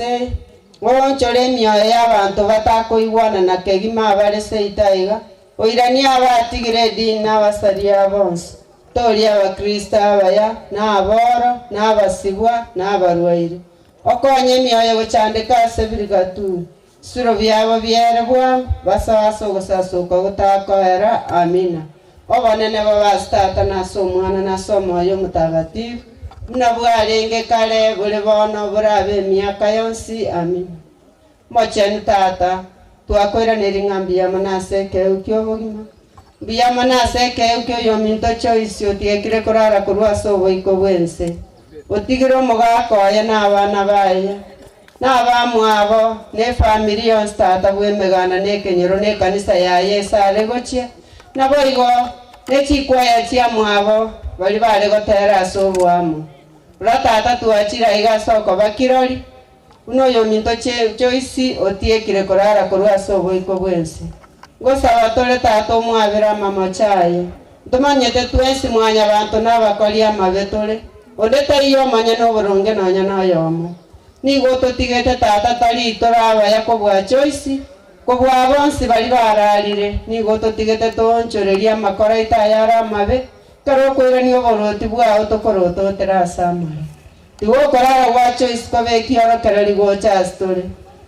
ense eye, oonchore emioyo y'abanto batakoigwana na kegima abare seito aiga, oiranie abatigire edini na abasaria bonsi. Toria Abakristo abaya, na aboro, na abasibwa, na abarwaire. Okonye emioyo gochandeka ase birigaturi. Siro biabo biere bwango, basoe ase ogosasoka gotakoera. Amina. Obonene bobe ase Tata, na ase Omwana, na ase Omoyo Omotagatifu, buna bwarenge kare, bore bono, borabe emiaka yonsi. Amina. Omochenu Tata, twakoiraneria ng'a mbuya mono ase ekeegwa ki'obogima, mbuya mono ase ekeegwa ki'oyominto Joyce otiekire korara korwa ase oboiko bw'ense, otigire omogaka oye na abana baye, Na abamwabo, na efamiri yonsi tata bw'emeganda na ekenyoro na ekanisa yaye ase are gochia, naboigo ne chikwaya chiamwabo baria bare gotera ase oboamo. Rora tata twachire aiga ase okoba kirori, buna oyominto Joyce otiekire korara korwa ase oboiko bw'ense. Ngosaba tore tata omwabere amamocho aye. Ntomanyete twensi mwanyabanto nabakori amabe tore, onde taiyo omonyene oboronge nonya noyomo. Nigo ototigete tata tari tore abaya kobua Joyce, kobua bonsi baria bararire. Nigo ototigete toonchorerie amakora aito ayare amabe, ekero okoirania oboruoti bwao tokorototera ase amaya. Tiga okorara gwa Joyce kobe ekiorokererio gocha ase tore.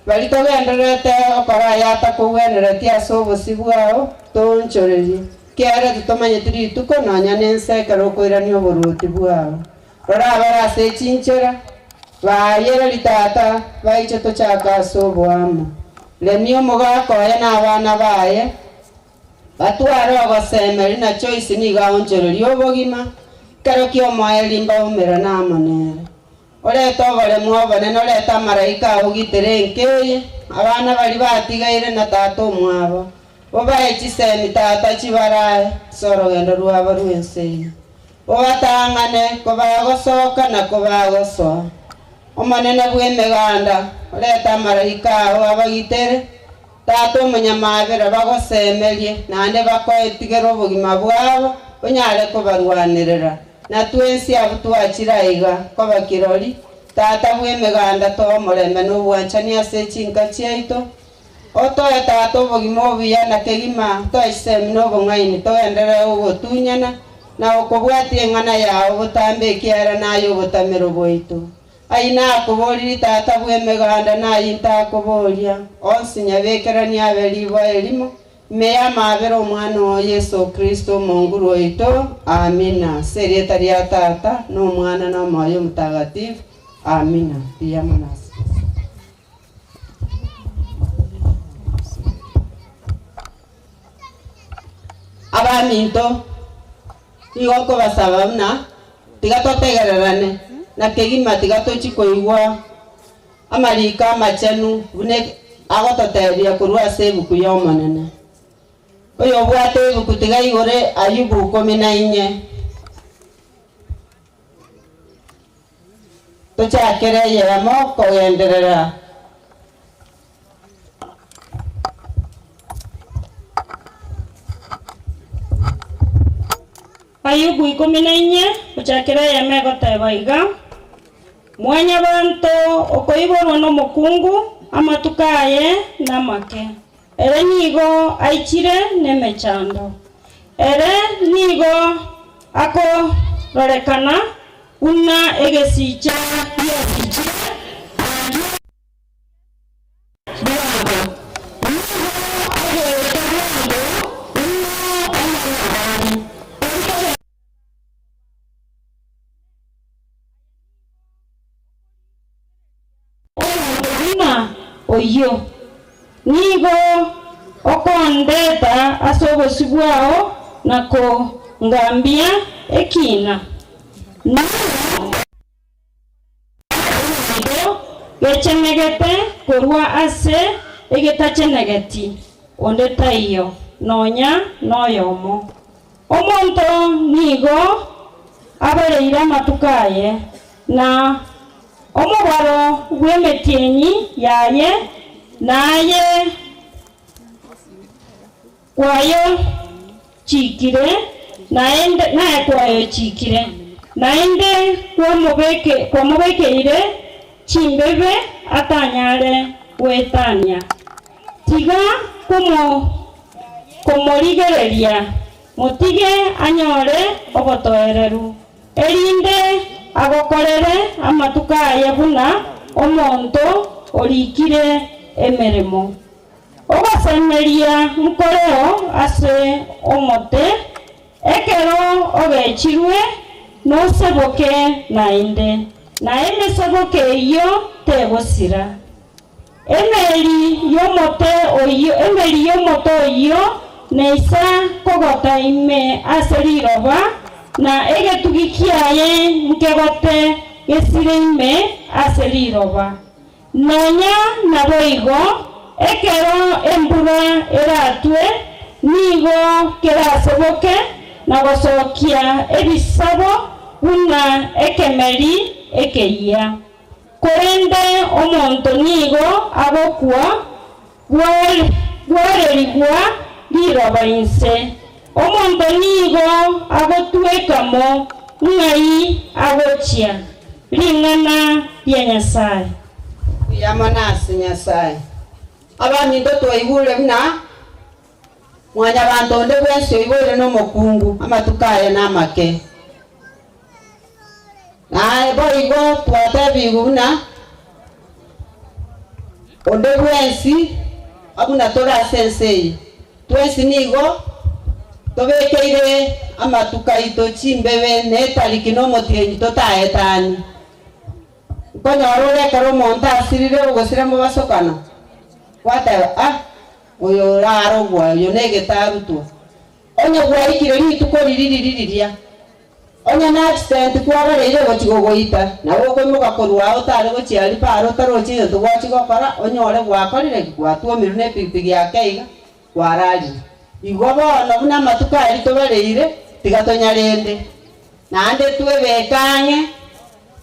Baria togendererete gokora ayatakogwenereti ase obosio bwao, toonchorerie, ekiagera titomanyeti rituko nonya nensa ekero okoirania oboruoti bwao. Rora abare ase chinchera, baayereri tata, baiche tochake ase oboamo. Remia omogaka oye na abana baye, batware ogosemeria na Joyce nigo aonchoreria obogima, ekero ki'omoerio mbaumerane amo nere. Orete oboremu obonene, orete amaraika ao gitere enka eye, abana baria batigaire na tata omwabo, obae chisemi tata chibarae ase orogendo rwabo rw'ense eye. Obatang'ane kobagosoka na kobagosoa. Omonene bw'Emeganda, orete amaraika ao abagitere, Tata omonyamabera, bagosemerie, naende bakoetigere obogima bwabo, onyare kobarwanerera. Na twensi abwo twachire aiga koba kirori, Tata bw'Emeganda, toa omorembe na obwanchani ase chinka chiaito, Otoe Tata obogima obuya na kegima, toe chisemi na obong'aini, togenderere gogotunyana na gokobwatia eng'ana yao botambe ekiagera naye obotamero bwaito. Ayio nakoboririe Tata bw'Emeganda, na ayio ntakoboria, onsi nyabekeranie abe riboa erimo, ime y'amaabera Omwana oo Yeso Kristo Omonguru oito. Amina. Ase erieta ria Tata, na Omwana, na Omoyo Omotagatifu. Amina. Mbuya mono ase. Abaminto, nigo nkobasaba buna tiga totegererane, na kegima tiga tochie koigwa amariko amachenu buna agototebia korwa ase ebuku y'Omonene. Oyobwate ebuku tiga aigore Ayubu ikomi na inye. Tochakere eyemo kogenderera. Ayubu ikomi na inye, gochakera eyemo egoteba iga, Mwanyabanto okoiborwa nomokungu, amatuko aye namake, ere nigo aichire nemechando. Ere nigo akororekana buna egesicha giasichire, nakio bwango. Nigo agoeta bwango buna omorwani, tari Omonto buna oyio nigo okondeta ase obosio bwao na kongambia ekiina. Naro egento gechenegete korwa ase egetachenegeti, onde taiyo, nonya noyomo. Omonto nigo abareire amatuko aye, na omobaro bw'emetienyi yaye naye kwayochiikire, naende naye kwayochiikire, naende kwamobekeire. chimbebe atanyare goetania. Tiga komorigereria, motige anyore obotoereru, erinde agokorere amatuko aye buna omonto orikire emeremo. Ogosemeria nkoreo ase omote, ekero ogechirwe noseboke naende, na emeseboke eyio tegosira. Emeri y'omote oyio, emeri y'omote oyio neisa kogota ime ase riroba, na egetugi kiaye nkegote gesire ime ase riroba. Nonya naboigo, ekero embura eratwe, nigo keraseboke na gosokia ebisabo buna ekemeri ekeyia. Korende omonto nigo agokwa bwarerigwa riroba inse. Omonto nigo agotweka mo ng'ai agochia, ring'ana ria Nyasae. Mbuya mono ase Nyasae. Abaminto twaigure buna Mwanyabanto onde bwensi oiboire nomokungu, amatuko aye namake. Naye boigo twatebigwe buna onde bwensi buna tore ase ense eye, twensi nigo tobekeire amatuko aito chimbebe na etariki na omotienyi totaetanie. Nkonyora ore ekero omonto asirire ogosira mobasokano, gwateba, Ah, oyo orarogwa, oyo negetarutwa. Onye gwaikire rituko riria riria riria, Onye n'accident kwabareire gochia gogoita, nabo okoimoka korwa ao otare gochia aria paaro otarochi egento gwachia gokora, onyore gwakorire ki? Gwatwomirwe ne epigipigi ake iga, kwararire. Igo bono buna amatuko aria tobareire, tiga tonyarende, naende twebeke ang'e,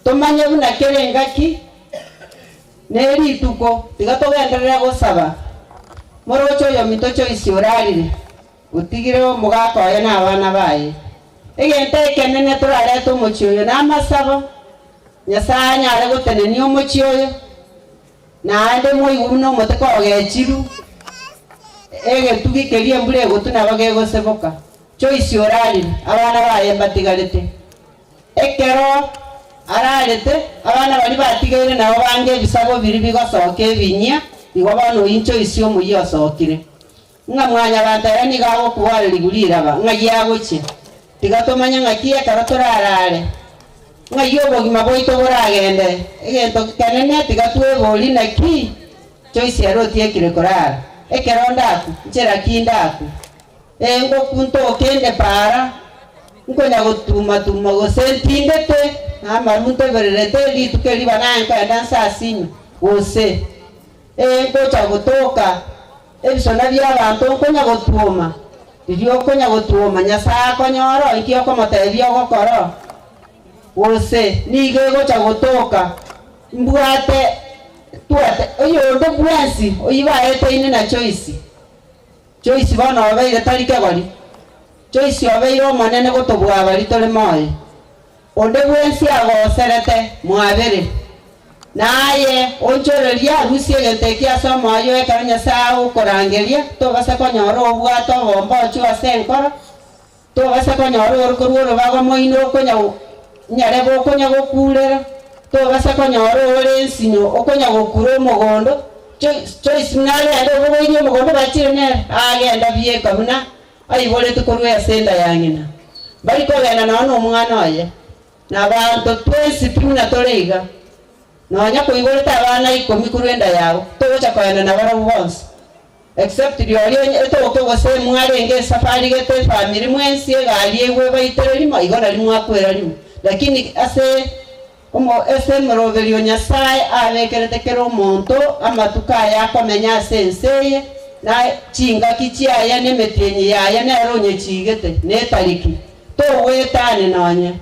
tomanye buna kera engaki ne rituko, tiga togenderere gosaba. Moroche oyominto Joyce orarire. Otigire omogaka oye na abana baye. Egento ekenene torarete omochie oyo namasabo, Nyasae anyare gotenenia omochie oyo, naende moigwe buna omote kogechiru, egetugi keria embura egotwa nabo gegoseboka. Joyce orarire, abana baye mbatigarete. Ekero ararete, abana baria batigaire nabo bange ebisabo biria bigosoka ebinyia, igo bono oyio Joyce omoyia osokire. Ng'a mwanyabanto ere nigo agokwa riguri riraba, ng'ai agochia? Tiga tomanye ng'aki ekero torarare, ng'ai obogima bwaito boragende. Egento kenene tiga tweborie naki Joyce ere otiekire korara. Ekero ndakwe, nchera ki ndakwe? Ee, ngokwa ntoke inde para, nkonya gotuma-tuma gose ntindete, na amaru ntebererete rituko eri banaye nkoenda nsasime, gose. Ee, ngocha gotoka ebisona bi'abanto nkonya gotwoma, riria okonya gotwoma, Nyasae akonyora, inki okomotebia ogokora? Gose nigo egocha gotoka mbwate twate oyonde bwensi oyio baeteine na Joyce. Joyce bono obeire tari kegori, Joyce obeire omonene gotobua baria tore moyo. Onde bwensi agoserete, mwabere. Na aye onchorerie arusie egento ekio ase omoyo ekero Nyasae agokorangeria, tobasa konyora obwate obombochu ase enkoro, tobasa konyora ore korwa orobago moino okonya nyarebe okonya gokurera, tobasa konyora ore ensinyo okonya gokura omogondo. Joyce buna agenda obogoirie omogondo bachire nere, agenda bieka buna aiboretwe korwa ase enda ya ng'ina. Mbari kogenda nonya nomwana oye, na abanto twensi pi buna tore iga. Nonya koiborete abana ikomi korwa enda yao, togocha kogenda nabarabwo bonsi, except rirorio onye etoke gose mwarenge esafari gete efamiri mwensi egari egwe ebaitere rimo, igo nario mwakwera rimo. Lakini ase Omo ase emeroberio Nyasae abekerete kera omonto amatuko aye akomenya ase ense eye, na chingaki chiaye na emetienyi yaye nere onyechiigete, na etariki, togwetania nonye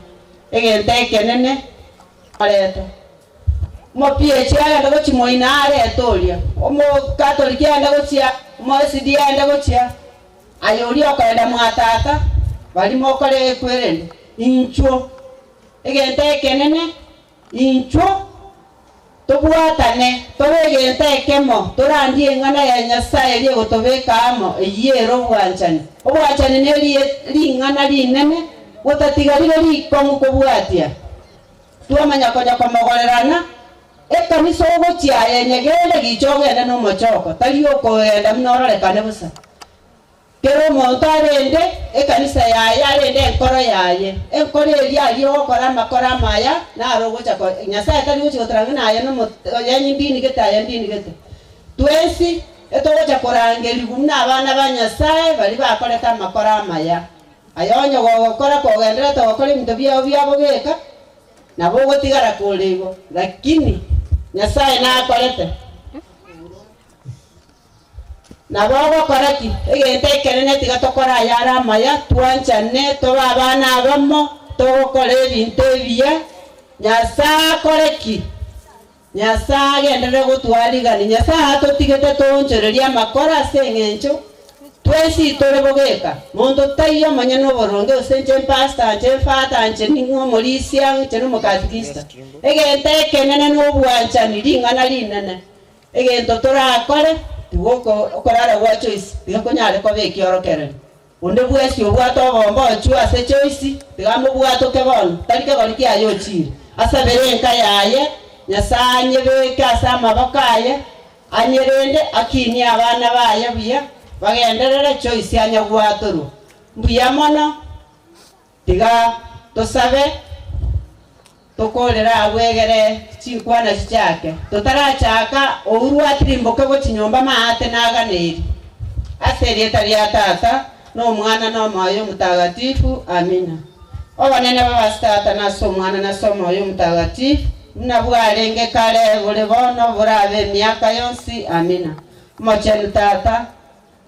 egento ekenene arete. OmoPH agende gochia moino arete oria, Omokatoliki agende gochia, OmoSDA agende gochia, aye oria okoenda mwa tata, baria mokore ekwerende, inchuo. Egento ekenene, inchuo! Tobwatane, tobe egento ekemo, torandie eng'ana ya Nyasae eria egotobeka amo, eyio ere obwanchani. Obwanchani nerie ring'ana rinene, gotatiga rire rikong'u kobwatia. Twamanya konya komogorerana, ekanisa ogochia aye nyegende gicha ogende nomochoko, tari okogenda buna ororekane bosa. Kera omonto arende ekanisa yaye, arende enkoro yaye. Enkoro eria aria ogokora amakoro amaya, naro ogocha ko Nyasae tari gochia gotora ng'a naye nomo oye ndinigete aye ndinigete. Twensi etogocha korangerigwa buna abana ba Nyasae baria bakorete amakoro amaya. Aye onye gogokora kogendererete gokora ebinto biao bia bogeka, nabo ogotigara kore igo, lakini Nyasae nakorete. Nabo ogokora ki? Egento ekenene tiga tokore ayare amaya, twanchane, tobe abana abamo, togokora ebinto ebiya. Nyasae akore ki? Nyasae agenderere gotwarigania. Nyasae atotigete toonchorerie amakora ase eng'encho twensi tore bogeka. Monto taiyo omonyene oboronge gose inche mpastor, inche mfather, inche ning'o omorisia, inche nomokatikista. Egento ekenene nobwanchani, ring'ana rinene. Egento torakore, tiga okorara gwa Joyce tiga konyare koba ekiorokererio. Onde bwensi obwate obomba ochwe ase Joyce, tiga amobwatoke bono, tari kegori kiaye ochire. Asabere enka yaye, Nyasae anyebeke ase amaboko aye, anyerende, akinie abana baye buya, bagenderere, Joyce anyagwatorwe. Mbuya mono, tiga tosabe. Tokorere agwo egere chinkwana chichake. Totarachaka, ourwe atirimboke gochia nyomba maate naganeiri. Ase erieta ria Tata, na Omwana, na Omoyo Omotagatifu. Amina. Obonene bobe ase Tata, na ase Omwana, na ase Omoyo Omotagatifu, buna bwarenge kare, bore bono, borabe emiaka yonsi. Amina. Omochenu Tata,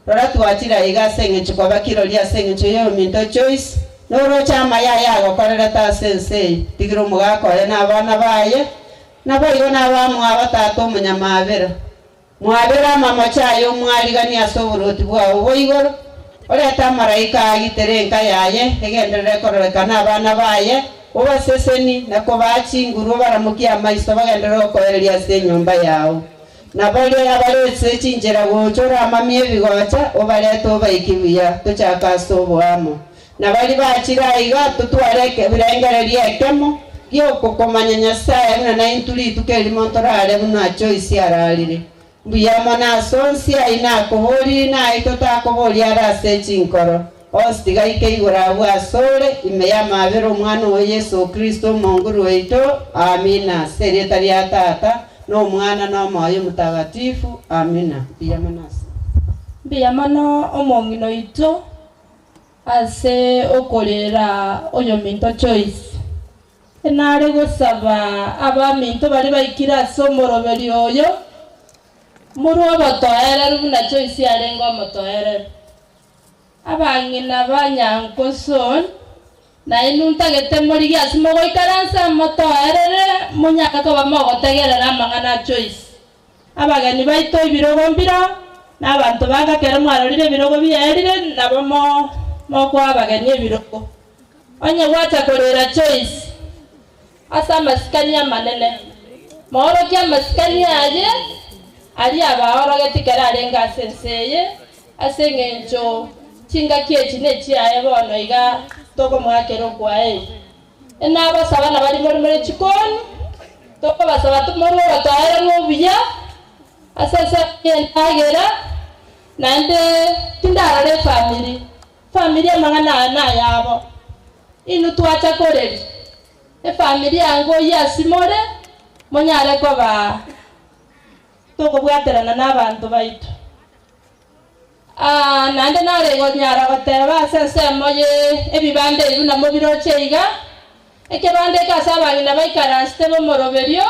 Rora twachire aiga ase engencho koba kirori ase engencho y'oyominto Joyce, noroche amaya aye agokorerete ase ense eye. Tigira omogaka oye na abana baye, naboigo nabamwabo tata omonyamabera. Mwabere amamocho aye omwariganie ase oboruoti bwao bwa igoro, orete amaraika agitere enka yaye egenderere kororekana abana baye, obaseseni na kobaa chinguru obaramokie amaiso bagenderere gokoereria ase enyomba yao. Na baria abare ase chinchera gocha oramamie ebigocha, obarete obaike buya, tochake ase oboamo. Na baria bachire aiga, totware ebirengererio ekemo gi'okokomanya Nyasae, buna naintwe rituko erimo ntorare buna Joyce ararire. Mbuya mono ase onsi ayio nakoboririe, na ayio totakoboria are ase chinkoro. Onsi tiga aike igoro agwo asore, ime y'amabera Omwana oo Yeso Kristo Omonguru oito. Amina. Ase erieta ria Tata, na Omwana, na Omoyo Omotagatifu. Amina. Mbuya mono ase. Mbuya mono omong'ina oito ase okorera oyominto Joyce. Nare gosaba abaminto baria baikire ase omoroberio oyo, morwe obotoereru buna Joyce arenge omotoereru. Abang'ina ba Nyankoson, nainwe ntagete morigie ase mogoikaransa motoerere monyare koba mogotegerera amang'ana a Joyce. Abageni baito ebirogo mbiro, na abanto ba ekero mwarorire ebirogo biaerire nabo mokoa abageni ebirogo. Onye gwacha korera Joyce ase amasikani amanene, moorokie amasikani aye aria abaorogetie kero arenge ase ense eye, ase engencho chingaki echi nechiaye bono iga tokomoakera okwaeri. Nabasaba na baria more more chikoni, tokobasaba tomorue obotoereru obuya ase ensemo y'endagera, naende tindarora efamiri, efamiri amang'ana aya nayabo. Inwe twacha koreria efamiri yango oyio ase more, monyare koba tokobwaterana nabanto baito. Aa, naende nare konyara goteba ase ensemo ye ebibanda ebi buna mobiroche iga, ekebanda eke ase abang'ina baikaransete b'omoroberio,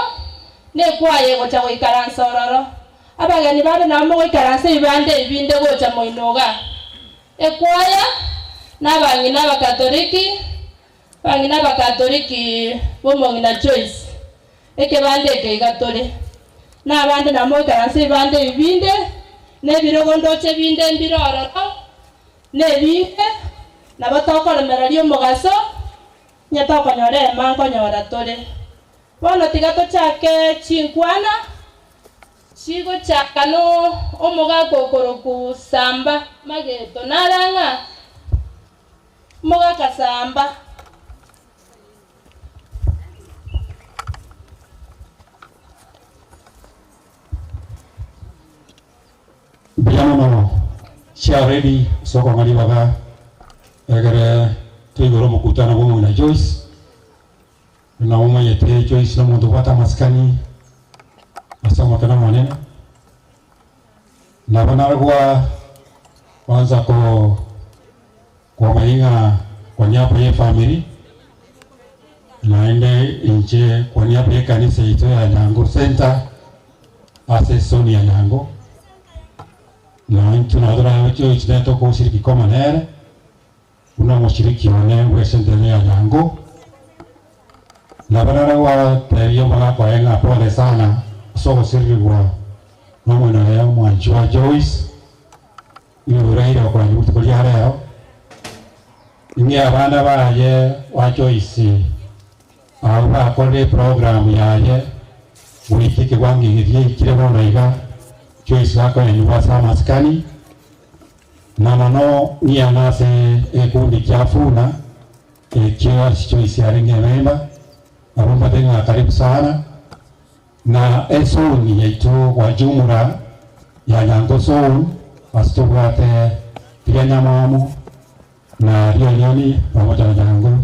nekwaya egocha goikaransa ororo. Abageni bande nabo mogoikaransa ebibanda ebi binde gocha moino iga. Ekwaya, na abang'ina Abakatoliki, abang'ina Abakatoliki b'omong'ina Joyce, Ekebanda eke iga tore, na abande nabo moikaranse ebibanda ebi binde, na ebirogo ndoche binde mbire ororo, na ebinge, nabo tokoremereria omogaso, onye tokonyora eema nkonyora tore. Bono tiga tochake chinkwana chigochaka no omogaka okoroku Samba Mageto nara ng'a omogaka Samba. Mbuya mono Chiaredi ase okong'a ribaga egere toigore omokutano bwa omong'ina Joyce. Buna momanyete Joyce nomonto obwate amasikani ase omokene omonene. Nabo nare gwa kwanza ko komanya ng'a kwa niaba ye family naende inche kwa niaba y'ekanisa yaito ya Nyango Centre ase esoni ya Nyango, na intwe nabo torabe Joyce nere tokoshiriki komo nere. Buna omoshiriki one bw'esente ime ya nyango, nabo nare gwateebia omogaka oye ng'a pole sana ase ogosirigwa nomong'ina oye omwanchwa Joyce, igoro aire okorania rituko ria rero. Ing'e abana baye ba Joyce abwo bakorire eprogram yaye goika ekewango eke giaikire bono iga, Joyce gakoenigwa ase amasikani. Na mono ng'iana ase egekundi kia Funa, ekio ase Joyce arenge ememba, nabo mbate ng'a karibu sana, na esoni yaito kwa jumla ya Nyango Zone, ase tobwate riria Nyamwamu na Rionyoni pamoja na Nyango,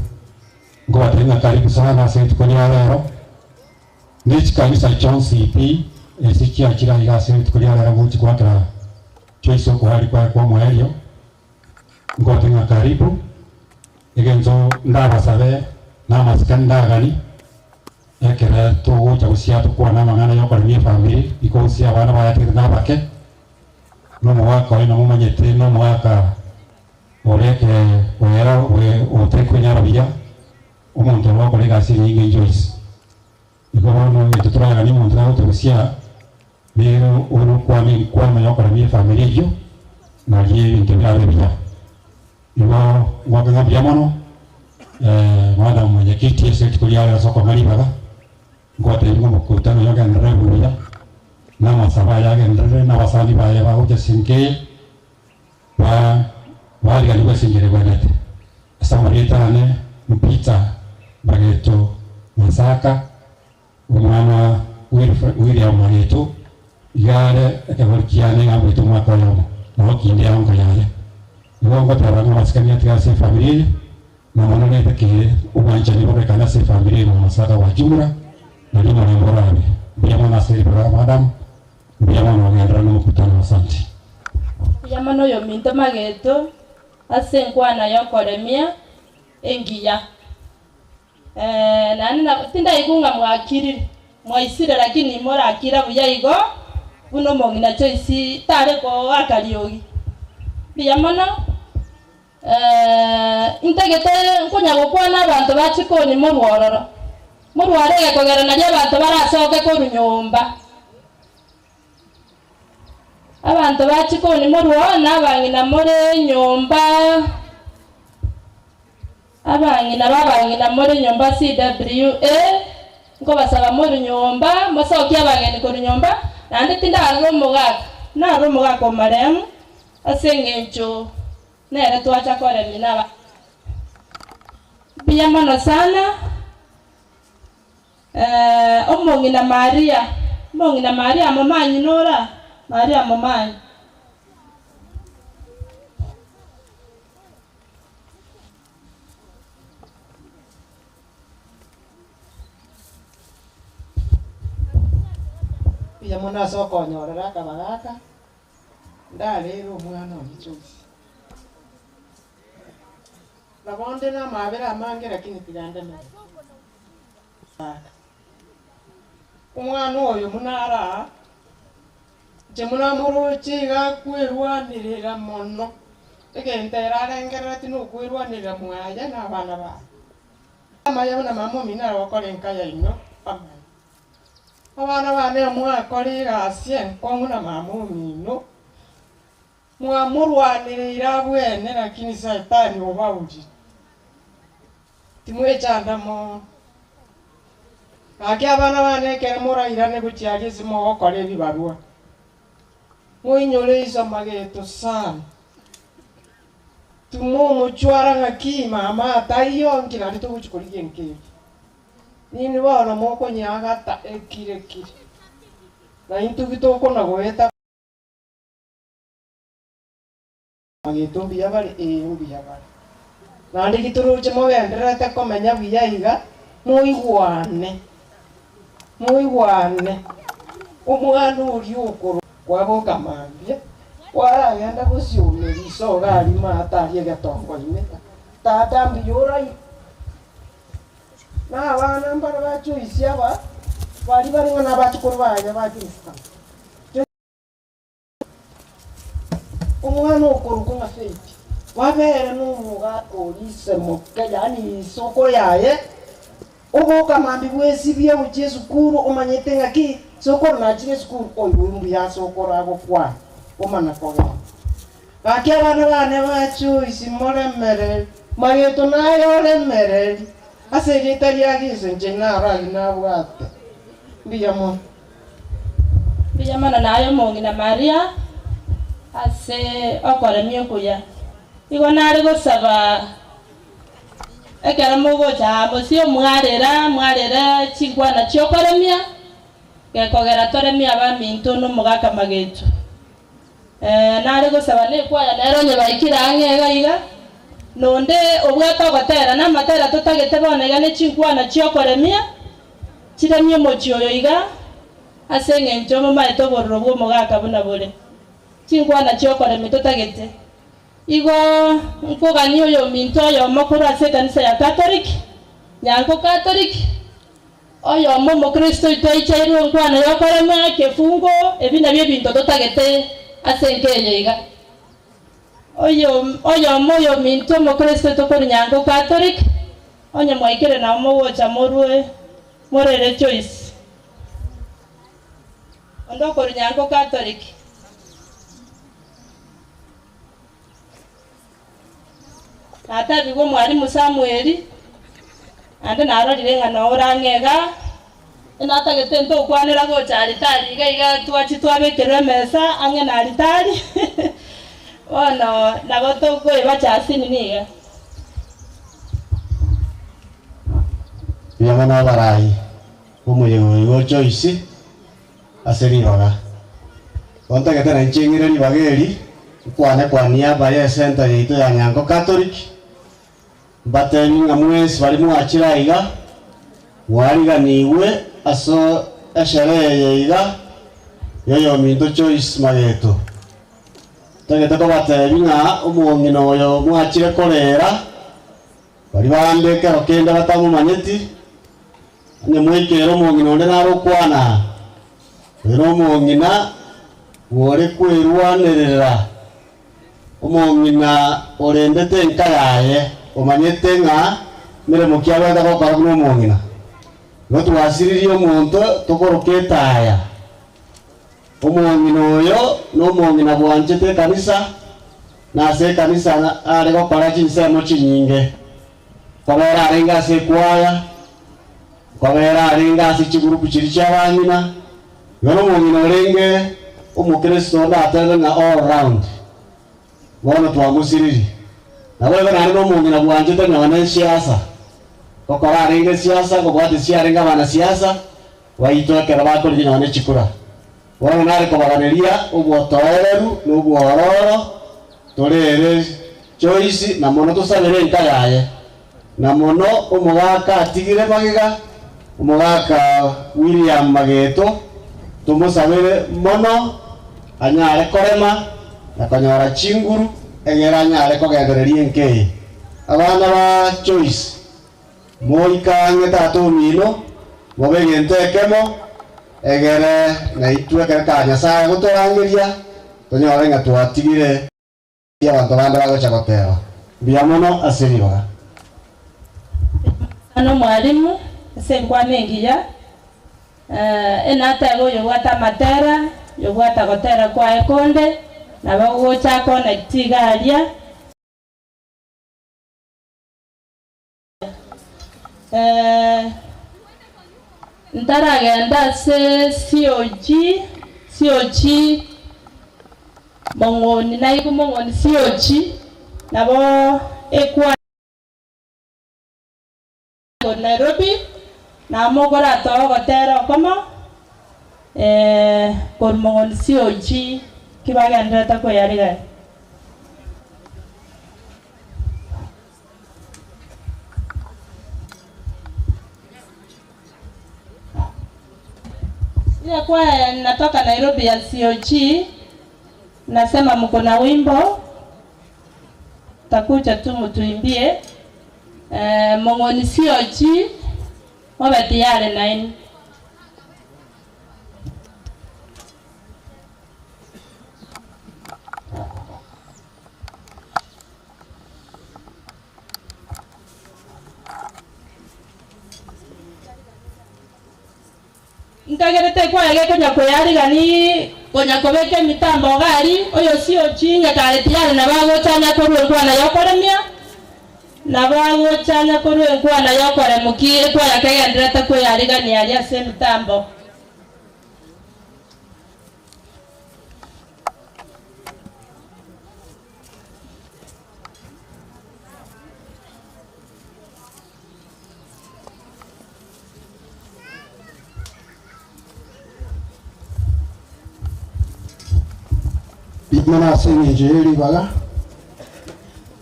nkobatebia ng'a karibu sana ase rituko ria rero, ne chikanisa chionsi pi ase chiachire aiga ase rituko ria rero gochi goakera Joyce okoaria kwaye kw'omoerio, ngote ng'a karibu, egento ndabasabe namasikani ndagani, ekere togocha gosia tokwane amang'ana yokoremia efamiri, because abana bayatigete nabake, na omogaka oye namomanyete na omogaka ore eke wera we otari kwenyara buya, omonto ore gokora egasi enyinge Joyce. Igo bono egento toraganie omonto nagocha gosia, Nere ore okwana enkwano y'okoremia efamiri eyio, nario ebinto birabe buya. Igo ngoaka ng'a mbuya mono, madam mwenyekiti ase rituko ria rero ase okong'a ribaga, ngobatebia ng'a omokutano oyo ogenderere buya, na amasabo aya agenderere, na abasani baye bagocha ase enka eye, ba bariganigwe ase enchera egwenerete. Ase amarieta ane, Peter Mageto Masaka. Omwana William Mageto iga are ekegori kiane ng'a ngoita omwaka oyomo, nabo kinde yao nkoyaya. Igo ngoteba ng'a amasikani atige ase efamiri eye, na mono netakeire obwanchani bororekane ase efamiri eye mwa Masaka gwa jumla, nario omorembe orabe. Mbuya mono ase ribaga madam, mbuya mono ogenderere nomokutano asante. Mbuya mono oyominto Mageto ase enkwana yokoremia engiya. Naende nabo tindaigwa ng'a mwakirire, mwaisire, lakini morakira buya igo, buna omong'ina Joyce tare koaka riogi. Mbuya mono, ntagete nkonya gokwana abanto ba chikoni morwe ororo, morware egekogera nario abanto barasoke korwa nyomba. Abanto ba chikoni morwe oo na abang'ina more nyomba. Abang'ina b'abang'ina more nyomba CWA, nkobasaba morwe nyomba, mosokie abageni korwa nyomba, naende tindarora omogaka, narore omogaka o marehemu, ase engencho nere twacha koremia na abana. Mbuya mono sana, omong'ina Maria, omong'ina Maria momanyi nora? Maria momanyi. Mbuya mono ase okonyorera akabaga aka, ndarere omwana one Joyce. Nabo onde namabera amange lakini tiga ndemere. Aka. Omwana oyo buna are aa, Inche buna moroche iga akwerwanerera mono, egento ere arengerereti nokwerwanerera mwaye na abana baye. Amaya buna mama omino aragokora enka yaino amaya. Abana bane mwakora egasi enkong'u na mama omino, mwamorwanereire abwene lakini saitani obaurire. Timwechanda mono. Gaki abana bane ekero morairane gochia aria ase mogokora ebibarua, moinyore iso mageto sana. Timomochwara ng'aki mama taiyo nki naende togochia korigia enka eria. Ninwe bono mokonyeagata ekire-kire, na intwe gitokona goeta. Mageto mbuya bare? Ee, mbuya bare. Naende gitoroche mogendererete komenya buya iga, moigwane, moigwane. Omwana oria okorwa kwaboka mambia, kwaragenda gosiomeria iso iga aria maate aria egetongo ime, tata mbuya oraire. Na abana mbare ba Joyce aba, baria bare ng'a nabachukuru baye ba Joyce. Omwana okorokwa ng'a Faith, babere nomogaka oria ise moke, yaani isoko yaye, oboka mambia bwesibie gochia esukuru omanyete ng'a ki, sokoro nachire esukuru, oyo mbuya ase okoro agokwana, omana kogenda. Gaki abana bane ba Joyce moremereri, mageto naye oremereri, ase erieta ria Yeso inche naro ayio nabwate. Mbuya mono. Mbuya mono naye omong'ina Maria ase okoremia okuya. Igo nare gosaba ekero mogocha aa bosio mwarera mwarere chinkwana chi'okoremia, gekogera toremie abaminto na omogaka mageto. Nare gosaba nekwaya nere onye baikire ang'e iga iga, nonde obwate ogotera, na amatera totagete bono iga ne chinkwana chi'okoremia, chiremie omochie oyo iga, ase engencho momaete obororo bw'omogaka buna bore. Chinkwana chi'okoremia totagete. Igo nkogania oyominto oyomo korwa ase ekanisa ya Katoliki, Nyanko Katoliki, Oyomo Omokristo oito aichairwe enkwana y'okorema ekefungo, ebi nabio ebinto totagete ase enka eye iga. Oyomo oyominto Omokristo oito korwa Nyango Catholic, onye mwaikire nao mogocha morue morere Joyce. Onde okorwa Nyango Catholic. Nateebigwe Omwalimu Samweli, naende narorire ng'a noo ore ang'e igaa, natagete ntokwanera gocha alitari iga iga twachia twabekerwa emesa ang'e na alitari, bono nabo tokoebacha asinini iga. Mbuya mono abarai b'omoyega oyo o Joyce ase ribaga. Gontagete nainche ng'ire ribaga eri, nkwane kwa niaba y'esenta yaito ya Nyango Catholic, mbatebi ng'a mwensi baria mwachire aiga, mwariganigwe ase esherehe eye iga y'oyominto Joyce Mageto. Ntagete kobatebi ng'a omong'ina oyo mwachire korera, baria bande ekero kende batamomanyeti, Onye mwaikeire omong'ina onde nare okwana, oyo nomong'ina bwore kwerwanerera, omong'ina orendete enka yaye, omanyete ng'a meremo ki agwete gokora buna omong'ina. Igo twasiririe omonto tokoroka etaya. Omong'ina oyo nomong'ina bwanchete ekanisa, na ase ekanisa are gokora chinsemo chinyinge. Nkobeera arenge ase ekwaya, nkobeera arenge ase chigurupu chiria chi'abang'ina, igo nomong'ina orenge omokristo ndatebe ng'a all round, bono twamosiririe. Naboigo naende nomong'ina bwanchete nonya ne siasa, ngokora arenge esiasa, nkobwatisia arenge abanasiasa baito ekero bakorigia nonya ne chikura. Bono nare kobaganeria obotoereru na obwororo, torere Joyce na mono tosabere enka yaye, na mono omogaka atigire magega, omogaka William Mageto, tomosabere mono anyare korema na konyora chinguru egere anyare kogendereria enka eye. Abana ba Joyce. Moika ang'e tata omino, mobe egento ekemo, egere naintwe ekero ka Nyasae agotorangeria, tonyore ng'a twatigire abanto bande bagocha goteba, Mbuya mono ase ribaga. Sana omwalimu ase enkwana engiya, enatebe oyobwate amatera, oyobwate agotera kwaye konde, nabo agocha aconnect iga aria. Ntaragenda ase COG, COG Mong'oni, naigwe Mong'oni COG, nabo ekwa. Nairobi, na mokoratoa ogotera okomo, korwa Mong'oni COG ki bagendererete koyarigania. Ile kwaya natoka Nairobi ya COG, nasema mko na wimbo, takuja tu mtuimbie. Mong'oni COG, mobe tiyari nainwe. Nkagerete ekwaya gekonya kweyarigani konya kobeka emitambo iga aria, oyo COG ng'a kare tiyari nabo agochanya korwa enkwana y'okoremia, nabo agochanya korwa enkwana y'okoremoki ekwaya kegendererete kweyarigania aria ase emitambo. Ring'ana ase engencho ye ribaga,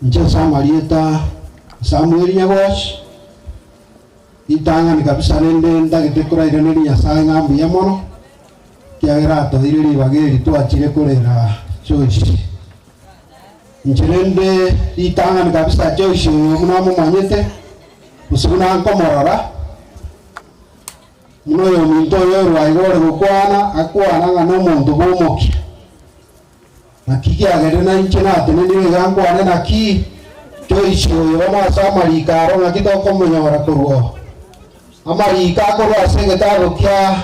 inche ase amarieta Samuel Nyagochi, ritang'ani kabisa rende ntagete korairaneria Nyasae ng'a mbuya mono, ekiagera atoeire ribaga eri twachire korera Joyce. Inche rende ritang'ani kabisa Joyce oyo buna momanyete, gose buna nkomorora, buna oyominto oyo orwa iga ore gokwana, akwana ng'a nomonto bw'omokia. Naki kiagerire nainche natenenire iga nkwane naki Joyce oyo bono ase amariko aro ng'aki tokomonyora korwa oo. Amariko akorwa ase egetabu kia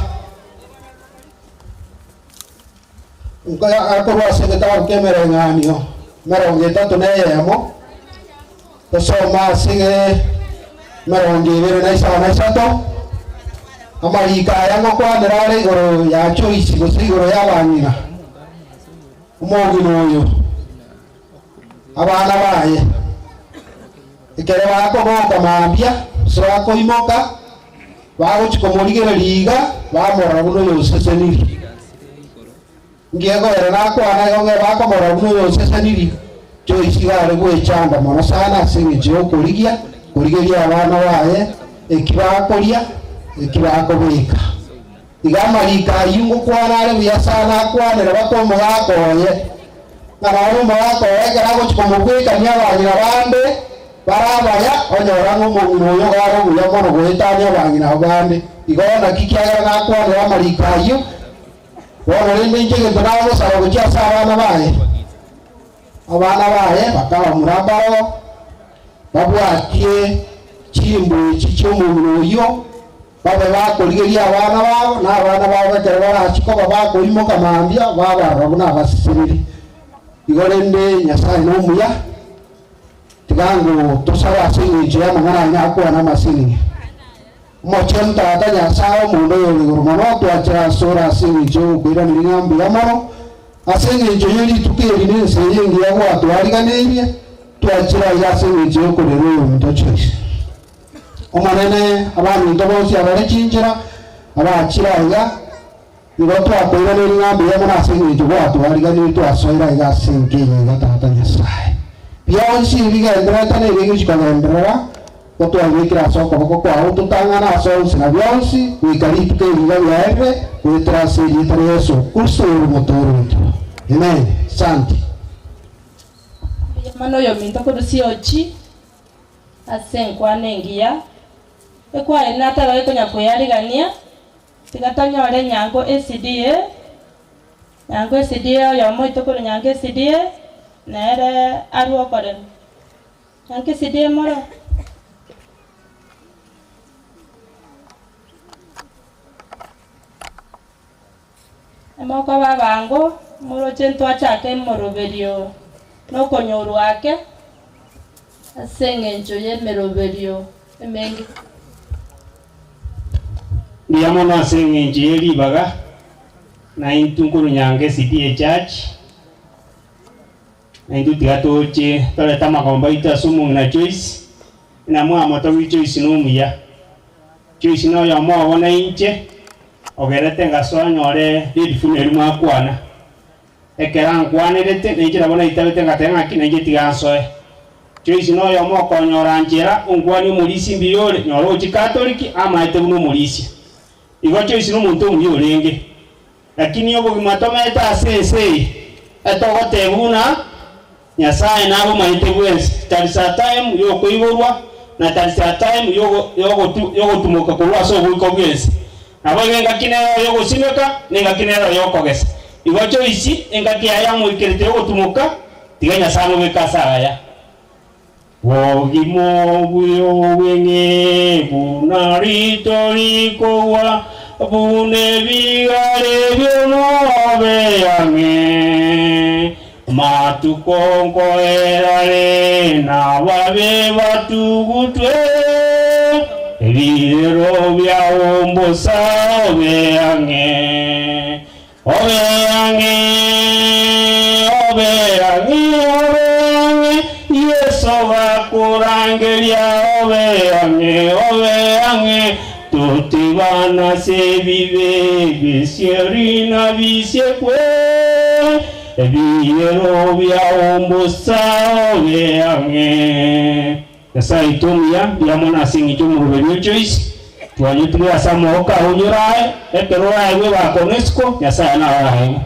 akorwa ase egetabu ki'emereng'anio 31, tosome ase 25 isato. Amariko aya ngokwanera are igoro ya Joyce gose igoro y'abang'ina. Omogina oyo abana baye ekere bakoboka mambia gose bakoimoka bagochi komorigereria iga bamorora buna oyo oseseniri. Ngegoera nakwana igo ng'a bakomorora buna oyo oseseniri, Joyce iga are gwechanda mono sana ase eng'encho ya okorigia korigeria abana baye eki bakoria eki bakobeka. Iga amariko ayio ngokwana are buya sana akwanere baka omogaka oye, ng'a nonye omogaka oye ekero agochi komobwekania abang'ina bande bare abaya, onyora ng'a omong'ina oyo iga are obuya mono goetania abang'ina abwo bande. Igo naki kiagera nakwanera amariko ayio, bono rende inche egento nagosaba gochia ase abana baye, abana baye bakabamura mbaro babwatie chimbu echi chi'omong'ina oyio, babe bakorigeria abana babo, na abana babo ekero barachie koba bakoimoka mambia, babarora buna abaseseniri. Igo rende Nyasae nomuya, tiga ngo tosabe ase engencho y'amang'ana aya akwana amasenini. Omochenu Tata Nyasae omonde oyore igoro mono, twachire asore ase engencho y'ogokoiraneria ng'a mbuya mono, ase engencho ye rituko eri na ense eye engiya gwatwariganeirie, twachire aiga ase engencho y'okorera oyominto Joyce. Omonene, abaminto bonsi abare chinchera, abachire aiga, nigo twakoiraneria ng'a mbuya mono ase engencho gwatwariganirie twasoire aiga ase enka eye iga Tata Nyasae. Bionsi bigendererete na ebigichi kogenderera, gotwabibekire ase okoboko kwao, totang'ane ase onsi na bionsi, goika rituko eri iga riaerire, goetera ase erieta ria Yeso Kristo oyore Omotoori oito. Amen. Asante. Mbuya mono oyominto korwa COG ase enkwana engiya, ekwaye nateba gekonya kweyarigania, tiga tonyore enyango SDA, nyango SDA oyomo oito korwa nyango SDA, nere arwe okorema. Nyango SDA more? Emokoba abango, moroche ntwachake emoroberio na okonyorwa ake, ase eng'encho y'emeroberio emenge. Mbuya mono ase eng'encho ye ribaga, na intwe nkorwa Nyange SDA Church, na intwe tiga toche torete amagombo aito ase omong'ina Joyce, buna mwamotogia Joyce nomuya. Joyce noyomo obo na inche, ogerete ngasoa nyore ridifuno erio mwakwana. Ekero ankwanerete, nainche nabo naitabete ngateba ng'aki nainche tiga nsoe. Joyce noyomo okonyora nchera onkwanie omorisia mbuya ore, nyora ochie Katoliki amaete buna omorisia. Igo Joyce nomonto omuya orenge. Lakini obogima tomeete ase ense eye, etogotebwa buna Nyasae nabomaete bwensi, tari saa time yokoiborwa, na tari saa time yogotumoka korwa ase oboiko bw'ense. Naboigo engaki nero y'ogosimeka, na engaki nero y'okogesa. Igo Joyce, engaki yaye yamoikerete y'ogotumoka, tiga Nyasae amobeke ase agaya. Bogima obuya obweng'e buna rito rikogwa, buna ebigare bi'omobe ang'e. Amatuko nkoerare nababe batugutwe, ebirero biao mbosa obe ang'e. Obe ang'e, obe ang'e, obe ang'e, Yeso gakorangeria, obe ang'e, obe ang'e, Totebana ase ebibe bisieri na bisiekwe, Ebirero biao mbosa, obe ang'e. Nyasae oito omuya, mbuya mono ase engencho y'omoroberi o Joyce, twanyotirwe ase amaboko ao onyorae, ekero oraegwe ebako nesiko, Nyasae naro araegwe.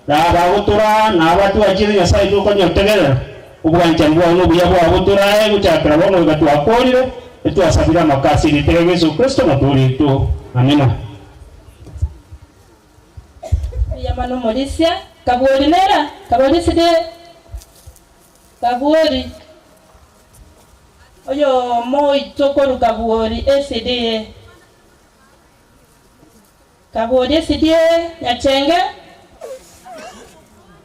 Raba agotoraa, na abatwachire Nyasae oito okonyotegerera, obwanchani bwao na obuya bwao botorae gochakera bono goika twakoorire, etwasabire amaka ase erieta ria Yeso Kristo Omotoori oito. Amina. Mbuya mono omorisia, Kabori nera, Kabori side. Kaburi, oyomo oito korwa Kaburi SDA. Kaburi SDA, Nyachenge,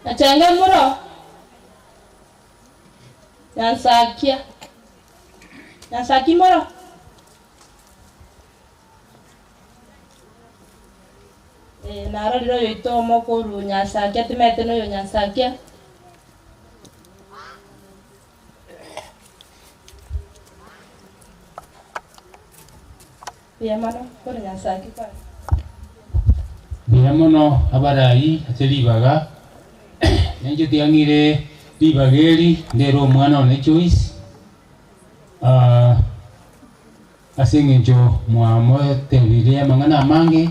Nyachenge muro, Nyansakia, Nyansaki muro. Eh, narorire oyoito omo korwa Nyansakia, timanyete noyo Nyansakia. Mbuya mono korwa Nyansakia kwanza. Mbuya mono abarai ase ribaga, nainche tiga ng'ire ribaga eri ndere omwana one Joyce, Ase engencho mwamotebirie amang'ana amange,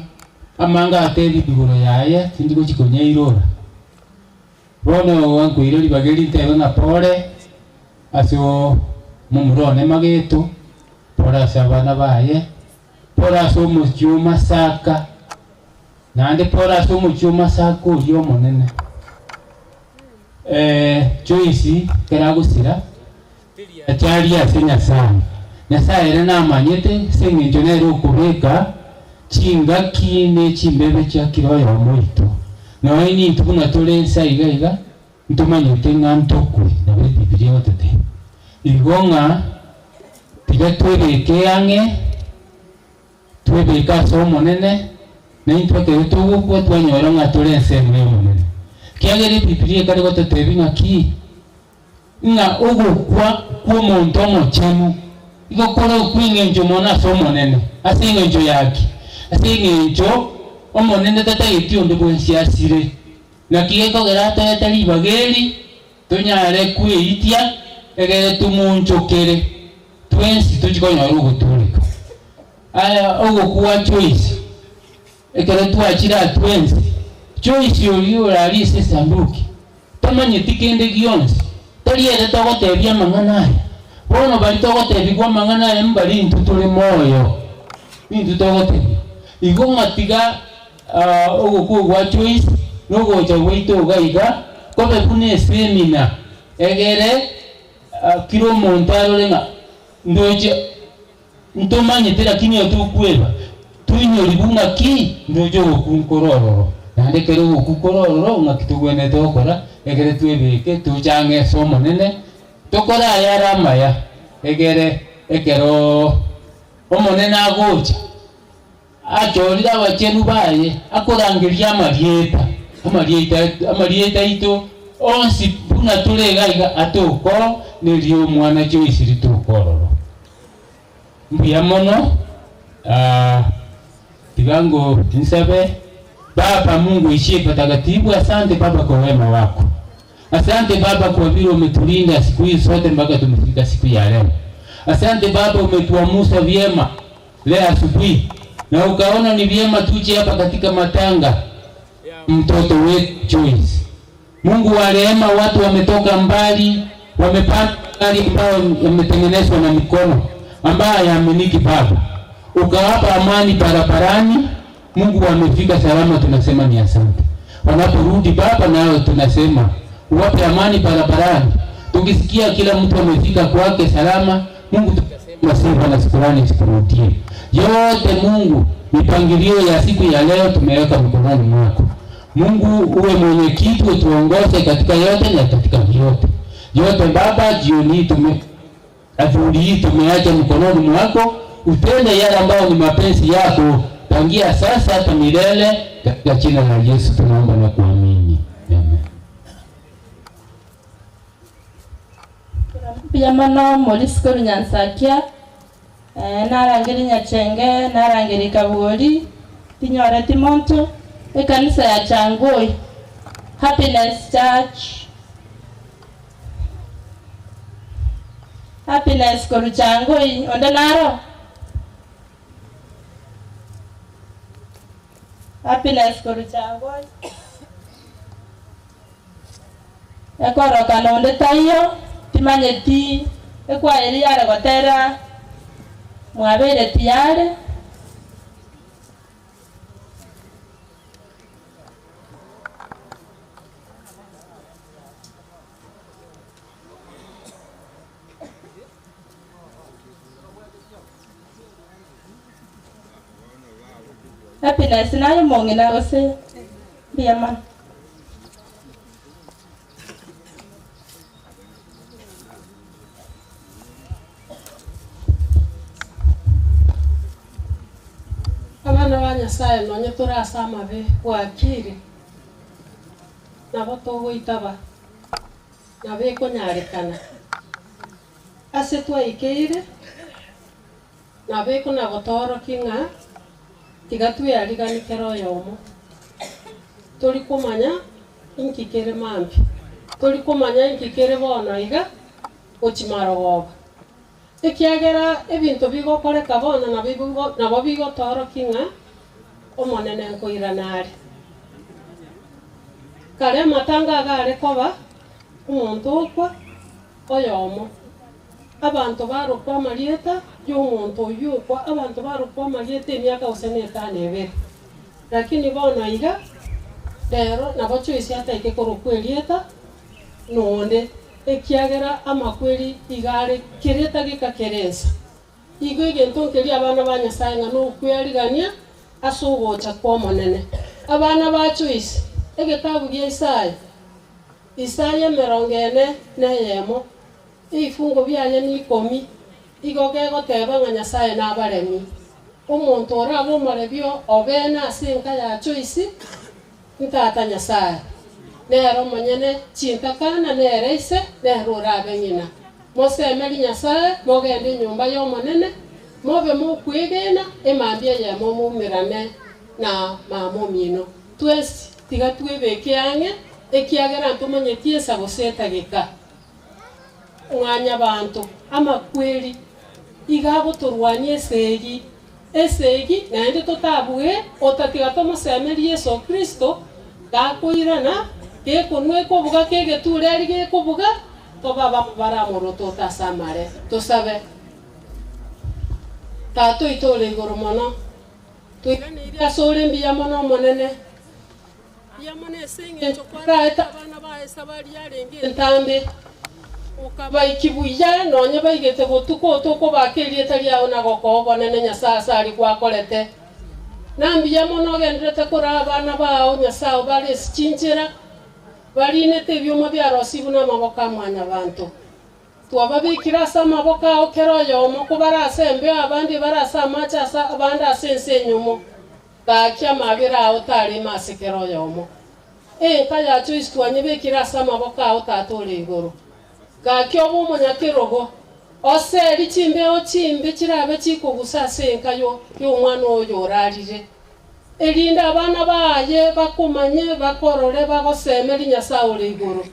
amange atebirie igoro yaye, tindi gochia konyairora. Bono nkoire ribaga eri ntebe ng'a pore ase omomura one Mageto, pore ase abana baye, pore ase omochie o Masaka, naende pore ase omochie o Masaka oria omonene. Joyce ekero agosira, Teri achari ase Nyasae. Nyasae ere namanyete, ase engencho nere okobeka chingaki ne chimbebe chia kera oyomo oito. Nonya nintwe buna tore ense aiga iga, ntomanyete ng'a ntokwe, nabo Ebibilia egototebia. Igo ng'a tiga twebeke ang'e, twebeke ase Omonene, naintwe ekero togokwa twanyora ng'a tore ensemo y'Omonene. Ekiagera Ebibilia ekare gototebia ng'a ki? Ng'a ogokwa kw'omonto omochenu igo kore okw'engencho mono ase Omonene. Ase engencho ya ki? Ase engencho Omonene tatageti onde bwensi asire. Naki gekogera atoete ribaga eri, tonyare kweitia, egere tomoonchokere, twensi tochie konyora ogotooreka. Aya ogokwa Joyce. Ekero twachire aa twensi, Joyce oria ore aria ase esanduki, tamanyeti kende gionsi, tari ere togotebia amang'ana aya. Bono baria togotebigwa amang'ana aya mbari intwe tore moyo, nintwe togotebigwa. Igo ng'a tiga ogokwa gwa Joyce na ogocha gwaito iga iga kobe buna esemina, egere kera omonto arore ng'a ndoche. Ntomanyete lakini otokweba, toinyorigwe ng'aki ndoche ogokunkora ororo, naende ekero ogokukora ororo ng'aki togwenerete gokora, egere twebeke toche ang'e ase Omonene, tokore ayare amaya, egere ekeroo Omonene agocha. Achorire abachenu baye, akorangeria amarieta, amarieta, amarieta aito onsi buna tore iga iga atokoo, nerio omwana Joyce rituko ororo. Mbuya mono, ah, tiga ngo nsabe Baba Mungu oishie patakatifu, asante Baba kwa wema wako. Asante Baba kwa vile umetulinda siku hizi zote mpaka tumefika siku ya leo. Asante Baba umetuamusha vyema leo asubuhi na ukaona ni vyema tuje hapa katika matanga ya mtoto wetu Joyce. Mungu wa rehema, watu wametoka mbali, wamepanda gari ambayo yametengenezwa na mikono ambayo hayaaminiki Baba, ukawapa amani barabarani. Mungu, wamefika salama, tunasema ni asante. Wanaporudi Baba, nao tunasema uwape amani barabarani. Tukisikia kila mtu amefika kwake salama, Mungu tutasema sifa na shukrani zikurudie. Yote Mungu, mipangilio ya siku ya leo tumeweka mkononi mwako. Mungu uwe mwenyekiti, utuongoze katika yote na katika vyote. Yote Baba, jioni hii tume adhuhuri hii tumeacha mkononi mwako, utende yale ambayo ni mapenzi yako tangia sasa hata milele, katika jina la Yesu tunaomba na kuamini. Amen. Mbuya mono Maurice korwa Nyansakia, eh, narangeri Nyachenge, narangeri Kabori, tinyoreti monto, ekanisa ya Changoi, Happiness Church, Happiness korwa Changoi, onde naro? Happiness korwa Changoi. Ekorokana onde taiyo, timanyeti ekwaya eria yare gotera mwabeire tiyare. Happiness naye omong'ina gose mbuya mono. Abana ba Nyasaye nonye tore ase amabe bwakire, nabo togoitaba, nabo ekonyarekana. Ase twaikeire, nabo ekonagotoorokia ng'a tiga tweariganie kera oyomo. Tori komanya inki kere mambia, tori komanya inki kere bono iga, gochia marogoba. Ekiagera ebinto bigokoreka bono nabo bigo nabo bigotoorokia ng'a omonene nkoirana are. Kare amatanga iga are koba, omonto okwa, oyomo. Abanto barokwa amarieta ya omonto oyio okwa, abanto barokwa amarieta emiaka gose na etano ebere. Lakini bono iga, rero nabo Joyce ataike korokwa erieta nonde, ekiagera amakweri iga are kera etageka kera ensa. Igo egento nkeria abana ba Nyasaye ng'a nokwearigania ase ogocha kwa Omonene. Abana ba Joyce, egetabu gia Isaya, Isaya emerongo ene na eyemo, ebifungo biaye ni ikomi, igo gegoteba ng'a Nyasaye nabaremie. Omonto orabe omorebi obene ase enka ya Joyce, ntata Nyasaye. Nere omonyene chintakana, nere ise, nere orabe ng'ina. Mosemerie Nyasaye, mogende enyomba y'Omonene, mobe mokwegena, emambia eyemo moumerane na mama omino. Twensi tiga twebeke ang'e, ekiagera ntomanyeti ensa gose etageka. Mwanyabanto, amakweri iga agotorwania esegi, esegi naende totabue, otatiga tomosemerie Yeso Kristo, gakoirana, gekonwa ekobuga kegetureri gekobuga, tobe abamo baramorotote ase amare. Tosabe. Tata oito ore igoro mono, toiraneirie asore mbuya mono Omonene, mbuya mono ase eng'encho kwaraete abana baye esabari yarenge entambe, okabaikia buya nonye baigete botuko tokobaka erieta riao na gokoa obonene Nyasae ase aria gwakorete. Na mbuya mono ogenderete koraa abana bao Nyasae obare ase chinchera, barinete ebioma biarosibwe namaboko a mwanyabanto. Twababekire ase amaboko ao kera oyomo, kobare ase embeo, abande bare ase amache, ase abande ase ense enyumo. Gaki amabera ao tareme ase kera oyomo. Enka ya Joyce twanyebekire ase amaboko ao Tata ore igoro. Gaki obe omonyakerogo, oserie chimbeo chimbe chirabe chikogusa ase enka y'omwana oyo orarire, erinde abana baye bakomanye, bakorore, bagosemerie Nyasae ore igoro.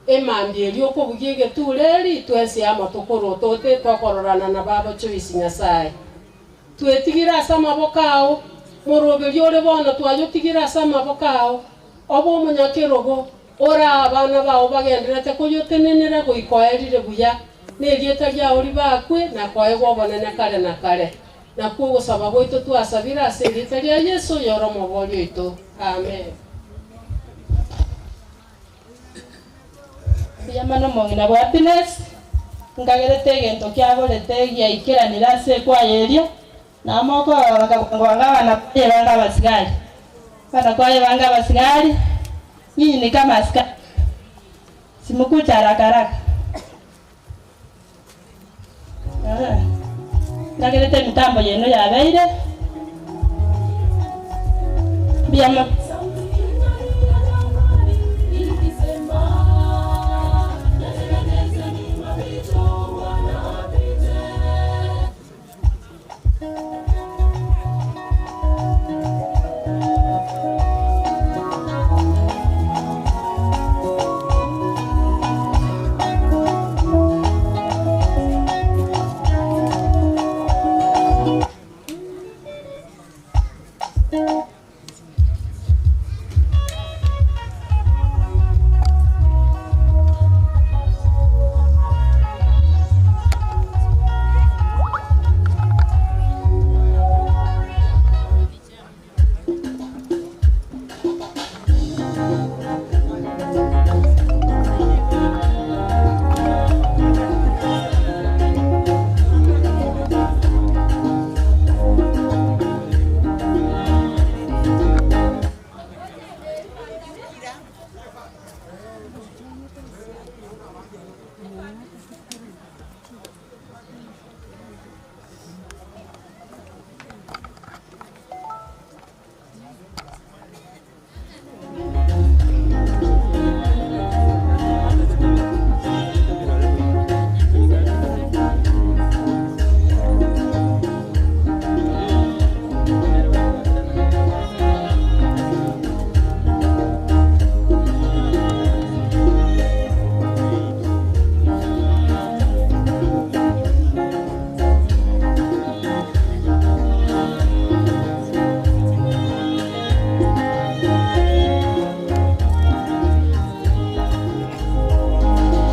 Emambia eria okobugia egeture eri, twensi amo tokorwa tote tokororana na baba Joyce Nyasae. Twetigire ase amaboko ao, moroberio ore bono twayotigire ase amaboko ao, obe omonyakerogo, ore abana bao bagendererete koyotenenera goika oerire buya, na erieta riao ribakwe na koegwa obonene kare na kare. Nakwo ogosaba gwaito twasabire ase erieta ria Yeso oyore Omobori oito. Amen. Mbuya mono omong'ina bwa Happiness, nkagerete egento kiaborete giaikeranire ase ekwaya eria, na mokorora bwango bwango abana kwaye bange abasigari, abana kwaye bange abasigari, nyinyi ni kama askari, simukuche haraka haraka. Nkagerete emitambo yaino yabeire, mbuya mono.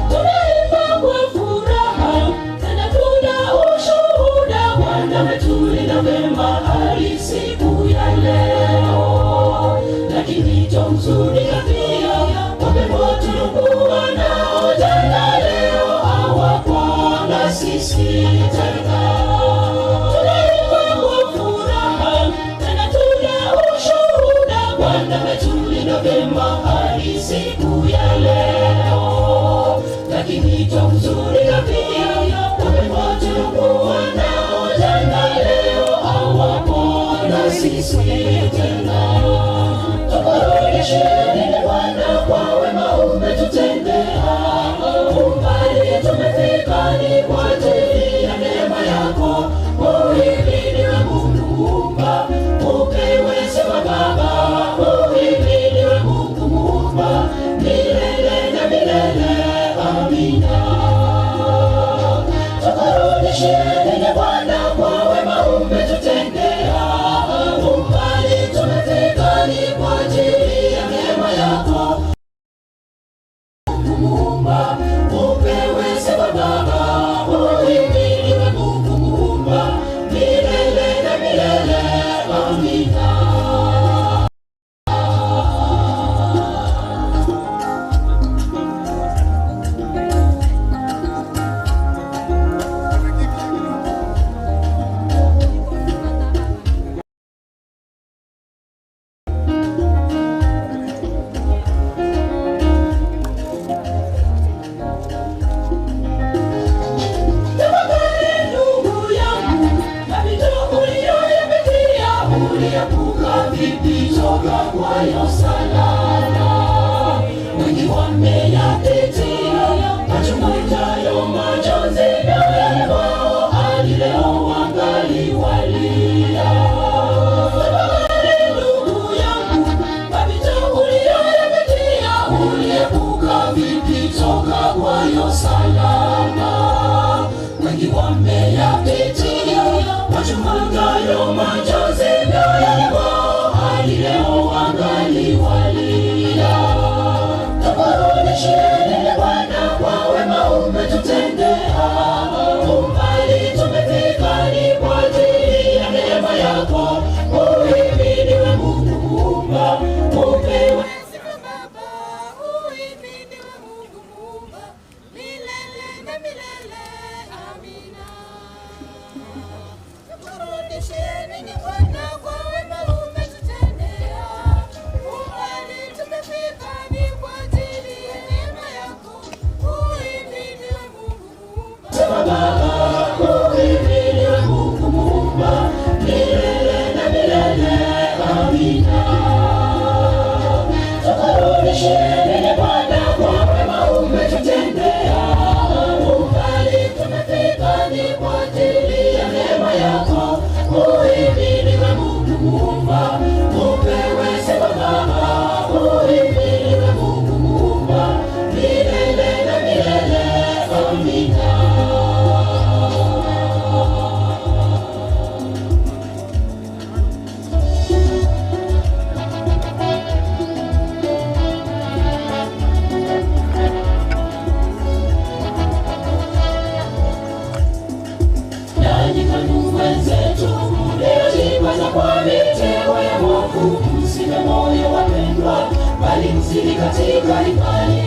Tunaimba kwa furaha, tena tuna ushuhuda, Bwana ametulinda vema hadi siku ya leo. Lakini twamhuzunika pia wapendwa tuliokuwa nao jana, leo hawapo na sisi tena. Tunaimba kwa furaha, tena tuna ushuhuda, Bwana ametulinda vema hadi siku ya leo. Lakini twamhuzunika pia wapendwa tuliokuwa nao jana, leo hawapo na sisi tena. Tukurudisheni Bwana kwa wema umetutendea, umbali tumefika ni kwa ajili ya neema yako. Uhimidiwe Mungu Muumba, upewe sifa Baba. Uhimidiwe Mungu Muumba, milele na milele. Amina. Tukurudisheni Bwana kwa wema umetutendea, umbali tumefika ni kwa ajili ya neema yako. Mungu Muumba, upewe sifa Baba. Uhimidiwe Mungu Muumba, milele na milele. Amina. Wameyapitia machungu hayo, machozi mioyoni mwao, hadi leo wangali walia. Tafakari ndugu yangu, mapito uliyoyapitia, uliepuka vipi toka kwayo salama. Wengi wameyapitia machungu hayo, machozi mioyoni mwao, hadi leo wangali walia. Tukurudishieni Bwana kwa wema umetutendea. Umbali tumefika ni kwa ajili ya neema yako. Uhimidiwe Mungu Muumba, upewe Sifa Baba, uhimidiwe Mungu Muumba, milele na milele. Amina. Tukurudishieni ni Bwana kwa wema umetutendea. Umbali tumefika ni kwa ajili ya neema yako. Uhimidiwe Mungu Muumba. Sifa Baba, uhimidiwe Mungu Muumba, milele na milele. Amina. Tukurudishieni Bwana kwa wema umetutendea. Umbali tumefika ni kwa ajili ya neema yako. Uhimidiwe Mungu Muumba, upewe sifa Baba. Uhimidiwe Mungu Muumba, milele na milele. Amina. Nanyi kwenu wenzetu mliojikweza kwa mitego ya mwovu, msife moyo wapendwa, bali mzidi katika imani.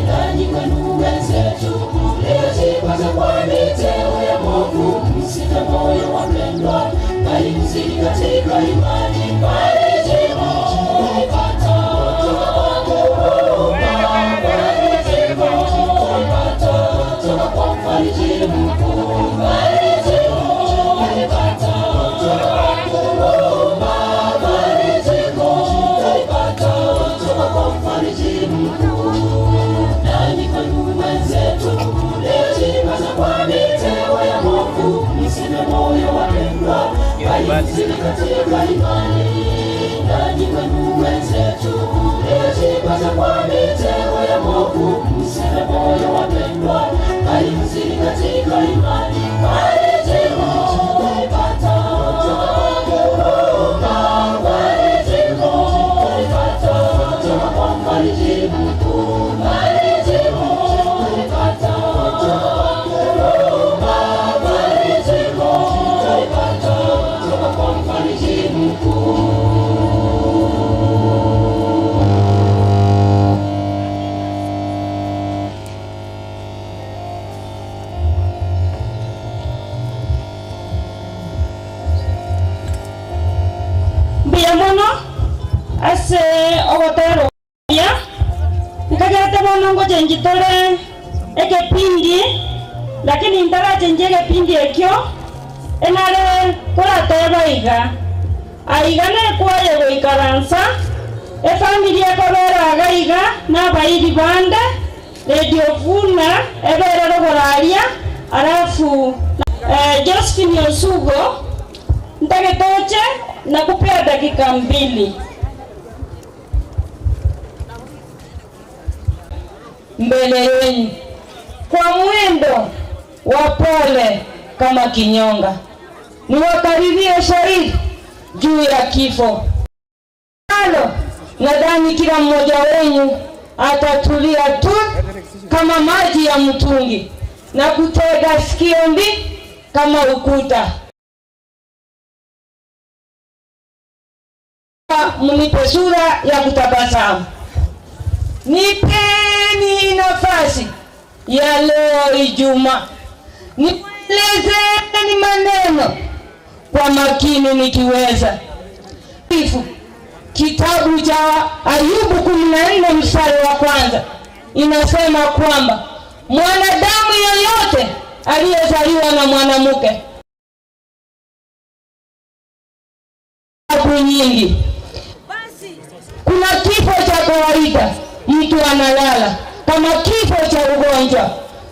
Nanyi kwenu wenzetu mliojikweza kwa mitego ya mwovu, msife moyo wapendwa, bali mzidi katika imani. Bali jibu tulipata kutoka kwake Muumba, bali jibu tulipata kutoka kwa mfariji mkuu. Bali jibu tulipata kutoka kwake Muumba, bali jibu tulipata kutoka kwa mfariji mkuu. Nanyi kwenu wenzetu mliojikweza kwa mitego ya mwovu, msife moyo wapendwa, bali mzidi katika imani. Nanyi kwenu wenzetu mliojikweza kwa mitego ya mwovu, msife moyo wapendwa, bali mzidi katika imani. Bali jibu tulipata kutoka kwake Muumba, bali jibu tulipata kutoka kwa mfariji mkuu. Bali jibu tulipata kutoka kwake Muumba, bali jibu tulipata kutoka kwa mfariji mkuu. Mbuya mono ase ogotera okuya, nkagerete bono ngochengi tore ekepindi, lakini ntarachengi egepindi ekio, enare korateba iga, aiga nekwaye goikaransa, efamiri ekobera iga iga, na abairi bande, Radio Vuna ebere rogoro aria, alafu Josephine Osugo ntagete oche nakupea dakika mbili. Mbele yenu kwa mwendo wa pole kama kinyonga, niwakaribie shairi juu ya kifo. Nalo nadhani kila mmoja wenyu atatulia tu kama maji ya mtungi na kutega sikio mbi kama ukuta. Mnipe sura ya kutabasamu. Nipeni nafasi ya leo Ijumaa, nielezeni maneno kwa makini nikiweza. Kitabu cha Ayubu 14 mstari wa kwanza inasema kwamba mwanadamu yeyote aliyezaliwa na mwanamke nyingi. Kuna kifo cha kawaida. mtu analala kama kifo cha ugonjwa.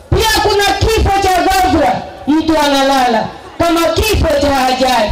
Pia kuna kifo cha ghafla, mtu analala kama kifo cha ajali.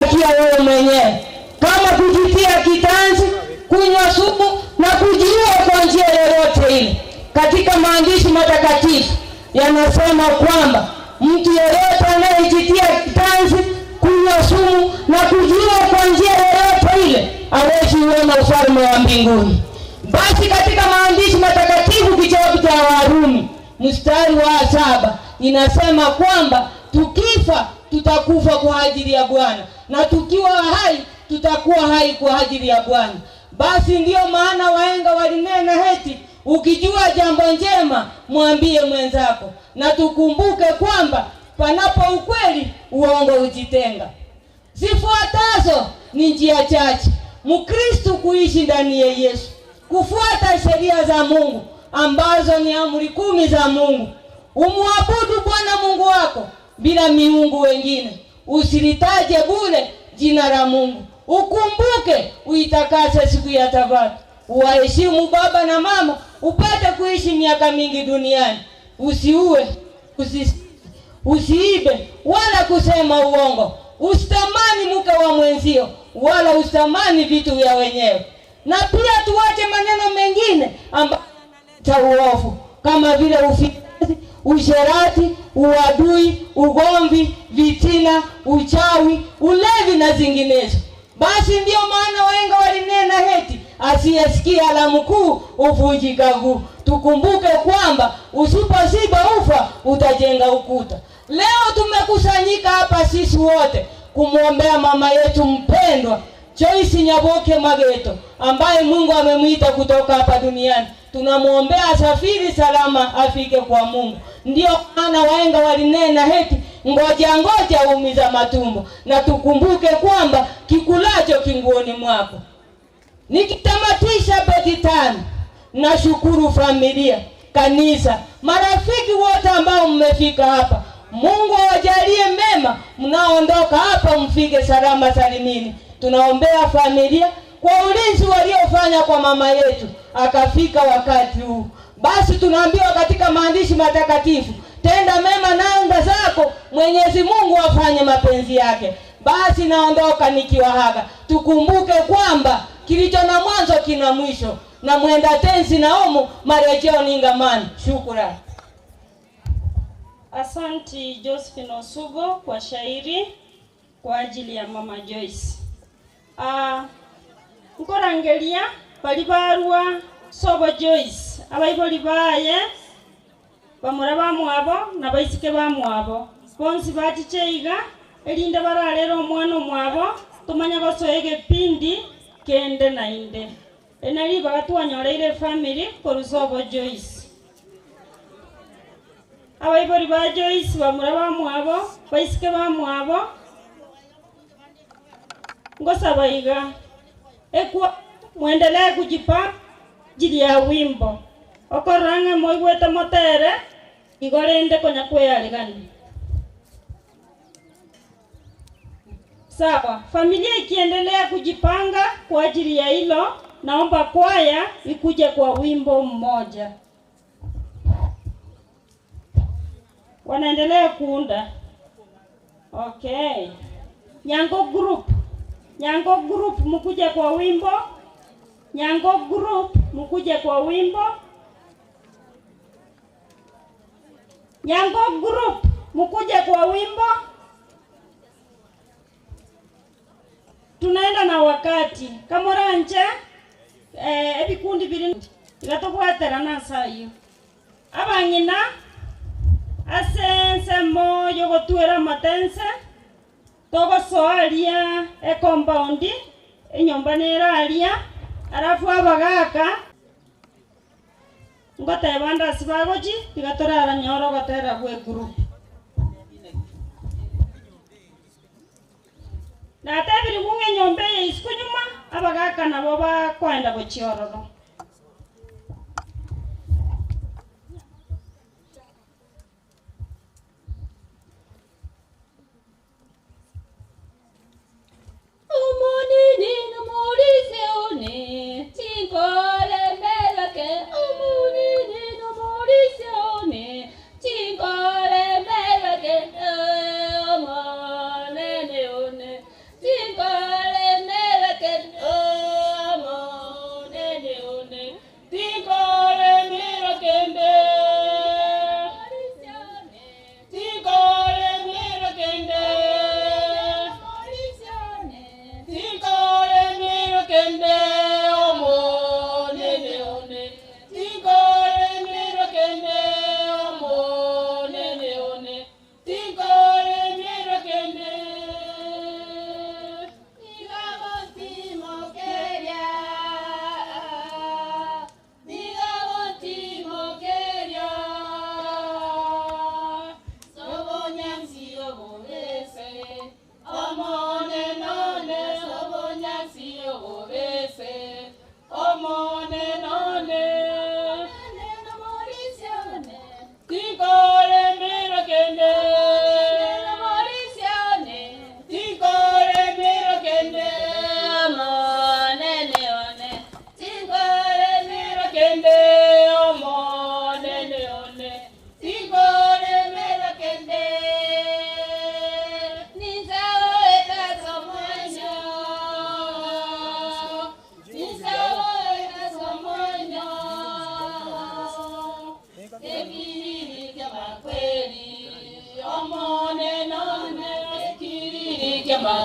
Kia wewe mwenyewe kama kujitia kitanzi, kunywa sumu na kujiua kwa njia yoyote ile. Katika maandishi matakatifu yanasema kwamba mtu yeyote anayejitia kitanzi, kunywa sumu na kujiua kwa njia yoyote ile hawezi uona ufalme wa mbinguni. Basi katika maandishi matakatifu kitabu cha Warumi mstari wa saba inasema kwamba tukifa tutakufa kwa ajili ya Bwana na tukiwa hai tutakuwa hai kwa ajili ya Bwana. Basi ndiyo maana wahenga walinena heti, ukijua jambo njema mwambie mwenzako, na tukumbuke kwamba panapo ukweli uongo hujitenga. Zifuatazo ni njia chache Mkristu kuishi ndani ya Yesu, kufuata sheria za Mungu ambazo ni amri kumi za Mungu. Umwabudu Bwana Mungu wako bila miungu wengine, usilitaje bure jina la Mungu. Ukumbuke uitakase siku ya Sabato, uwaheshimu baba na mama, upate kuishi miaka mingi duniani. Usiue, usi, usiibe wala kusema uongo, usitamani mke wa mwenzio wala usitamani vitu vya wenyewe. Na pia tuache maneno mengine ambayo yanaleta uovu kama vile ufisadi, usherati, uadui, ugomvi, vitina, uchawi, ulevi na zinginezo. Basi ndiyo maana wahenga walinena heti, asiyesikia la mkuu huvunjika guu. Tukumbuke kwamba usipoziba ufa utajenga ukuta. Leo tumekusanyika hapa sisi wote kumwombea mama yetu mpendwa Joyce Nyaboke Mageto ambaye Mungu amemwita kutoka hapa duniani. Tunamwombea asafiri salama afike kwa Mungu. Ndiyo maana wahenga walinena heti ngoja ngoja huumiza matumbo, na tukumbuke kwamba kikulacho kinguoni mwako. Nikitamatisha beti tano, nashukuru familia, kanisa, marafiki wote ambao mmefika hapa. Mungu awajalie mema mnaoondoka hapa, mfike salama salimini. Tunaombea familia kwa ulinzi waliofanya kwa mama yetu akafika wakati huu. Basi tunaambiwa katika maandishi matakatifu, tenda mema nanda zako, Mwenyezi Mungu afanye mapenzi yake. Basi naondoka nikiwahaga, tukumbuke kwamba kilicho na mwanzo kina mwisho, na mwenda tenzi na marejeo ni ngamani. Shukrani. Asanti Josephine Osugo kwa shairi kwa ajili ya Mama Joyce. Ah, nkorangeria bali barwa sobo Joyce abaibori baye bamura bamwabo na baisike bamwabo bonsi bachiche iga erinde bararera omwana omwabo tumanya gosoa egepindi kende nainde enari bagatwanyoreire family koru sobo Joyce. Abaibori ba Joyce bamura bamwabo baisike bamwabo ngosaba iga ekwa mwendelee kujipa ajili ya wimbo okoranga moigwete motere igorende konya kweyarigani. Sawa, familia ikiendelea kujipanga kwa ajili ya hilo, naomba kwaya ikuje kwa wimbo mmoja. Wanaendelea kuunda. Okay. Nyango group. Nyango group mkuje kwa wimbo. Nyango group mkuje kwa wimbo. Nyango group mkuje kwa wimbo. Tunaenda na wakati. Kamoranje ebikundi biri igatobwaterana sayo. Abang'ina ase ensemo yogotwera amatense togosoaria ecompound enyomba neraria alafu abagaka ngoteba ndasi bagochi tiga toraranyora ogotera bwa egroup. Natebiri bung'e enyomba eye isiko nyuma abagaka nabo bakoenda gochiororo. Omonene na moriseone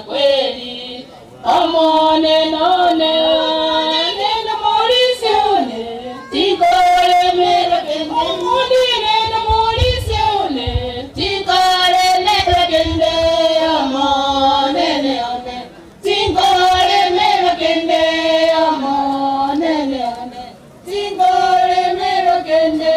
makweri omonenone neno morisione tinkoremerwa kende omonene morisione tinkoremerwa kende omonene one tinkoremerwa kende omonene one tinkoremerwa kende.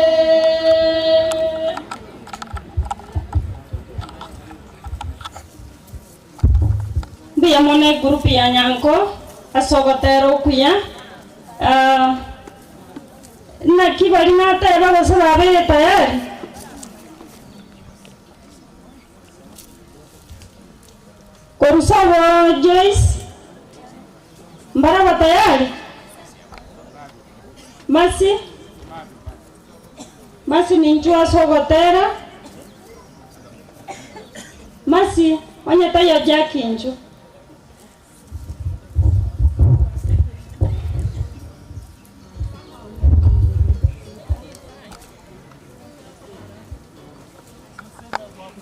Mbuya mono egroup ya Nyango ase ogotera okuya. Ah, naki bari nateba gose babeire tayari? Korusa abo Joyce, mbaraba tayari? Masi? Masi ninchwo ase ogotera? Masi, onye taiyo Jack inchwo.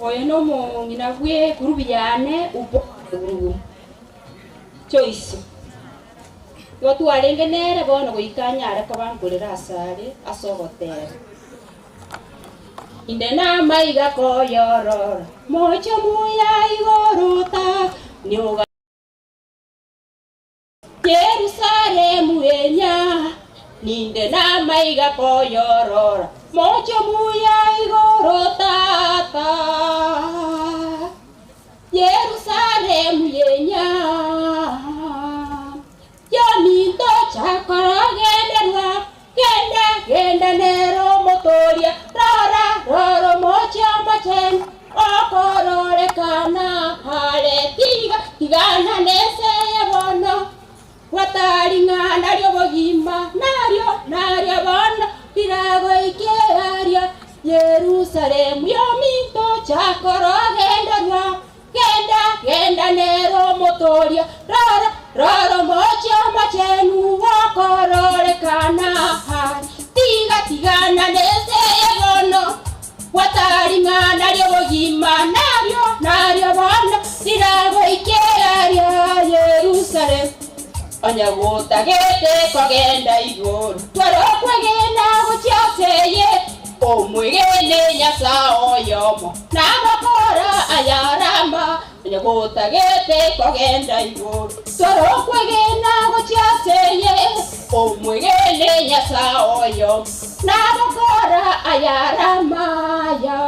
Oyo nomong'ina bwe egurubu yane ubo Joyce. Igo twarenge nere bono goika anyare koba nkorera ase are ase ogotera. Inde namaiga koyorora moche muya igoro ta nioga Yerusalemu enya ninde namaiga koyorora moche muya igoro tata Yerusalemu yenya yominto chakorogenderwa genda genda nero motoria rora roro moche mochen okororekana hare tiga tigana neseye bono wataring'ana riobogima nario nario bono riragoikearia Yerusalemu yominto chakorogenderwa genda genda nero motoria rora roro moche mochenu okororekana hare tiga tigana neseye bono wataring'ana riobogima nario nario bono riragoikearia Yerusalemu onye gotagete kogenda igoro twarakwegena gochiaseye omwegene Nyasaye oyomo nabakora ayarama onye gotagete kogenda igoro twarakwegena gochiaseye omwegene Nyasaye oyomo nabakora ayaramaya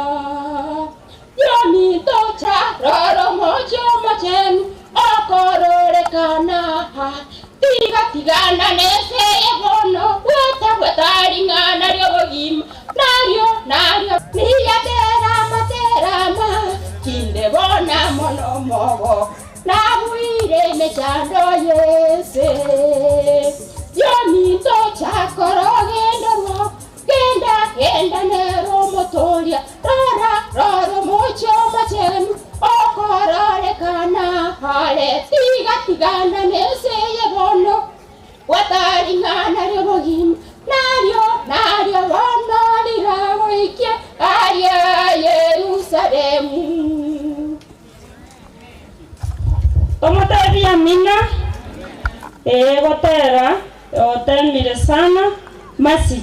yomintocha roro mocho mochenu okororekana tiga tigana neseye bono bwata bwataring'ana riobogima nario nario niyaterama terama kinde bona mono mogo nabwire emechando yese yominto chakorogendo rwa genda genda nero motoria rora roro mocho mochenu okororekana hare tiga tigana neseye bono wataring'ana riobogima nario nario bono riragoikia aria Yerusalemu. Tomotebia amina gotera otemire sana masi.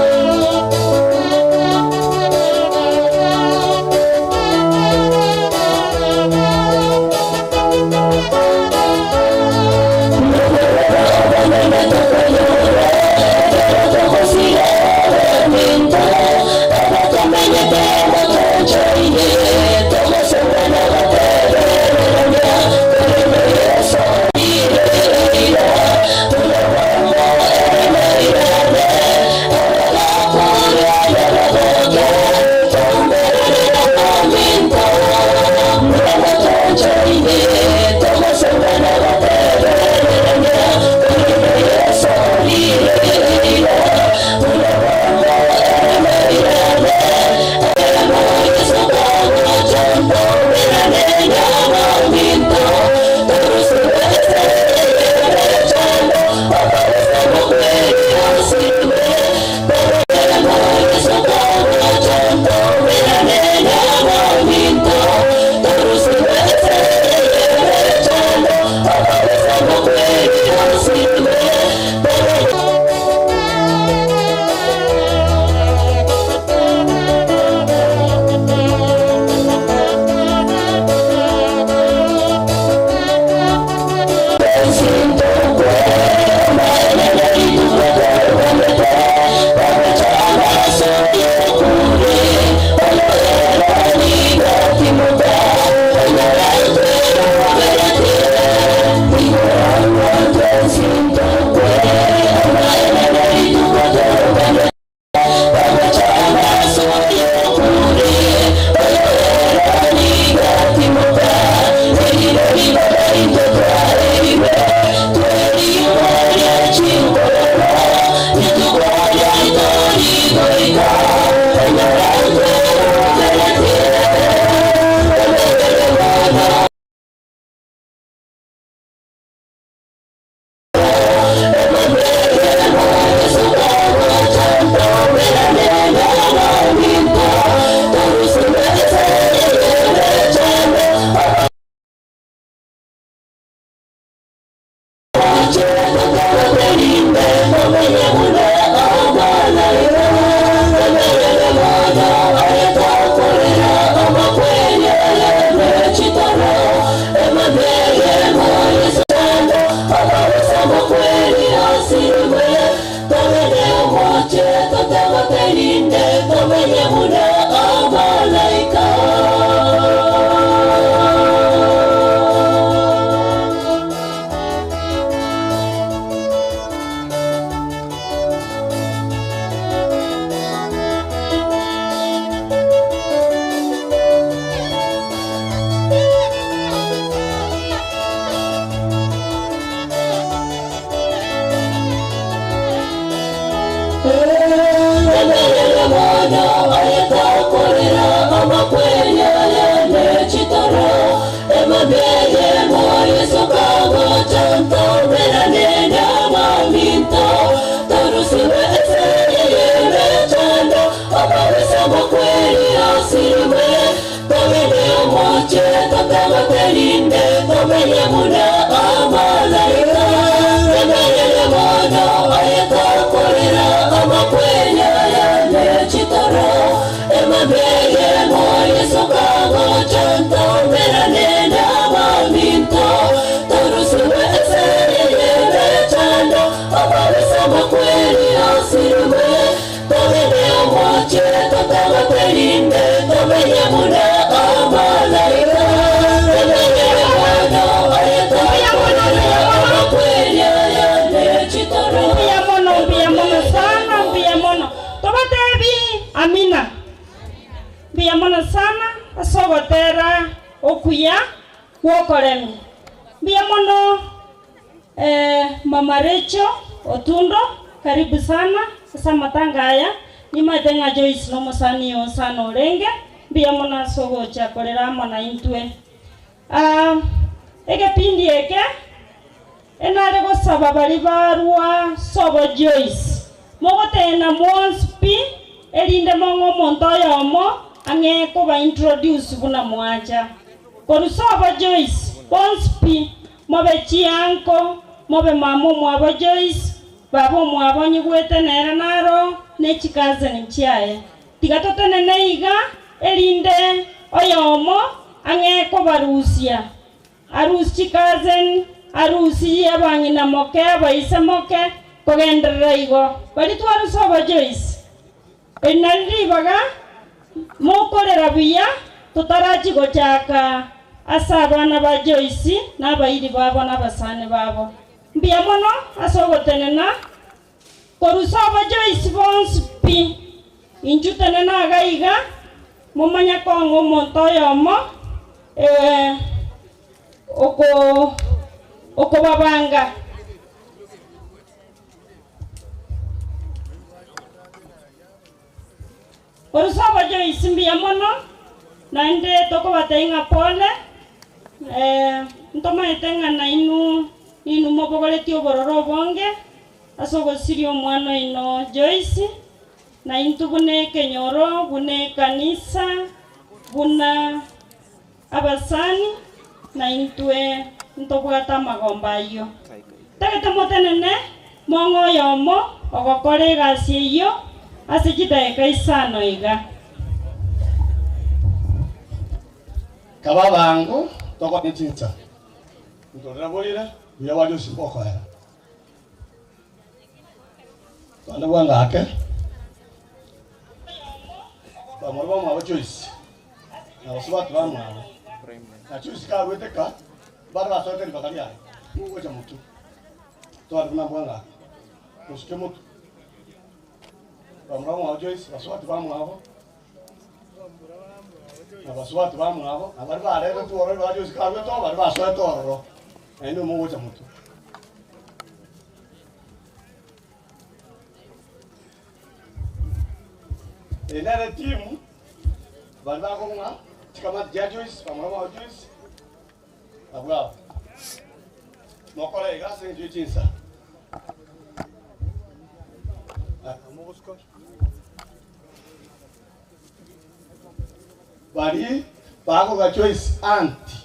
Thank you. omoche totagoterinde tomenye buna abalaika. Emerere mono ayetakorera amakweya yanechitoro emabeye moyesokago chantomerane n'abaminto torusiwe eseyeyebechando amabesa makweri asiriwe tobene omoche totagoterinde tomenye buna abalaika emerere mono ayetakorera amakweya yanechitoro emabeye moyesokago chantomerane n'abaminto torusiwe eseyeyebechando amabesa makweri asiriwe tobene omoche totagoterinde tomenye buna abalaika emerere mono ayetakorera amakweya yanechitoro Mbuya mono, mbuya mono sana, mbuya mono. Tobatebi amina. Mbuya mono sana asogotera okuya gwokoremi. Mbuya mono Mama Recho Otundo, karibu sana ase amatanga aya. Nimate ng'a Joyce nomosani osana orenge. Mbuya mono ase ogocha korera amo na intwe. Egepindi eke enare gosaba bari barwa sobo Joyce mogotena mwonsi pi erinde mong'o omonto oyomo ang'e koba introduce buna mwacha koru sobo Joyce bonsi pi mobe chianko mobe mama omwabo Joyce baba omwabo nyigwete nere naro nechikazeni chiaye tiga totenene iga erinde oyomo ang'e kobarusia arusi chikazeni arusi abang'ina moke abaise moke kogenderera igo bari twarusa obo Joyce eri ribaga mokorera buya totarachi gochaka ase abana ba Joyce n'abairi babo n'abasani babo mbuya mono ase ogotenena korusa obo Joyce bonsi pi inchu tenena iga iga momanya kong'a omonto oyomo okobabanga orusobo Joyce mbuya mono naende tokobatebia ng'a pole ntomaete ng'a nainu ninu mobogoretie obororo obonge ase ogosiria omwana oino Joyce na intu buna ekenyoro buna ekanisa buna abasani na intwe ntobwate amagomba ayio tagete motenene mong'o oyomo ogokora egasi eyio ase chidaeka isano iga kaba bangu tokonichincha ntorera borire buya bwa Joyce bokoera twande bwangake bamore bamwabo Joyce na basubati bamwabo na Joyce karweteka bari basoete ribaka riaye mugocha mutu twande buna bwangake musuke mutu bamore bamwabo Joyce basubati bamwabo na basubati bamwabo abari barete tuororo ba Joyce karwete bari basoete ororo naende mugocha mutu enere timu bari bakong'a chikamati chia Joyce bamura bao Joyce abwabo mokora iga ase enchwe chinsa bari bakoga Joyce anti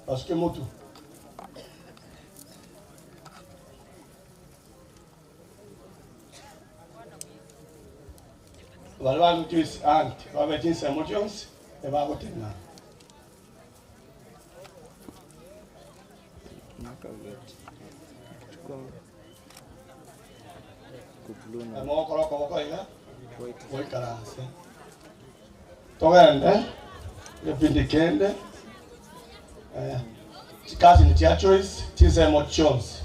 basuke mutu bari bago Joyce anti babe chinsa mo Joyce ebagotena Mogokora okoboko iga, goikaranse. Togende egepindi kende, chikasini chia Joyce chinsemo chionsi,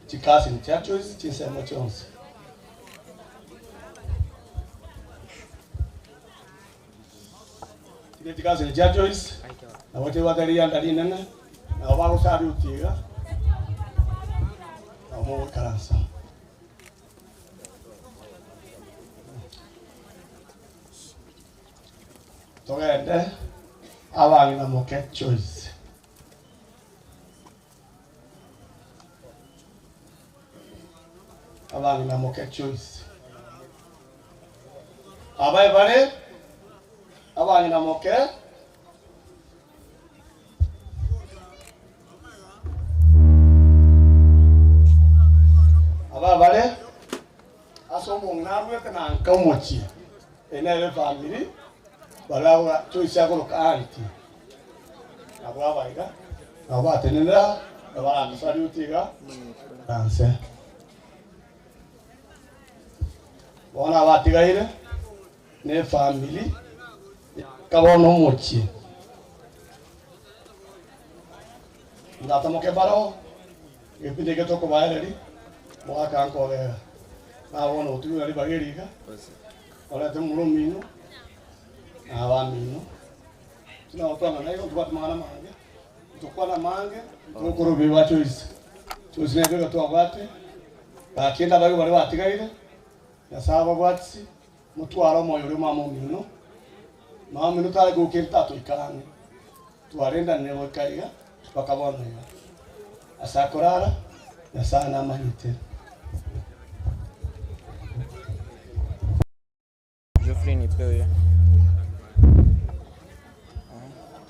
chikasini chia Joyce chinsemo chionsi. Chire chikasini chia Joyce, nabo chibwate rianda rinene, nabo bagosaluti iga, nabo mogoikaransa. Togende abang'ina moke Joyce. Abang'ina moke Joyce. Abae bare abang'ina moke Aba bare ase omong'ina arwete na nka omochie, eye nere efamiri baria Joyce akoroka aunty. Nabwo aba iga, nabo batenenera, nabo baransaluti iga nse. Bono abatigaire ne efamiri ya bono omochie. Ndatamoke baroo, egepindi eke tokobaereria, mogaka nkogera. Na bono otigwe ribaga eri iga, orete momura omino, na abamino. Tinagotwang'ana igo, ntobwate amang'ana amange, ntokwana amange, ntokora obobe bwa Joyce. Joyce nere iga twabwate, gaki nabaria baria batigaire, Nyasae ababwatisi, motware omoyo oria omama omino, mama omino tare gokenda tatoika ang'e, twarendanire goika iga, mpaka bono iga. Ase akorara, Nyasae namanyete. Geoffrey nipewe.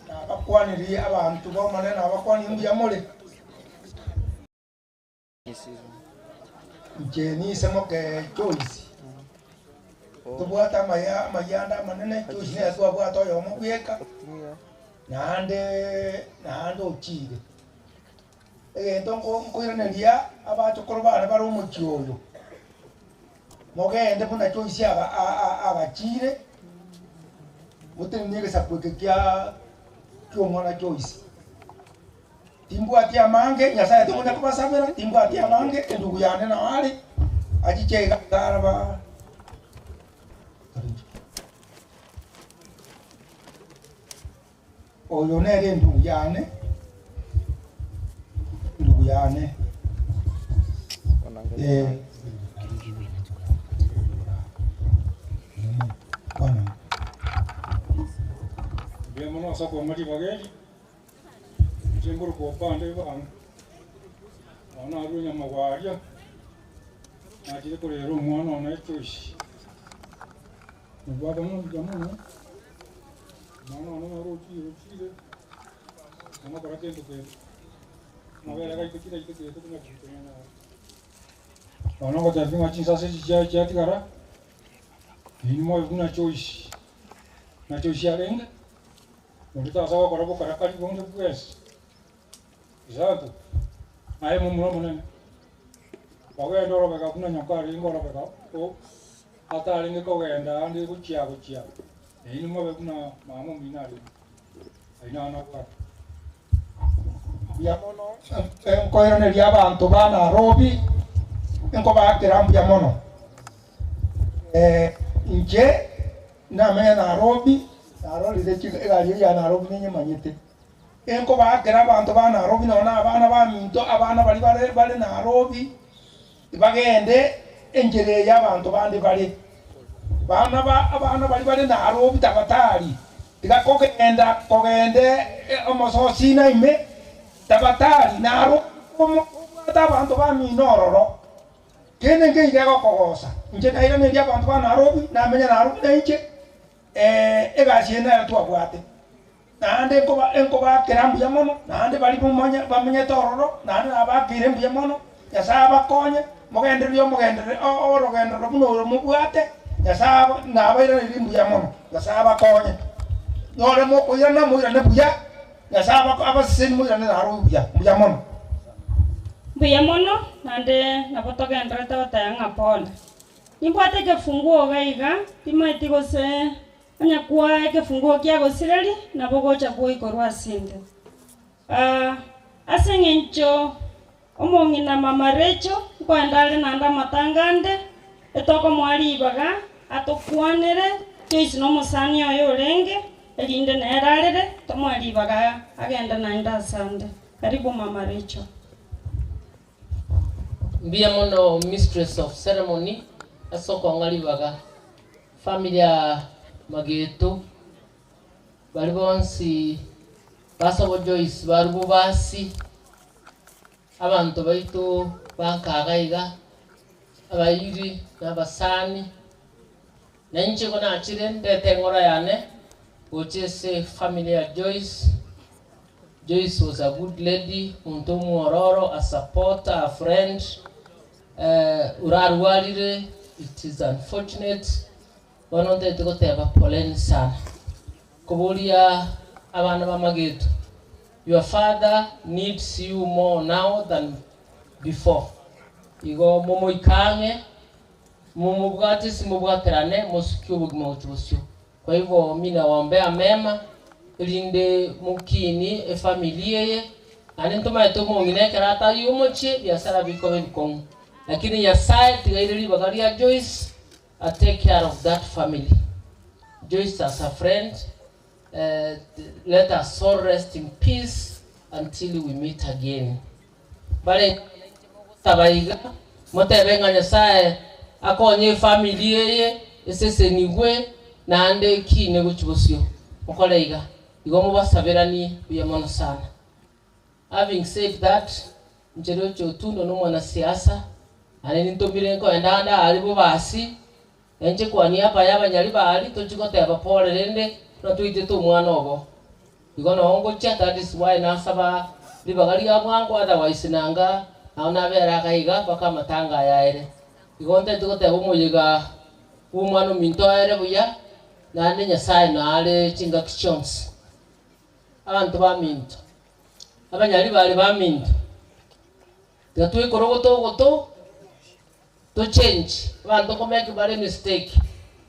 Nabakwanirie abanto b'Omonene, nabakwanirie mbuya more. Inche nise moke Joyce, tobwate amaya amayanda amanene, Joyce nere twabwate oyomo bweka, naende naende ochire. Egento nko nkoiraneria abachokoro bane bare omochie oyo, mogende buna Joyce aga a- a- agachire, motenenie egesaku eke kia kia omwana Joyce. Timbwati amange, Nyasae tokonya kobasabera, timbwati amange, endugu yane nao are, achiche iga araba Oyo nere endugu yane, endugu yane, eh. Kwana. Mbuya mono ase okong'a ribaga eri. Inche nkorokwa opande Ivan, nao narure nyamagwaria, nachire korera omwana one Joyce. Nobwate omokia mono, omwana one noro ochire ochire, tangokora kento kende, amabere gaito chiraito kento buna chikonyara. Bono ngotebia ng'a chinsase echi chia chiatigara, inwe mobe buna Joyce, buna Joyce arenge. Onde tasa gokora bokarakari bonde bwensi, Isato, aye momura omonene, ogende orobega buna nyoko arenge orobega, o atarenge kogenda aande gochia gochia, na inwe mobe buna mama omino arenge. Ayio naro nabwate. Mbuya mono, nkoiraneria abanto ba Nairobi, nkobaakera mbuya mono. Inche Namenya Nairobi, narorire egari eyio ya Nairobi ninyemanyete. Enkobaakera abanto ba Nairobi nonya na abana baminto, abana baria bare bare Nairobi, bagende enchera eye abanto bande bare. Bana ba abana baria bare Nairobi tabatari, tiga kogenda kogende omososina ime, tabatari Nairobi obwate abanto bamino ororo. Kende nkeigo egokogosa, inche nairanerie abanto ba Nairobi, namenya Nairobi nainche, egasi eye nero twabwate. Naende nkoba nkobaakera mbuya mono, naende baria momanye bamenyete ororo, naende nabakeire mbuya mono, Nyasae abakonye, mogendererie omogenderere o orogenderero buna oro mobwate, Nyasae aba nabairanerie mbuya mono, Nyasae abakonye. Nyore mokoirana moirane buya, Nyasae abako abasesenie moirane Nairobi buya, mbuya mono. Mbuya mono, naende nabo togendererete goteba ng'a pole. Nimbwate ekefunguo iga iga, timaeti gose onye kwa ekefunguo kiagosireri, nabo ogocha gwoikorwa ase inde. Ase eng'encho omong'ina mama Rachel nkoenda are naende amatanga ande, etokomoa ribaga atokwanere, Joyce na omosani oye orenge, erinde nere arere, tomoe ribaga agende naende ase ande. Karibu mama Rachel. Mbuya mono mistress of ceremony ase okong'a ribaga. Family ya Mageto baria bonsi basobo Joyce barwa bobasi, abanto baito ba nkaga iga, abairi na abasani, na inche igo nachire ndete eng'ora yane gocha ase family ya Joyce. Joyce was a good lady, omonto omwororo, a supporter, a friend, orarwarire, it is unfortunate, bono ntagete goteba poleni sana. Koboria abana ba Mageto, your father needs you more now than before, igo momoike ang'e, momobwate ase mobwaterane, mosukie obogima gochia bosio. Kwa hivyo mi nawaombea mema, erinde mokinie efamiri eye, naende ntomaete omong'ina ekero atari omochie, ebiasara bikoba ebikong'u. Lakini Nyasaye tiga aire ribaga ria Joyce a take care of that family. Joyce as a friend, let us all rest in peace until we meet again. Bare mogosaba iga, motebe ng'a Nyasae akonye efamiri eye esesenigwe naende ekine gochia bosio. Mokore iga, igo mobasaberanie buya mono sana. Having said that, inche roche Otundo na omwanasiasa, naende nintomire nkoenda ande aria bobasi, Inche kwania abaye abanyari baria tochia goteba pole rende buna twaitete omwana obo. Igo noo ngochia that is why nasaba ribaga ria bwango otherwise nanga nao nabere iga iga mpaka amatanga aya aere. Igo ntagete goteba omoyega bwa omwana ominto aere buya naende Nyasaye nare chingaki chionsi. Abanto baminto, abanyari baria baminto, tiga twekore ogoto ogoto. To change, abanto ko make bare mistake,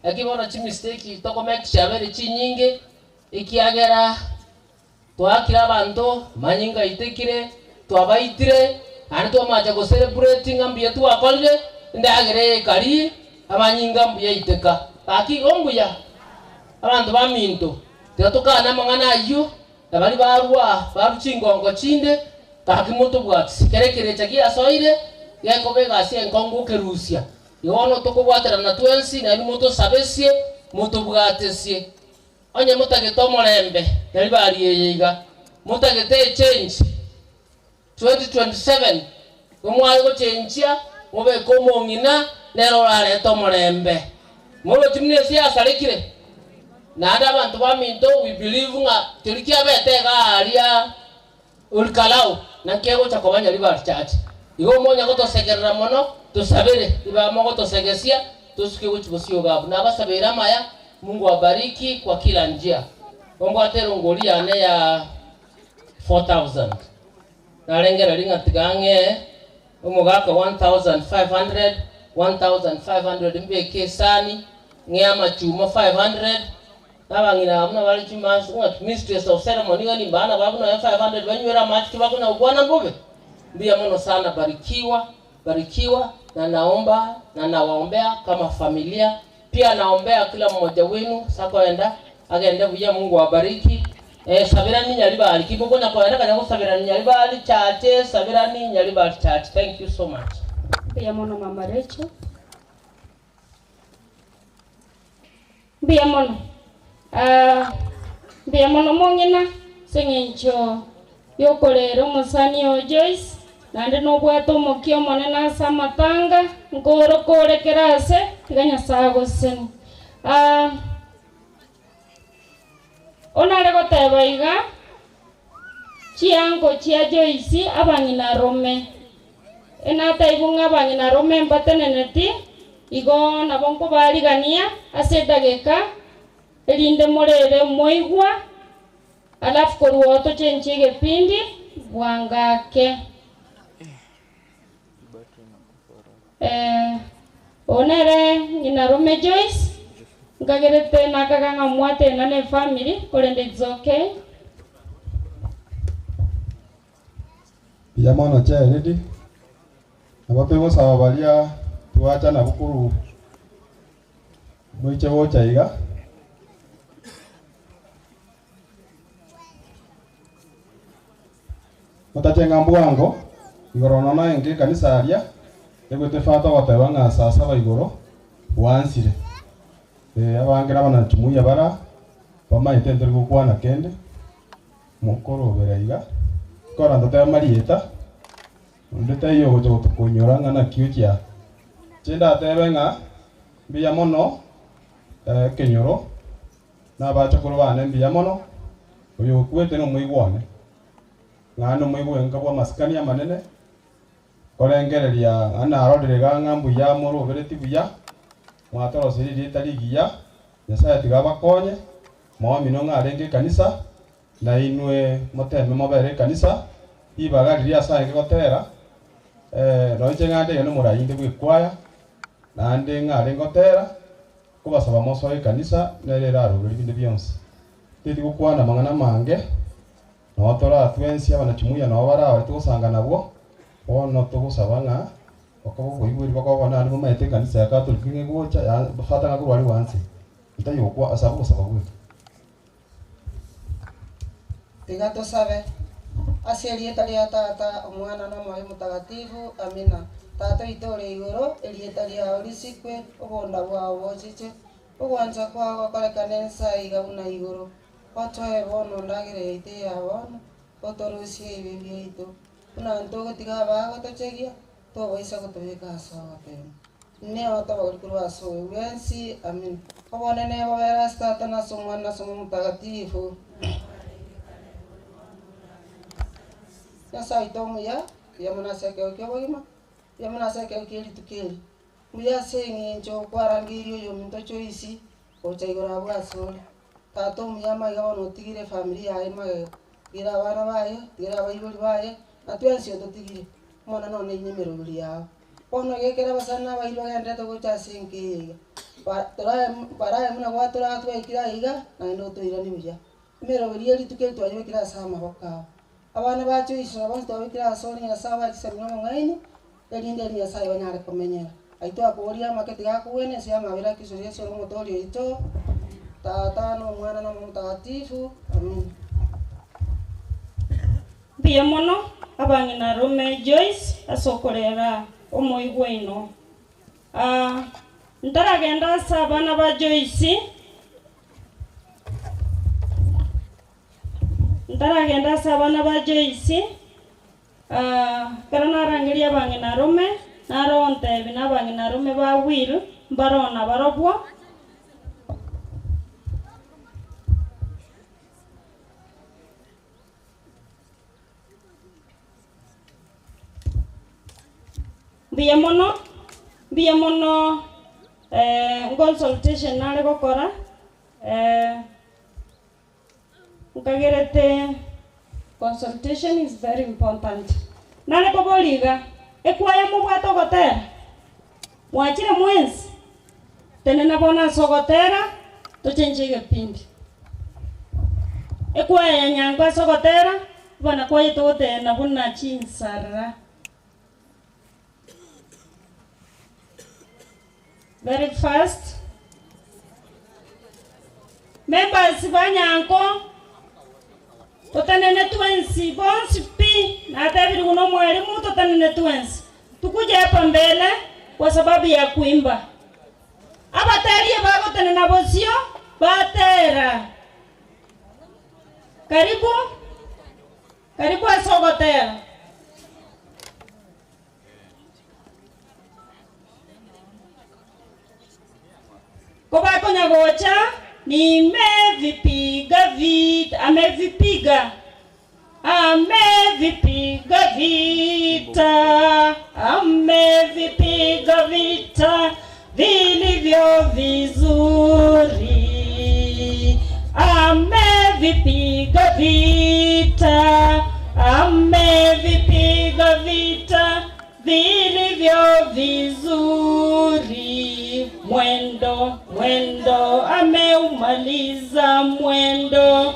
lakini bono chimistake toko make chiabeire chinyinge ekiagera twaakire abanto manyinga aitekire, twabaitire, naende twamacha go celebrate ng'a mbuya twakorire, endagera eye ekaria, amanyinga mbuya aiteka. Gaki igo mbuya, abanto baminto, tiga tokane amang'ana ayio, na baria barua barwa chingongo chinde, gaki motobwatisi. Kera ekerecha giasoire, gekoba egasi enkong'u gokerusia. Igo bono tokobwaterana twensi, nainwe motosabesie, motobwatesie. Onye motagete omorembe, nari baria eye iga, motagete echange 2027, omware gochenchia, mobeke omong'ina, nere orarete omorembe. Morochi buna ense yasarekire? Naende abanto baminto we believe ng'a keria kiabete iga aaria Olkalau naki egocha koba Nyaribari Church. Igo omonya gotosekerera mono, tosabere ribaga mogotosegesia tosuke gochia bosio iga abwo. Nabasabeire amaya, Mungu awabariki kwa kila njia. Ombwate erongori yane ya 4000. Narengereria ng'a tiga ng'ee omogaka 1500, 1500 mbeke esani, ng'ee amachuma 500, na abang'ina aba buna bare chimas ng'a mistress of ceremony iga nimbae nabarabwo nonya 500 banywere amache tibakonya gokwana mbobe. Mbuya mono sana barikiwa, barikiwa na naomba na nawaombea kama familia, pia naombea kila mmoja wenu ase akoenda agende buya Mungu awabariki. Eh, sabirani Nyaribari, ki mokonya koenda kanya gosabirani Nyaribari church, sabirani Nyaribari church. Thank you so much. Mbuya mono mama Rachel. Mbuya mono. Ah, mbuya mono mong'ina ase eng'encho yokorera omosani oo Joyce, naende nobwate omokia omonene ase amatanga, nkoroka ore kera ase, tiga Nyasae agosesenie. Ah, Onare goteba iga, Chiango chia Joyce abang'ina rome. Enataigwe ng'a abang'ina rome mbateneneti, igo nabo nkobarigania ase edageka, erinde morere moigwa, alafu korwa oo tochenchie egepindi bwango ake. Eh, oyo nere ng'ina rome Joyce, nkagerete nakaga ng'a mwatena na efamily, korende it's okay. Mbuya mono Charity, nabo togosaba baria twacha nabwo korwa moiche gocha iga. Motache ng'a mbwango, igoro nono enke ekanisa aria, egwete Father ogoteba ng'a saa saba igoro bwansire. Eh, abange nabo na jumuiya bara, bamaete ntori gokwana kende, mokorobera iga, kora ntotebe amarieta, onde taiyo ogocha gotokonyora ng'a naki ochia. Inche ndatebe ng'a mbuya mono ekenyoro, na abachokoro bane mbuya mono, oyo okwete nomoigwa one, ng'a nomoigwe bwa amasikani amanene, korengereria ng'a narorire iga ng'a mbuya morobereti buya, mwatoroseire erieta rigiya, Nyasaye tiga abakonye, momino ng'a arenge ekanisa, na inwe moteme mobere ekanisa, ribaga riria ase arenge gotera, nonye inche ng'a nde iga nomorai inde bw'ekwaya, naende ng'a arenge gotera, Nkobasaba mosoe ekanisa, nere eraroberie binde bionsi. Teri gokwana amang'ana amange, noo toratwensie abanachumuya noo barabare togosanga nabwo, bono togosaba ng'a okoba oboigweri bokoba bono naende momaete ekanisa ya Catholic ng'a egocha ya fata ng'a korwa aria gwanse, ntaiyo gokwa asaba ogosaba gweka. Tiga tosabe. Ase erieta ria Tata, Omwana, na Omoyo Omotagatifu. Amina. Tata oito ore igoro, erieta riao risikwe, obonda bwao bochiche, ogwancha kwao gokorekane ense aiga buna igoro. Otoe bono endagera yaito eya bono, otorusie ebibe biaito, buna ntogotiga abagotochegia, tobaisa gotobeka ase ogoteemwa. Neo tobori korwa ase oyo bwensi. Amina. Obonene bobere ase Tata, na ase Omwana, na ase Omoyo Omotagatifu. Nyasae oito omuya, mbuya mono ase ekeegwa kia obogima, mbuya mono ase ekeegwa kia rituko eri. Mbuya ase eng'encho kwarangeirie oyominto Joyce gocha igoro abwo asore. Tata omuya amaiga bono otigire efamiri yaye magega, tigera abana baye, tigera abaibori baye, na twensi ototigire, Omonene one inye emeroberi yao. Bono gekera abasani na abairi bagenderete gocha ase enka eye iga, ba torae barae buna gwatora twaikire aiga, naende otoiranie buya. Emeroberi ye rituko eri twayebekire ase amaboko ao. Abana ba Joyce na bonsi twabekire ase ore Nyasae obae chisemi na obong'aini, erinde eri Nyasae banyare komenyera. Aye twakoboria amake tiga akogwene ense y'amabera a Kristo Yeso ore omotoori oito, Tata, na Omwana, na Omoyo Omotagatifu. Amina. Mbuya mono abang'ina Rome Joyce ase okorera omoigwa oino. Ah, ntaragenda ase abana ba Joyce, ntaragenda ase abana ba Joyce, ah, ekero narangeria abang'ina Rome, naro ontebi na abang'ina Rome ba Will, mbaro nabarobwo. Mbuya mono, mbuya mono nconsultation nare gokora, nkagerete consultation is very important. Nare koboria iga, ekwaya mobwate ogotera? Mwachire mwensi? Tenena bono ase ogotera, tochenche egepindi. Ekwaya ya Nyango ase ogotera, bana kwaye togotena buna chinsara. Very fast. Members ba Nyango, totenene twensi bonsi pi, natebirigwe na omwalimu totenene twensi. Tukuje hapa mbele kwa sababu ya kuimba. Abaterie bagotenena bosio, batera. Karibu, karibu ase ogotera. Kobakonya gocha, nimevipiga vita, amevipiga. Amevipiga vita, amevipiga vita vilivyo vizuri. Amevipiga vita, amevipiga vita vilivyo vizuri. vizuri mwendo, mwendo ameumaliza mwendo,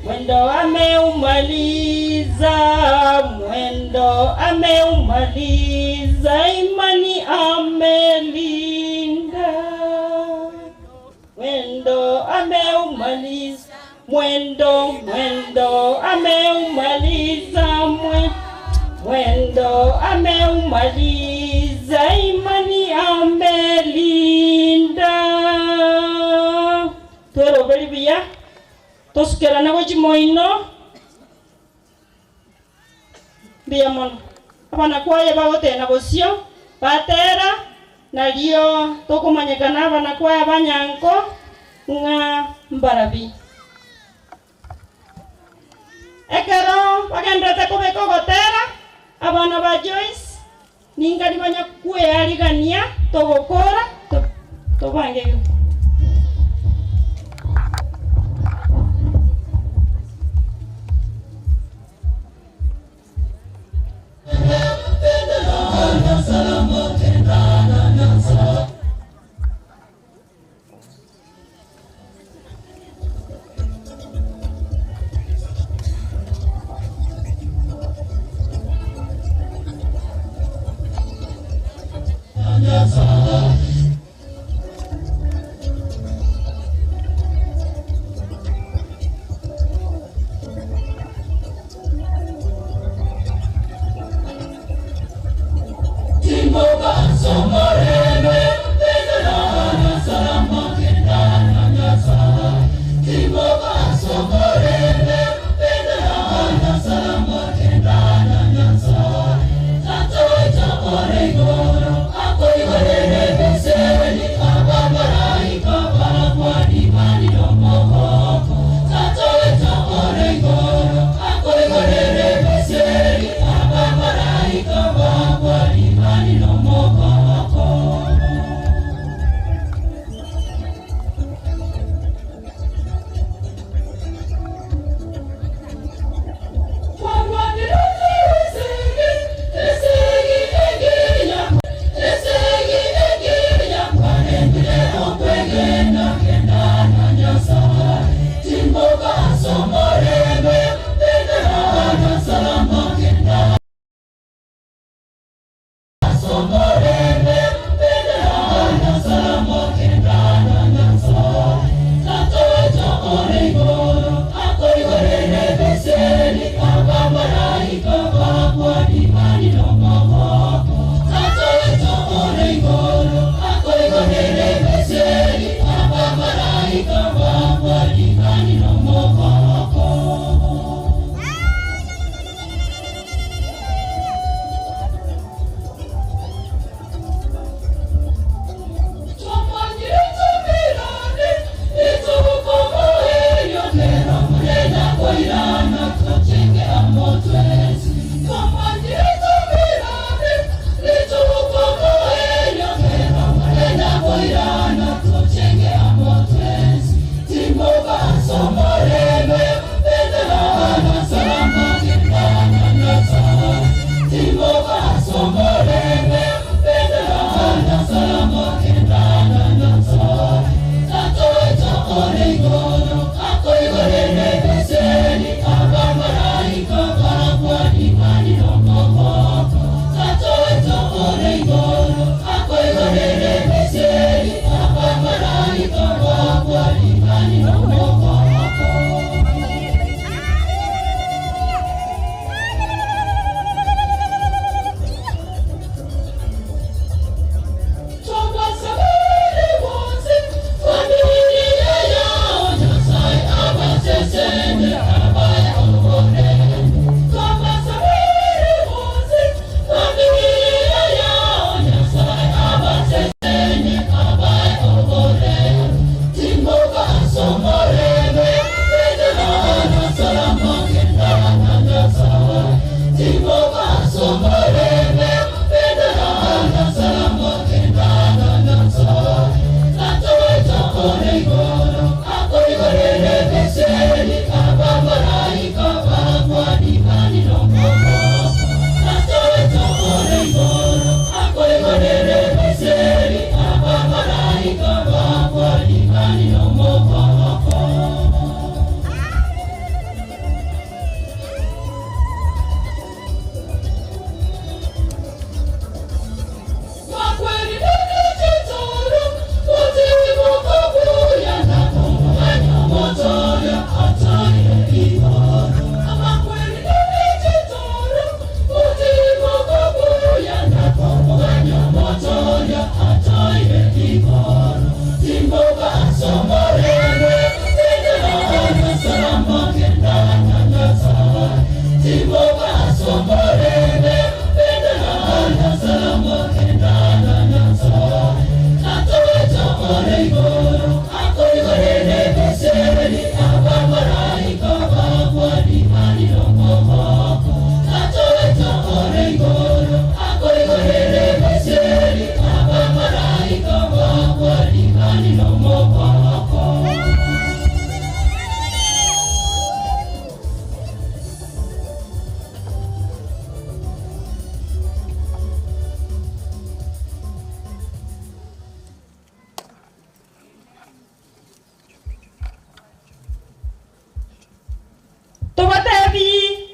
mwendo ameumaliza mwendo ameumaliza, imani amelinda mwendo ameumaliza mwendo, mwendo ameumaliza mwendo ameumaliza, imani amelinda. Tweroberi buya tosukerana gochi moino mbuya mono abana kwaye bagotena bosio batera nario tokomanyekana abana kwaye banyanko ng'a mbarabi ekero bagenderete kobeka ogotera abana ba Joyce ningari banyakwearigania togokora tobange.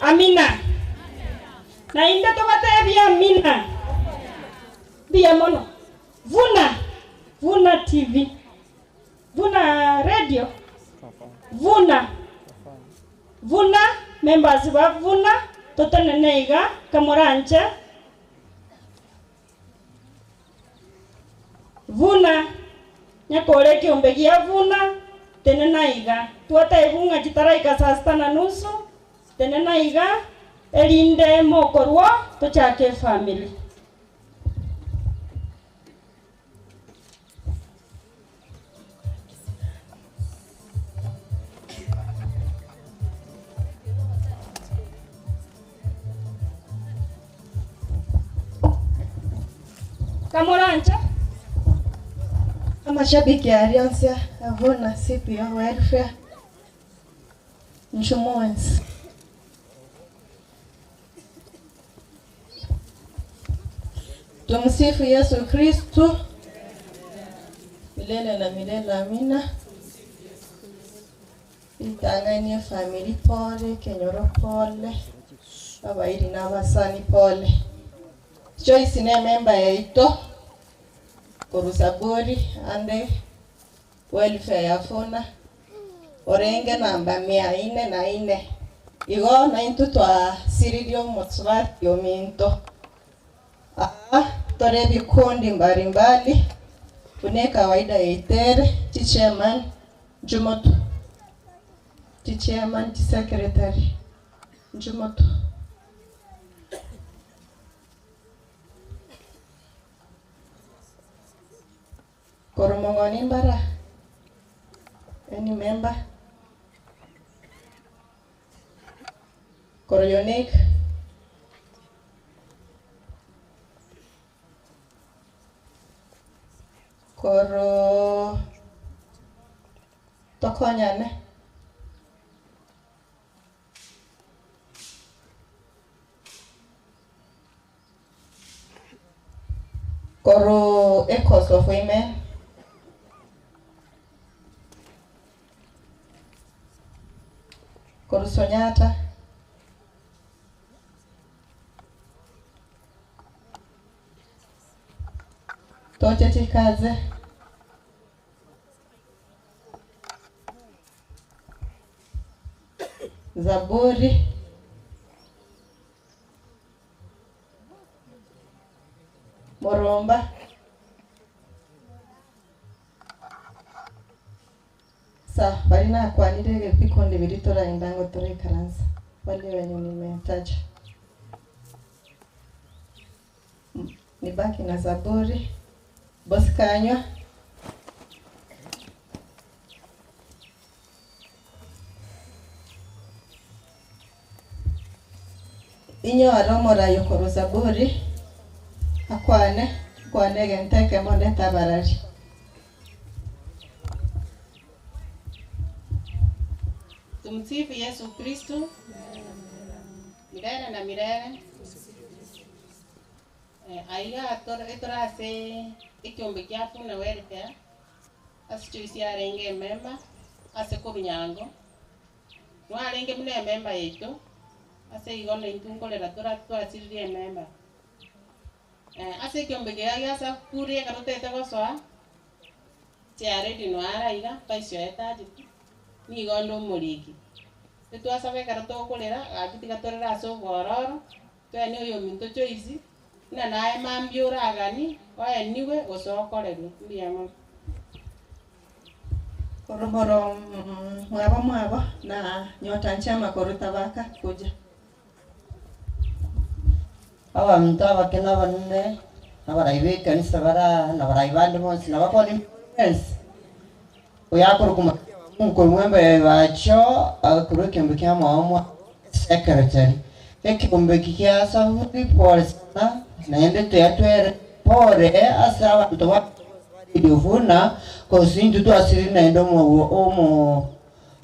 Amina. Naende tobatebie amina. Mbuya mono. Vuna, Vuna TV, Vuna Radio, Vuna, Vuna, members ba Vuna, totenene iga kamoranche. Vuna, nyakore ekiombe gia Vuna, tenena iga. Twatebigwa ng'a chitaraika saa sita na nusu, tenena iga, erinde mokorwa tochake efamiri. Kamoranche. Amashabiki ya Alliance Avona CPO Welfare Nchumonsi. Tumsifu Yesu Kristu milele na milele, amina. Itang'anie family pole, Kenyoro pole, abairi n'abasani pole. Joyce ne member yaito korusaburi ande welfare yafuna orenge namba mia ine na ine igo naintu twasiririe omotsubati ominto aa tore vikundi mbalimbali kune kawaida yaitere chichairman njumoto chichairman chisecretary njumoto koromong'oni mbara any member koroyonik koro tokonyane koro echoes of women koro sonyata toche chikaze zaburi moromba sa bari nakwanire vikundi biri toraendango toraikaransa wale wenye nimetaja nibaki na zaburi bosikanywa inyore omorayo korwa zaburi akwane akwane egento ekemo ndetabarari Tumsifu Yesu Kristu milele na milele. Aiga etorase ekiombe kiafu na welfare ase choice yarenge ememba ase korunyango nwarenge buna ememba yaito ase igo naintwe nkorera twasiririe ememba ase ekiombe keria giasakure ekero totete gosoa chiaredi noara iga paisio etacheti nigo onde omoriki etwasaba ekero tokorera gaki tiga torere ase obwororo twene oyo ominto Joyce buna naye mambia oragani oeniwe gose okorerwe mbuya mono. Koromoro mwabo mwabo na nyota njema koruta baka kuja Abantu abake n'abanene n'abarayi b'ekanisa bara n'abarayi bandi bonsi nabakoni ensi oyakorokuma mukuru mwembe bacho akuru ekembe kya mwamwa secretary ekikombe kya saburi pole sana naende tuyatwere pole ase abantu ba iduvuna kosintu twasiri naende omo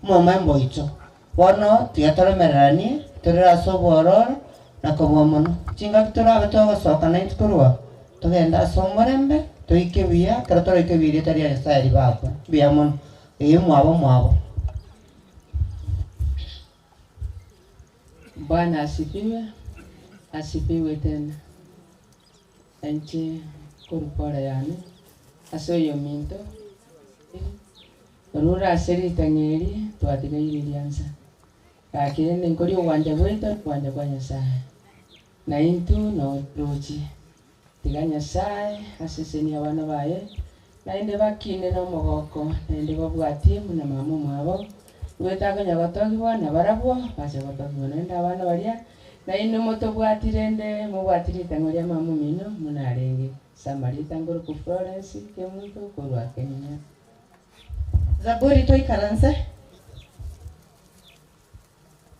omomembo oito bono tuyatoromereranie torere ase obwororo na kobua mono chingaki torabe togosoka naintwe korwa togenda ase omorembe toike buya ekero toroike buya erieta ria Nyasaye ribakwe mbuya mono eye mwabo mwabo. Bwana asifiwe, asifiwe tena. Enche korwa yane ase oyominto orure ase ritang'eri twatigaire riansa gakende nkori ogwancha gwaito ogwancha kwa Nyasaye na intwe norochi tiga Nyasaye asesenie abana baye naende bakine na omogoko naende babwatie buna mama omwabo gwetakonya gotogibwa na barabwo bache gotogibwa naende abana baria nainwe motobwatire ende mobwatire ritang'o ria mama omino munarenge samarita ngoroku Florence kemunto korwa Kenya. Zaburi toikaranse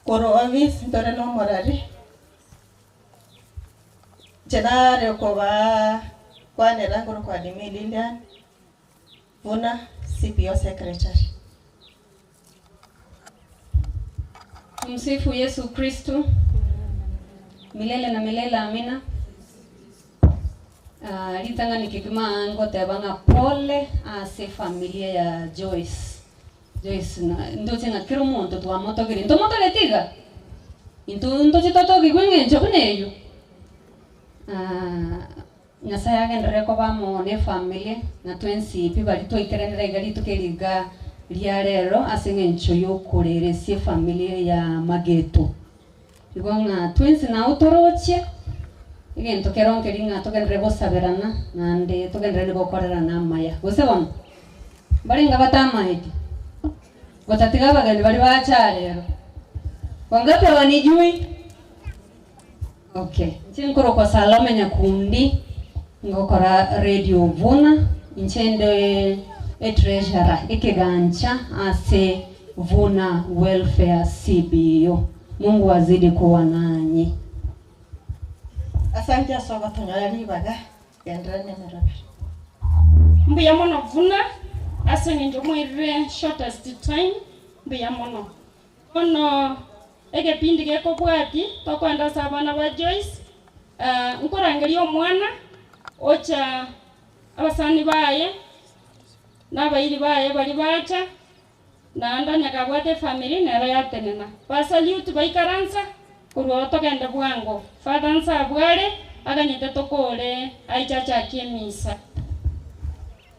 korwa office ntore na omorari inche nare kobakwanera nkoro kwa Admin Lilian buna CPO secretary. Tumsifu Yesu Kristu milele na milele, amina. Ritanga nikigima ngotebanga pole ase familia ya Joyce. Joyce na ndoche ng'akira omonto twamotogire ntomotore tiga intu ntoche totogigwa eng'encho buna eyo. Nyasaye agenderere koba amo na efamily na twensi pi bari twaikeranera iga rituko eriga ria rero ase eng'encho yokoreresia efamily ya Mageto. Igo ng'a twensi nao toroche egento keronkeri ng'a togenderere gosaberana naende togenderere gokorerana amaya gose bono barenga batamaeti gotatiga abageni bari bacha rero wangapi hawanijui? Okay, nche nkorokwa Salome Nyakundi ngokora Radio Vuna nchende e treasurer ekigancha ase Vuna Welfare CBO. Mungu azidi kuwa nanyi. Asante ase ogotonyora ribaga gendera nemerobere. Mbuya mono Vuna ase eng'encho mwairire shortest time mbuya mono bono egepindi gekobwati tokwenda ase abana ba Joyce. Nkorangeria omwana ocha abasani baye n'abairi baye bari bacha naende nyakabwate efamily nero yatenena basalute baikaransa korwa togende bwango father nsabware aganyete tokore aichachakie emisa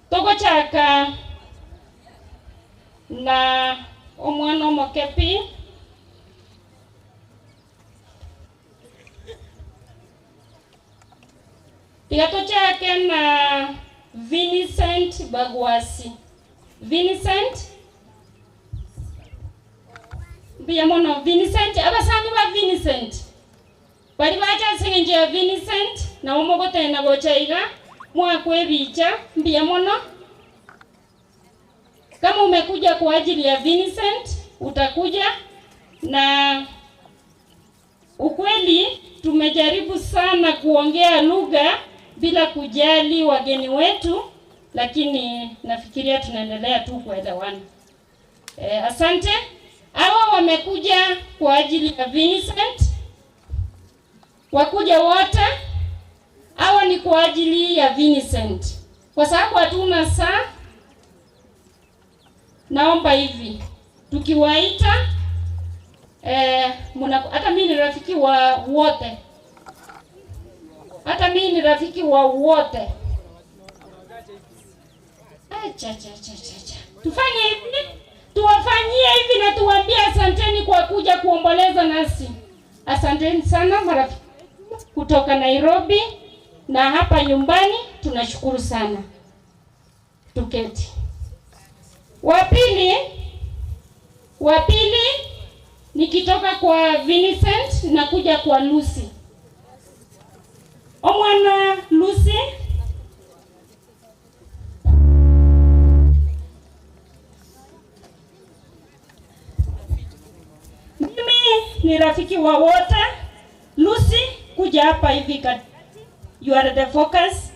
togochaka na omwana omoke pi tiga tochake na Vincent Bagwasi. Vincent mbuya mono Vincent abasani ba Vincent bari bacha ase eng'encho ya Vincent nabo mogotenda gocha iga mwakwa ebicha mbuya mono. Kama umekuja kwa ajili ya Vincent utakuja na ukweli. Tumejaribu sana kuongea lugha bila kujali wageni wetu, lakini nafikiria tunaendelea tu kuelewana. Asante. Hawa wamekuja kwa ajili ya Vincent, wakuja wote. Hawa ni kwa ajili ya Vincent, kwa sababu hatuna saa. Naomba hivi tukiwaita hata mimi ni rafiki wa wote, hata mimi ni rafiki wa wote. Acha acha acha acha, tufanye hivi, tuwafanyie hivi na tuwaambie asanteni kwa kuja kuomboleza nasi. Asanteni sana marafiki kutoka Nairobi na hapa nyumbani, tunashukuru sana. Tuketi. Wa pili nikitoka kwa Vincent nakuja kwa Lucy. Omwana Lucy mimi ni rafiki wa wote. Lucy, kuja hapa hivi katikati. You are the focus.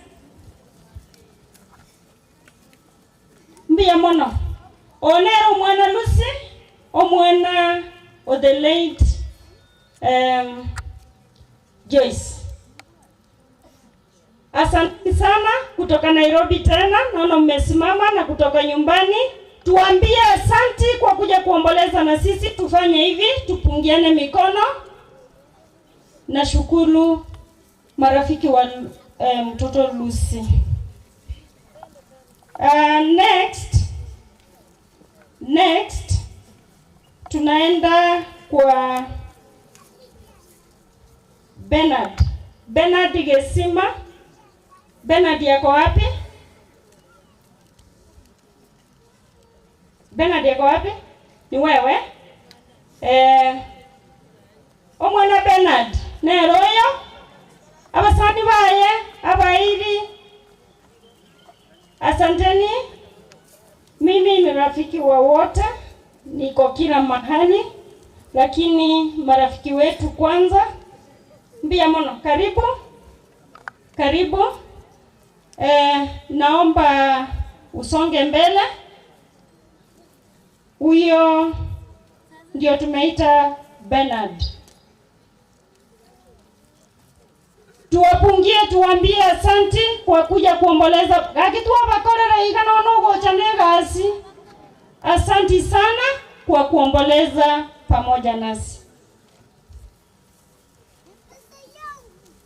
Mbuya mono. Onero omwana Lucy, omwana of the late Joyce. Asante sana kutoka Nairobi tena, naona mmesimama na kutoka nyumbani. Tuambie asanti kwa kuja kuomboleza na sisi. Tufanye hivi, tupungiane mikono. Nashukuru marafiki wa mtoto Lucy. Next tunaenda kwa Bernard. Bernard Gesima. Bernard yako wapi? Bernard yako wapi? Ni wewe? Omwana Bernard neroyo abasani baye abairi, asanteni. Mimi ni rafiki wa wote, niko kila mahali, lakini marafiki wetu kwanza. Mbia mono, karibu karibu. Naomba usonge mbele. Huyo ndio tumeita Bernard. Tuwapungie, tuambie asanti kwa kuja kuomboleza. Akituwabakorera igana onogocha negasi. Asanti sana kwa kuomboleza pamoja nasi.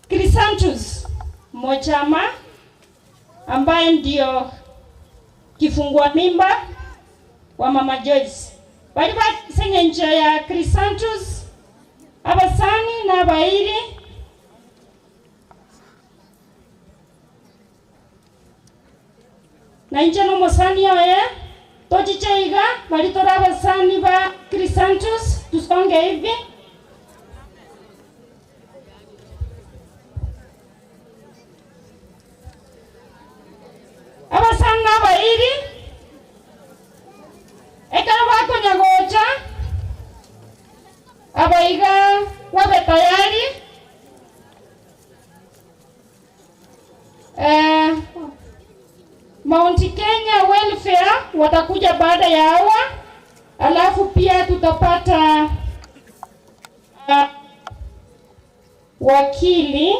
Chrysanthus Mochama ambaye ndio kifungua mimba wa Mama Joyce. Bali basenye nje ya Chrysanthus abasani na abairi. Na inje no mosani oye tochicheiga bali tora abasani ba Chrysanthus, tusonge hivi. Abasani na abairi ekero bakonyagocha abaiga wabe tayari. Mount Kenya Welfare watakuja baada ya hawa, alafu pia tutapata wakili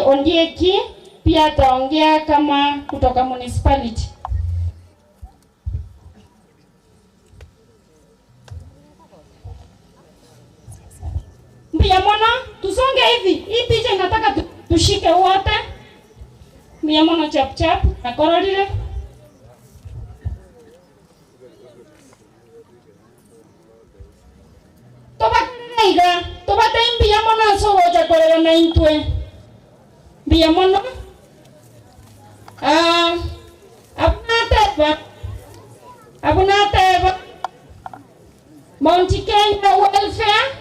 Ondieki pia ataongea kama kutoka municipality. Mbia mona tusonge hivi. Hii picha inataka tushike wote. Mbia mona chap chap akororire. Tobakorera tobate mbia mona sogocha korera na intwe. Mbia mona. Abunateba Mount Kenya Welfare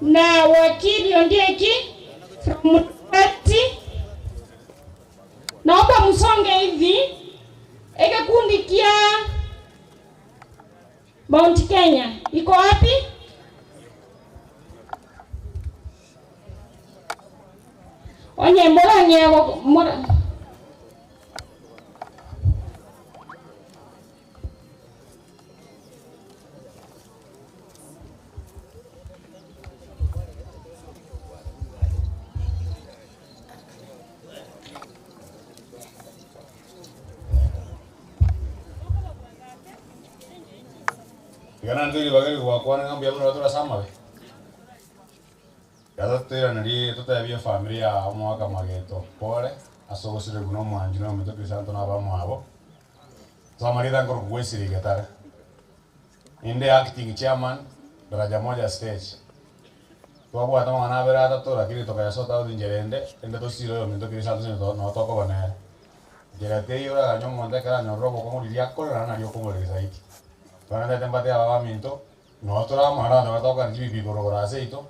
na wakili Ondieki from Mutati. Naomba msonge hivi. Eke kundi kia Mount Kenya iko wapi? Onye mora nyego mora. Igana ndiri bagari gwakwana ng'ambu ya buna tora be. Yata tera nari tutabia familia omwaka mageto. Pole asogosire guno mwanji no mito Crisanto na bamwabo. Samarita ngoro gwesiri getara. Inde acting chairman daraja moja stage. Twabwata mwana abere atatu lakini tukayasota out njerende ende tosiro yo mito Crisanto no tokobonera. Jerate yora ganyo monde kara nyorro bokong'oriria akorera nario okong'oreri zaidi. Twanendete mbate aba baminto no toramara no toka njibi gorogora seito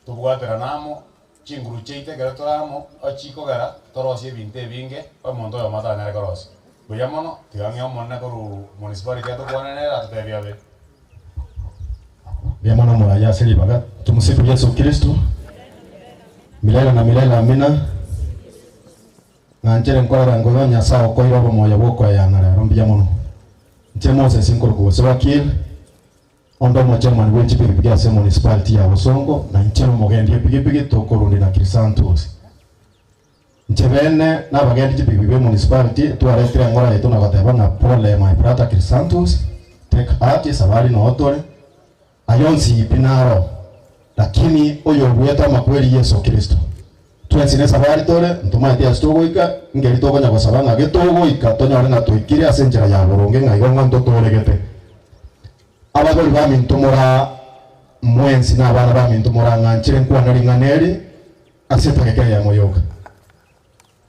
tubwatera namo chinguru cheite kero toramo achikogera torosie ebinto ebinge omonto oyo matanere korosia buya mono tiga ng'e omonene koru municipality atokwanenera atotebia be. Buya mono moraya ase ribaga. Tumsifu Yesu Kristo milele na milele amina. Ng'anchere nkorera ngoyo Nyasaye okoira obomoyo bwokoeyana rero mbuya mono. Nche Moses nkoruko wakil ondo mo chairman we chipigipigi ase municipality ya Bosongo na nche omogendi epigipigi tokorundi na Chrysanthus. Nche bene nabagendi chipigipigi municipality twaretire ngora yetu na goteba na pole my brother Chrysanthus take heart sabari no otore ayonsi ipinaro. Lakini oyo obuete amakweri Yeso Kristo. Twensi nesabari tore, ntomaeti ase togoika, nkeri tokonya gosaba ng'a getogoika tonyore ng'a toikire ase enchera ya boronge ng'a igo ng'a ntotoregete. Abagori baminto mora mwensi na abana baminto morang'anchire nkwane ring'ana eri ase etageka eyemo yoka.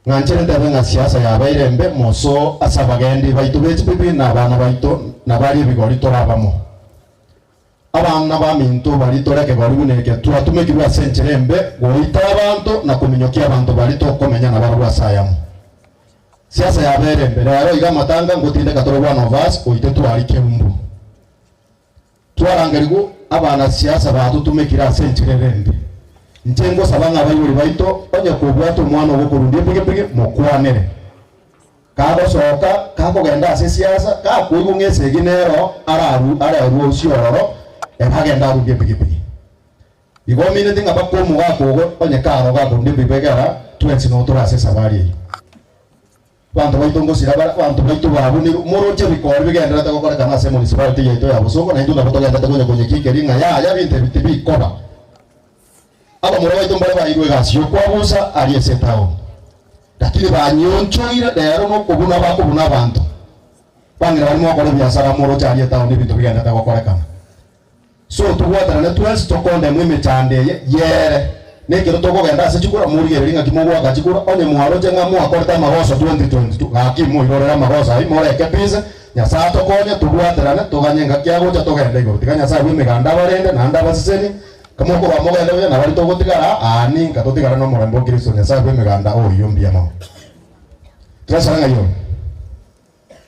Ng'anchere ntebe ng'a siasa yabeire embe moso ase abagendi baito be chibibi na abana baito na baria ebigori tore abamo. Abana baminto baria tore ekegori buna eke twatumekirwe ase enchera embe goita abanto na kominyokia abanto baria tokomenya nabarabwo ase ayamo. Siasa yabeire embe rero iga amatanga ngotindeka tore one of us oite twari keumbu. Twarangerigwe abana siasa batotumekire ase enchera ere embe. Inche ngosaba ng'a abaibori baito onye kobwate omwana ogokorundia epigipigi mokwanere. Kagosoka kakogenda ase siasa gakoigwa ng'a esegi nero araru arerwe osie ororo ere agende arundie epigipigi. Igo omineti ng'a mpaka omogaka ogo onye karo gakorundia epigipigi ekero twensi noo tore ase esabari eyio. Abanto baito ngosira bare, abanto baito babunirwe, moroche ebikori bigendererete gokorekana ase emunicipality yaito ya Bosongo, naintwe nabo togendererete konya konyekiikeria ng'a yaya ebinto ebi tibikoba. Abamura baito mbare bairwe egasi y'okwabusa aria ase etown, lakini banyionchoire rero nokobuna bakobuna abanto. Bang'ina baria mogokora ebiasara moroche aria etown ebinto bigendererete gokorekana. So tobwatanane twensi tokondemwa emechando eye yere. Nekero tokogenda ase chikura morigererie ng'aki mogoaka chikura onye mwaroche ng'a mwakorete amagoso 2022 gaki moirorere amagoso ayio moreke pise Nyasae atokonye tobwaterane toganye ngaki agocha togende igoro tiga Nyasae bw'emeganda abarende naende abasesenie kamokorwa mogende buya nabari togotigara aa ninka totigare nomorembe o Kristo Nyasae bw'emeganda oyio mbuya mono. Tresara ng'ai ore?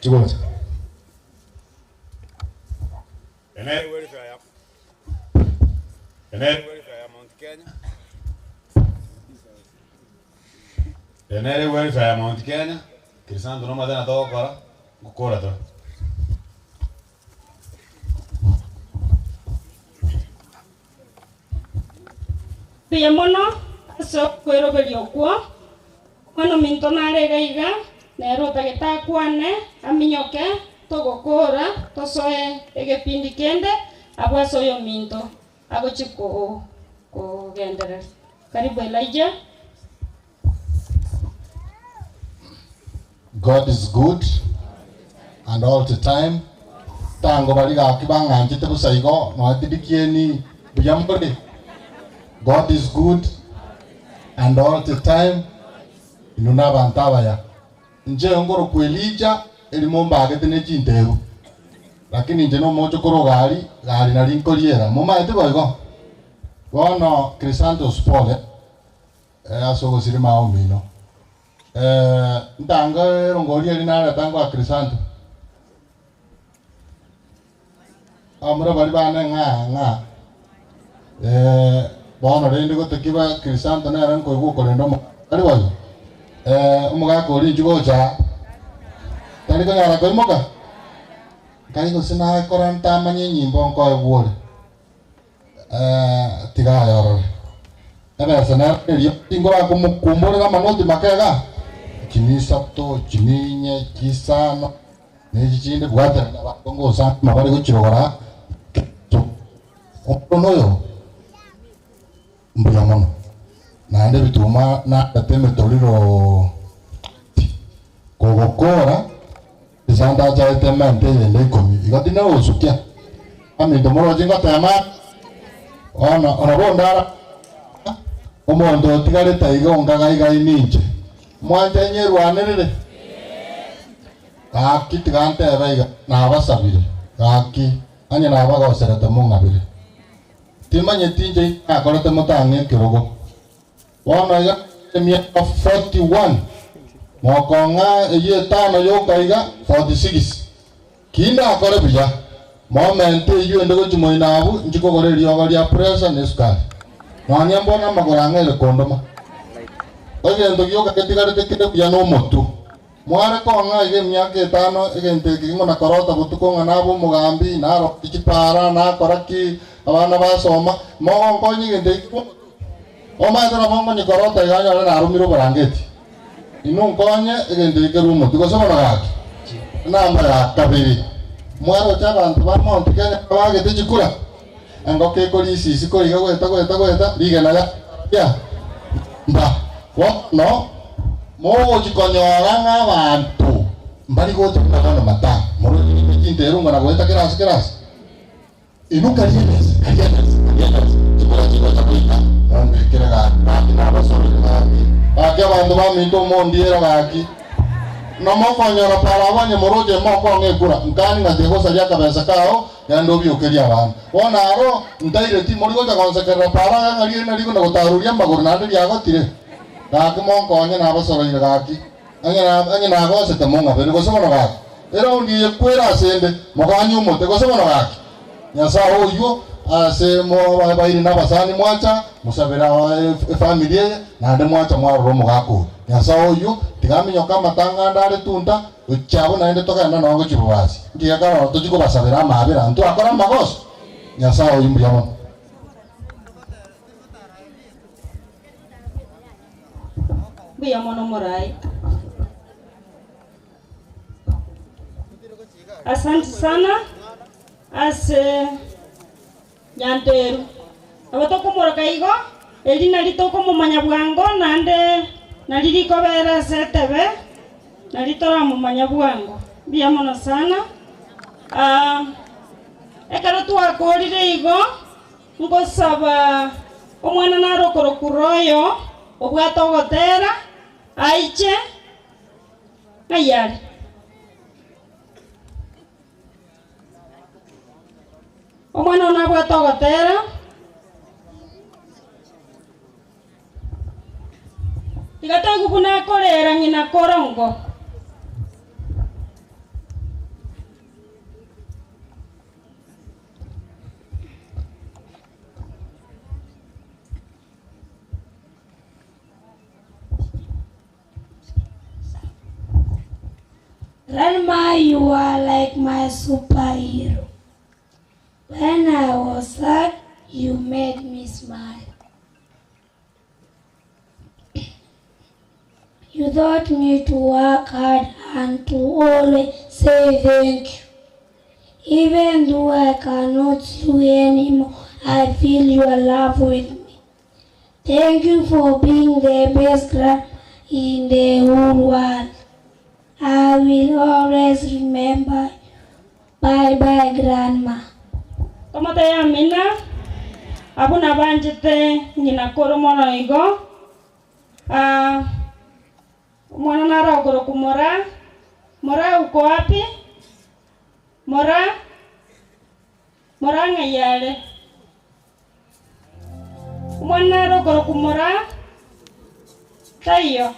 Chigocha. Ene welfare ya Mount Kenya, Crisanto nomanyete ng'a togokora, ngokora tore. Mbuya mono ase okweroberia okwo. Omwana ominto nare iga iga, nere otagete akwane, aminyoke, togokoora, tosoe egepindi kende abwo ase oyominto agochia kogendereria. Karibu Elijah. God is good and all the time. Tango bari gaki bang'anchete bosa igo nonya tindi kieni buya mbore. God is good and all the time. Inwe na abanto abaya. Inche nkorokwa Elijah erimo mbagete ne chinteru. Lakini inche nomoche korwa gari, gari nari nkoriera. Momaete boigo? Bono Chrysanthus pole ase ogosirima omino. Ntango erongori eria nareta ngoa Crisanto. Abamura baria bane ng'a ng'a bono rende gotekiba Crisanto nere nkoigwa okorenda omo tari boigo? Omogaka oria inchuo gocha tari konyara koimoka? Nkai gose nakora ntamanye enyimbo nkoegwa ore. Tiga ayorore. Ebesa nero eria tingorakomokumborera amanoti make iga, chimisato, chiminye, chisano, na echi chinde bwaterana abanto ngosamba bare gochirogora Kristo. Omorwani oyo mbuya mono, naende ebituma narete emetoriro kogokora. Esande achaete emente eyende ikomi, igo tinagosukia. Aminto moroche ngotema bono nabo ondara omonto otigarete iga onkaga iga ininche. Mwanche nyerwanerere? Gaki tiga ntebe iga, nabasabire, gaki, onye nabagoserete mong'abere. Timanyeti inche inki nakorete motang'e ekerogo. Bono iga emiaka 41, mokong'a eyio etano yoka iga 46. Ki ndakore buya? Momente eyio ende gochia moino abwo, inche kogora eriogo ria pressure na esukari. Nonya mbono amagoro ang'eire kondoma. Egento gioka getigarete kere buya nomotwe. Mware kong'a iga emiaka etano, egento eke ng'o korota botuko ng'a nabe omogambi, naroche chipara, nakora ki, abana basoma, mogonkonya egento eke ki? Omanyete nabo nkonye korota iga nyore naromire oborangeti. Inwe nkonye egento eke kerwe omotwe, gose bono gaki? Enamba ya kabere, mwaroche abanto ba Mount Kenya bagete chikura? Engoko ekorisia isiko iga goeta goeta goeta, rigena ya ya mba. Bono mogochi konyora ng'a abanto mbari gocha buna bono matanga, moroche rinde chinteru ng'a na goeta kera ase kera ase. Inwe karia emesa, karia emesa, karia emesa, chikura chigocha goika, mombekere gaki, gaki nabasorire gaki, gaki abanto baminto omondiera gaki. Nomokonyora para abwo onye moroche mokong'a ekura, nkani ng'a tegosaria akabesa kao, genda obiokerie abana. Bono aro ntaireti, mori gocha gonsekerera para iga ng'a riaino rigo na gotaruria amagoro naende riagotire. Gaki monkonye nabasoroire gaki, onye onye nagosete mong'abere, gose bono gaki. Eraundi eye kwera asende, moganye omote, gose bono gaki. Nyasae oyio ase abairi na abasani mwacha, mosabere efamiri eye, naende mwacha mwarora omogaka oyo. Nyasae oyio, tiga aminyoke amatanga ande are tunta, gochia abwo naende togende nonye gochia bobasi. Nki gekorora tochie kobasabera amaabera ntwakora amagoso? Nyasae oyio mbuya mono. Mbuya mono morai. Asante sana ase Nyanteru. Nabo tokomoroka igo, eri nari tokomomanya bwango naende nari rikobera ase etebe, nari toramomanya bwango. Mbuya mono sana. Ekero twakorire igo, nkosaba omwana nare okorokwa Royo, obwate ogotera, aiche, ng'ai are? Omwana one nabwate ogotera, tiga toigwe buna akorera ng'ina korongo. Grandma, you are like my superhero. When I was sad, you made me smile. You taught me to work hard and to always say thank you. Even though I cannot see you anymore, I feel your love with me. Thank you for being the best grandma in the whole world. I will always remember you. Bye bye, Grandma. Tomotebi amina, abwo nabanchete ng'ina koro mono igo. Ah, omwana nare okorokwa Moraa, Moraa uko wapi? Moraa, Moraa ng'ai are? Omwana nare okorokwa Moraa, taiyo.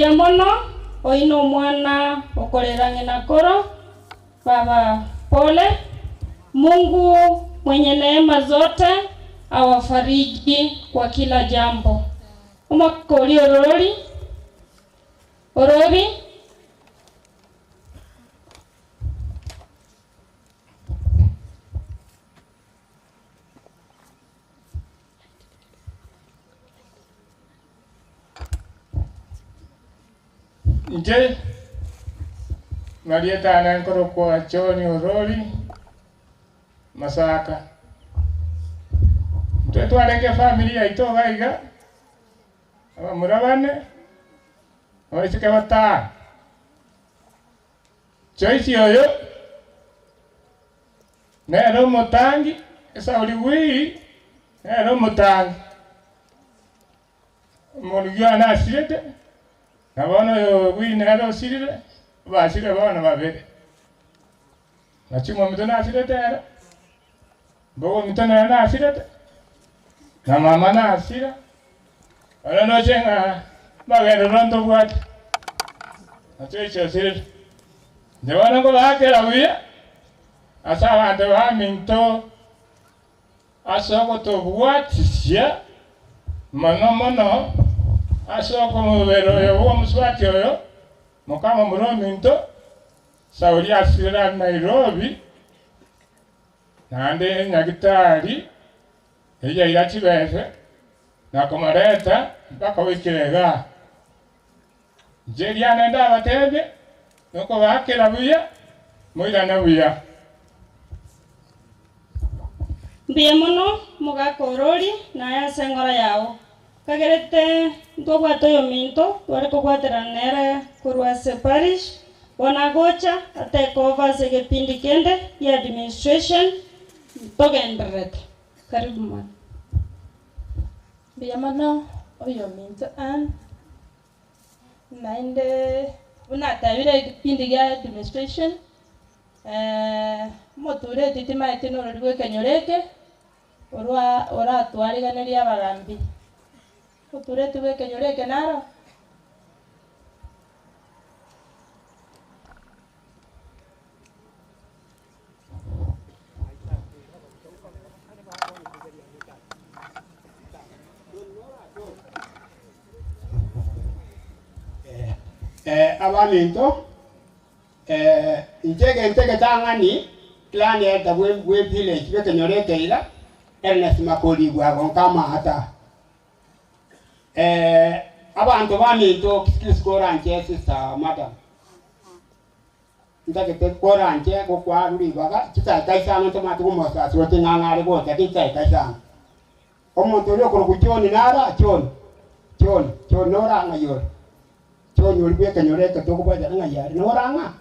Mbuya mono, oyio nomwana okorera ng'ina koro, Baba pole. Mungu mwenye neema zote awafariji kwa kila jambo. Omogaka oria orori, orori. Inche marieta ane nkorokwa John Orori Masaka. Intwe twarenge efamiri yaito iga iga, abamura bane, abaiseke batano. Joyce oyo nere omotangi, Esauli Wili nere omotangi. Omorugi one asirete, na bono oyo Wili nere osirire, basire bono babere. Na ching'ombe nasirete ere, mbogo ominto nere nasirete, na mama nasira, bono ndoche ng'a amagenderero ntobwate, na Joyce osirire. Inche bono nkobaakera buya ase abanto baminto ase ogotobwatisia mono mono ase okomobera oyo bw'omosubati oyo, mokamomura ominto, Sauli asirera Nairobi, naende Nyagitari eyaira chibese na komoreta mpaka goikera igaa. Inche eriane ndabatebie, nokobaakera buya, moirane buya. Mbuya mono mogaka orori naye ase engoro yao. Kagerete ntobwate oyominto tware kobwaterana nere korwa ase parish, bono agocha atake over ase egepindi kende gia administration togendererete. Karibu mwana. Mbuya mono oyominto Ann, naende buna atebire egepindi gia administration, omotureti timaeti norori bwa ekenyoro eke. Orwa oratwariganerie abagambi, oturetwe bw'ekenyoro eke naro. Abaminto, Inche egento egetang'ani clan elder bwe bwe village bw'ekenyoro eke iga, Ernest Makori Igwagonka amaata. Abanto baminto excuse koranche sister madam, ntagete koranche gokwa ribaga chidaeka isano ntomanyete komosasira ting'ang'a are gocha chidaeka isano. Omonto oria okorokwa John naro aa? John, John, John noro aa ng'ai ore? John oria bw'ekenyoro eke tokobwatana ng'ai are? Noro ang'a?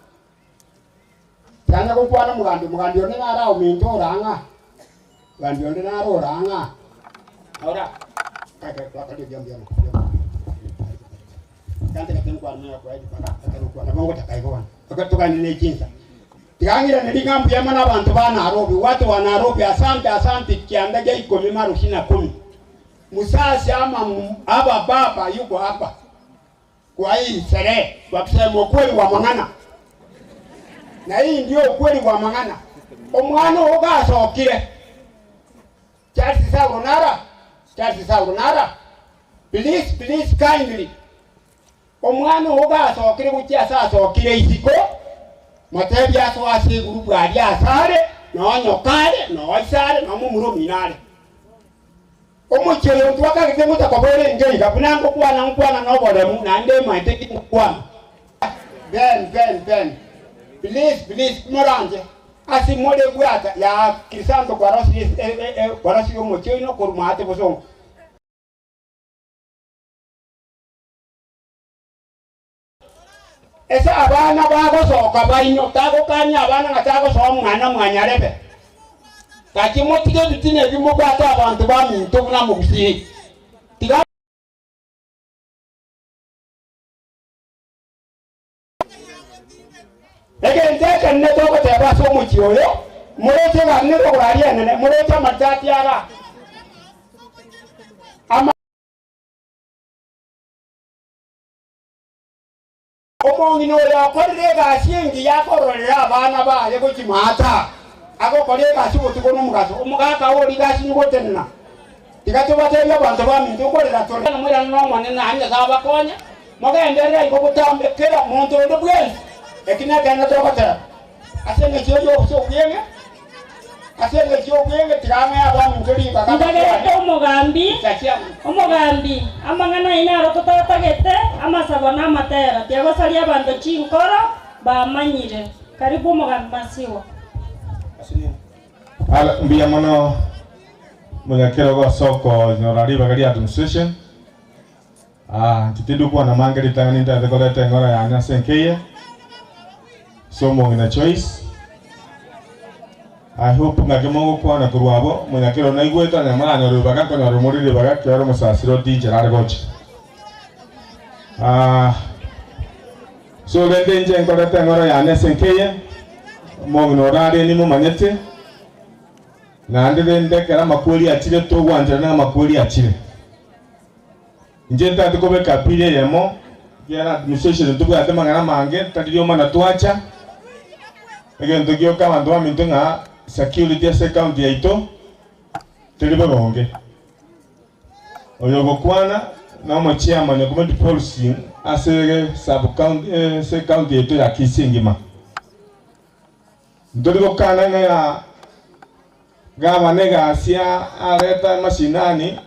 Tanya gokwana omogambi, omogambi onde naro aa ominto ore ang'a? Omogambi onde naro ore ang'a? Ora, kaka kwakaria buya mbuya mono, mbuya mono. Gantagete nkwane nonya koa ribaga ekero okwana nabo ngotaka igo bono. Ekero toganire ne chinsa. Tiga ng'irane ring'a mbuya mono abanto ba Nairobi, watu wa Nairobi asante asante kianda gia ikomi marushi na kumi. Musasi ama aba baba yuko hapa kwa hii sherehe kwa kusema ukweli wa mang'ana. Na hii ndio ukweli wa mang'ana. Omwana oo gasokire Charles Saulo nara Charles Saulo nara Please please kindly Omwana oo gasokire gochia ase asokire isiko, motebie asoe ase egurupu aria ase are, nonye are, noo ise are, noo momura omino are. Omochie oyo ntwakagete ngocha koba orenge iga, buna ngokwana nkwana noboremu, naende emaete ki ngokwana. Ben, Ben, Ben, please, please, moranche ase more bwata ya Crisanto kwarosirie kwarosirie omochie oino korwa maate bosongo. Ase abana bagosoka baino, tagokania abana ng'a tagosoa omwana mwanyarebe. Gaki motige ebitina ebi mobwate abanto baminto buna mogusii. Tiga. Egento ekenene togoteba ase omochie oyo, moroche egari nerogoro aria enene, moroche amaritati ara. Ama. Omong'ina oyo okorire egasi engiya akororera abana baye gochia maata, agokora egasi botuko na omogaso. Omogaka oria iga asinye gotenena. Tiga tobatebie abanto baminto nkorera tore. Moirane n'Omonene na Nyasae abakonye, mogenderere igo botambe kera monto onde bwensi. Eki nekeene togoteba ase engencho y'obosio obweng'e, ase engencho y'obweng'e tiga ang'e abaminto ribaga Ntagerete bakwane. omogambi, omogambi, amang'ana aino aro totatagete, amasabo na amatera, tiagosaria abanto chinkoro, bamanyire. Karibu omogambi Masiwa. Ala, mbuya mono monyakerogo ase okonyora ribaga ria administration. Ah, inche tindi gokwana mange ritang'ani ntagete koreta eng'ora yane ase enka eye ase omong'ina Joyce. I hope ng'aki mogokwana korwa abwo monyakerogo naigwete onye moranyore ribaga nkonyora more ribaga ekiagera omosasiro otinchera are gocha. Ah, so rende inche nkoreta eng'ora yane ase enka eye, omong'ina orare nimomanyete, naende rende ekero amakweri achire togwancherana ng'a amakweri achire. Inche ntagete kobeka appeal eyemo, ekiagera administration ntobwate amang'ana amange, tari riomana twacha, egento gioka abanto baminto ng'a security ase ecounty yaito teri boronge. Oyo ogokwana nomochairman o community policing ase sub county ase ecounty yaito ya Kisii engima. Ntori gokana ng'a gavana egasi areta mashinani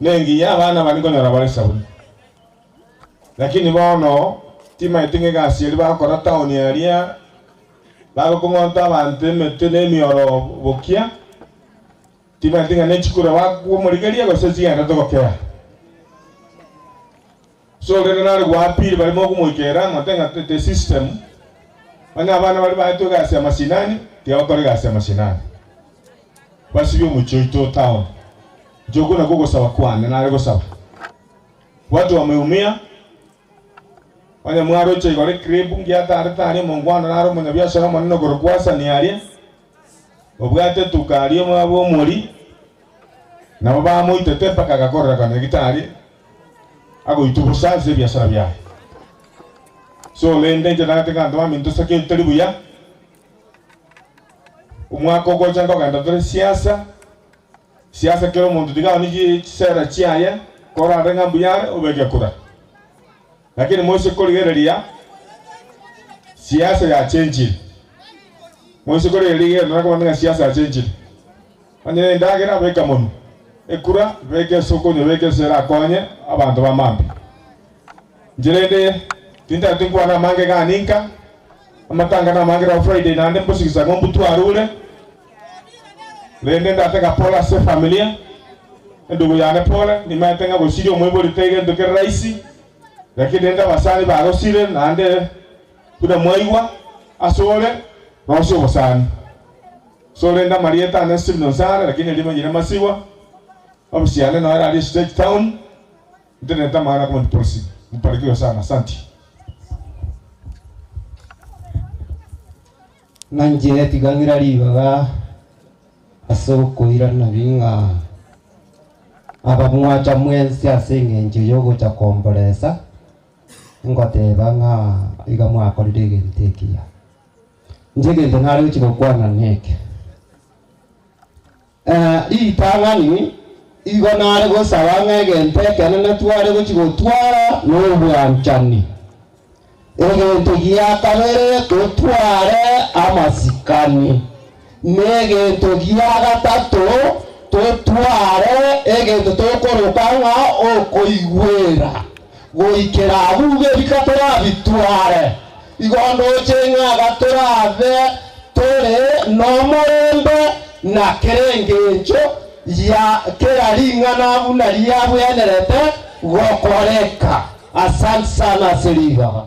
nengiya abana baria nkonyora bare esabuni. Lakini bono timanyeti ng'a egasi eria bagokora town aria bagokong'onta abanto emete na emioro bokia. Timanyeti ng'a nechikura bakwomorigeria gose chigenderete gokea. So rende nare goappeal baria mokomoikera mote ng'a the system onye abana baria baetwe egasi ya mashinani tiga bakore egasi ya mashinani. Basibie omochie oito town. Inche okwo nakwo ogosaba kwane nare gosaba. Watu wameumia onye mwaroche igoro ecrib ngiatarete aria omongwana nare omonyabiashara omonene okorokwa Hassan aria. Obwate etuka aria omwabo omori, nabo bamoitete mpaka agakorerekana nyagetari, agoitwa bosa ase ebiasara biaye. So rende inche nagete ng'a abanto baminto security teri buya, omwaka ogocha nkogenda tore siasa, siasa kera omonto tiga aoni chisera chiaye, korarore ng'a mbuya are obeke kura. Lakini moise korigereria siasa yachenchire. Moise korigereria rigendo nakomanya ng'a siasa yachenchire. Onye nendagera beka monwe, ekura beka ase okonywa beka ase erakonye abanto ba mambia. Inche rende tintagete nkwane amange igaa ninka, amatanga namange rero Friday naende mbosigisa ng'o mbutwarure, rende ndatega pole ase efamilia, endugu yane pole, nimanyete ng'a gosiria omoibori tari gento kere rahisi, lakini rende abasani bagosire naende buna mwaigwa asore rosia obosani. So rende amarieta ane Stephen Onsare lakini erio manyire Masigwa, ofisi yane noyo ere aria Stage Town, ntenenete amang'ana community policing. Mbarikiwe sana, asanti. Ng'a inche tiga ng'ira ribaga ase okoirana bi ng'a abamwacha mwensi ase eng'encho y'ogocha komboresa, ngoteba ng'a iga mwakorire egento ekiya. Inche egento nare gochia gokwana neke, ritang'ani igo nare gosaba ng'a egento ekenene tware gochia gotwara nobwanchani. Egento gia kabere totware amasikani, na egento gia gatato totware egento tokoroka ng'a okoigwera. Goikera abwo bebika torabitware, igo ndoche ng'a gatorabe tore nomorembe na kera engencho ya kera ring'ana buna riabwenerete gokoreka. Asante sana ase ribaga.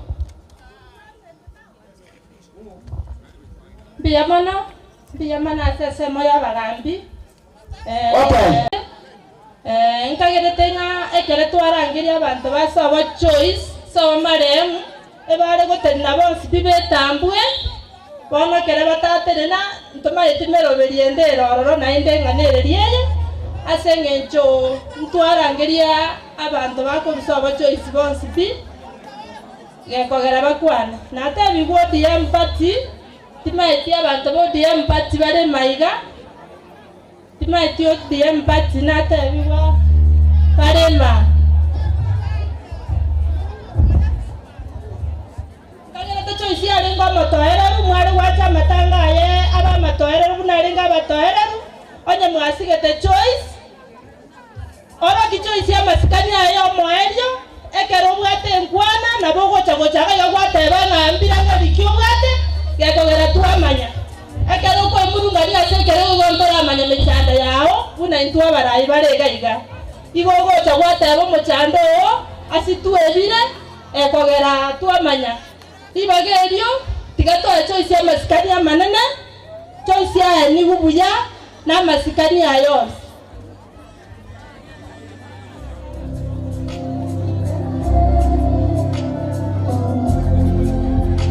Mbuya mono, mbuya mono ase ensemo y'abagambi. Okay. Nkagerete ng'a ekero twarangeria abanto ba sobo Joyce, sobo marehemu, ebare gotenena bonsi pi betambwe, bono ekero batatenena, ntomaeti meroberi ende ere ororo naende ng'a nereria eye, ase eng'encho ntwarangeria abanto bakorwa sobo Joyce bonsi pi. Gekogera bakwane, Natebigwe ODM party, timaeti abanto ba ODM party bare maiga, timaeti ODM party natebigwa bare ma. Nkagerete Joyce arenge omotoereru, mware gwacha amatanga aye abe amatoereru buna arenge abatoereru, onye mwasigete Joyce, Oroki Joyce amasikani aye omoerio, ekero obwate enkwana nabo ogocha gochaka iga gwateba ng'a mbirang'eri ki obwate, gekogera twamanya. Ekero okwemurungania ase ekerogo igo ntoramanya mechando yao buna intwe abarai bare iga iga. Igo ogocha gwateba omochando oo ase twebire, ekogera twamanya. Ribaga erio tiga toe Joyce amasikani amanene, Joyce aenigwe buya namasikani aye onsi.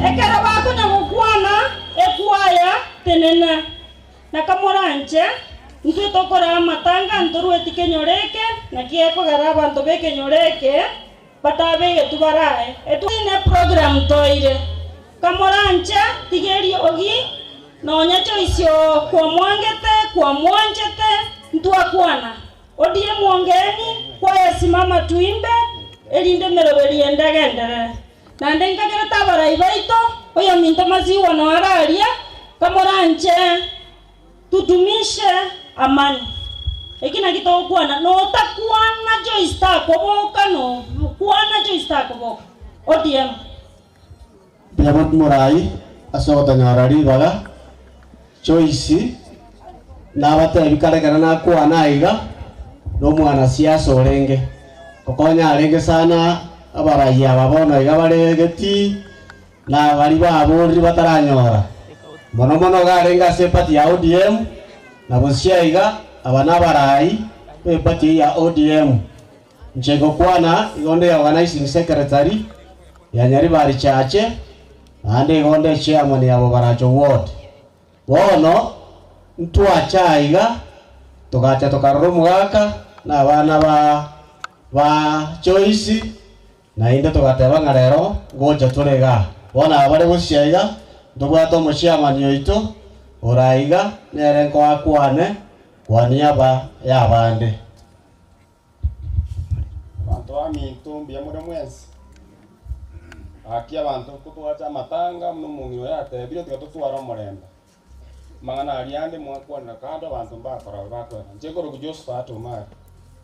Ekero bakonya gokwana ekwaya, tenena, na kamoranche, intwe tokore amatanga ntorueti kenyoro eke, naki ekogera abanto b'ekenyoro eke batabegetwe barae. Etwe neprogram toire. Kamoranche, tiga eriogi, nonya Joyce oo kwamwangete, kwamwanchete, ntwakwana. Odie mwongeeni, kwaya simama tuimbe, erinde emeroberi ende egenderere. Naende nkagerete abarai baito, oyominto Maziwa noyo araria, kamoranche tudumishe amani. Eki naki togokwana, notakwana Joyce takoboka, nokwana Joyce takoboka. ODM. Mbuya mono morai ase ogotonyora ribaga, Joyce nabatebi kare ekero nakwana aiga, na omwanasiasa orenge, gokonya arenge sana abarai aba bono iga bare getii, na baria baborire bataranyora. Mono mono iga arenge ase eparty ya ODM, na bosio aiga aba nabarai b'eparty eyio ya ODM. Inche ngokwana igo nde organizing secretary ya Nyaribari Chache, naende igo nde chairman ya Bobaracho Ward. Bono ntwacha aiga, togacha tokarora omogaka na abana ba ba Joyce, naende togateba ng'a rero ngocha tore igaa. Bono aba bare gochia aiga, ntobwate omochairman oito ore aiga, nere nkoakwane kwa niaba ya abande. Abanto baminto, mbuya more mwensi. Gaki abanto kotwacha amatanga buna omong'ina oyo atebire, tiga totware omorembe. Amang'ana aria ande mwakwanera kando abanto mbakora bakweba. Inche nkorokwa Josephat Omari.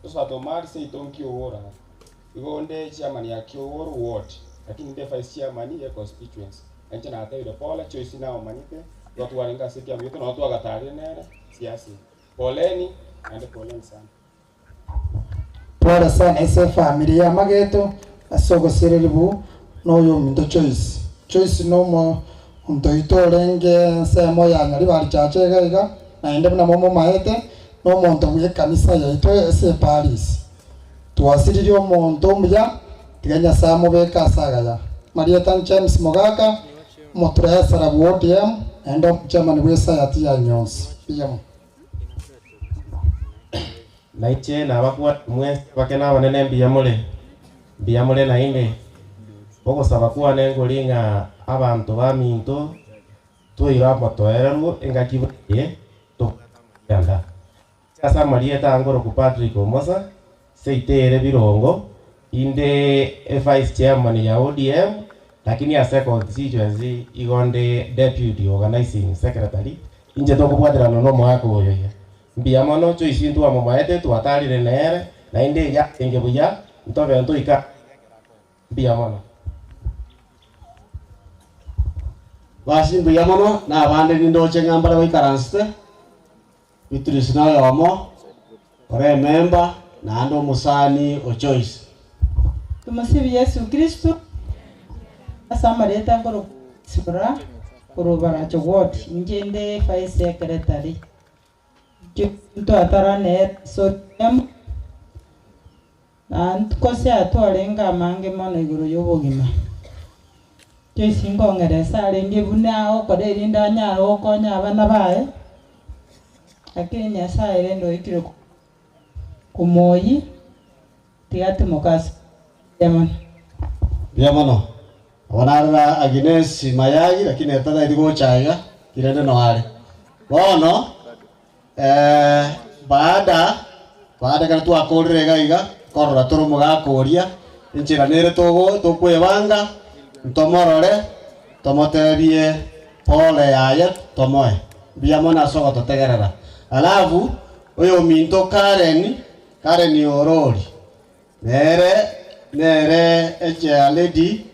Josephat Omari seito nkiogora are. Igo onde chairman ya Kiogoro ward, lakini nde vice chairman ye constituency. Inche natebire pole, Choice naomanyete, igo twarenge ase ekiama gieto nabo twagatarire nere siasa eye. Poleni, naende poleni sana. Pole sana ase efamiri ya Mageto ase ogosererigwa na oyominto Joyce. Joyce na omonto oito orenge ensemo ya Nyaribari Church iga iga, naende buna momomaete, na omonto bw'ekanisa yaito ase eparis. Twasiririe omonto omuya, tiga Nyasae amobeke ase agaya. Marieta James Mogaka, omoturesera bwa ODM, naende omochairman bw'esayati ya Nyonsi. Mbuya mono. Na inche nabakwanire mwensi abake na abanene mbuya more, mbuya more naende. Ogosaba kwane nkori ng'a abanto baminto toire omotoereru engaki buna eye tobwate amarianda. Inche ase amarieta angoroku Patrick Omosa, seito ere Birongo, inde evice chairman ya ODM, lakini ase econstituency igo nde deputy organizing secretary, inche tokobwaterana na omogaka oyo iga. Mbuya mono, Joyce ntwamomaete, twatarire nere, naende eria arenge buya, ntobe ntoika aiga ekero akoboka. Mbuya mono. Basi mbuya mono, na abande nindoche ng'a mbare baikaransete, Beatrice noyomo, ore ememba, naende omosani o Joyce. Tumosifu Yesu Kristo. Ase amarieta nkorokwa Sibora korwa Baracho Ward, inche inde vice secretary. Inche ntwatara nere ase ODM, na nkosea twarenge amange mono igoro ya obogima. Joyce nkong'eresa arenge buna agokora erinde anyare gokonya abana baye, lakini Nyasaye rende oikire komoyia, tiga timoka ase mbuya mono. Mbuya mono. Abo narora Agnes Mayagi, lakini ere tataeti gocha iga, kirende no are. Bono, eh, baada, baada ekero twakorire iga iga, korora tore omogaka oria, enchera nere togo tokwebanga, ntomorore, tomotebie pole yaye tomoe. Mbuya mono ase ogototegerera. Alafu, oyominto Karen, Karen Orori, nere nere echair lady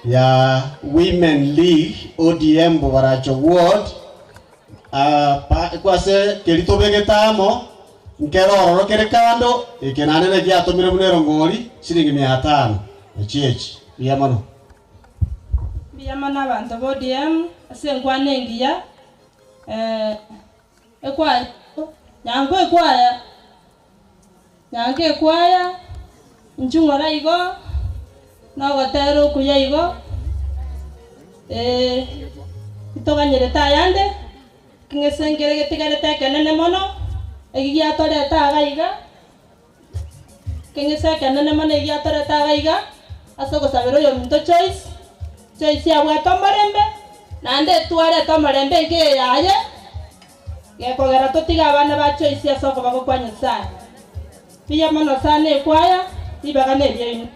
ya Women League ODM Bobaracho Ward, ah, pa, kwase keri tobegete amo, nkere ororo kere kando, eke naende naki giatomire buna erongori, shilingi mia tano, echi echi, mbuya mono. Mbuya mono abanto ba ODM ase enkwana engiya, eh, ekwaya nyango ekwaya, nyango ekwaya, inchu ng'ora igo, na ogotera okuya igo, eh, ntoganyerete ayande, king'ese nkere getigarete ekenene mono, eki giatoreta iga iga, king'ese ekenene mono eki giatoreta iga iga, ase ogosabera oyominto Joyce, Joyce abwate omorembe, naende etwarete omorembe enka eye yaye, gekogera totige abana ba Joyce ase okobago kwa Nyasaye. Mbuya mono sana ekwaya, ribaga na eriaino.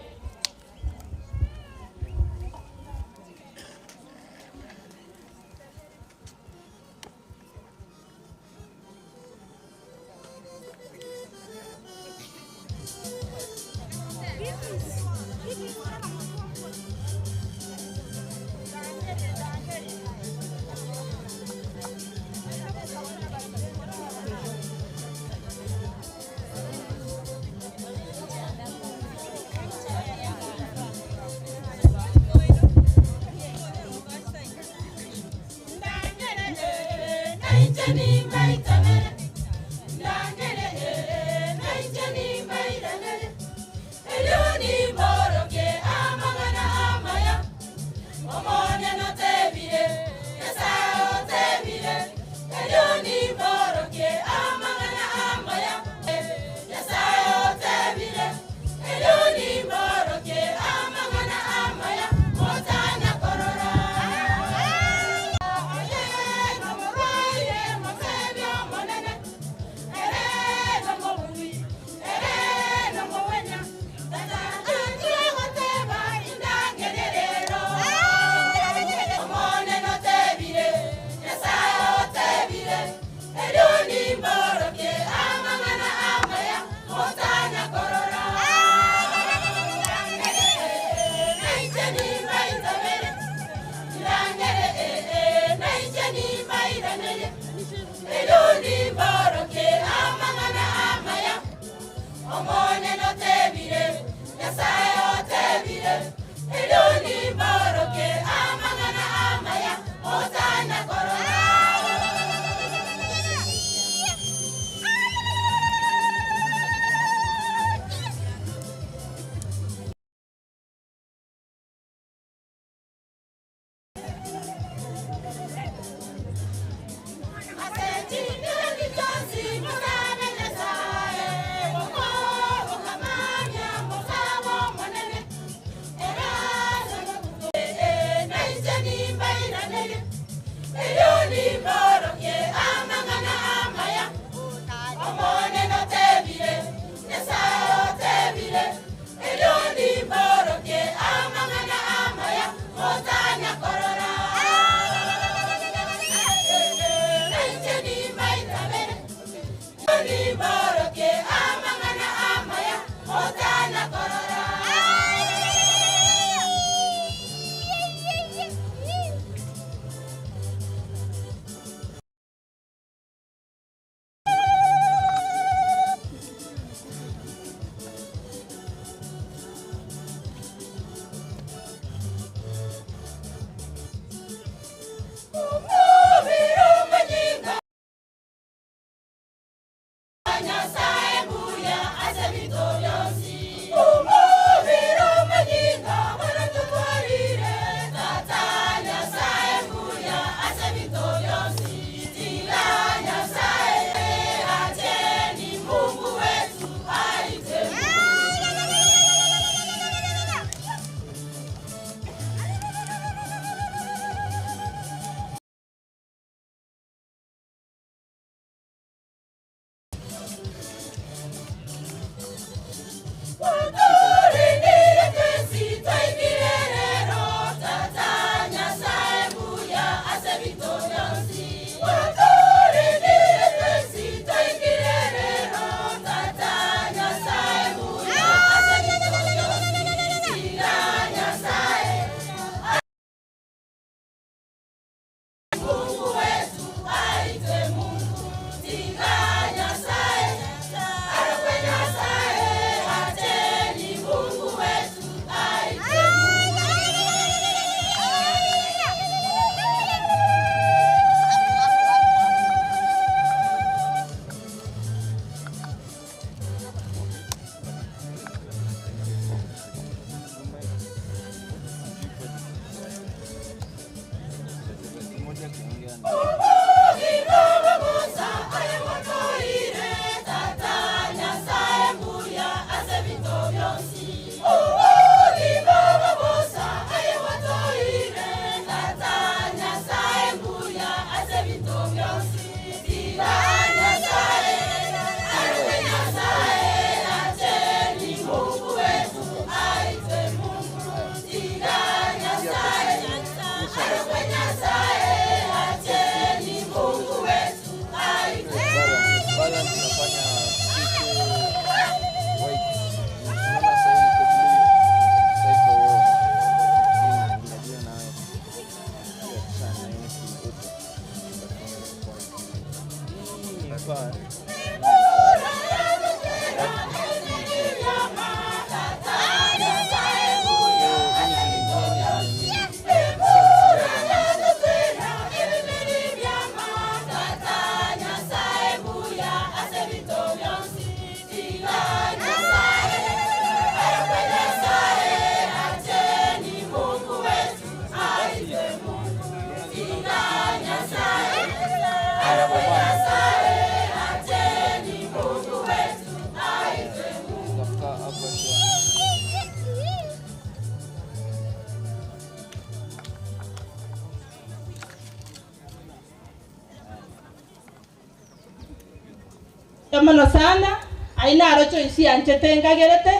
Mono sana, aye naro Joyce yanchete nkagerete,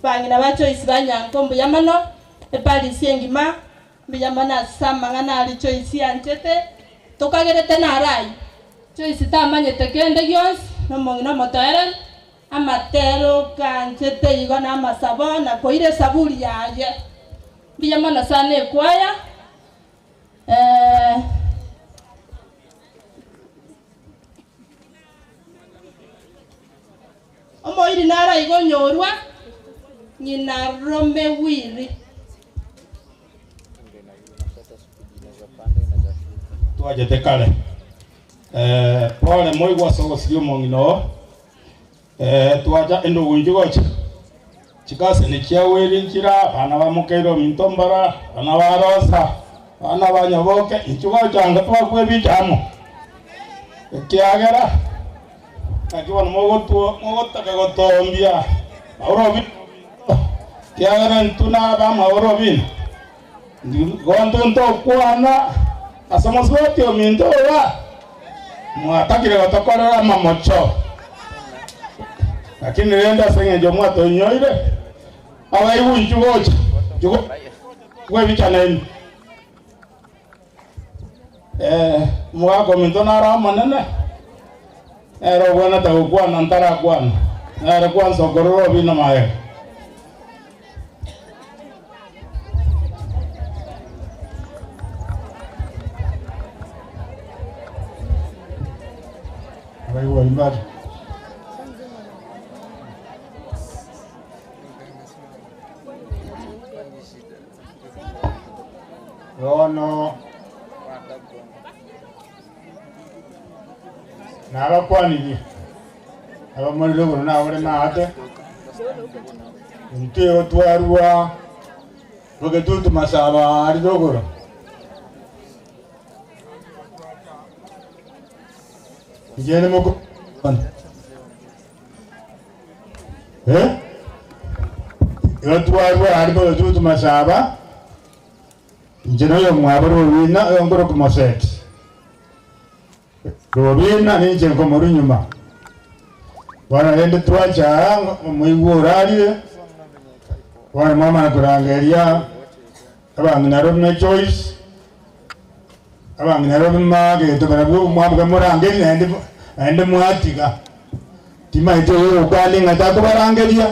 bang'ina ba Joyce banyanka mbuya mono, eparisi engima, mbuya mono ase amang'ana aria Joyce yanchete, tokagerete naro aywo. Joyce tamanyete kende gionsi, na omong'ina omotoereru, amatero okanchete igo na amasabo, na koira esaburi yaye. Mbuya mono sana ekwaya, Omoiri naro aiga onyorwa, ng'ina rome wiri. Twachete kare. Eh, pole moigwa ase ogosiria omong'ina oo. Eh, twacha endugu inche gocha. Chikaseni chiagwere nchira, abana ba mokeire ominto mbara, abana ba Rosa, abana ba Nyaboke, inche gocha anga twakwa ebicha amo. Ekiagera, naki bono mogotwo mogotaka gotombia maoro ominto, ekiagera intwe na abamwaoro bino. Gonto ntokwana ase omosubati ominto oba, mwatakire gotokorera amamocho. Lakini rende ase eng'encho mwatoinyoire, abaigwa inchuo gocha, inchuo gwebicha nainwe. Eh, omogaka ominto naro omonene, nere obwenerete gokwana ntarakwana, nere kwanza okorora obina magega. Abaigwa imbare. Bono nabakwanirie abamorire igoro nabare maate, intwe igo twarua bogetutu masaba aria rogoro. Inche nimoko eh? Igo twarua aria bogetutu masaba, inche na oyomwabo Robina, oyo nkoroka Moseti. Robina ninche nkomorwa nyuma. Bono rende twacha aa, omoigwa orarire, bono mwamana korangeria abang'ina Robina Joyce, abang'ina Robina mageto barabwo mwabuga morangerie naende naende mwatiga. Timaete oyo ogokwana ng'a takobarangeria,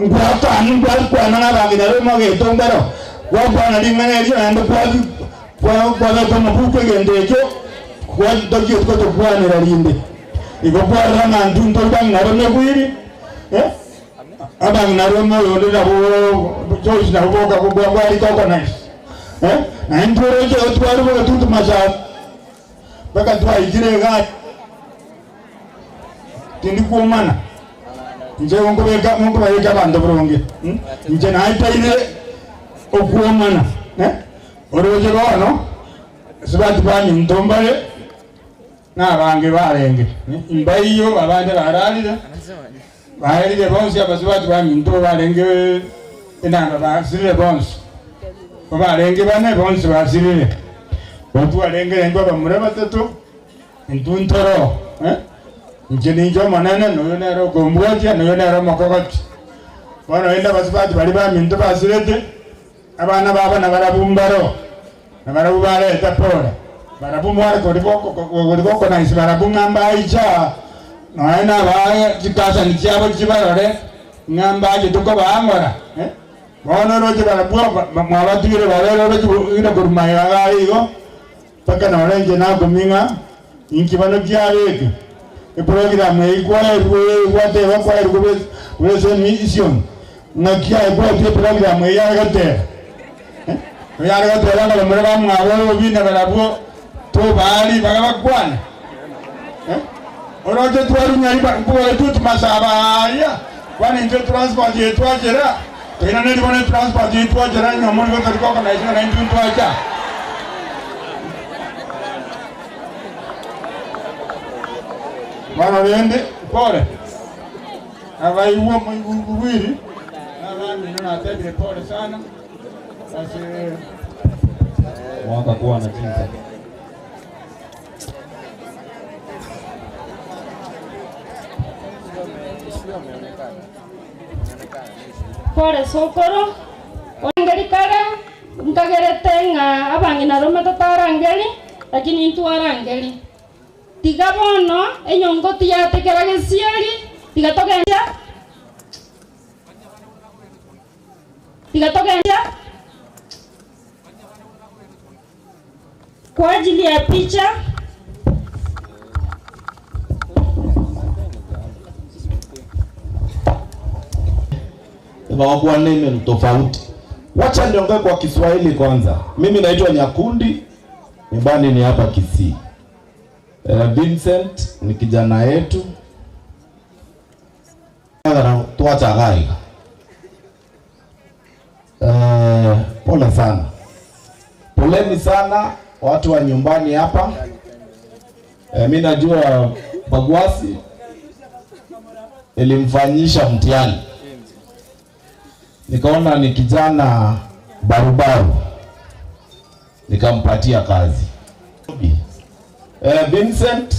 ngwakana ngwakwana na abang'ina Robina mageto mbaro, gwakwana ring'ana erio naende kwabi kwabeka omobuko egento ekio, tochieti gotokwanera rinde. Igo kwarora ng'a intwe ntori bang'ina Robina bwiri, abang'ina Robina oyonde nabo Joyce nabo boka bwarika organize. Naintwe oroche twari bogetutu masaba, mpaka twaikire igaa tindi kwomana. Inche nkobeka nkobareka abanto boronge. Inche naetaire okwomana. Oroche bono, ase baminto mbare, na abange barenge. Mbaiyo abande bararire, baerire bonsi abasubati baminto barenge enanga basirire bonsi. Barenge bane bonsi basirire. Batwarengere intwe abamura batato, intwe ntoro. Inche ninche omonene, noyo nere okombwatia, noyo nere omokogoti. Bono rende abasubati baria baminto basirete, abana babo nabarabwo mbaro, nabarabwo bareta pole. Barabwo mware kori bokonaisi barabwo ng'a mbaicha, nonya na aba chikasani chiabo chibarore, ng'a mbache tokobang'ora. Bono oroche barabwo mwabatigire barere oroche ire korwa magega gaye igo, mpaka nore inche nakoming'a, inki bano kiabeke. Eprogram eyio kwaerwe gwateba kwaerwe bwese mission, ng'aki aye kwaetwe eprogram eyio yare goteba. Yare goteba ng'a bamura bamwabo obina barabwo tobari baga bakwane. Oroche twarunyari nkobaetwe masaba aria, kwani intwe transport yetwachera, toiraneri bono transport yetwachera nyuma mori gotori kokonaisi ng'a naintwe ntwacha. Bono rende pole, abaigwa omoigwiri, abamino natebire pole sana, ase Mwaka kwana chinsa. Pole sokoro, orangeri kare, nkagerete ng'a abang'ina rome totarangeri, lakini intwarangeri. Tiga bono enyongo tiyatekera gesieri, tiga togende. Tiga togende. Kwa ajili ya picha. Nimewakuwa name tofauti. Wacha niongee kwa Kiswahili kwanza. Mimi naitwa Nyakundi, nyumbani ni hapa Kisii. Vincent ni kijana yetu. Tuacha pole sana. Poleni sana watu wa nyumbani hapa. Mi najua Bagwasi ilimfanyisha mtihani. Nikaona ni kijana barubaru, nikampatia kazi. Vincent,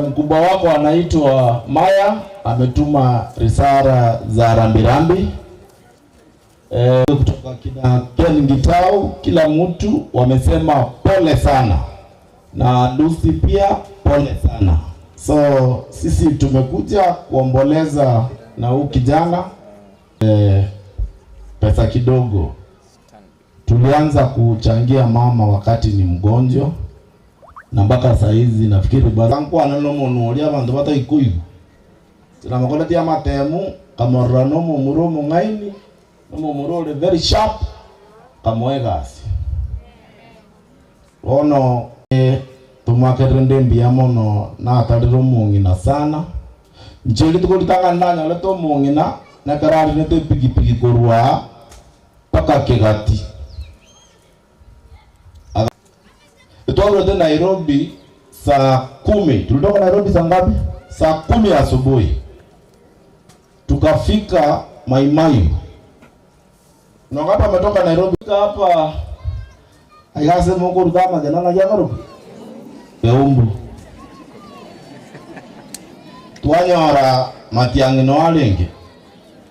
mkubwa wako anaitwa Maya, ametuma risala za rambirambi kutoka kina Ken Gitau, kila mtu wamesema pole sana, na Lucy pia pole sana. So sisi tumekuja kuomboleza na huu kijana. Pesa kidogo tulianza kuchangia mama wakati ni mgonjwa, na mpaka saa hizi nafikiri barankwana nomono uria bantu bataikuyu tinamakoletia amatemu kamorora nomomura omong'aini nomomura ore very sharp kamoe egasi bono tumwakerere ndi mbuya mono natarire omong'ina sana nche rituko ritang'ani nanyarete omong'ina nekararinete epikipiki korwa mpaka Kigati. Twarwete Nairobi saa 10. Tulitoka Nairobi saa ngapi? Saa 10 asubuhi. Tukafika Maimayu. Na ngapi ametoka Nairobi hapa? Aikase Mungu rutama jana na jagaru. Keumbu. Twanyora Matiang'i no arenge.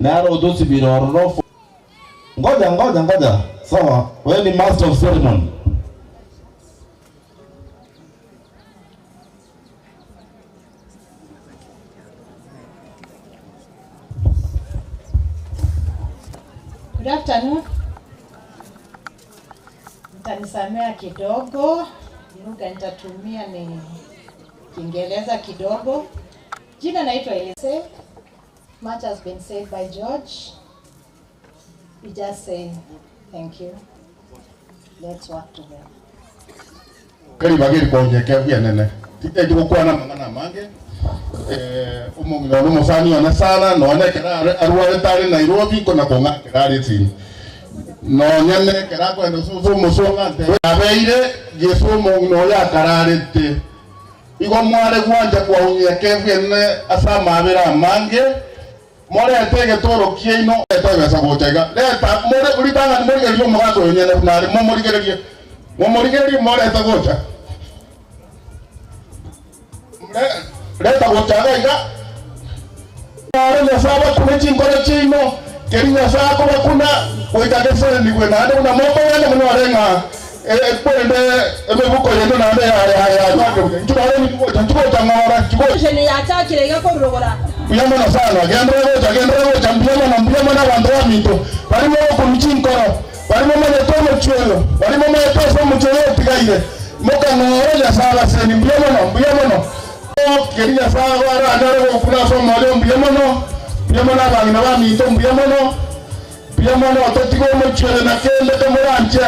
Naro tusibira ororo. Ngoja ngoja ngoja. Sawa, wewe ni master of ceremony. Good afternoon. Mtanisamea kidogo, lugha nitatumia ni Kiingereza kidogo. Jina naitwa Elise. Much has been said by George. We just say thank you. Let's work together. Kari bagiri konyeke bwenene titendi gukwana mang'ana mange omong'ina ono omosani one sana nonye ekero arwarete are Nairobi kona kong'akera are esini nonye nekero akoenda susu omosonga nte abeire Yesu omong'ina oyo akararete igo mware gwanja kwaunyeke bwenene ase amabere amange morete egetoro kiaino reta ebesa gocha iga reta more ritang'ani morigererie omogaka oyo nyene buna are momorigererie momorigererie morete gocha leta gocha iga iga are Nyasaye abakune chinkoro chiaino keri Nyasaye akobakuna goika geserenigwe naende buna mokogenda mono are ng'a ekwende emibuko yenu naende nchigocha ng'ora Vision yachakire iga korurogora. Mbuya mono sana gendere gocha gendere gocha mbuya mono mbuya mono abanto baminto barimo gokunwa chinkoro barimo manyete omochwelo barimo manyete ase omochwelo otigaire mokang'ora Nyasaye abaseni mbuya mono mbuya mono keri Nyasaye aranyare gokuna ase omorero mbuya mono mbuya mono abang'ina baminto mbuya mono mbuya mono totiga omochwelo na kende tomoranche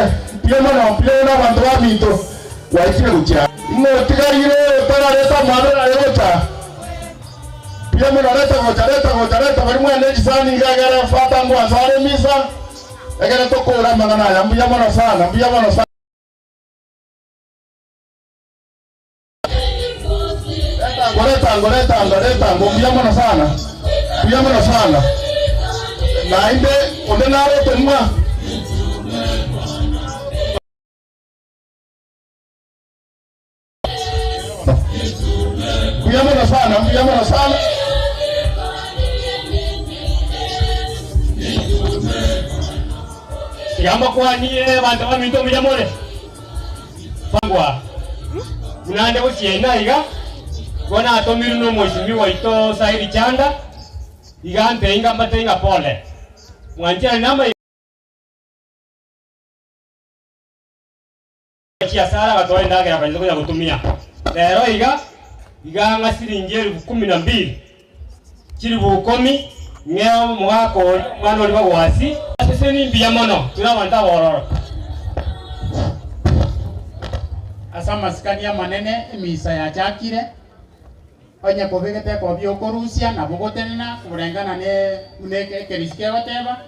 mbuya mono mbuya mono abanto baminto waikire gochia ing'otigaire otarareta amabera aye gocha mbuya mono reta gocha reta gocha reta bari mwene echisani iga egere fata ngwasare emisa egere tokora amang'ana aya mbuya mono sana mbuya mono sana. Leta ngo leta ngo leta ngo mbuya mono sana mbuya mono sana nainde onde narete mwa mbuya mono sana mbuya mono sana. Tiga mbakwanie abanto baminto mbuya more. Bangwa. Buna nde gochiena iga, igo natomirwe na omweshimiwa oito Saidi Chanda, iga ntei nga mbatei ng'a pole. Mwancherani na chiasara agatoa endagera akanyesa konya gotumia. Rero iga, iga ng'a siringi elfu kumi na mbili, chilifu ikomi, ng'e omogaka oria, omwana oria bagwasi. Aseseni mbuya mono, tore abanto abororo. Ase amasikani amanene emisa yachakire, onye kobegete ekobia okorusia nabo gotenena korengana ne buna ekerisi kegoteba,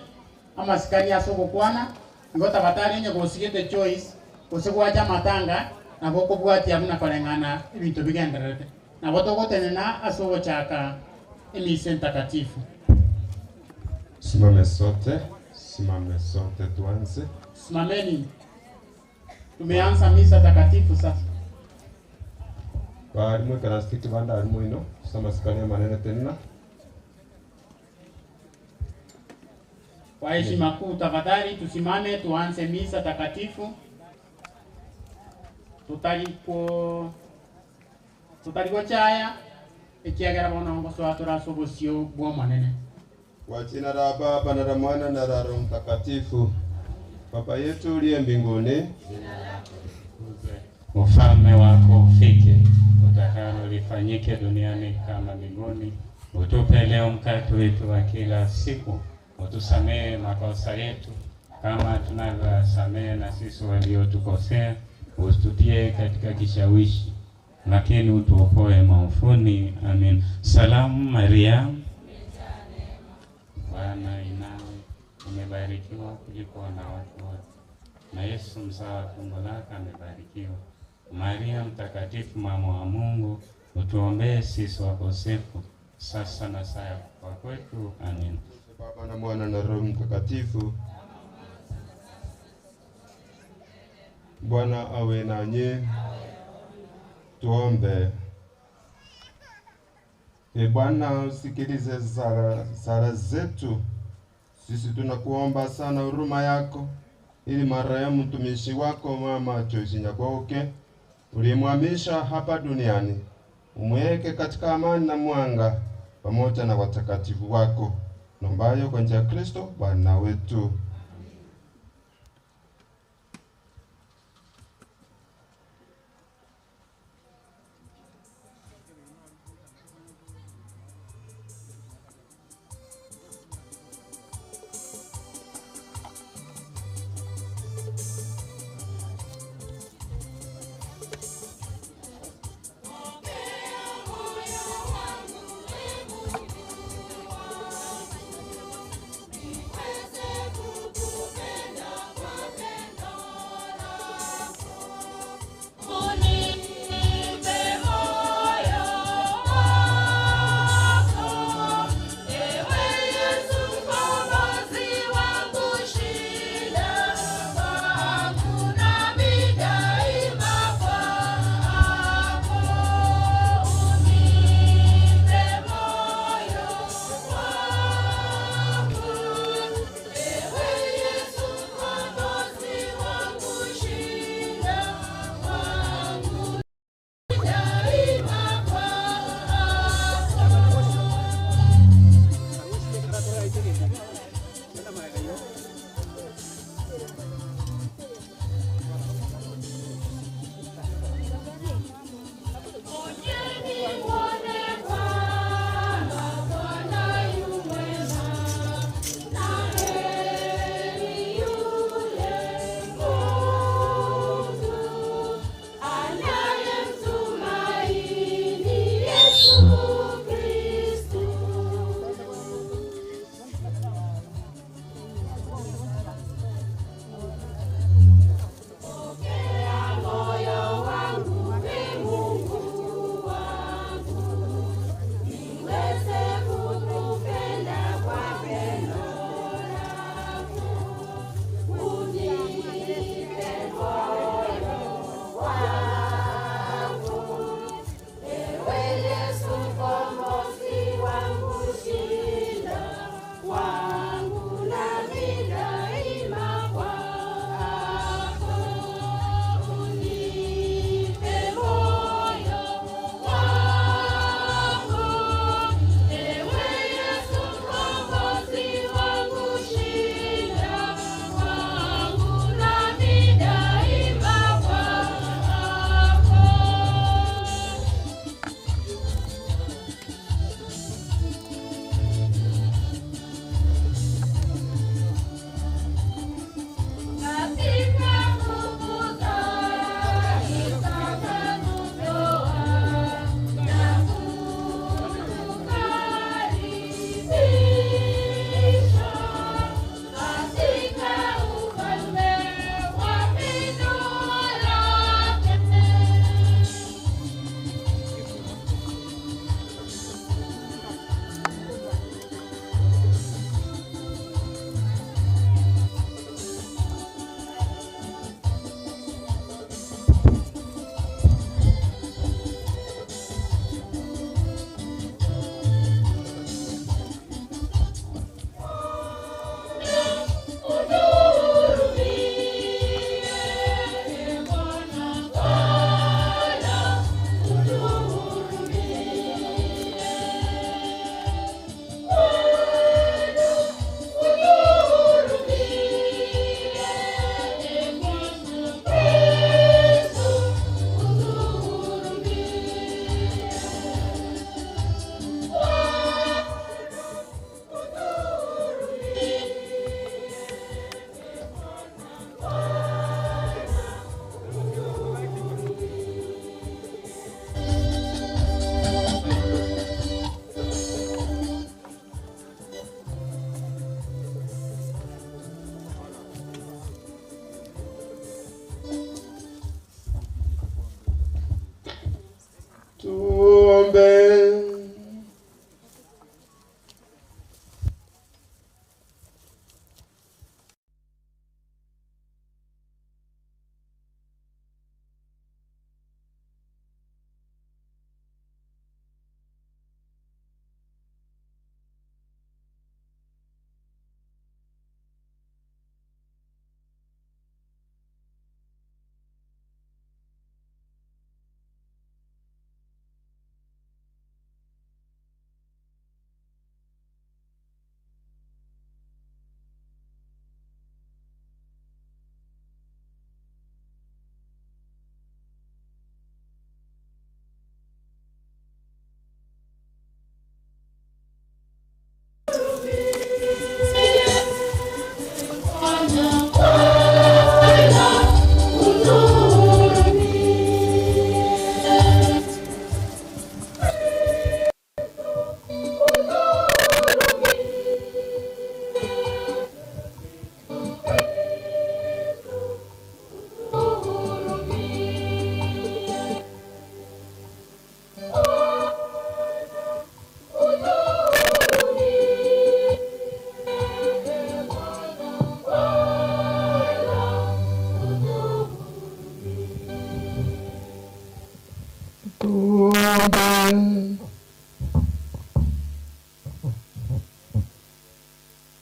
amasikani ase ogokwana, igo tafadhali onye gosigete Joyce gose gwacha amatanga nabo okobwatia buna koreng'ana ebinto bigendererete. Nabo togotenena ase ogochaka emisa entakatifu. Simame sote, simame sote tuanze. Simameni. Tumeanza misa takatifu sasa. Barimu ekerasi kibanda arimu ino, ase amasikani amanene tenena. Kwa heshima kuu tafadhali tusimame tuanze misa takatifu. Tutariko tutarigochaya ekiagera bono ngosoa torase obosio bwa omonene. Kwa jina la Baba na la Mwana na la Roho Mtakatifu. Baba yetu uliye mbinguni, Ufalme wako ufike, utakalo lifanyike duniani kama mbinguni. Utupe leo mkate wetu wa kila siku, utusamehe makosa yetu kama tunavyowasamehe na sisi waliotukosea, usitutie katika kishawishi, lakini utuokoe maovuni. Amin. Salamu Maria, Bwana inawe, umebarikiwa kuliko wanawake wote, na Yesu mzao wa tumbo lako amebarikiwa. Maria Mtakatifu, mama wa Mungu, utuombee sisi wakosefu, sasa na saa ya kufa kwetu. Amin. Baba na Mwana na Roho Mtakatifu. Bwana awe nanyi. Tuombe. E Bwana, usikilize sala zetu. Sisi tunakuomba sana huruma yako, ili marehemu mtumishi wako Mama Joyce Nyaboke uliyemhamisha hapa duniani, umweke katika amani na mwanga pamoja na watakatifu wako. Naombayo kwa njia ya Kristo Bwana wetu. Niweze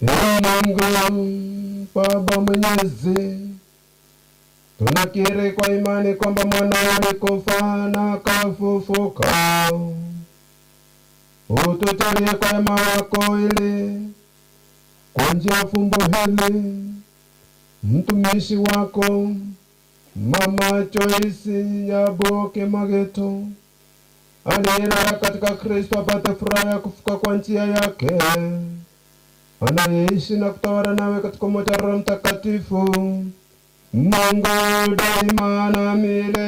Ee Mungu Baba Mwenyezi, tunakiri kwa imani kwamba mwanao alikufa na akafufuka. Utujalie kwa wema wako ili kwa njia ya fumbo hili mtumishi wako Mama Joyce Nyaboke Mageto aliyelala katika Kristo apate furaha ya kufuka kwa njia yake, anayeishi na kutawala nawe katika umoja wa Roho Mtakatifu, Mungu daima na milele.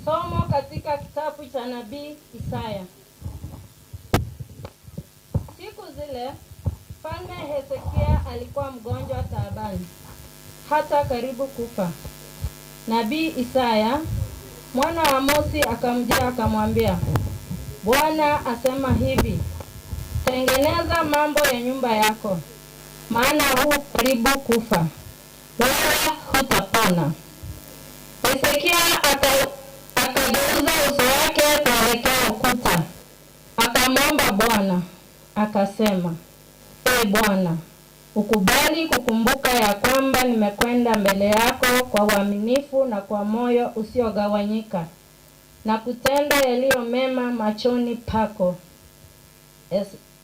Somo katika kitabu cha nabii Isaya. Siku zile mfalme Hezekia alikuwa mgonjwa taabani, hata karibu kufa. Nabii Isaya mwana wa Amosi akamjia akamwambia, Bwana asema hivi, tengeneza mambo ya nyumba yako, maana huu karibu kufa, wala hutapona. Hezekia akageuza uso wake kuelekea ukuta, akamwomba Bwana akasema, Ee Bwana, Ukubali kukumbuka ya kwamba nimekwenda mbele yako kwa uaminifu na kwa moyo usiogawanyika na kutenda yaliyo mema machoni pako.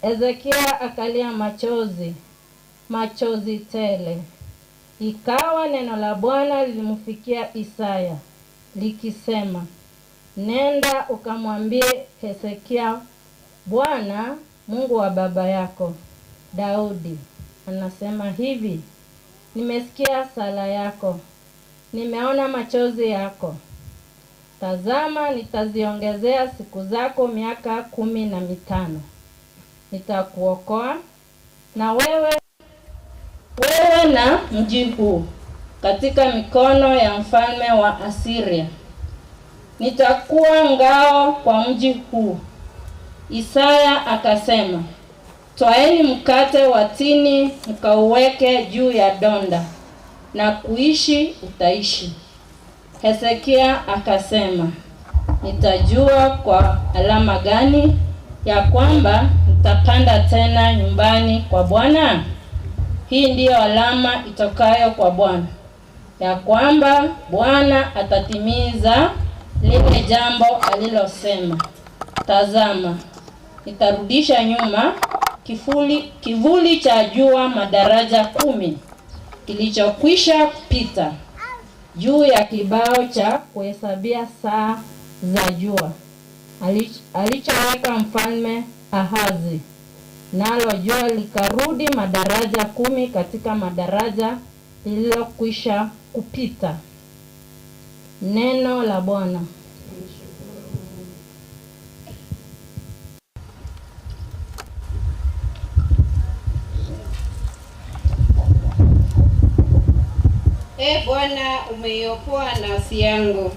Hezekia akalia machozi, machozi tele. Ikawa neno la Bwana lilimfikia Isaya likisema, nenda ukamwambie Hezekia, Bwana Mungu wa baba yako Daudi anasema hivi, nimesikia sala yako, nimeona machozi yako. Tazama, nitaziongezea siku zako miaka 15. Nitakuokoa na wewe na mji huu katika mikono ya mfalme wa Asiria. Nitakuwa ngao kwa mji huu. Isaya akasema, twaeni mkate wa tini mkauweke juu ya donda, na kuishi utaishi. Hezekia akasema, nitajua kwa alama gani ya kwamba nitapanda tena nyumbani kwa Bwana? Hii ndiyo alama itokayo kwa Bwana, ya kwamba Bwana atatimiza lile jambo alilosema. Tazama, nitarudisha nyuma kivuli cha jua madaraja 10 kilichokwisha pita juu ya kibao cha kuhesabia saa za jua alichoweka mfalme Ahazi, nalo jua likarudi madaraja 10 katika madaraja lililokwisha kupita. Neno la Bwana. E Bwana, umeiokoa nafsi yangu.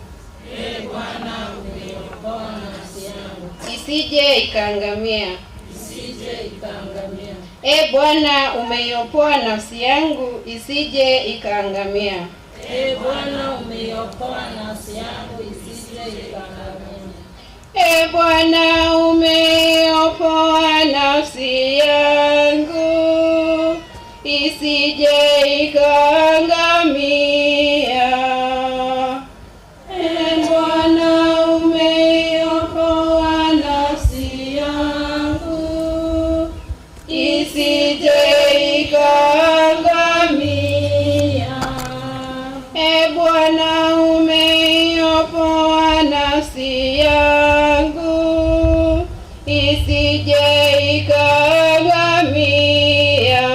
E Bwana, umeiokoa nafsi yangu. Isije ikaangamia. Isije ikaangamia. E Bwana, umeiokoa nafsi yangu isije ikaangamia. E Bwana, umeiokoa nafsi yangu isije ikaangamia. E Bwana, umeiokoa nafsi yangu isije ikaangamia. E Bwana, umeiokoa nafsi yangu isije ikaangamia. E Bwana, umeiokoa nafsi yangu isije ikaangamia.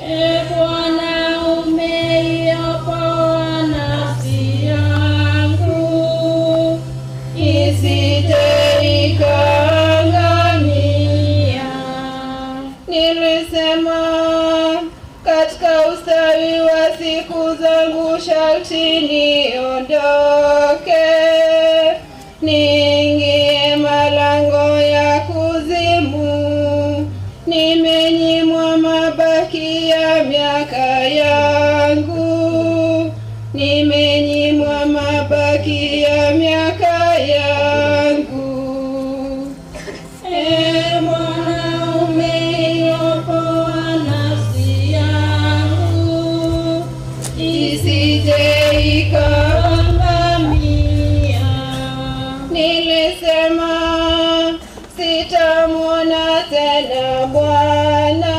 E Bwana, umeiokoa nafsi yangu isije ikaangamia. Nilisema katika ustawi wa siku zangu sharti niondoke, niingie malango ya kuzimu. Nimenyimwa mabaki ya miaka yangu, nimenyimwa mabaki ya miaka yangu. E Bwana, umeiokoa nafsi yangu isije ikaangamia. Nilisema sitamwona tena Bwana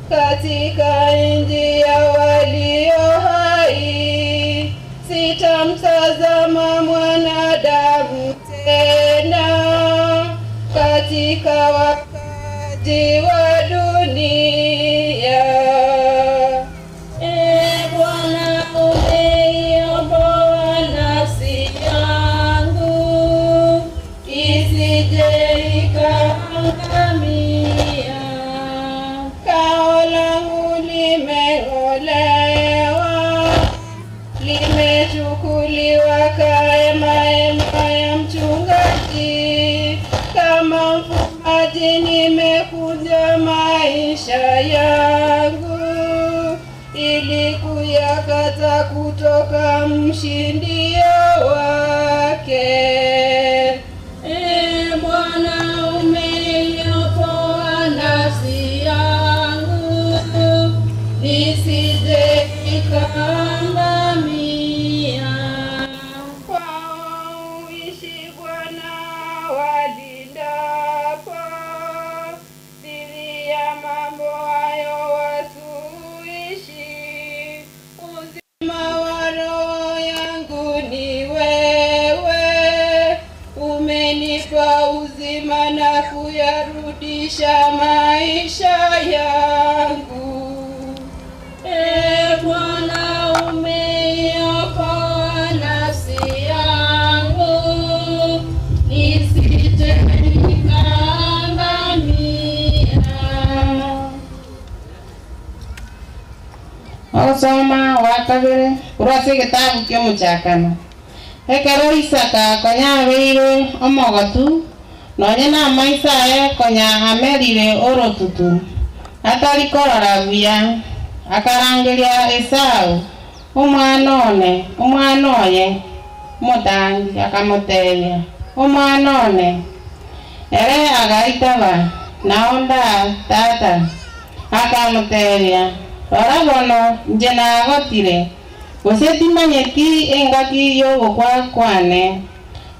katika nchi ya walio hai, sitamtazama mwanadamu tena katika wakati wa dunia. E Bwana, umeiokoa nafsi yangu isije ikaangamia. Kao langu limeng'olewa, limechukuliwa kaema hema ya mchungaji. Kama mfumaji nimekunja maisha yangu, ili kuyakata kutoka mshindio wake. E Bwana, umeiokoa nafsi yangu. Umebadilisha maisha yangu. E Bwana, umeiokoa nafsi yangu, nisije nikaangamia. Ogosoma gwa kabere korwa ase egetabu kia omochakano ekero Isaka konya abeire omogotu nonye na amaiso aye konya amerire orotutu atari korora buya akarangeria Esau omwana one omwana oye omotangi akamotebia omwana one ere agaitaba naonda tata akamotebia rora bono nche nagotire gose timanyeti engaki yogokwa kwane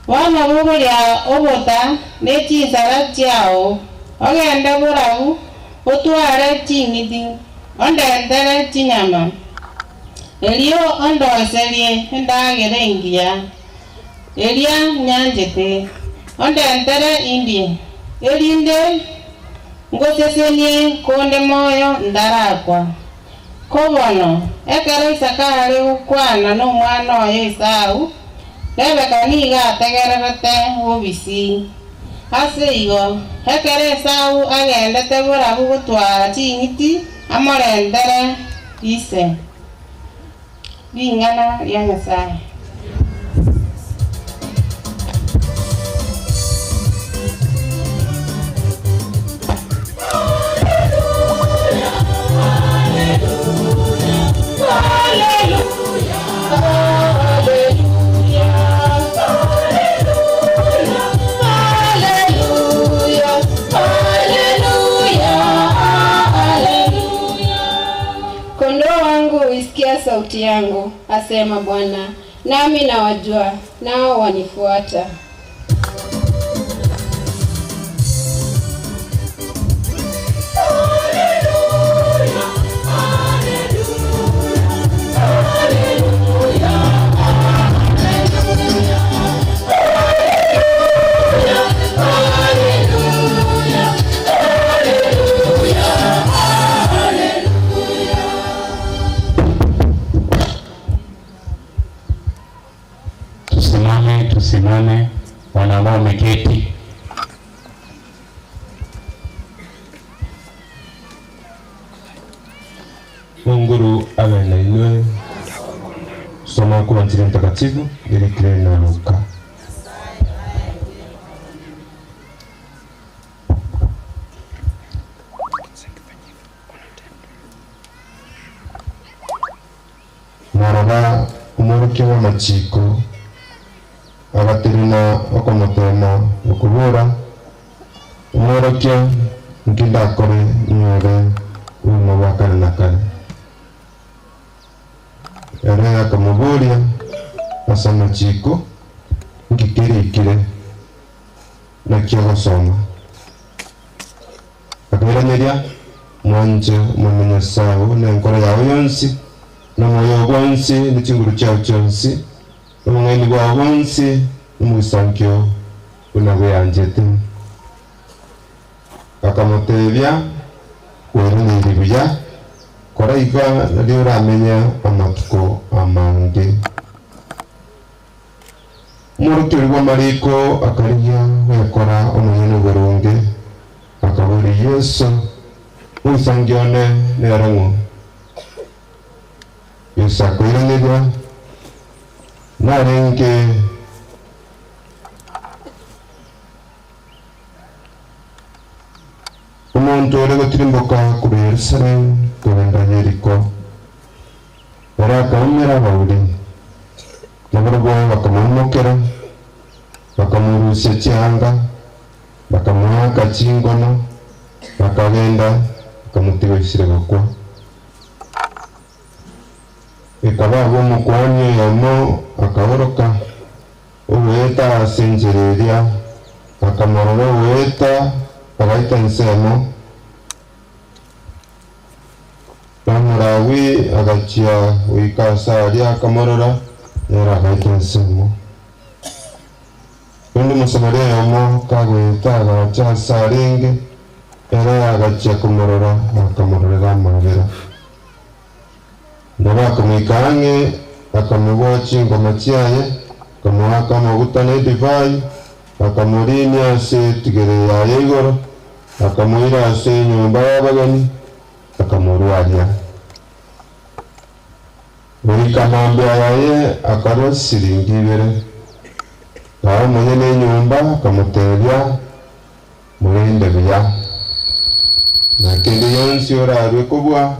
bono bogoria obota ne chinsara chiao ogende borabu otware ching'iti ondentere chinyama erio ondoserie endagera engiya eria nyanchete ondentere indie erinde ngosesenie konde moyo ndarakwa kobono ekero Isaka are gokwana na omwana oye Esau Rebeka nigo ategererete obisi ase igo ekero Esau agendete borabu gotwara ching'iti amorentere ise ring'ana ria Nyasaye. Kondoo wangu huisikia sauti yangu, asema Bwana, nami nawajua, nao wanifuata. Tusimame, tusimame, wana ambao wameketi. Munguru awe na inwe. Soma kwa Injili mtakatifu ilikile na Luka. Maraba umworokia w'amachiko agaterina okomotema okubura umworokia nkindakore nyore ubuzima bwa kare na kare ere akamuburia ase amachiko nkikirikire nakio gosoma akairaneria mwanje mwene Nyasaye nenkoro yawe yonsi n'omwoyo gwonsi n'ekinguru kyawe kyonsi n'omung'aini gwawe gwonsi n'omugisankio buna bweyanjete akamutebya weranire buya kora iga nario oramenya amatuko amange omworokeri bwa amariko akarigia gwekora omonyene oborunge akabori Yesu omusangi one nere ng'o Yesu akoiraneria narenge omonto ore gotirimboka korwa Yerusalemu kogenda Yeriko ere akaumera abauri nabarabwo bakamoumokera bakamorusia chianga bakamoaka chingono bakagenda bakamutiga isire gokwa ekaba abwo omokwani oyomo akaoroka ogoeta ase enchera eria akamorora ogoeta agaita ensemo Namurawi agachia goika ase aria akamorora nere agaita ensemo onde omosamaria oyomo kagoeta agacha ase arenge Ere agachia komorora, akamororera amabera. Nabo akamoika ang'e, akamoboa chingoma chiaye, akamoaka amaguta na edivai, akamoriinia ase etigere yaye igoro, akamoira ase enyomba y'abageni, akamorwaria. Goika mambia yaye akarua chisiringi ibere, na omonyene enyomba akamotebia, Morende buya, na kende gionsi orarue kobua,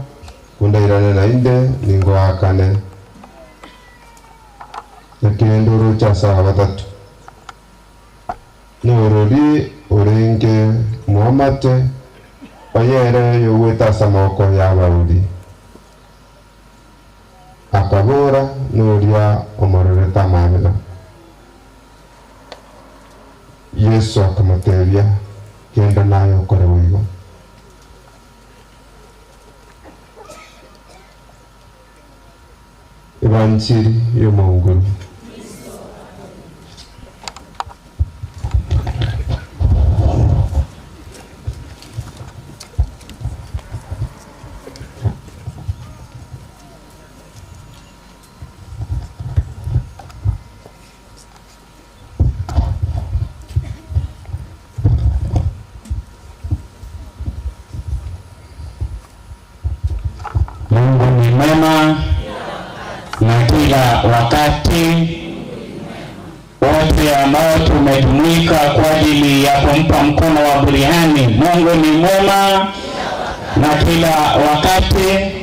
kondairane naende ningoakane. Na kende oroche ase aba batato, norori orenge moamate oye ere oyogwete ase amaboko y'abauri. Akabora, Noria omororete amabera. Yeso akamotebia, Genda naye okore boigo. Ebanchiri y'Omonguru. Mungu ni mwema na kila wakati. Wote ambao tumejumuika kwa ajili ya kumpa mkono wa buriani, Mungu ni mwema na kila wakati.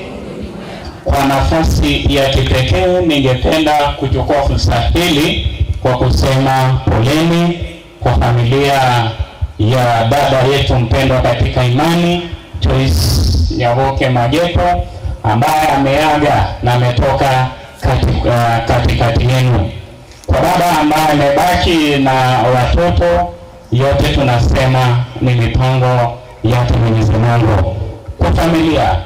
Kwa nafasi ya kipekee, ningependa kuchukua fursa hili kwa kusema poleni kwa familia ya dada yetu mpendwa katika imani Joyce Nyaboke Mageto ambaye ameaga na ametoka katikati yenu. Kwa baba ambaye amebaki na watoto, yote tunasema ni mipango yake Mwenyezi Mungu. Kwa familia,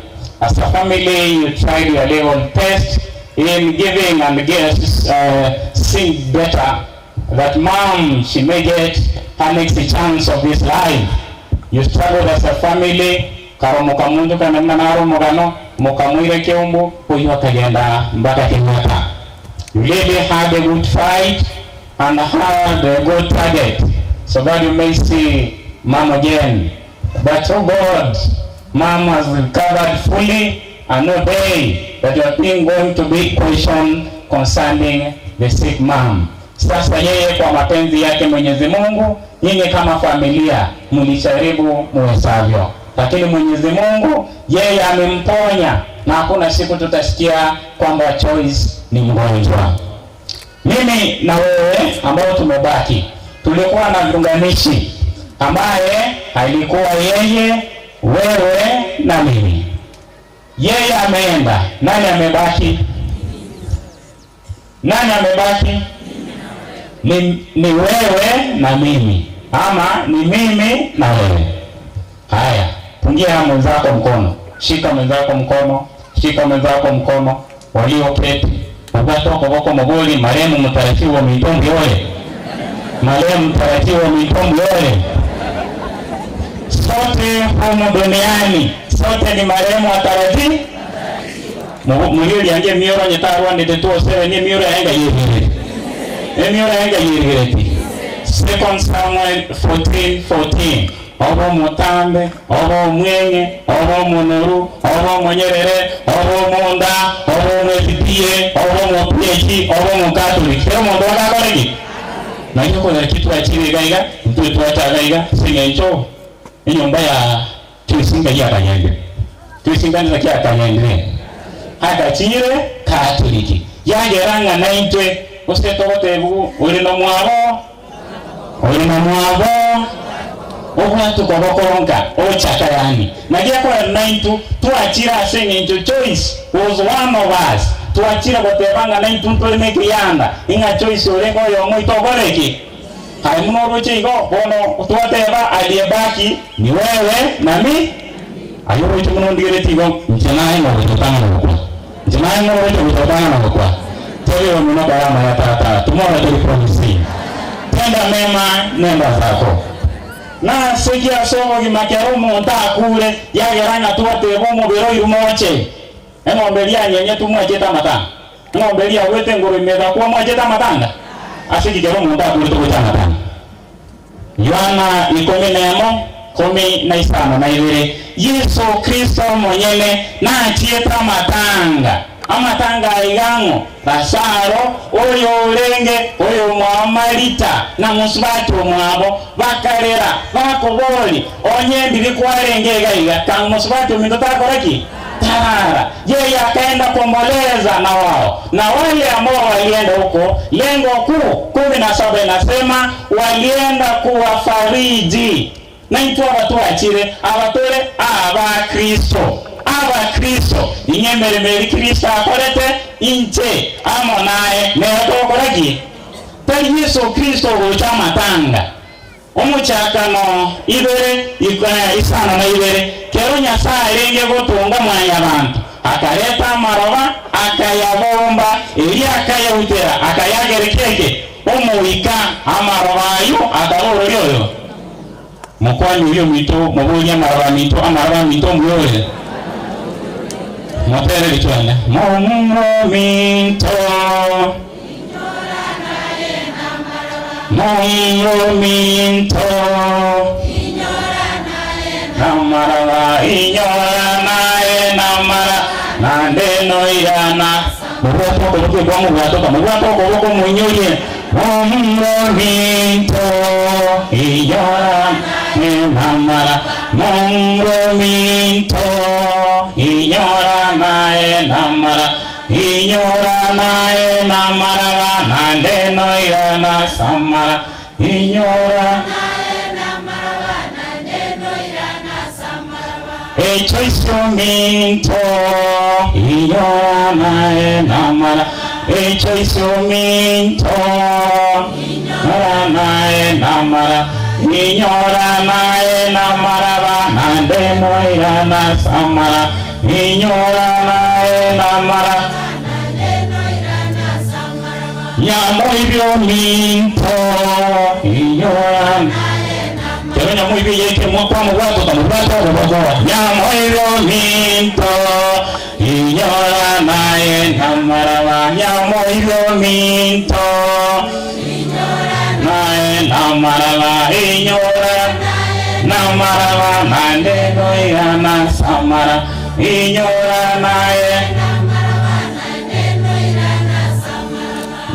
as a family you tried your level best in giving and guests sing better that mom she may get her next chance of this life. You struggled as a family karomoka mundu kana naromogano mukamwire kiumbu huyu akagenda mpaka Kenyatta. You really had a good fight and had a good target so that you may see mom again. But oh God, mom has recovered fully and no day that you are being going to be questioned concerning the sick mom. Sasa yeye kwa mapenzi yake Mwenyezi Mungu, nyinyi kama familia mlijaribu muwezavyo, lakini Mwenyezi Mungu yeye amemponya na hakuna siku tutasikia kwamba Joyce ni mgonjwa. Mimi na wewe ambao tumebaki tulikuwa na viunganishi ambaye alikuwa yeye, wewe na mimi. Yeye ameenda, nani amebaki? Nani amebaki? Ni wewe na mimi, ama ni mimi na wewe. Haya, pungia mwenzako mkono, shika mwenzako mkono, shika mwenzako mkono, walioketi ugatoko boko muguli maremu mutarakiwa mitombi ole, maremu mtarakiwa mitombi ole. Sote humu duniani sote ni maremu wataraji mulio liange mioro nyetarwa ndete sewe ni mioro yaenga yirigireti emioro yaenga yirigireti. 2 Samuel 14:14 obo mutambe obo mwenye obo munoru obo munyerere obo munda obo mwetitie obo mupiechi obo mukatoliki kero mundu akakoreki nayo kolera kitu achire gaiga mtu twacha gaiga singencho enyumba ya tuisinga ya kanyende tuisinga nza kya kanyende agachire katoliki yageranga naintwe usetogotebu uri no mwabo uri no mwabo obwatu kobokonka ochaka yani nagia kwa naintu tuachira ase Joyce was one of us tuachira gotebanga naintu ntore mekiyanda inga Joyce orengo yomo itokoreki hai muno roche igo bono tuateba aliyebaki ni wewe na mi ayo roche muno ndigere tigo njenaye ngo gutotana na gukwa njenaye ngo roche gutotana na gukwa tebe muno karama ya tata tomorrow tuli promise tenda mema nenda zako. Nase ki ase obogima kera omonto akure, yagera ng'a twateba omobere oirwe moche? Eng'ombe eria yanyenyetwe mwachete amatanga? Eng'ombe eria yagwete engoro ime egakwa mwachete amatanga? Ase ki kera omonto akure togocha amatanga? Yohana ikomi nemo, komi na isano na ibere, Yeso Kristo omonyene nachiete amatanga, amatanga aiga ang'o? Lazaro, oyo orenge oyomwabo Marita, na mosubati omwabo, bakarera, bakoboria, Onye ndibi kwarenge iga iga, kang' mosubati ominto takora ki? Tarara. Yeye akaenda komboleza na wao, na wale ambao walienda huko, lengo kuu 17 inasema walienda kuwafariji. Naintwe abatwachire, abatore Abakristo, Abakristo, inye emeremo eria Kristo akorete, inche amo naye nere togokora ki? Tari Yeso Kristo ogocha amatanga. Omochakano ibere, isano na ibere, kero Nyasae arenge gotonga mwanyabanto, akareta amaroba, akayabomba, erio akayautera, akayagerekia eke? Omoika. Amaroba ayio akaba orori oyo. Mokwani oria ominto, moborie amaroba aminto, amaroba aminto mbuya ore? Motere richwane, Momura ominto. Momura ominto. Namaraba, inyora naye namara, nande noirana. Mobwate okoboko ekwa mobwatoka, mobwate okoboko moinyorie. Momura ominto, inyora naye namara, momura ominto, inyora naye namara. Inyora naye namaraba, nande noirana samara. Inyora Echoice ominto, inyora naye namara. Echoice ominto, inyora naye namara. Inyora naye namaraba, nande noirana samara. Inyora naye namara. Nyamoibi ominto, inyora Kero nyamoibi yeke mwakwa mubwato tamubwato oboboko. Nyamoibi ominto, inyora naye namaraba. Nyamoibi ominto, naye namaraba. Inyora namaraba, nande noirana samara. Inyora naye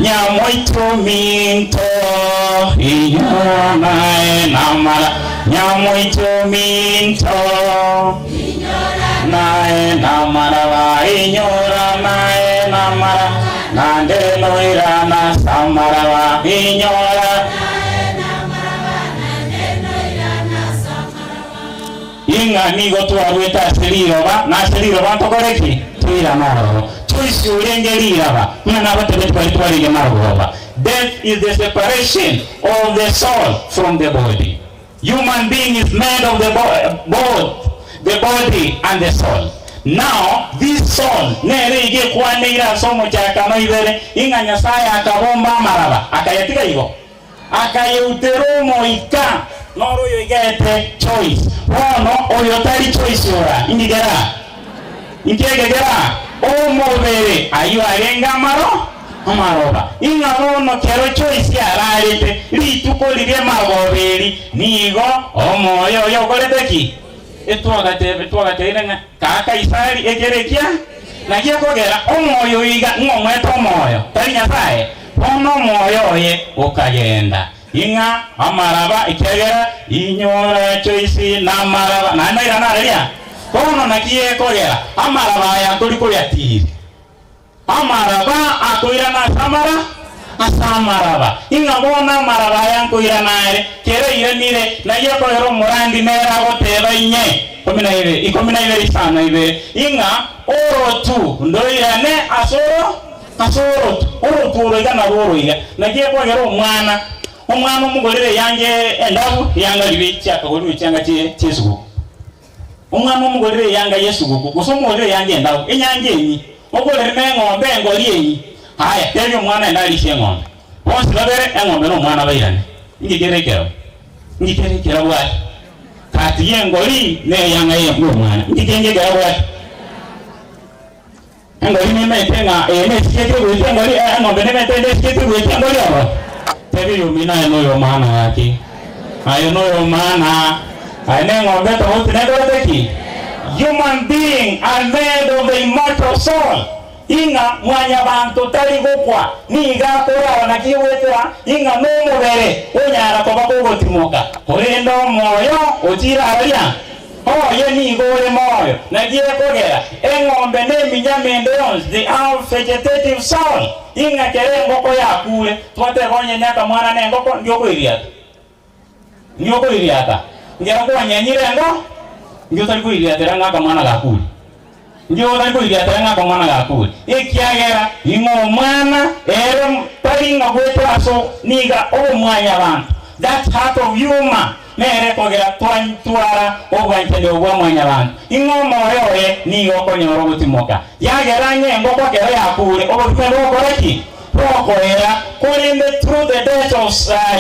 Nyamoito minto, inyora naye namara. Nyamoito minto, naye namaraba. Inyora naye namara, nande noirana samaraba. Inyora ing'a nigo twarwete ase riroba, na ase riroba ntokore ki? Toirane ororo. Choice orenge riraba, ng'a nabatebeti twari twarenge marogoba. Death is the separation of the soul from the body. Human being is made of the both the body and the soul. Now, this soul nere iga ekwaneire ase omochakano ibere, ing'a Nyasaye akabomba amaraba, akayatiga igo, akayeutera omoika, noro oyo igaete choice. Bono oyo tari choice ora, ingigera? Inkiegegera? Omobere ayio arenge amaro amaroba. Ing'a bono kero choice ararete, rituko riria marogoba eri, nigo omoyo oye okorete ki? Etwagatebe twagateire ng'a kaa Kaisari ekere ekia, naki ekogera omoyo oyo iga ng'a omwete omoyo, tari Nyasaye. Bono omoyo oye okagenda ing'a amaraba, ekiagera inyora choice namaraba, naende nairana aria. Bono naki ekogera amaraba aya ntori koyatiiri? Amaraba akoirana ase amara ase amaraba. Ing'a bono amaraba aya nkoirana are, kera airanire, naki ekogera omorandi nere agoteba inye, ikomi na ibere, ikomi na ibere isano na ibere, ing'a orotu ndoirane ase oro ase orotu, orotu oro iga narwo oro iga. Naki ekogera omwana, omwana omogorere eyanga endabu, eyanga ribe chiakagorirwe chianga chie chiesuguku. Omwana omogorere eyanga y'esuguku, gose omogorere eyanga endabu, enyanga enyi, ogorere neng'ombe engori enyi. Aya, tebia omwana ende arisie eng'ombe. Bonsi babere, eng'ombe na omwana bairane. Inki kere ekero? Nki kere ekerabwate? Gati y'engori na eyanga y'omwana, nki kenge ekerabwate? Engori nemete ng'a eye nesikete goetia engori, eng'ombe nemete ende esikete goetia engori oro. Tebia oyomino aye noyo maana gaki. Aye noyo maana. Aye neng'ombe etobauti nekorete ki? Human being are made of the immortal soul. Ing'a mwanyabanto tari gokwa, nigo akorara naki goetera ing'a nomobere onyara koba kogotimoka, korende omoyo ochire aria oye nigo ore moyo. Naki ekogera eng'ombe na eminyama ende yonsi, they have vegetative soul, ing'a kera engoko yakure, twateba onye nyakamwana nengoko ndi okoiriata. Inki okoiriata? Nkero kwanyenyire engo, inki otari koiriatera ng'a akamwana gakure? Inki otari koiriatera ng'a akamwana gakure? Ekiagera ing'o omwana ere tari ng'a goetera ase niga obomwanyabanto, that heart of human, nere ekogera twantwara obwanchani obwo bwa mwanyabanto. Ing'o omoyo oye nigo okonyora ogotimoka. Yagera ang'e engoko ekero yakure, obogima bogokora ki? Bokoera, korende through the death of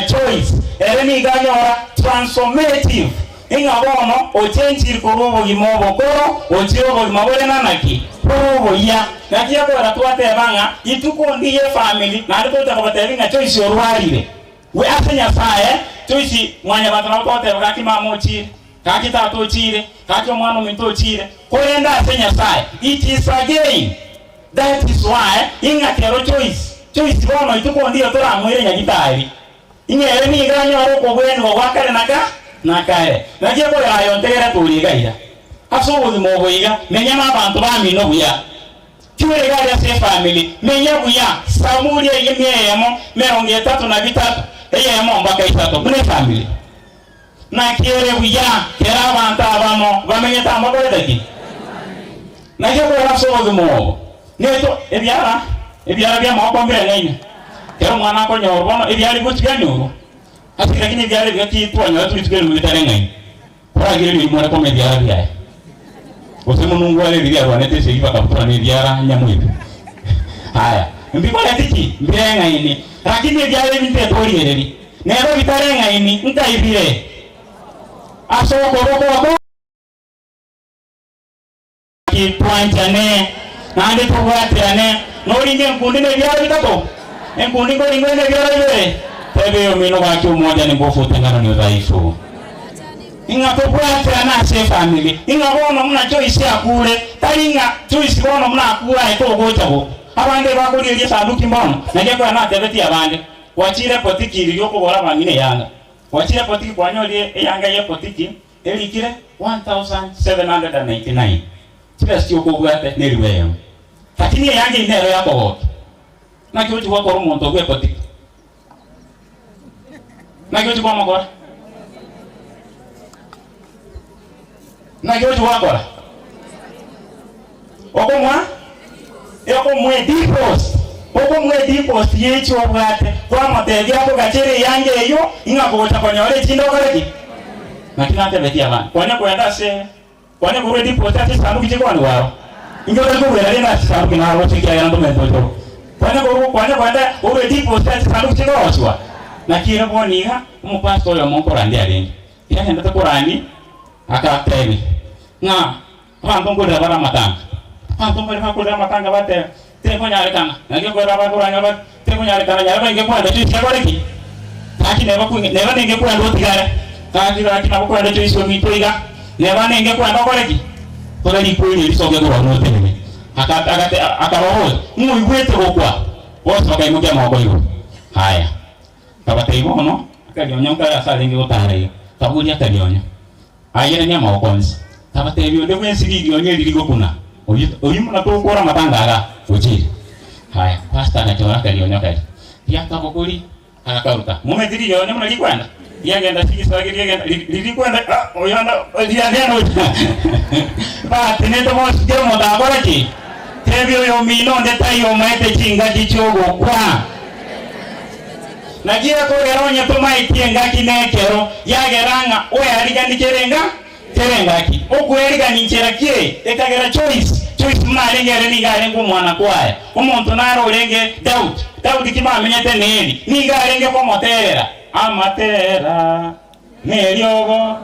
choice, ere nigo anyora transformative, ing'a bono ochenchiri korwa obogima obokoro gochia obogima bore na naki? Bore oboyia. Naki ekogera twateba ng'a ituko ndiye efamiri, naende tocha kobatebia ng'a Joyce orwarire. We ase Nyasaye, Joyce mwanyabanto nabo togoteba gaki mama ochire, gaki tata ochire, gaki omwana ominto ochire, korende ase Nyasaye, it is again. That is why ing'a kero Joyce, Joyce bono ituko ndiyo toramoire nyagitari, ing'a ere nigo anyore okobwenigwa gwa kare na ka na kare. Naki ekorera aye ontegere tore iga iga. Ase obogima obo iga, menya na abanto bamino buya. Tiore iga aria ase efamiri, menya buya. Samuri eyemo eyemo, merongo etato na bitato, eyemo mpaka isato, buna efamiri. Naki ere buya kera abanto abamo bamenyete amo bakorete ki? Naki okorora ase obogima obo neto ebiara ebiara bi'amaboko mbireng'aine. Kera omwana akonyorwa bono ebiara ebi bianyorwa ase lakini ebiara ebi gaki twanyorete rituko erimo bitareng'aini. Koragere riria more kong'a ebiara biaye. Gose monungu are riria arwanete esegi bakabutorana ebiara nyamwebi. Haya, mbikoreti ki? Mbireng'aini. Lakini ebiara ebi ntetorigereria. Nero bitareng'aini, nkaibire ase okoboko oko. Twanchane, naende tobwaterane. Noringe enkundi nebiara bitato? Enkundi nkoringwa ere nebiara bibere? Tebia oyomino gaki omoja ni nguvu utengano ni udhaifu. Ing'a tobwaterane ase efamiri. Ing'a bono buna Joyce akure, tari ng'a Joyce bono buna akure aye togocha gokwa. Abande bakorieria esanduki mbono, naki ekogera natebetie abande. Gwachire epotiki riria okogora abang'ina eyanga. Gwachire epotiki kwanyorire eyanga y'epotiki erikire 1799. Chibesa chi'okobwate neribu eyemo. Lakini eyanga eyio nero yakogokia. Naki ochi gokora omonto bw'epotiki? Naki ochi komokora? Naki ochi gwakora? Okomoa okomoa edipost, okomoa edipost ye echi obwate, kwamotebia akogachere eyanga eyio, ing'a gocha konyora echinde okore ki? Naki natebetie abande, kwanya koenda ase kwanya korwa edipost ase esanduki chikwanigwa aro, inki otari kobuera rende ase esanduki naroche ekiagera ntomanyete oche oro. Kwanya korwa kwanya koenda korwa edipost ase esanduki chikorosiwa. Naki ere bono iga, omopastor oyomo nkorandia arenge, riagendete korandi, Akabatebia, ng'a abanto nkorera bare amatanga. Abanto mbare bakorera amatanga bateba, Tekonyarekana. Naki okorera abakorania bati, Tekonyarekana, nyarebe inge kwenda choice ekore ki? Gaki neba kwinge neba ninge kwenda otigare. Gaki gaki nabo kwenda choice ominto iga, neba ninge kwenda okore ki? Kora rikori eri risoke korwa buna otenene. Aka agate akababoria, Ng'oigwete gokwa? Bonsi bakaimokia amaboko igoro. Haya. Akabatebia bono, akarionya nkare ase arenge gotaara iga, kaboria akarionya, ayeranie amaboko onsi. Akabatebia onde bwensi ririonya eri rigokuna, oyio oyio buna tokora amatanga aga, ochire. Haya, pastor agachora akarionya karia, riakabogori agakaruta. Momanyete ririonya buna rikwenda? Riagenda chigisagi riagenda ri- ririkwenda ah, oyonde riagenda ocha batenete bonsi kera omonto akore ki? Tebia oyomino onde taiyo omaete chingaki chi'ogokwa. Naki ekogera onye tomaeti engaki nekero, yagera ng'a oearigani kere enga kere engaki. Okoerigani nchera ki eye? Ekagera Joyce, Joyce buna arenge ere nigo arenge omwana kwaya. Omonto nare orenge Daudi, Daudi ki bamenyete na Eli, nigo arenge komoterera amatera. Neriogo,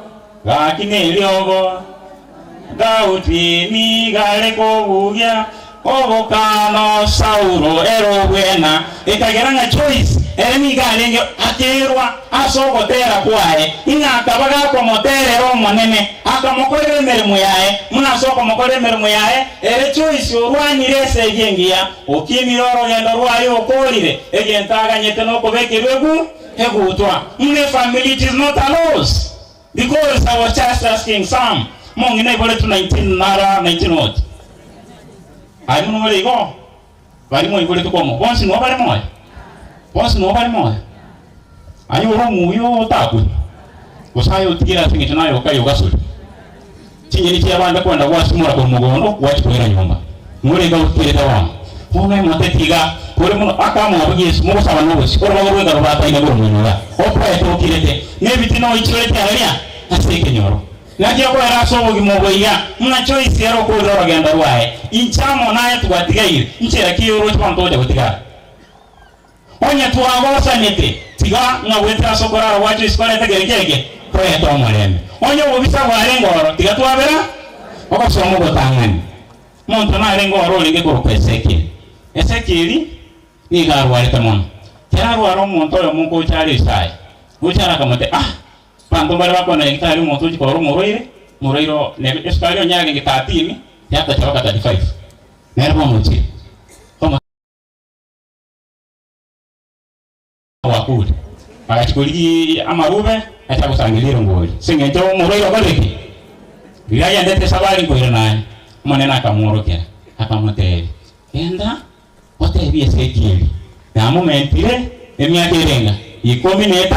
gaki neriogo, Daudi nigo are kobugia obokano Saulo ere obwena, ekagera ng'a Joyce ere nigo arenge akerwa ase ogotera kwaye, ing'a akaba gakomoterera Omonene, akamokorera emeremo yaye, buna ase okomokorera emeremo yaye, ere Joyce orwanire esegi engiya, okinire orogendo rwaye okoorire egento aganyete nokobekerwa egu egutwa. Muna efamiri it is not a loss. Because I was just asking some, mong'ina aiboretwe 19 nara 19 what? Aye buna ore igo, baria mwaiboretwe komo, bonsi nigo bare moyo? Bonsi nigo bare moyo? Aye ore omuya otakwe, gose aye otigere ase eng'encho naye okaria ogasori. Chinyeni chi'abande kwenda gwasimora korwa mogondo gwachia koira nyomba. Ng'ore iga otigerete bono. Bono emoteti iga kore mono akamobogia Yeso mogosaba nobosio orobago rw'ekaro bataine korwa mwena oria okoete okirete nebitina oichorete aria ase ekenyoro. Naki okoera ase obogima obo iga ng'a Joyce ere okoorire orogendo rwaye inche amo naye twatigaire nchera ki oroche bono togocha gotigara. Onye twagosanete, tiga ng'a goetera ase okorara gwa Joyce korete kere keke, koreta omorembe. Onye obobisa bwarenge oro, tiga twabera ogosoma ogotang'ani. Monto narenge oro orenge korokwa Ezekieli. Ezekieli nigo arwarete mono. Kera arware omonto oyomo ngocha are Isaya, gocha are akamotebi, Ah! Abanto mbare bakwana nyagetari omonto ochia korora omorwaire, omorwaire oo nebe esukari onye yarenge 13, yatacha mpaka 35. Nere bono ochire. Gwakure. Agachia korigia amarube, achaka gosangereria erongori, ase engencho omorwaire okorire ki? Riria agendete esabari nkoirana naye, Omonene akamworokera, akamotebia, Genda otebie Ezekieli, namomentire emiaka erenga ikomi na eta,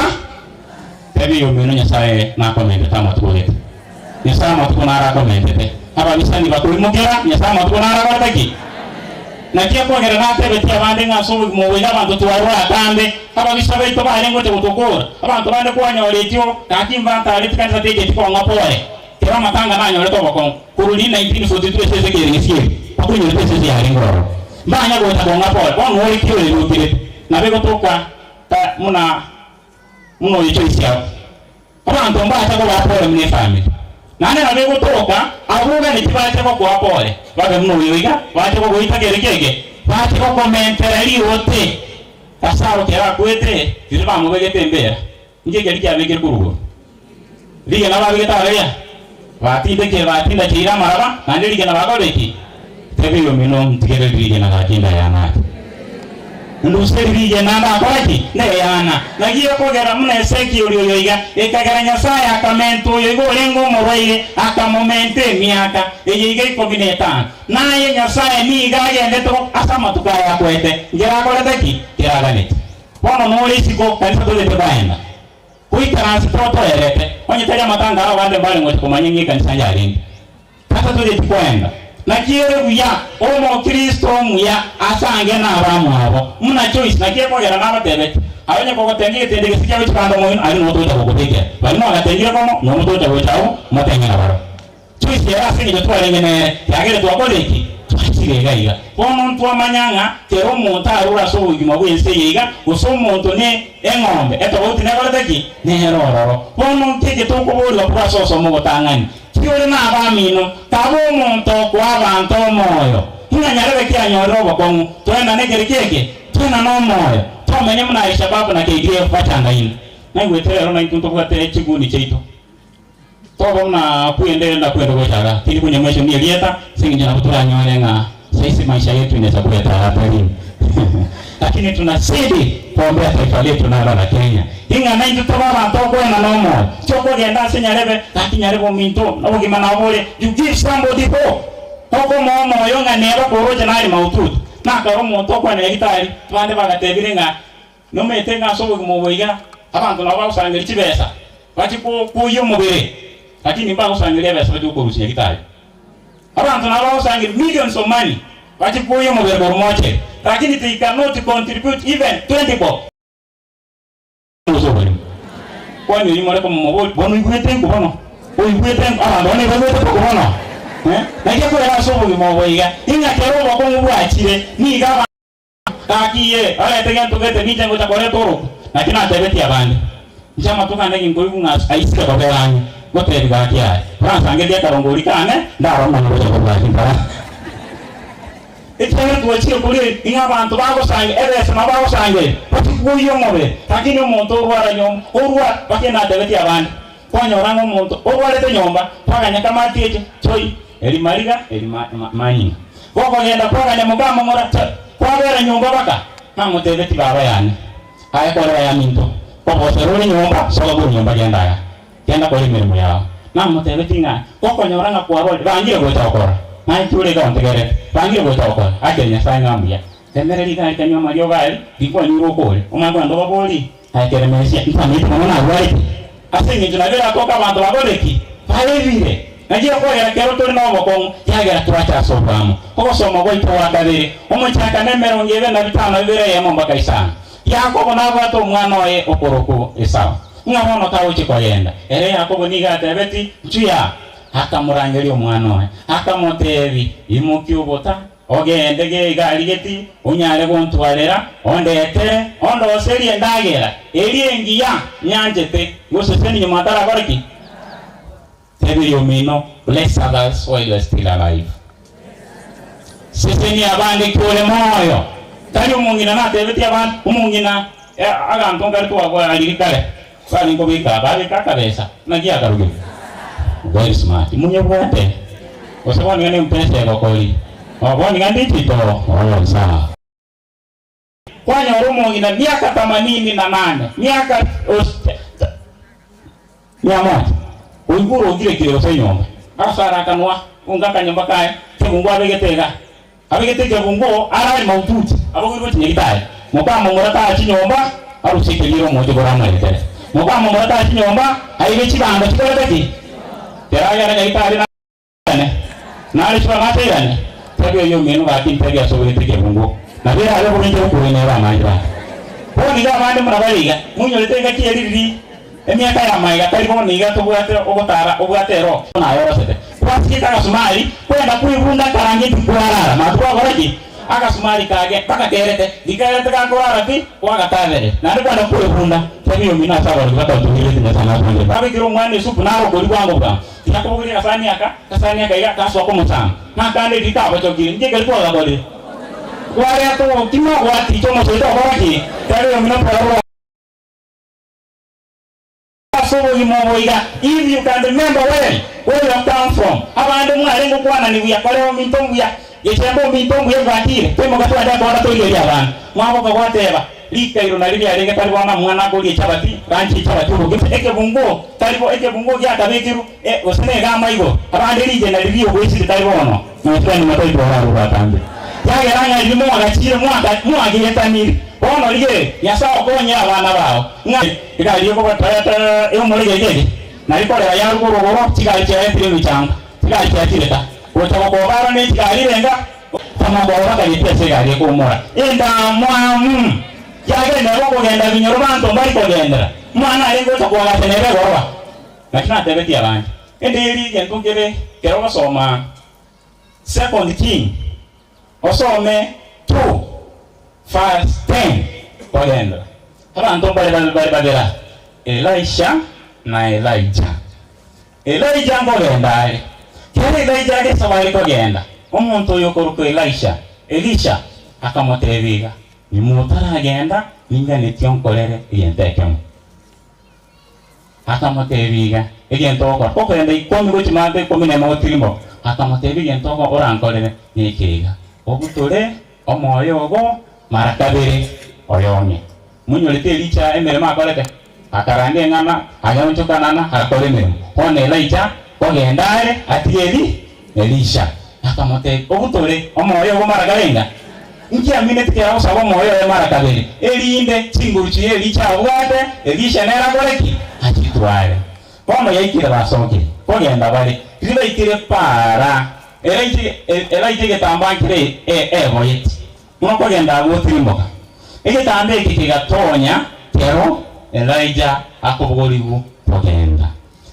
tebia oyomino Nyasae nakomentete amatuko gete. Nyasae amatuko naro akomentete. Ababisani bakoimokera, Nyasae amatuko naro akorete ki? Naki ekogera natebetie abande ng'a ase obogima obo iga abanto twarure atambe, ababisa baito barenge gocha gotokora. Abanto bande kwanyoretie oo, gaki mbantareti kanisa techeti kong'a pore. Kero amatanga nanyorete obokong'u, korwa riria 1942 ase ase ekereng'esi eke, bakonyorete esese yarenge ororo. Mbanya gocha kong'a pore, bono ore ki oyo okirete? Nabo egotoka ta muna buna oyo Joyce abwo. Abanto mbacha kobaa pore buna efamiri. Naende nabo egotoka abwo tibacha gokoa pore, babe buna oyo iga, bache gogoita kere keke, bache gokomentera rirote. Lazaro kero akwete, riria bamobegete embera, inki keria kiabekire korwa igoro? Rigena babegete aria, batindekire batindacheire amaraba, naende rigena bakorire ki? Tebia oyomino, Ntigererie rigena gaki ndayana ake. Nduserie rigena ndakore ki? Ndeyana. Naki ekogera buna Ezekieli oyo iga, ekagera Nyasae akamenta oyo iga orenge omorwaire, akamomenta emiaka eye iga ikomi na etano. Naye Nyasae nigo agendete ase amatuko aya akwete, nkere akorete ki? Nkere aganeti. Bono nore isiko, kanisa togete koenda. Goikaranse totoerete, onye tari amatanga ao abande mbare ngocha komanya ng'a ekanisa yarenge. Tata togeti koenda. Naki ere buya Omokristo omuya asange nabamwabo buna Joyce. Naki ekogera nabatebeti, Aye onye kogotenga egetende gese kiago chibando moino, aria nogo togocha gokobekera. Baria mwagatengire komo, nomo togocha gocha agwo, motenge nabarabwo. Joyce ere ase engencho twarenge nere, kiagera twakorire ki? Twachire iga iga. Bono ntwamanya ng'a kera omonto arure ase obogima bw'ense eye iga, gose omonto ne eng'ombe, etobauti nekorete ki? Nere ororo. Bono nki eke tokoborigwa korwa ase osoma ogotang'ani? Ki ore nabamino, kabe omonto okoa abanto omoyo, ng'a nyarebe ki anyorire obokong'u, toenane ekeri ki'eke, toenane omoyo, tomenye buna Al-Shabaab na KDF bachangaine. Naigwete rero naintwe ntobwate chiguni chiaito. Toba buna kwende na kwende gocha iga, tindi konywa maiso ni erieta, ase eng'encho nabo toranyore ng'a saisi maisha yetu inaweza kuwa hatarini. Lakini tunazidi kuombea taifa letu naro la Kenya. Ing'a naintwe tobe abanto okoenana omoyo, tiokogenda ase nyarebe, gaki nyarebe ominto, obogima nabo bore, you give somebody hope, okomoa omoyo ng'a neba koroche nare maututi. Nakare omonto okwana nyagitari, abande bagatebire ng'a nomanyete ng'a ase obogima obo iga, abanto nabo bagosangeria chibesa, bachie koyia omobere, lakini mbagosangeria ebesa bachie gokorusia nyagitari. Abanto nabo bagosangeria millions of money bachie koyia omobere korwa mochere, lakini they cannot contribute even 20 bob. Gose oborimo. Kwani oyio more komomoboria, bono oigwete nko bono? Oigwete nko? Abanto bane baigwete boko bono? Eh? Naki ekorera ase obogima obo iga, ing'a kera obokong'u bwachire, nigo abanto Gaki ye, barete gento gete ninche ngocha koreta orokwe. Naki natebetie abande. Inche amatuko ane ginkoigwa ng'a aisire kobera ang'e, ngotebi gaki aye, oransangererie akarongori kane, ndarore omwana gocha korwa ase mbara. Ekiagera twachire koria ng'a abanto bagosange ebesa nabo bagosangereria, bachikwoyia omobere, lakini omonto orwara nyomba, orwara, bakende natebetie abande, kwanyora ng'a omonto orwarete nyomba, kwaganya kamati eche, choi, eri mariga, eri ma, ma, manyinga. Gokogenda kwaganya mokamomora, choi, kwabera nyomba baka, namotebetie baba yane. Aye korera yaminto, kobosera ore nyomba, soka korwa nyomba genda aya, genda kora emeremo yao. Namotebetie ng'a gokonyora ng'a kwarwarire, bangire gocha gokora, naye ki ore iga ontegerete, bangire gocha gokora, akire Nyasae ng'a mbuya. Remereria iga rikanywa amariogo aria, rikwanyure okore, omanye kogenda obaborie, Aye Keremesia, ntamanyeti mono narwarete, ase engencho nabo eratoke abanto bagore ki? Baebire. Naki ekwegera kero tore nobokong'u, kiagera twacha ase oboamo. Ogosoma gwaito gwa kabere, omochakano emerongo ebe na bitano bibere eyemo mpaka isano. Yakobo nabwate omwana oye okorokwa Esau, ng'a bono tagochia kogenda. Ere Yakobo nigo atebetie, Nchuya! Akamorangeria omwana oye, akamoteebia, Imokia obota, ogende geiga arigeti, onyare gontwarera, ondetere, ondoserie endagera eria engiya nyanchete, ngosesenie nyuma atarakora ki? Teberia omino, Bless others while you are still alive. Sesenia abande ki ore moyo. Tari omong'ina natebetie abande, omong'ina aganto nkare twagwarire kare, barenge kobeka babeka akabesa, naki akarugire? Very smart. Monyebwate. Gose bono iga ne mpesa egokori. Oh, bono iga digital. Oh, sawa. Kwanyora omong'ina miaka themanini na nane, miaka mia moja, oigure okire kire gose enyomba, agasara akanwa, onga akanyomba kaye, kebungo abegete iga, abegete ekebungo arare maututi, abogoirwe chinyagitari, mokamomura taa chinyomba, arusie ekeriero omoche koramoretere, mokamomura taa chinyomba, aibe chibando chikorete ki? Kero agenda nyagitari na. Nare chiba nateirane, tebia oyio omino gaki ntebie ase obegete ekebungo, nabo erabe bobe inche gokurwa nere amache bande. Bono iga abande buna bare iga, moinyorete engaki ye ririri, emiaka y'amaiga tari bono iga tobwate ogotara obwate ero naye orosete. Kwasigete agasumari, kwenda kwebunda akarangeti kwarara, mambia gwakora ki? Agasumari kage bagakerete, rikerete gakorara pi, kwagatabere, naende kwenda kwebunda, tebia omino ase abarogi batatomireti Nyasae natwanchete. Abekire omwana esupu naro okori bwango bwango. Tigakobogoria agasani aka, agasani aka iga gasoa komosamba, na akande riria kabochokire, inki ekeri kwagakorire? Kwareta obokima gwaticha omosoita okora ki? Tari omino twarora ase obogima obo iga, if you can remember well where you have come from, abande mwarenge gokwanani buya, kore ominto mbuya, gechemba ominto mbuya bwakire, toimoka twende ekona torigerie abana. Mwaboka gwateba. Rikairo nario riarenge tari bono omwana akoria echabati, ranche echabati obokima, ekebunguo tari bo ekebunguo giakabekirwe, e, gose negama igoro, abande rigena riria ogoisire tari bono, nonya motaitwara abwo batambe. Kiagera ng'a riria mwagachire mwaka mwageetanire, bono rigereria, Nyasae okonye abana bao, ng'a egari ekobatayataya eumore geke eke, nari korera yarugwa orogoro, chigari chiaretire emechango, chigari chiachire ta, gocha gokoba aro ne chigari renga. Tamokoro bakageti ase egari ekoumora endamwamu. Kiagera nere okogenda binyoro banto mbari kogendera. Omwana arenge gocha koagacha nere egoroba. Naki natebetie abande, Enderi egento nkebe kero ogosoma Second King, osome 2 verse 10 kogendera. Abanto mbare babe bare babera, Elisha na Elijah. Elija nkogenda are. Kera Elija agesaba are kogenda, omonto oyo okorokwa Elisha, Elisha, akamotebia iga, Nyuma otaragenda, ninganetie onkorere egento ekemo. Akamotebia iga, Egento ogokora, kogenda ikomi gochia maate ikomi nemo gotirimboka. Akamotebia, Egento ogo orankorere neke iga, Obutore omoyo ogo mara kabere, oyong'e. Monyorete Elija emeremo akorete? Akaranda eng'ana, ageonchokanana, agakora emeremo. Bono Elija kogenda are, atige Eli, Elisha. Akamotebia, Obutore omoyo ogo mara karenga? Inki amineti kera gosaba omoyo oye mara kabere, erinde chinguru chiria Elija abwate, Elisha nere akore ki? Achitware. Bono yaikire basokire, kogenda bare, riria baikire paara, Elija, Elija egetambaa nkere eboyeti. Buna okogenda agwo otirimboka. Egetanda eke kegatonya kero Elija akobogorigwa kogenda.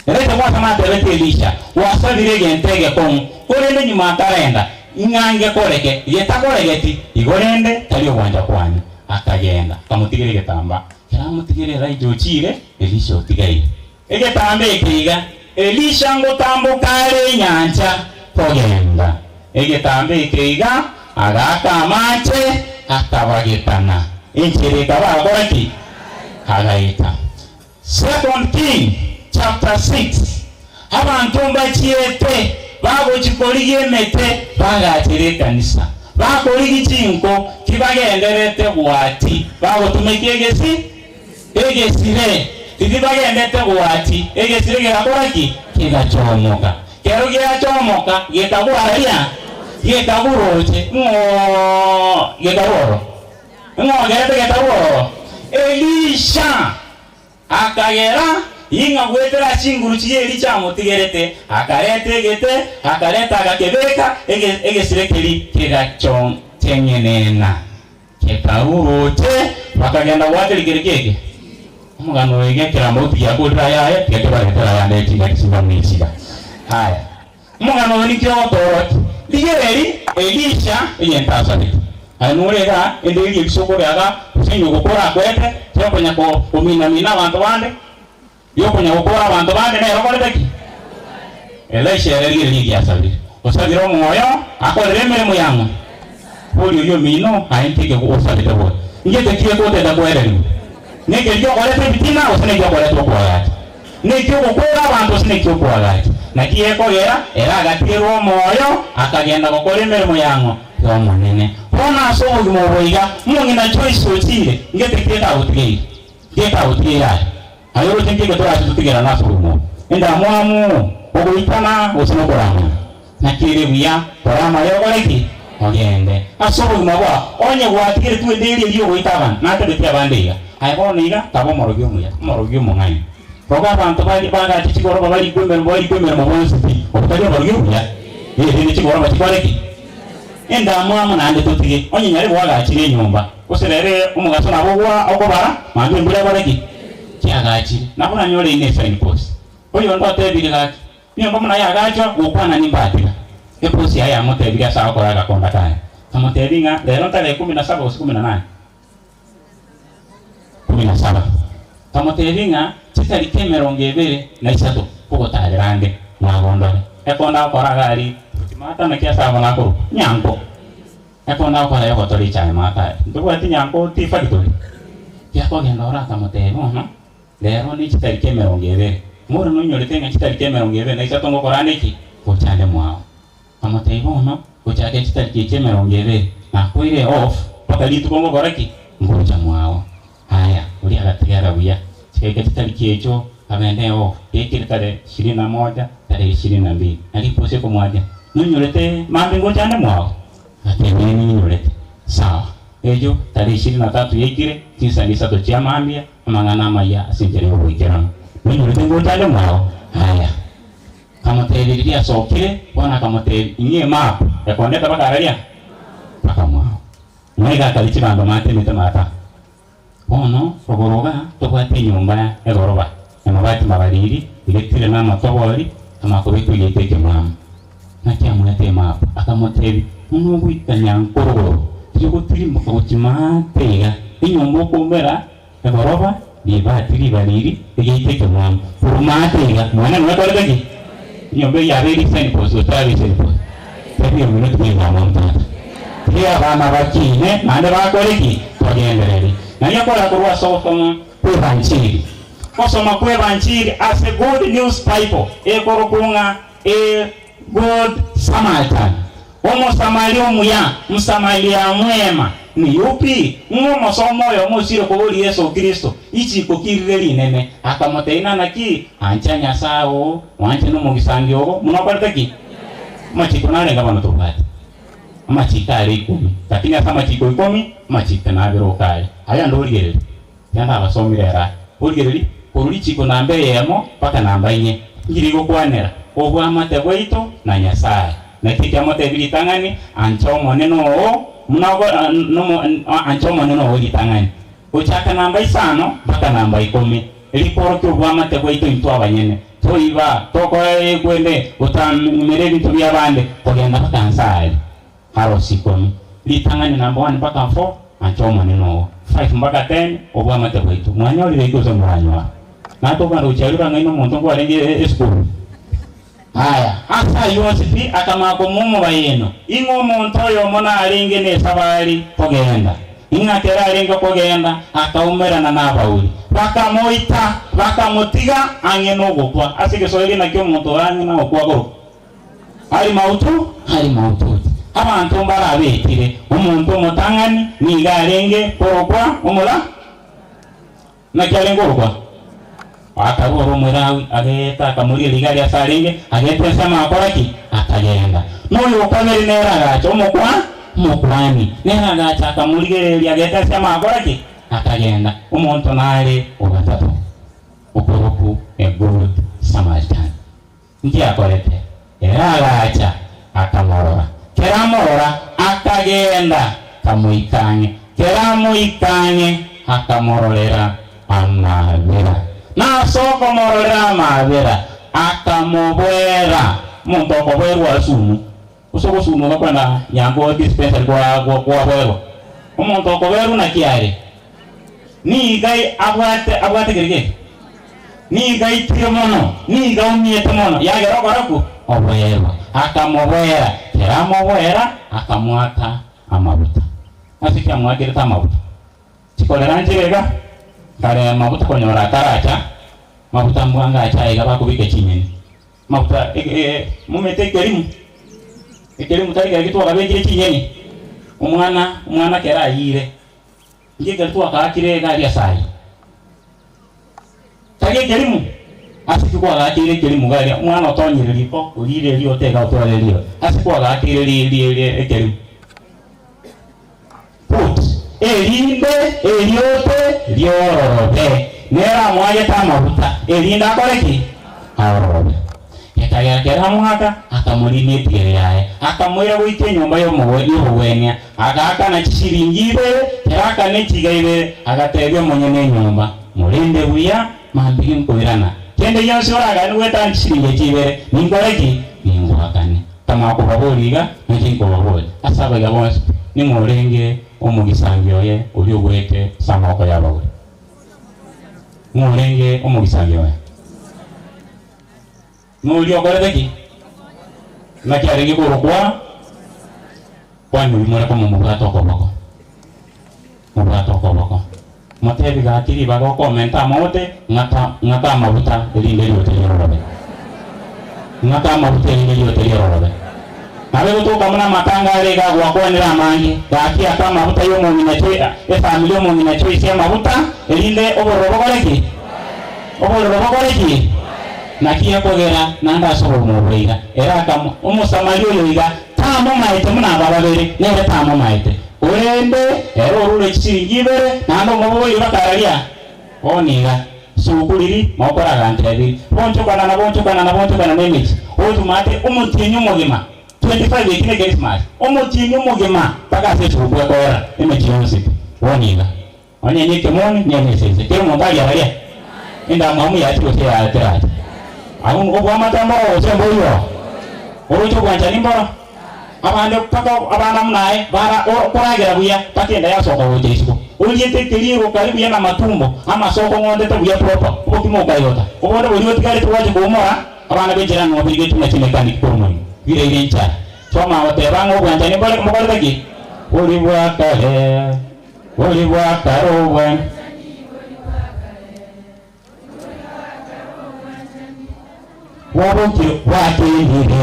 Elija gwasama atebetie Elisha, Gwasabire egento egekong'u, korende nyuma atarenda, ng'a ngekoreke, getakoregeti, igo rende tari ogwancha kwane. Akagenda, akamotigera egetambaa. Ekero amotigire Elija ochiire, Elisha otigaire. Egetambe eke iga, Elisha ngotamboka are enyancha kogenda. Egetambe eke iga, agaaka amache, akabagetana. Enchera ekaba agakora ki? Agaeta. Second King chapter 6, Abanto mbachiete bagochia korigia emete bagachera ekanisa, bakorigia chinko tibagenderete goati, bagotumeka egesi egesire, riria bagendete goati egesire gegakora ki? Kegachomoka. Kero giachomoka gekagwa aria, gekagwa roche, ng'o gekagwa oro. Ng'o ogerete getarwa ororo? Elisha akagera ing'a goetera chinguru chiria Elisha amotigerete, akareta egete, akareta agakebeka, ege egesire keria kegachong'enena, kekarua roche, bakagenda goakeria keria keke. Omogano oyo iga ekerambe gotigia akorire ayaye, tiga kebaretere ayande chingaki chimba muna echiga. Haya. Omogano oyo ninki ogotoorokia? Rigereria, Elisha egento asabete. Aye nore igaa, ende eria ebisoko biaga, gose onye ogokora akwete, tiokonya ko komina-mina abanto bande, riokonya gokora abanto bande nere okorete ki? Elisha ere rigereria eki asabire. Osabire omoyo, akorere emeremo yang'o? Boria oria omino, aye nki eke osabete bobe? Ngete ki eke otagete koererigwa? Nekeria giokoreta ebitina, gose neki okoreta okoagacha? Neki ogokora abanto gose neki okoagacha? Naki gekogera ere agatigerwa omoyo, akagenda gokora emeremo yang'o? Y'Omonene. Bono ase obogima obo iga, omong'ina Joyce ochire, ngete ki ekagotigeire? Nki ekagotigeire aye? Aye oroche nki eke torache totigerane ase obogima obo? Endamwamu, ogoitana, gose nokoramana? Naki ere buya kora amaya okore ki? Ogende. Ase obogima bwao, onye gwatigeretwe ende eria eria ogoita abanto, natebetie abande iga, Aye bono iga, kaba omorogi omuya, omorogi omong'aini. Roga abanto baria bagache chigoroba barikwe emeremo barikwe emeremo bonsi pi, obwo tari oborogi obuya? Ee, rende chigoroba chikore ki? Endamwamu naende totige, onye nyare gwagachire enyomba, gose rere omogaso nabo ogwa okobara, mambia embura ekore ki? Kiagachire. Nabo nanyore ine esign post. Oyonde otebire gaki, Nyomba buna yagachwa gokwana nimbatiga. Eposi yaye yamotebirie ase agokora agakonda kaye. Akamotebia ng'a rero ntare ikomi na saba gose ikomi na nane? Ikomi na saba. Akamotebia ng'a chitariki emerongo ebere na isato kogotarera ande mwagondore. Ekonda agokora iga aria Timata naki ase abo nakorokwa? Nyanko. Ekonda agokora yogotora echae mata aria. Ntobwati nyanko tea factory? Giakogenda oro akamotebia bono. Rero ne chitariki emerongo ebere. More noinyorete ng'a chitariki emerongo ebere na isato ngokora ande ki? Gocha ande mwao. Nkamotebia, Bono, gochaka chitariki echi emerongo ebere, nakoire off mpaka rituko ngokora ki? Ngocha mwao. Aya, oria agatigera buya. Chigaika chitariki echio, nkabenda off, gekire tarehe ishirini na moja, tarehe ishirini na mbili. Na riposi ekomwancha, Noinyorete mambia ngocha ande mwao? Agateba, Ee, ninyorete. Sawa. Erio tarehe ishirini na tatu yaikire, chinsani isato chia mambia, amang'ana amaya ase enchera y'oboikeranu. Noinyorete ngocha ande mwao? Aya. Akamotebia riria asokire, bono akamotebia, Ing'ee map ekondete mpaka araria? Mpaka mwao. Ng'a iga akari chibando maate emete maata. Bono rogoro iga tobwate enyomba egoroba, amabati mabariri, egetire na amatobori, amakobekwa egeita ekemwamu. Naki amoete emap, akamotebia, Buna ogoika nyankorogoro, tigotirimboka gochia maate iga, enyomba okoumera egoroba, ribati ribariri, egeita ekemwamu. Korwa maate iga, mwane nonya ekorete ki? Enyomba eyio yabeire sign post gose terabe sign post? Tebia omino tiga endamwamu tata. Tiga abana bakine naende bakore ki? Bagenderere. Nari okora korwa ase ogosoma kw'Ebanchiri. Gosoma kw'Ebanchiri ase Good News Bible ekorokwa ng'a A Good Samaritan, Omosamaria omuya, Msamaria mwema, ni yupi? Ng'a omosomo oyomo ochire koboria Yeso Kristo, Ichiko ki rire rinene? Akamotebia, Nana ki? Ancha Nyasae oo, mwanche nomogisangi ogo. Buna okorete ki? Amachiko narenge bono tobwate amachiko are ikomi, lakini ase amachiko ikomi, amachiko nabere oka are. Aya ande origererie, tiga ndabasomire ere aya. Origererie korwa richiko namba eyemo mpaka namba inye, inki rigokwanera? Obwamate bwaito na Nyasae. Naki ekiamotebirie ritang'ani, Ancha Omonene oo buna ogo nomo ancha Omonene oo ritang'ani. Gochaka namba isano mpaka namba ikomi, rikorokia obwamate bwaito intwe abanyene. Toiba, tokora egwene, gotamera ebinto bi'abande, kogenda mpaka nse aria. Harosi ikomi. Ritang'ani namba one mpaka four. Ancha Omonene oo. 5 mpaka 10, Obwamate bwaito. Mwanyorire eki gose moranyore? Natokana gochia aria orang'aine omonto nkwarenge esukuru. Aya, ase ayio onsi pi akamanya komoa omobayeno, ing'a omonto oyomo narenge nesabari kogenda, ing'a kero arenge kogenda akaumerana nabauri, bakamoita, bakamotiga ang'e nogokwa. Ase egeswahili naki omonto ore ang'e nagokwa akorokwa? Ari mautu, ari maututi. Abanto mbarabetire, omonto omotang'ani nigo arenge korokwa omola. Naki arenge korokwa? Akarua ore Omolawi, ageeta, akamoria riga aria ase arenge, ageeta ensemo agakora ki? Akagenda. Na oyo o kabere nere agacha, omokwa omokuani, nere agacha akamorigereria, ageeta ensemo agakora ki? Akagenda. Omonto nare o gatato, okorokwa a good Samaritan. Inki akorete? Ere agacha, akamorora. Kera amorora, akagenda kamoika ang'e. Kera amoika ang'e, akamororera amaabera. Na ase okomororera amaabera, akamobwera. Omonto okoboerwa asumu, gose ogosunuka kwenda nyango dispensary kwa kwaboerwa. Omonto okoboerwa naki are? Nigo abwate abwate keri geke? Nigo aitire mono, nigo aumiete mono, yagera okorakwo oboerwa. Akamoboera, kera amoboera, akamoaka amaguta. Ase ki amoakerete amaguta? Chikorera nchire iga, kare amaguta konyora ataracha, maguta mbwango acha aiga bakobeka chinyeni. Amaguta momete ekerimu, ekerimu tari kere twakabekire chinyeni, omwana omwana kera ayire. Inki ekero twakaakire egari ase ayio? Tari ekerimu? Ase ki kwagaakeire ekerimu iga aria? Omwana otonyire riko, orire eriote iga otware eriote. Ase kwagaakeire ri ri ri ekerimu? Put, erinde eriote riororobe. Nere amoagete amaguta, erinde akore ki? Aororobe. Ekagera kera omwaka akamoriina etigere yaye, akamoira goika enyomba y'obogwenia, agaakana chishilingi ibere, kera akana echiga ibere, agateebia omonyene enyomba, Morende buya, mambia ginkoirana. Kende gionsi oraganie goetania chishilingi echi ibere, ninkore ki? Ningoakane. Nkamanya kobaboria iga, nainche nkobaboria, ase abaiga bonsi pi, ning'o orenge omogisangi oye oria ogwete ase amaboko y'abagori? Ng'o orenge omogisangi oye? Noria okorete ki? Naki arenge korokwa? Kwani oyio more komo mobwate okoboko, mobwate okoboko, motebi gaki ribaga okomenta amaote, ng'aka ng'aka amaguta erinde riote riororobe, ng'aka amaguta erinde riote riororobe. Nabe gotoka buna amatanga are iga agwakwanire amange, gaki aka amaguta y'omong'ina choi efamiri y'omong'ina choisie amaguta erinde obororo bokore ki? Obororo bokore ki? Naki ekogera naende ase obogima obo iga? Ere akamo, Omosamaria oyo iga tamomaete buna aba babere, nere tamomaete. Korende ere orure chisiringi ibere, naende omobogorie bakararia, Bono iga, suku riria mokoragantebirie, bonchokana na bonchokana na bonchokana nemechie, otumate omotienyi omogima, 25 eki ne Christmas, omotienyi omogima mpaka ase esuguku ekoera emechie yonsi pi. Bono iga. Onye nekemoni, nere esese. Kera omonto aria aria endamwamu yache gose terache. Abwo obwamate mboro gose mbori oo? Oroche obwanchani mboro? Abande mpaka abana buna aye bara koragera buya mpaka enda yasoka gocha isiko. Oriete ekeriero kari buya na matumbo, amasoko ng'ondete buya proper, obokima okayota. Obonde boria otigarete gwacha koumora, abana benchera ng'a obirigeti buna chimechanic korwa morimo. Biraire enchara. Soma goteba ng'a obwanchani mbore mbokorete ki? Bori bwa kare. Bori bwa kare obwe. Bwabokire bwakendire,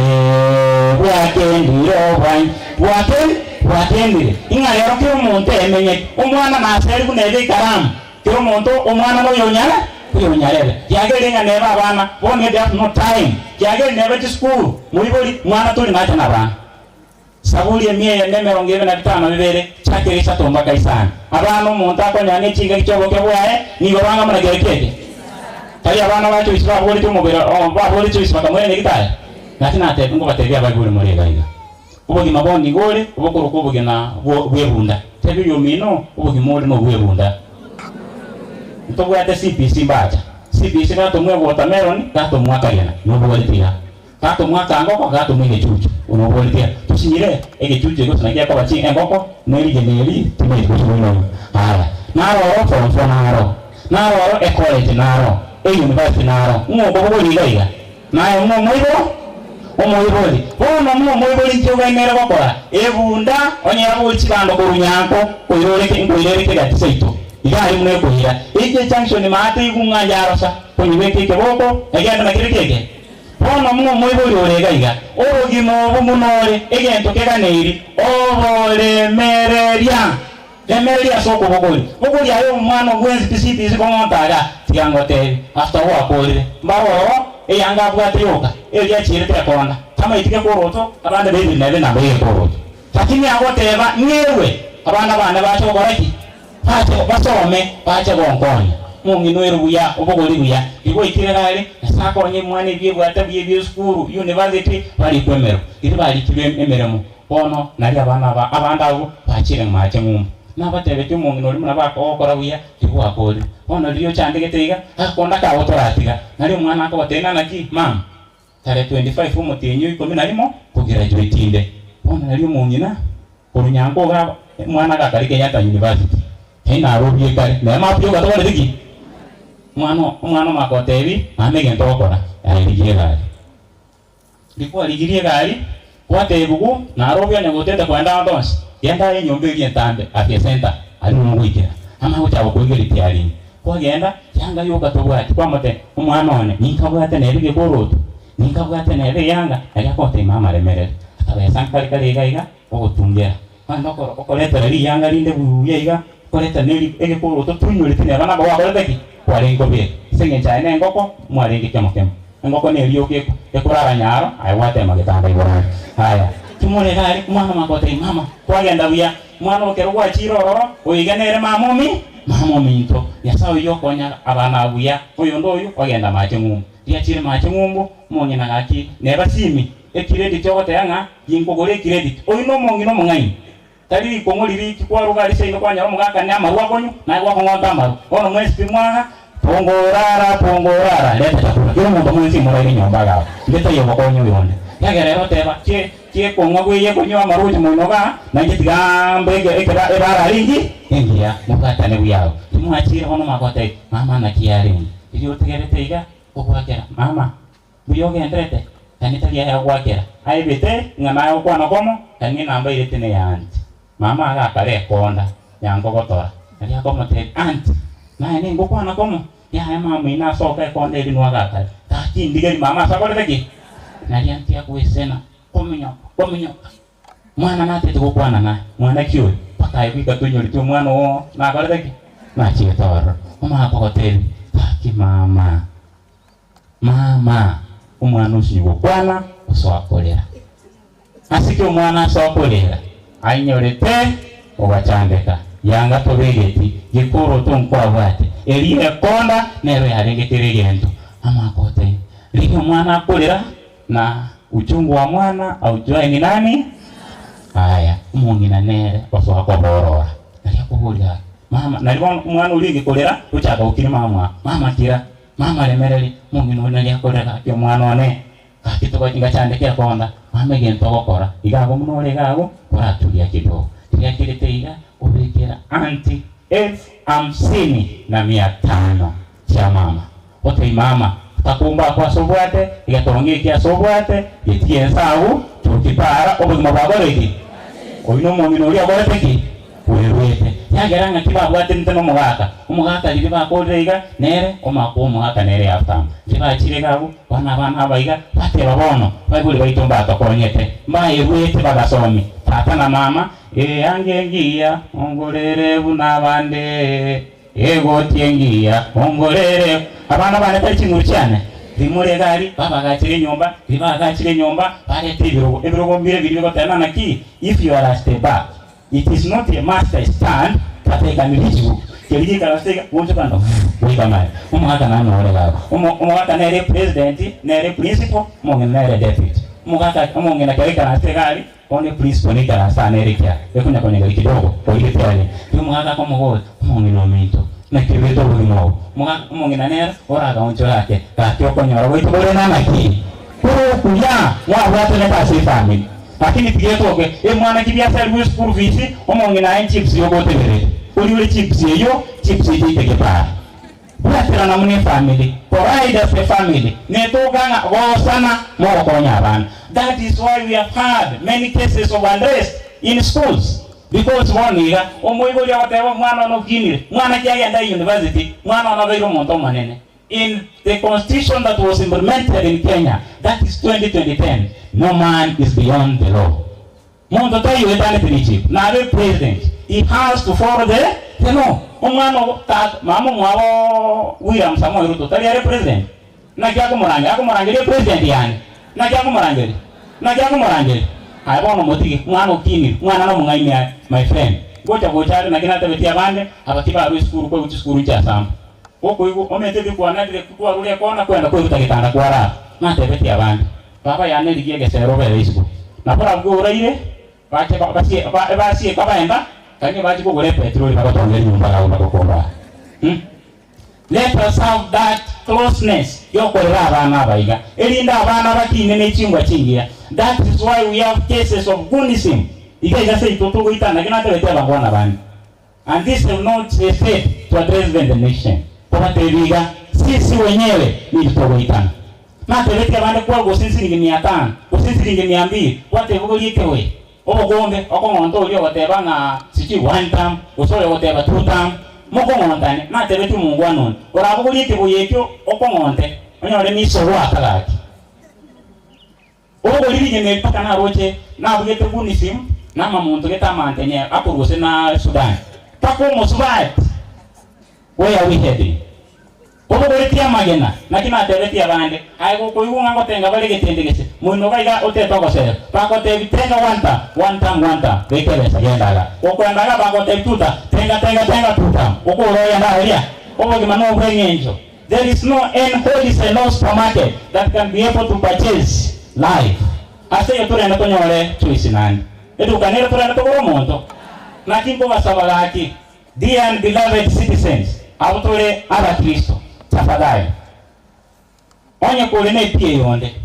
bwakendire obwanyi, bwake bwakendire. Ing'a rero kera omonto emenye, omwana naseri buna ebe ekaramu, kera omonto omwana noyonyare oyonyarebe. Kiagera ing'a nebe abana, bono they have no time. Kiagera nebe chisukuru, moibori mwana tori nacha nabana. Saburi emia eyemo emerongo ebe na bitano bibere, chakera isato mpaka isano. Abana omonto akonyora ne chingaki chi'oboke bwaye, nigo banga buna kere keke. Tari abana ba Joyce baboretie omobere oo, baboretie Joyce bakamoira nyagitari? Gaki natebe nkobatebia abaibori more iga iga. Obogima bono nigo ore obokorokwa obogima bw'ebunda. Tebia oyomino, obogima ore nobw'ebunda. Ntobwate CPC mbacha. CPC gatomwa ewatermelon, gatomwa akagena. Nobogoreti iga. Gatomwaka ngoko gatomwa egechuchu. Buna oboretie, tosinyire egechuchu eke gose naki gekoba chi engoko ne rigena eri timaeti gose bono oyo. Aya, naro oro form four naro, naro oro ecollege naro, euniversity naro, ng'o okobogoria iga iga? Naye ng'o omoiboro? Omoibori. Bono ng'o omoibori inki ogainere gokora? Ebunda onye yabogoria chibando korwa nyanko koira ore nkoira ere kegati seito. Iga aria buna ekoira. Eike ejunction maate igu ng'a yarosa konyebeka ekeboko egende naki reke eke. Bono ng'o omoibori ore iga iga? Obogima obo buna ore egento keganeiri oboremereria. Remereria ase okobogori. Bogoria aye omwana obwensi tisitisi kong'onta iga, tiga ngotebi, after gwakorire. Mbare ororo, eyanga abwate yoka, eria achiirete ekonda, tamaeti gekoroto, abande baibire nebe namba y'egekoroto. Lakini agoteba, ng'erwe, abana bane bache gokora ki? Bache basome, bache gonkonya. Mong'ina oire buya, obogori buya, rigoikire iga are, Nyasae akonye ebimwana ebi ebwate buya ebia esukuru, university, barikwe emeremo. Riria barikirwe emeremo, Bono nario abana aba abande abwo bachire ng'mache ng'umbu. Nabatebetie omong'ina oria buna bakogokora buya, tibwakorire. Bono riria ochandegete iga, agakonda kago toratiga. Nario omwana akobatebia, Naki, mama, tarehe 25 omotienyi o ikomi na rimo kograduate inde. Bono nario omong'ina korwa nyango iga omwana agakare Kenyatta University, tari narobie kare, nere mabuya ogatokorete ki? Omwana omwana omakotebi, mama egento ogokora, aye rigia egari. Rikwarigirie egari, gwatebiwa, Naro onya gotete koenda aande onsi, genda aye enyomba eria entambe, Afya Centre, aria nigo ogoikera. Amanye gochaka gokoiga ritiarini. Kwagenda, yanga yoka tobwati, kwamotebia, Omwana one, ninkabwate nebe egekoroto, ninkabwate nebe eyanga, nario akogotebia mama remereri. Akabesa nkare kare iga iga, ogotungera. Naende okoro okoretera riyanga rinde buya iga, okoreta ne ri egekoroto toinyoreti neba nabo gwakorete ki? Kwarenge kobeka. Ase eng'encho aye na engoko, mwarenge kemo kemo. Engoko neri yoka eko ekorara nyaro, aye gwatema getanda igoro aria. Aya, kimore iga aria, omwana omanye gotebia mama, kwagenda buya, mwana oo ekero gwachire ororo, oyo iga nere mama omi mama ominto. Nyasae oyio okonya abana aba buya, oyonde oyio ogenda mache ng'umbu. Riachire mache ng'umbu, omong'ina gaki neba simi, Ecredit ogoteba ng'a ginkogora ecredit. Oyio nomong'ina omong'aini. Tari rikong'o riria eki kwaruga aria seino kwanyora omogaka ne amarwa akonywa, naye gwakong'onta amarwa. Bono mwensi pi mwaga, pongorara, pongorara, leta chakula. Kera omonto mwensi moraire nyomba iga abwo. Inde taiyo ogokonya oyonde. Ekiagera ere oteba, ki kiekong'wa bweye ekonywa amarwa gochia moino igaa, nainche tiga mbeke ekeba ebara aria engi engiya, mobwatane buya abwo. Timwachire bono mwagotebia, mama naki yarenge? Riria otegerete iga, ogwakera, mama. Mbuya ogenderete, kani tari aya goakera. Aebete ng'a naye okwana komo, kani enamba airete neya aunty. Mama agakara ekonda yankogotora. Aria akomotebia, Aunty, naye ningokwana komo? Yaya mama ina asoka ekonda eria nwo agakare. Gaki ndigeri mama ase akorete ki? Naria aunty agoesena, kominyoka, kominyoka. Mwana natete gokwana naye, mwana ki oyo? Mpaka aye goika toinyoretie omwana oo nakorete ki? Nachete ororo. Omanye akogotebia, gaki mama. Mama, omwana osinye gokwana osoa korera. Ase ki omwana asoa korera? Ainyorete ogachandeka, yanga tobegeti, gekoroto nkwabwate, eria ekonda nero yarenge kera egento. Mama akotebia, riria omwana akorera na uchungu wa mwana aujuaye ni nani? Aya, omong'ina nere osoa koborora. Nario akoboria, mama, nario bono omwana oria oige korera, ochaka gokira mama, mama kira. Mama remereria, omong'ina oria naria akorera gaki omwana one, gaki togochi ngachandeke ekonda, mama egento ogokora, iga abwo buna ore iga abwo, koraturia kidogo. Riria akirete iga, obekera aunty elfu hamsini na mia tano chia mama. Otebia mama, takumba akwo ase obwate, egetonga eki ase obwate, getige ense agwo, turuki para, obogima bwakore ki? Oyio nomong'ina oria okorete ki? Bwerwete. Yagera ng'a tibabwatanete nomogaka. Omogaka riria bakorire iga, nere omaka omogaka nere yafutama. Riria bachire iga abwo, bono abana aba iga, bateba bono, baibori baito mbatokonyete, mbaerwete bagasomi, tata na mama, eanga engiya, ongorere buna abande, egoti engiya, ongorere. Abana bane tari chinguru chiane. Rimore iga aria, babagachere enyomba, riria bagachire enyomba, bareta ebirogo, ebirogo mbire biria bigoteba naki, if you are a step back. It is not a must I stand but I can reach you keria geikaranse iga gocha kando goika maega. Omogaka nane ore iga abwo. Omo omogaka nere president, nere principal, omong'ina nere deputy. Omogaka omong'ina kero aikaransete iga aria, bono eprinciple neikaranse aa nere ekiara, ekonya konyegeria kidogo koirete aria. Riria omogaka akomoboria, omong'ina ominto, naki obete obogima obo? Omogaka omong'ina nere oragaonchore ake, gaki okonyora goito kore nang'aki? Kore okuya mwabwatanete ase efamiri. Lakini tiga etoke, emwana ki biasarigwe eschool fees, omong'ina aye chips yoka oteberete. Oria ore chips eyio, chips echi aiteke para. Bwaterana buna efamiri, pride as a family, netoka ng'a gosana mogokonya abana. That is why we have had many cases of unrest in schools because bono iga omoibori agoteba omwana one okinire, mwana ki agenda university, mwana one obeire omonto omonene. In the constitution that was implemented in Kenya, that is 202010, no man is beyond the law. Monto taiyo oetanete richiko, nabe president, he has to follow the the law. Omwana ogo tata mama omwabo William Samoei Ruto tari are president? Naki akomorangeria? Akomorangeria epresident yane? Naki akomorangeria? Naki akomorangeria? Aye bono motige, mwana okinire, mwana nomong'aini aye, my friend. Ngocha gocha are naki natebetie abande, aba tibarwa esukuru koigwa chisukuru nchiasamba. Gokoigwa omanyete ebikwanarire kwarure ekona kwenda kweruta getanda kwarara. Natebetie abande, Baba yane rigia egesero obere isiko. Nabo barabwo oraire, bache basie basieka baenda, kanywe bachie kogora epetroli bagotonga enyomba yao bagokobaa. Hmm? Let us have that closeness yokorera abana aba iga, erinde abana bakine ne chimbwa chingiya. That is why we have cases of goonism iga iga seito togoitana naki natebetie abangwana bande. And this will not hesitate to address even the nation. Kobateebia iga, Sisi wenyewe nintwe togoitana. Natebetie abande kwao gose nsiringi mia tano, gose nsiringi mia mbili, gwatebigoria ekegoye, obokombe, okong'onta oria ogoteba ng'a sijui one term, gose oyo ogoteba two term, mokong'ontane. Natebetie omongwana one, orabogorie ekegoye ekio okong'onte, onyore niso goaka gaki. Obogori rigena eri mpaka naroche nabugete Gunisim na amamonto gete amantene akorwa gose na Sudan mpaka omosubati where are we heading? Obogoretie amagena naki natebetie abande aye gokoigwa ng'a ngotenga bare egetende gese moino iga iga otete ogosera bagotebi tenga one term one term one term beka ebesa genda iga gokoenda iga bagotebi two term tenga tenga tenga two term okore ogende aria obogima nobweng'encho There is no any wholesale no supermarket that can be able to purchase life. Ase eyio torende tonyore choice naende. Eduka nere torende togore omonto. Naki nkobasaba gaki, dear and beloved citizens, abwo tore abakristo, tafadhali, onye kore ne PA onde,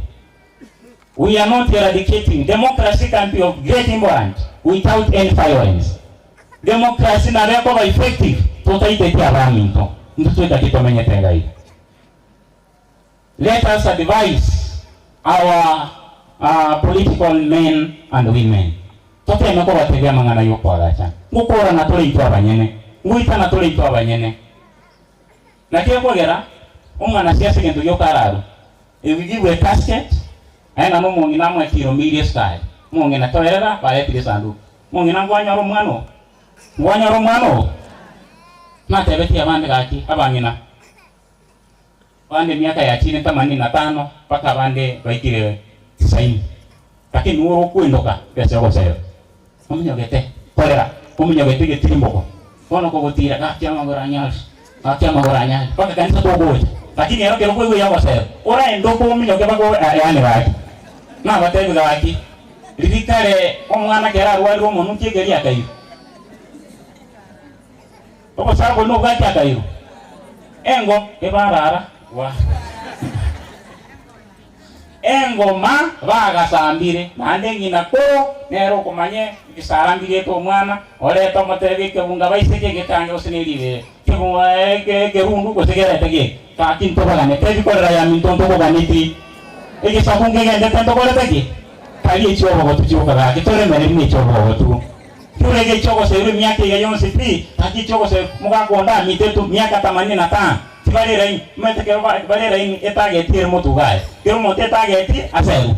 we are not eradicating, democracy can be of great importance without any violence. Democracy nabo ekoba effective totaiteti abaminto intwe twetati tomenyete iga iga. Let us advise our political men and women toteme kobatebia amang'ana yokoagachana. Ngokorana tore intwe abanyene, ngoitana tore intwe abanyene. Naki ekogera omwanasiasa egento gioka ararwe, ebigigwe ecasket, aye ng'a nomong'ina amoe kilo mbiri esukari, omong'ina toerera baretire esanduku. Mong'ina nkwanyora omwana oo? Nkwanyora omwana oo? Natebetie abande gaki, abang'ina bande emiaka yachire themanini na tano mpaka abande baikire tisaini, lakini nigo ore okwendoka besa yogosera ominyogete korera ominyogete getirimboko bono kogotira gaki amagoro anyare gaki amagoro anyare mpaka kanisa togocha lakini ero ekero kwaigwa eyogosera oraendoke ominyoke mpaka yaani gaki nabatebi gaki Riria kare omwana kera arwarire omonuki ekeria akairwa. Obosaga boria nobwaki akairwa. Engo ebarara wa engoma bagasambire naende ng'ina koro nere okomanya ebisara mbirete omwana orete omotebi ekebunga baiseke egetange gose ne ribere kebunga ekerundu gose kerete geke gaki ntobagane tebikorera yaminto ntokoganeti egesaku nkegendete ntokorete ki Tari echi'obogotu chioka gaki, toremererie nechi'obogotu. Torege echi'ogoserwa emiaka eye yonsi pi, gaki echi'ogoserwa mogaka onde amite tu miaka themanini na tano, tibari eraini, omanyete kero bare eraini etageti ere motwe iga aye, kera omonto etageti aserwe.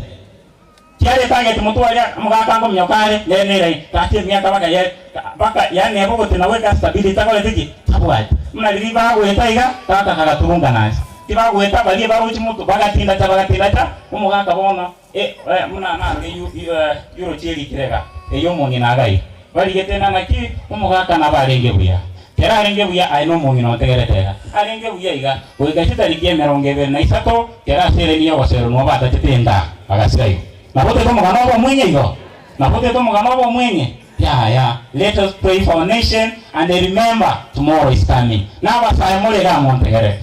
Kiare etageti motwe aria omogaka nkominyoka are, nere neraini, gaki emiaka baka ye baka yaani neba ogotenena goika stability takoreti ki? Tabwati. Buna riria bagoeta iga, gaka kagaturungana ase. Tibagoeta baria barochi motwe, bagatindacha bagatindacha, omogaka bono. Buna narore yurochi erikire iga, eyio omong'ina Hagai barigete ng'a naki omogaka nabo arenge buya. Kera arenge buya, aye nomong'ina ontegerete iga, arenge buya iga, goika chitariki emerongo ebere na isato, kera ase ereni y'ogoserwa nigo batachete enda, bagasira igo. Nabo tete omogano obe omweng'e igo? Nabo tete omogano obe omweng'e? Yaya, let us pray for our nation and remember tomorrow is coming. Nabasae more iga montegerete.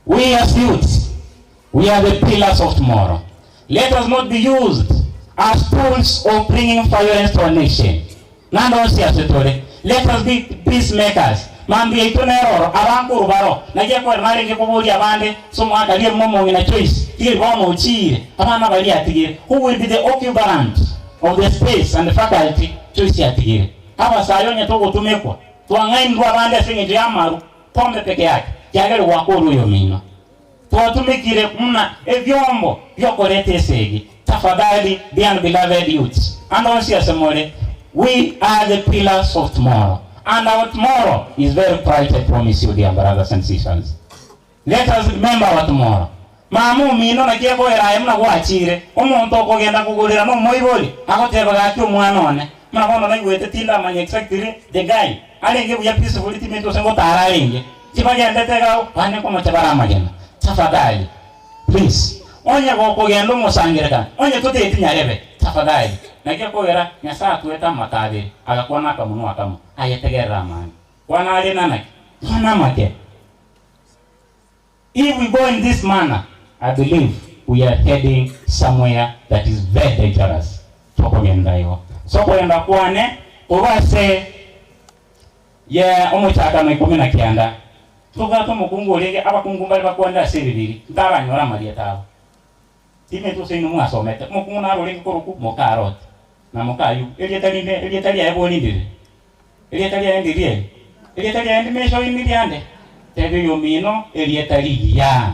We as youths. We are the pillars of tomorrow. Let us not be used as tools of bringing violence to our nation. Naende onsi ase tore, let us be peacemakers. Mambia yaito nere oro, abankuru baro, naki ekwere narenge koboria abande ase omogaka riria momong'ina Joyce, tigeri bono ochiire, abana baria atigire, who will be the occupant of the space and faculty Joyce atigire? Abasae onye togotumekwa, twang'ainirwe abande ase eng'encho y'amaru, pombe peke yake, kiagere gwakorwa oyomino. Twatumekire buna ebiombo bi'okoreta esegi. Tafadhali dear and beloved youths, ande onsi ase more, we are the pillars of tomorrow and our tomorrow is very bright I promise you dear brothers and sisters. Let us remember our tomorrow. Mama omino naki ekoera aye buna gwachire, omonto okogenda kogorera nomoibori agoteba gaki omwana one, buna bono naigwete tindamanya exactly the guy arenge buya peacefully timanyeti gose ngotara arenge. Tibagendete iga bande nkomocha bare amagena. Tafadhali, please, onye gokogenda omosangererekano, onye toteti nyarebe, tafadhali. Naki ekogera Nyasae atuete amato abere, agakwana akamonwa akamo, aye tegerera amange. Kwana aria nanaki? Kwana amake. If we go in this manner, I believe we are heading somewhere that is very dangerous. Tokogenda igo. So okogenda kwane korwa ase Ye omochakano 19, tobwate omokungu orenge abakungu mbare bakwande ase ebibiri, ntaranyora amarieta abo. Timanyeti gose inwe mwasomete, omokungu naro orenge korokwa moka Loti, na moka Ayubu, erieta rinde erieta riaye bori ndiri? Erieta riaye ndiri eri? Erieta riaye ndimesha oini riande? Tebia oyomino erieta rigiya.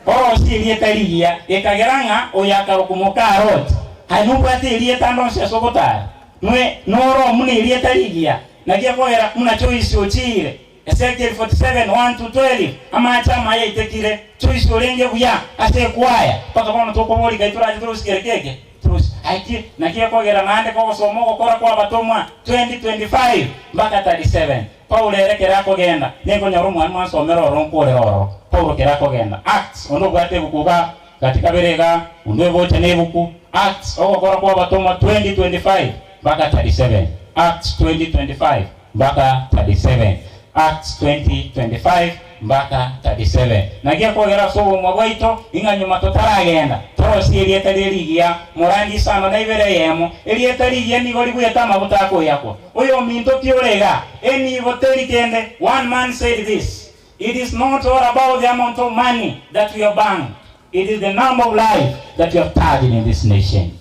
Orosie erieta rigiya, ekagera ng'a oyo akarokwa moka Loti. Aye nobwate erieta ande onsi ase ogotara? Nwe noro buna erieta rigiya, naki ekogera buna Joyce ochiire. Ezekiel 47, 1-12, Amache amaya aitekire, Joyce orenge buya ase ekwaya, mpaka bono tokoboria kai torache torosie kere keke, torosie. Aye naki ekogera naende kogosoma ogokora kw'abatomwa 20, 25-37, Paulo ere kere akogenda, ninkonyora omwalimu ansomere ororo nkorere ororo. Paulo kere akogenda, Acts, onde obwate ebuku igaa, Gati kabere iga, onde ogocha nebuku, Acts, Ogokora kw'Abatomwa 20:25-37, Acts 20:25-37, Acts 20:25-37. Naki ekogera ase obomwa bwaito, ing'a nyuma totaragenda, torosie erieta rie rigiya, morandi isano na ibere eyemo. Erieta rigiya nigo ribuete amaguta akoyakwa. Oyominto ki ore igaa? Enibo teri kende. One man said this. It is not all about the amount of money that we have banked, it is the number of life that we have touched in this nation.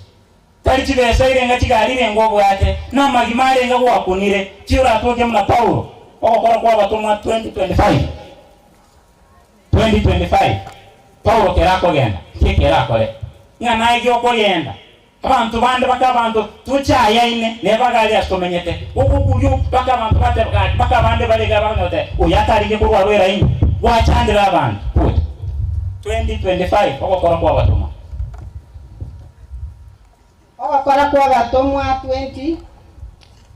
Tari chibesa irenga chigari irenga obwate, na amagima arenga gwakunire, chioratoke buna Paulo, ogokora kwa abatomwa 20:25. 20:25 Paulo kera akogenda, nki ekero akore? Ng'a naye giokogenda, Abanto bande baka abanto tochayaine nebaga aria ase tomenyete. Ogokurio baka abanto bateba gaki baka abande bare iga bakonyora goteba oyo atarenge korwa arwera inwe gwachandire abanto. Put. 2025 Ogokora kw'Abatomwa. Ogokora kw'Abatomwa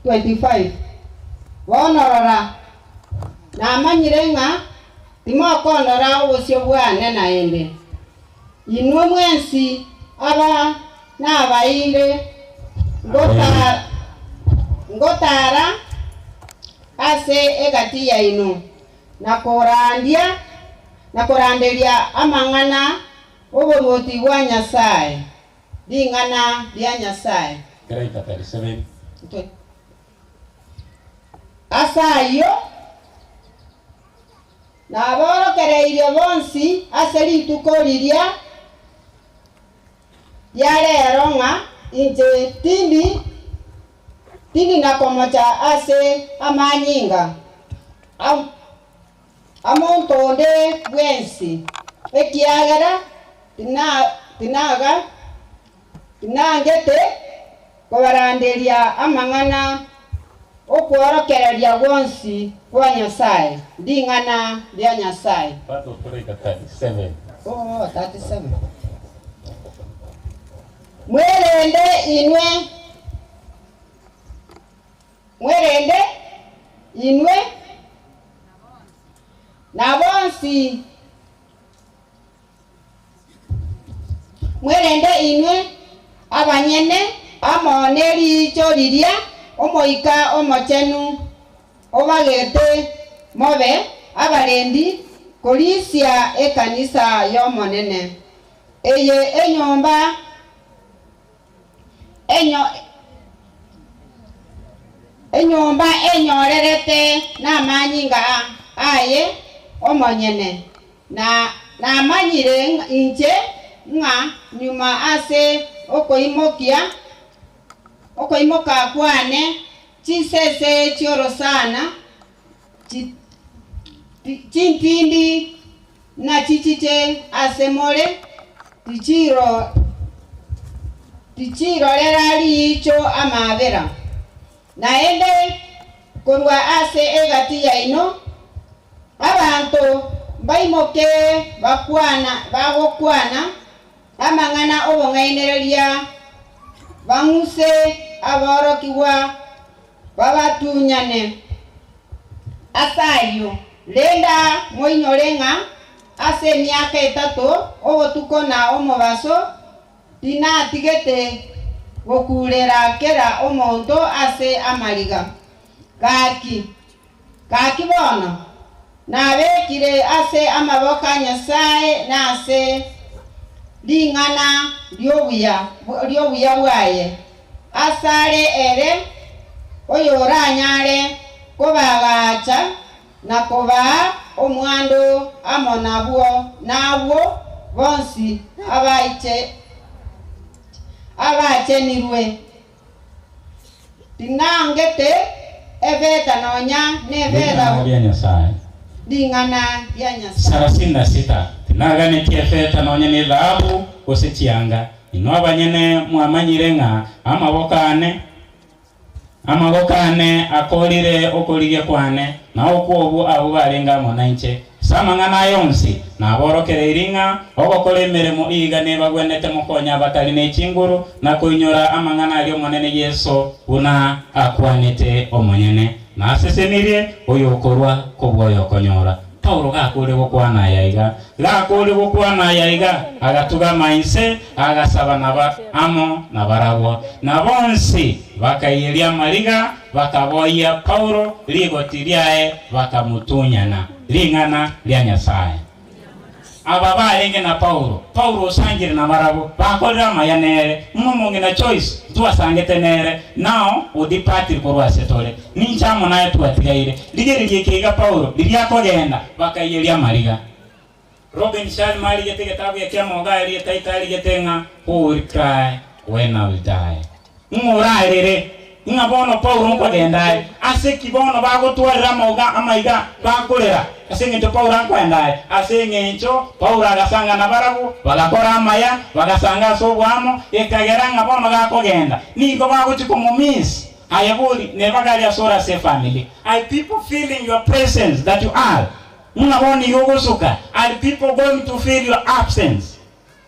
20:25 Bono rora, namanyire ng'a timokondora obosio bwane naende. Inwe mwensi aba nabaeire ngotara ase egati yaino, na korandia, na koranderia amang'ana 'oboruoti bwa Nyasae, ring'ana ria Nyasae. Ase ayio Naborokereirie bonsi ase rituko riria ria reero ng'a inche tindi tindi na komocha ase amanyinga amonto onde bwensi, ekiagera tinaga tinangete kobaranderia amang'ana 'okworokereria gwonsi kwa Nyasae, ring'ana ria Nyasae. Bado toraika 37. Oh, 37. Mwerende inwe, mwerende inwe na bonsi. Mwerende inwe abanyene amo ne riicho riria Omoika Omochenu obagete mobe abarendi korisia ekanisa y'Omonene. Eye enyomba enyo enyomba enyorerete namanyinga aye omonyene, na namanyire inche ng'a nyuma ase okoimokia okoimoka kwane chisese chi'orosana chintindi nachichiche ase more, tichirorera riicho amaabera. Naende korwa ase egati yaino abanto mbaimoke bagokwana amang'ana 'obong'ainereria, bang'use aborokigwa babatunyane. Ase ayio, renda moinyore ng'a ase emiaka etato, obotuko na omobaso, tinatigete gokuurera kera omonto ase amariga. Gaki, gaki bono, nabekire ase amaboko a Nyasae na ase ring'ana ri'obuya bwaye, Asare ere oyoranyare kobaagacha na kobaa omwando amo nabwo nabwo bonsi abachenirwe. Tinangete efeta nonya nefetha Ring'ana ria Nyasae. Ring'ana ria Nyasae. Sarasini na sita. Tinaganetie efeta nonya nethahabu, gose chianga. Inwe abanyene mwamanyire ng'a amaboko aane, amaboko aane akoorire okorigia kwane, na okw'obwo abwo barenge amo nainche. Ase amang'ana aya onsi naborokereirie ng'a ogokora emeremo iga nebagwenerete mokonye abatari ne chinguru, na koinyora amang'ana aria Omonene Yeso buna akwanete omonyene, Nasesenirie oyokorua kobua oyokonyora. Paulo gakoorire gokwana aya iga, gakoorire gokwana aya iga, agatugama inse, agasaba naba amo nabarabwo. Na bonsi bakaiyeria amariga, bakaboyia Paulo rigoti riaye, bakamotunyana ring'ana ria Nyasae. Aba barenge na Paulo, Paulo osangire nabarabwo, bakorire amaya nere, buna omong'ina Joyce ntwasangete nere, nao odipatire korwa ase tore. Ninche amo naye twatigaire. Rigereria eke iga Paulo, riria akogenda, bakaiyeria amariga. Robin Sharma arigete egetabu eke amoga aria etaito arigete ng'a Who Will Cry When I Will Die? Ng'o orarere ng'a bono Paulo nkogenda aye? Ase ki bono bagotwarera amauga amaiga bakorera? Ase engencho Paulo akoenda aye? Ase engencho Paulo agasanga nabarabwo, bagakora amaya, bagasanga ase oboamo, ekagera ng'a bono gakogenda, nigo bagochia komomiss. Aye bori nebaga aria asore ase efamily. Are people feeling your presence that you are? Ng'a bono igo ogosuka, are people going to feel your absence?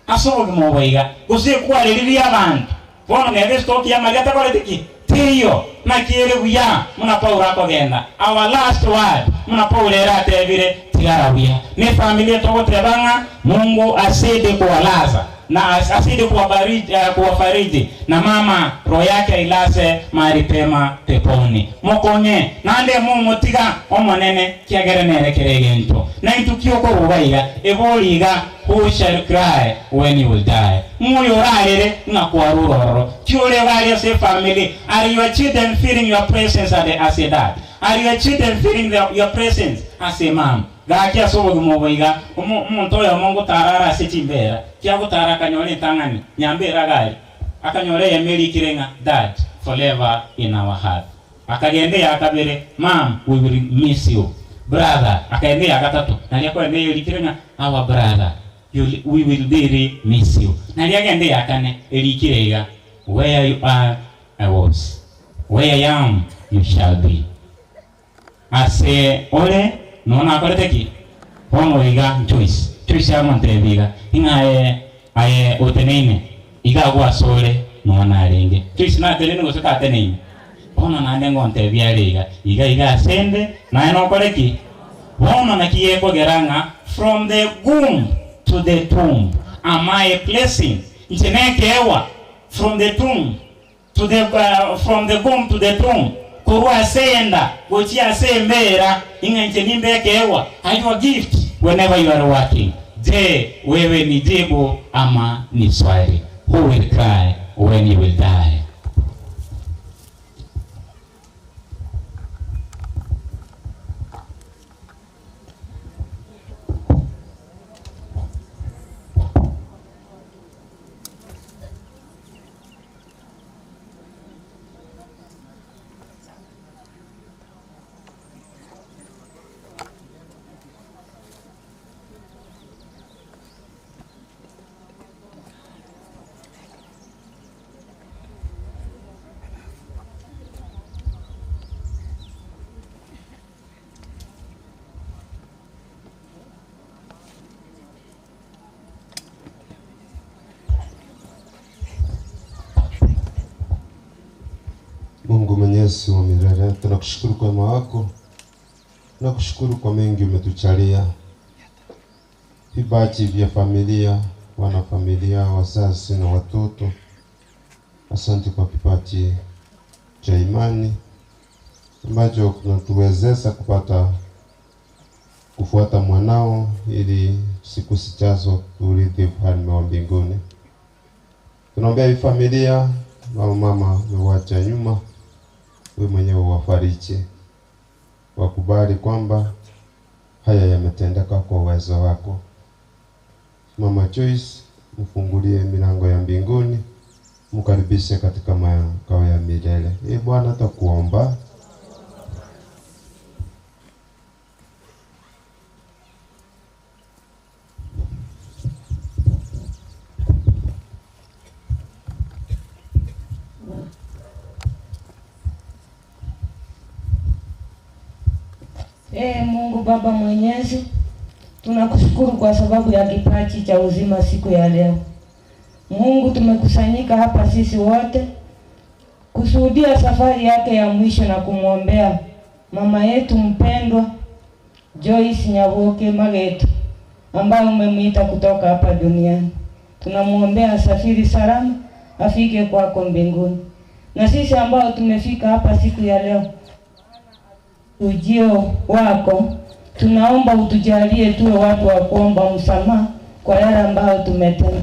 Ase obogima obo iga, gose ekwareri ri'abanto, bono nebe estoki y'amariga takoreti ki? Teiyo. Naki ere buya buna Paulo akogenda, our last word, buna Paulo ere atebire, tigara buya. Nefamiri etogoteba ng'a Mungu asidi kuwalaza na asidi kuwabariji, kuwafariji na mama roho yake ailase mahali pema peponi. Mokong'e naende momotiga Omonene, kiagera nere kera egento. Naintwe ki okoruga iga? Ebori iga, Who shall cry when you will die? Ng'o oyo orarere ng'a kwarure ororo? Ki ore iga aria ase efamily? Are your children feeling your presence at the, as a dad? Are your children feeling the, your presence as a mom? Gaki ase obogima obo iga, omo, omonto oyomo ngotara are ase chimbera, ki agotara akanyora entang'ani, nyambera iga aria, akanyora eyemo erikire ng'a Dad, forever in our heart. Akagenda eya kabere, Mum, we will miss you. Brother, akagenda eya gatato, naria akoenda eyerikire ng'a Our brother, you'll, we will really miss you. Naria agenda eya kane, erikire iga, Where you are, I was. Where I am, you shall be. Ase ore, nonya nakorete ki? Bono iga Joyce, Joyce agontebia iga, ng'a aye, aye oteneine iga agwo asore nonya narenge. Joyce nateneine gose tateneine? Bono naende ngontebia are iga, iga iga asende, naye nokore ki? Bono naki gekogera ng'a from the womb to the tomb am I a blessing, inche nekeegwa, from the tomb to the, from the womb to the tomb, korwa ase enda gochia ase embeera, ing'a inche nimbe ekeegwa, are your gift whenever you are working. Je, wewe ni jibu ama ni swali? Who will cry when you will die? Mungu Mwenyezi wa milele, tunakushukuru kwa wema wako, tunakushukuru kwa mengi umetuchalia, vipaji vya familia, wanafamilia, wazazi na watoto. Asante kwa kipaji cha imani ambacho kinatuwezesha kupata kufuata mwanao ili siku zijazo turithi ufalme wa mbinguni. Tunaombea hii familia, mama mama umewacha nyuma, wewe mwenyewe uwafariji, wakubali kwamba haya yametendeka kwa uwezo wako. Mama Joyce, mfungulie milango ya mbinguni, mkaribishe katika makao ya milele. Ee Bwana, takuomba Ee Mungu Baba Mwenyezi, tunakushukuru kwa sababu ya kipaji cha uzima siku ya leo. Mungu, tumekusanyika hapa sisi wote kushuhudia safari yake ya mwisho na kumwombea mama yetu mpendwa Joyce Nyaboke Magetu ambaye umemwita kutoka hapa duniani. Tunamwombea asafiri salama afike kwako mbinguni. Na sisi ambao tumefika hapa siku ya leo ujio wako, tunaomba utujalie tuwe watu wa kuomba msamaha kwa yale ambayo tumetenda.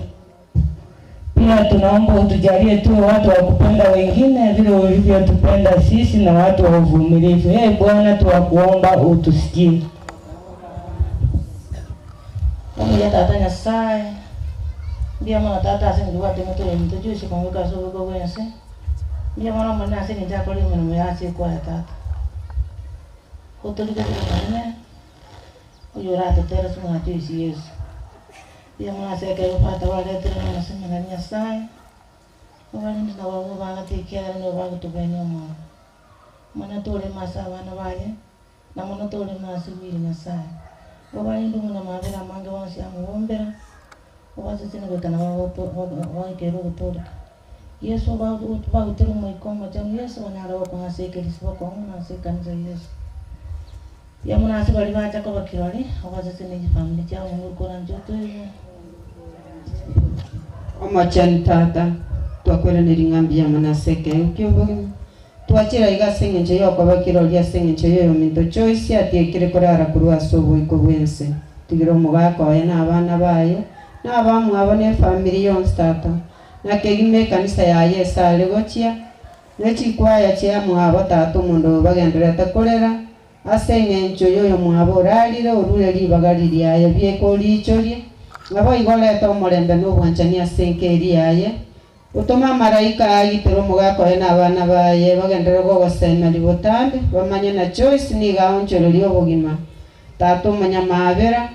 Pia tunaomba utujalie tuwe watu wa kupenda wengine vile ulivyotupenda sisi na watu wa uvumilivu. Ee Bwana, tuwakuomba utusikie. Omuya tata Nyasaye mbia mono tata ase ndibwate motore omonto Joyce kong'oka ase oboiko bwa ense mbia mono omonene ase eng'encho akore emeremo yase ekwaya tata otorike omonene oyo oratotere ase omwana Joyce Yesu mbia mono ase ekero tata baretire mono ase amang'ana Nyasaye obarinde nabo abwo bagate ekiagera nigo bagotobenia omoyo mono toreme ase abana baye na mono toreme ase bwire Nyasaye obarinde omwana mabere amange bonsi amobombera obaseseni goikana baikere ogotoreka Yesu bagotere omoika omochenu Yesu banyare gokong'a ase ekerisi bakong'u na ase ekanisa Yesu mbuya mono ase baria bacha koba kirori obaseseni chifamiri chiabo Mungu koranche otoigwe. Omochenu Tata, twakweraneri ng'a mbuya mono ase ekeegwa kia obogima. Twachire aiga ase eng'encho ya okoba kirori ase eng'encho ya oyominto Joyce atiekire korara korwa ase oboiko bw'ense. Tigera omogaka oye na abana baye, na abamwabo na efamiri yonsi Tata, na kegima ekanisa yaye ase are gochia, ne chikwaya chiamwabo Tata omonto oyo bagendererete korera, ase eng'encho ya oyomwabo orarire orure ribaga riria aye bieka oriichorie, nabo igo orete omorembe na obwanchani ase enka eria yaye, otome amaraika agitere omogaka oye na abana baye bagenderere gogosemeria botambe, bamanye na Joyce nigo aonchoreria obogima. Tata omonyamabera,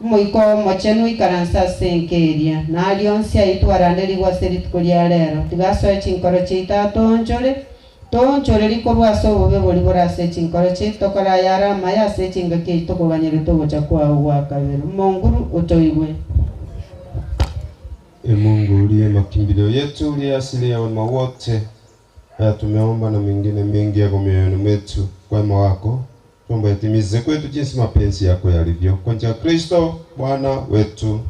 omoika oo omochenu oikaranse ase enka eria, na aria onsi aitwaranderigwe ase rituko ria rero, tiga asoe chinkoro chiaito atoonchore, toonchoreria korwa ase obobe boria bore ase chinkoro chiaito, tokore ayare amaya ase chingaki echio tokoganyerete ogocha kwao gwa kabere. Omonguru otoigwe. E Mungu uliye makimbilio yetu, uliye asili ya wema wote, haya tumeomba na mengine mengi yako mioyoni mwetu, kwa wema wako tuomba yatimize kwetu jinsi mapenzi yako yalivyo, kwa njia ya Kristo Bwana wetu.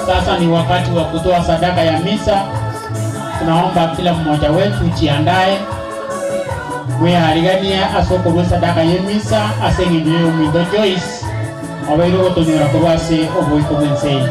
Sasa ni wakati wa kutoa sadaka ya misa. Tunaomba kila mmoja wetu jiandae mweariganie ase okorwa esadaka ya emisa ase eng'encho ya ominto Joyce obeire ogotonyora korwa ase oboiko bwa ense eye.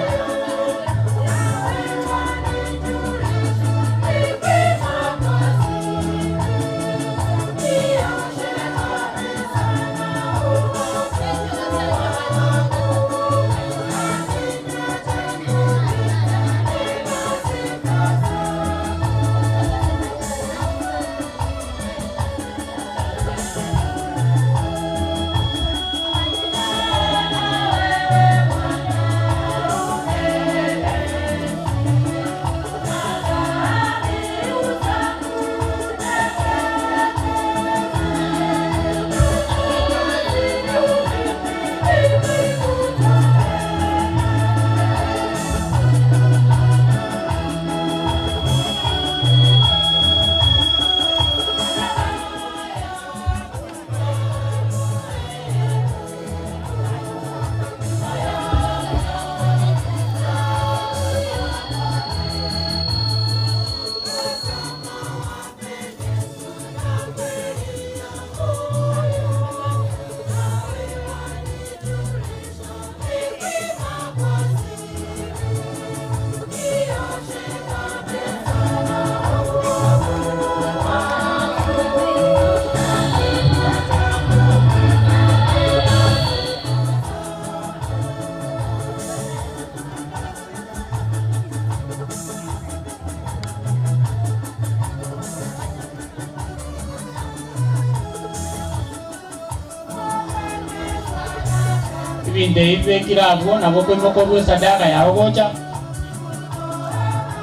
Ebinto ebi bibekire abwo nabo okoimoka orue esadaka yao gocha,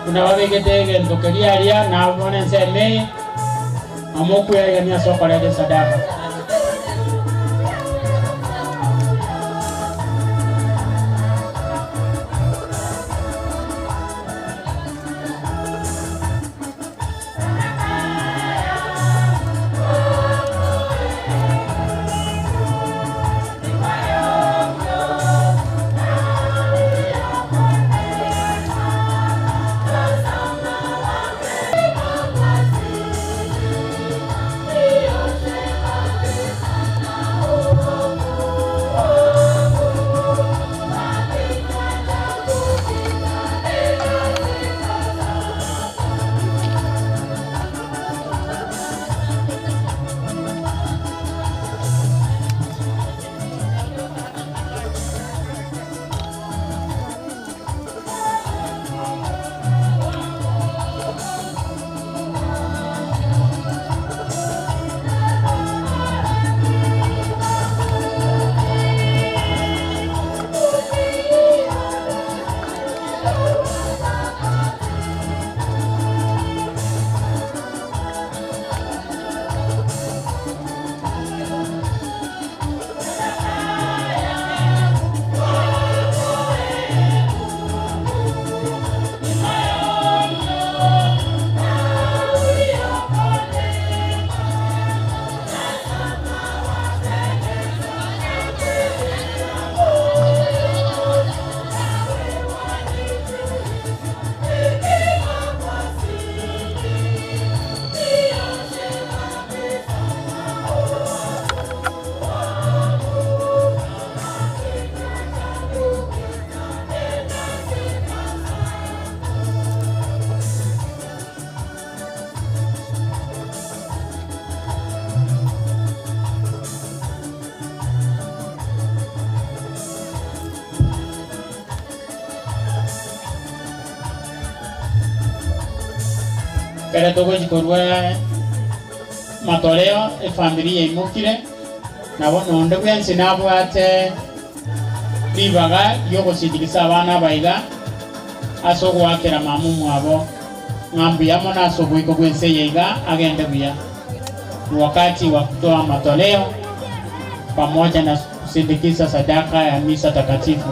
buna babegete egento keria aria, na bono ensemo eye, amo okweegenia ase okoreta esadaka. Ekero togochia korwa matoleo, efamiri yaimokire, nabo nonde bwensi nabwate ribaga riogosindigisa abana aba iga ase ogoakera mama omwabo ng'a mbuya mono ase oboiko bw'ense eye iga agende buya. Ni wakati wa kutoa matoleo pamoja na kusindikiza sadaka ya misa takatifu.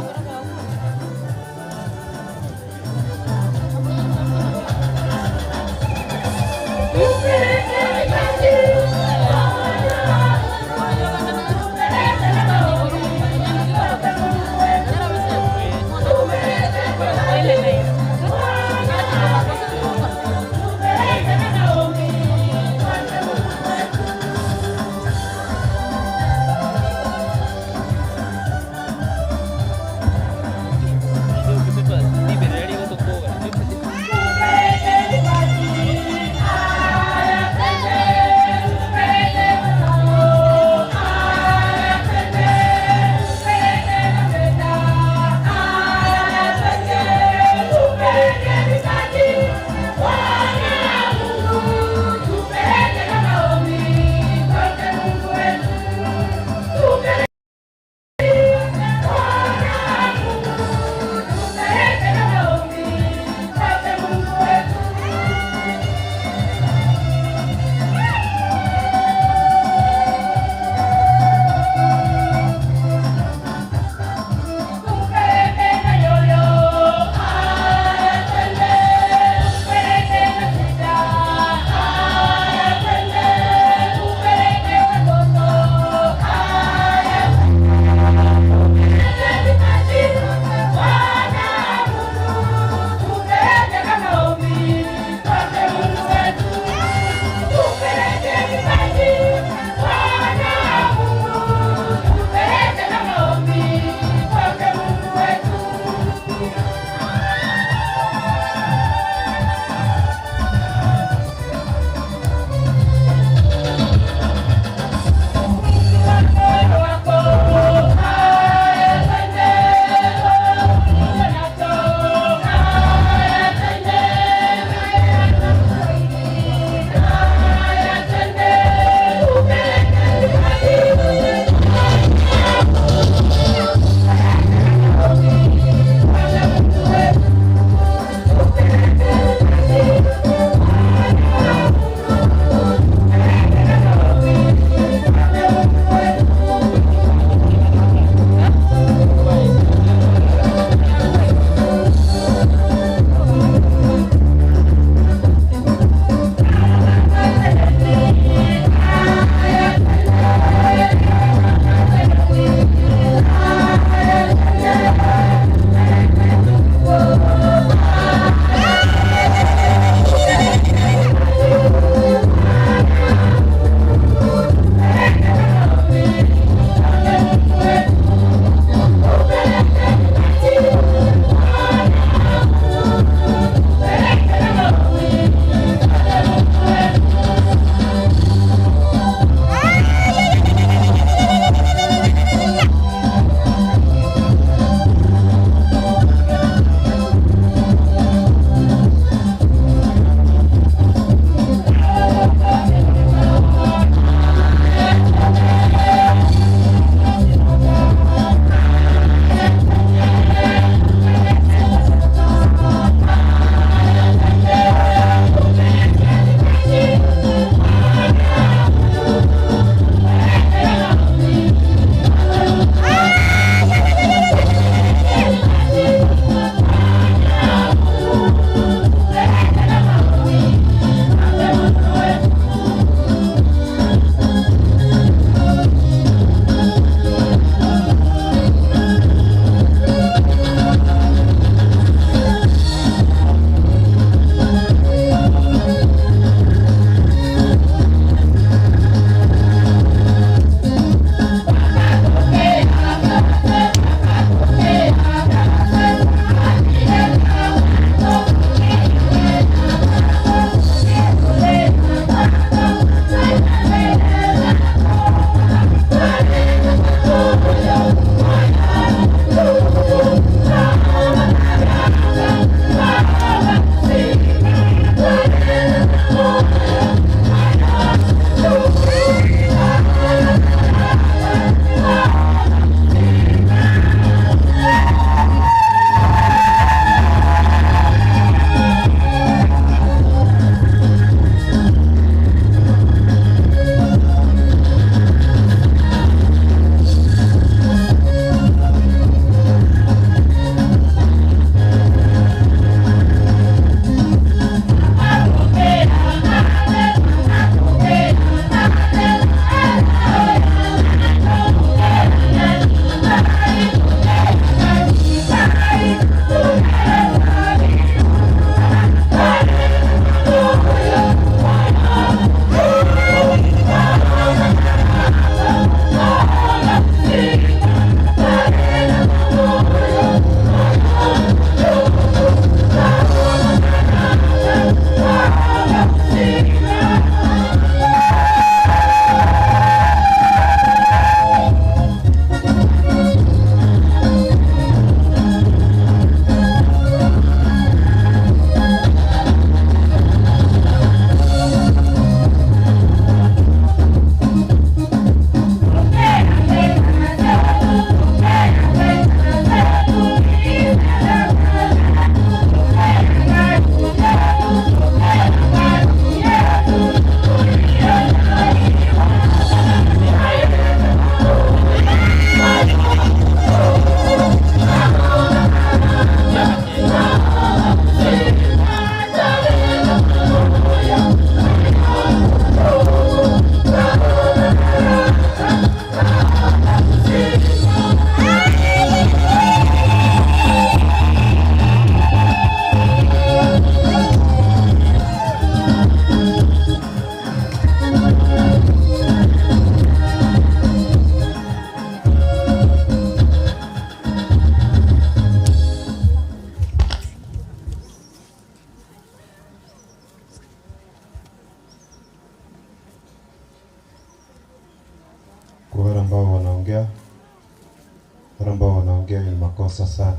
Kuongea ni makosa sana.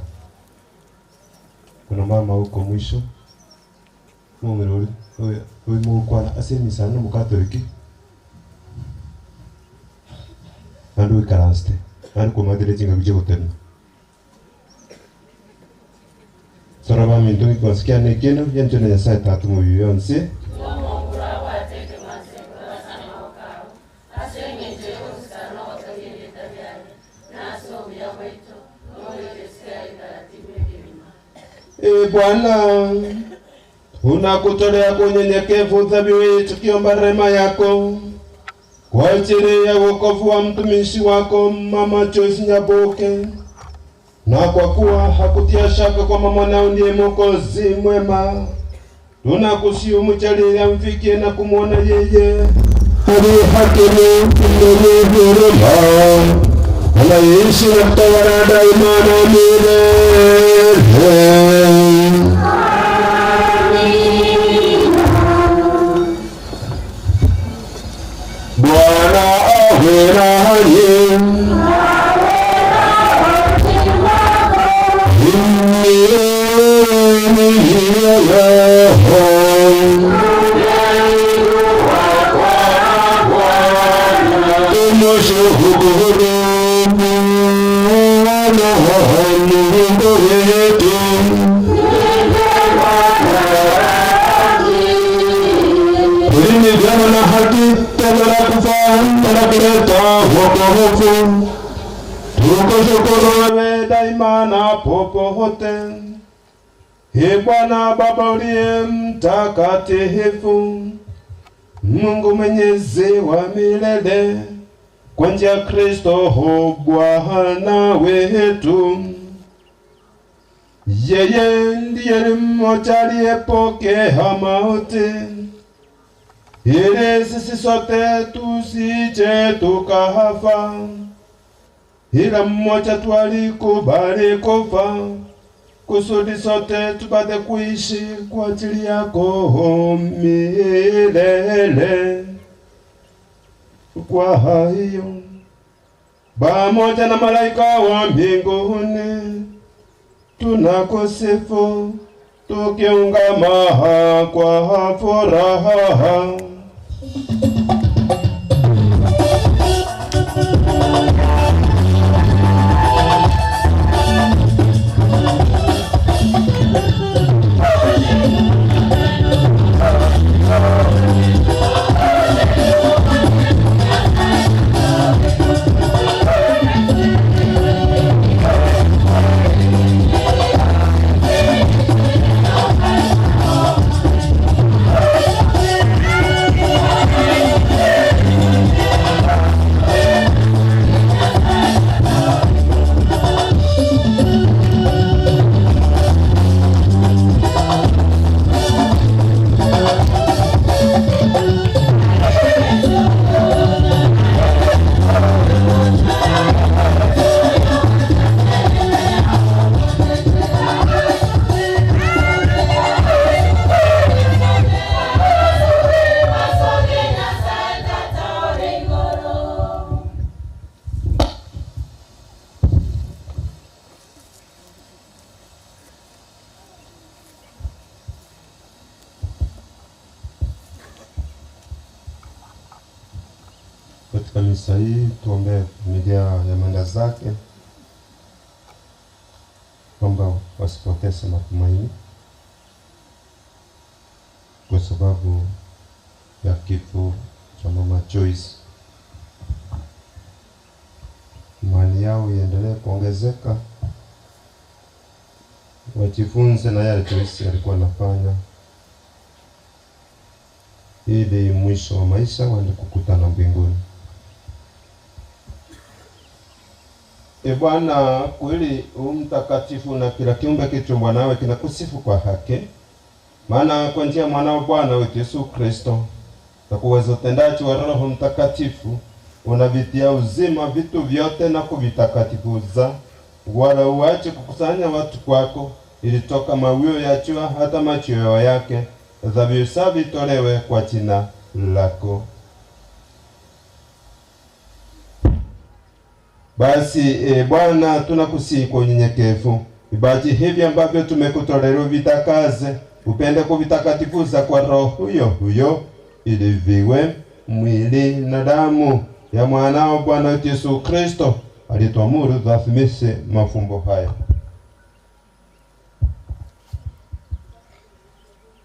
Kuna mama huko mwisho mumira uri mugukwana ase emisano omokatoliki naende oikaransete naende komatire chingaki chigotenena Sora baminto gikonsi kiane ekieno gianchwe na Nyasaye Tata omobibi bionsi. Ee Bwana, tunakutolea kwa unyenyekevu dhabihu hii tukiomba rehema yako kwa ajili ya wokovu wa mtumishi wako Mama Joyce Nyaboke, na kwa kuwa hakutia shaka kwamba mwanao ndiye Mwokozi mwema, tunakusihi umjalie amfikie na kumwona yeye aliye hakimu mwenye huruma, anayeishi na kutawala daima na milele. Bwana awe nanyi. Ulimi vyema na haki tendo la kufaa na kuleta wokovu. Tukushukuru wewe daima na popote. Ee Bwana Baba uliye mtakatifu, Mungu mwenyezi wa milele, kwa njia ya Kristo Bwana wetu. Yeye ndiye mmoja aliyepokea mauti ili sisi sote tusije tukafa, ila mmoja tu alikubali kufa kusudi sote tupate kuishi kwa ajili yako milele. Kwa hiyo pamoja na malaika wa mbinguni tunakusifu tukiungama kwa furaha. Katika misa hii tuombee familia ya mwenda zake kwamba wasipoteze matumaini kwa sababu ya kifo cha mama Joyce. Imani yao iendelee kuongezeka, wajifunze na yale Joyce alikuwa anafanya, ili mwisho wa maisha waende kukutana mbinguni. E Bwana, kweli u mtakatifu na kila kiumbe kilichoumbwa nawe kinakusifu kwa haki, maana kwa njia ya mwanao Bwana wetu Yesu Kristo na kwa uwezo utendaji wa Roho Mtakatifu unavitia uzima vitu vyote na kuvitakatifuza, wala uache kukusanya watu kwako, ili toka mawio ya jua hata machweo yake dhabihu safi itolewe kwa jina lako. Basi e Bwana, tunakusihi kwa unyenyekevu, vipaji hivi ambavyo tumekutolea vitakaze, upende kuvitakatifuza kwa Roho huyo huyo, ili viwe mwili na damu ya mwanao Bwana wetu Yesu Kristo, alituamuru tuadhimishe mafumbo haya.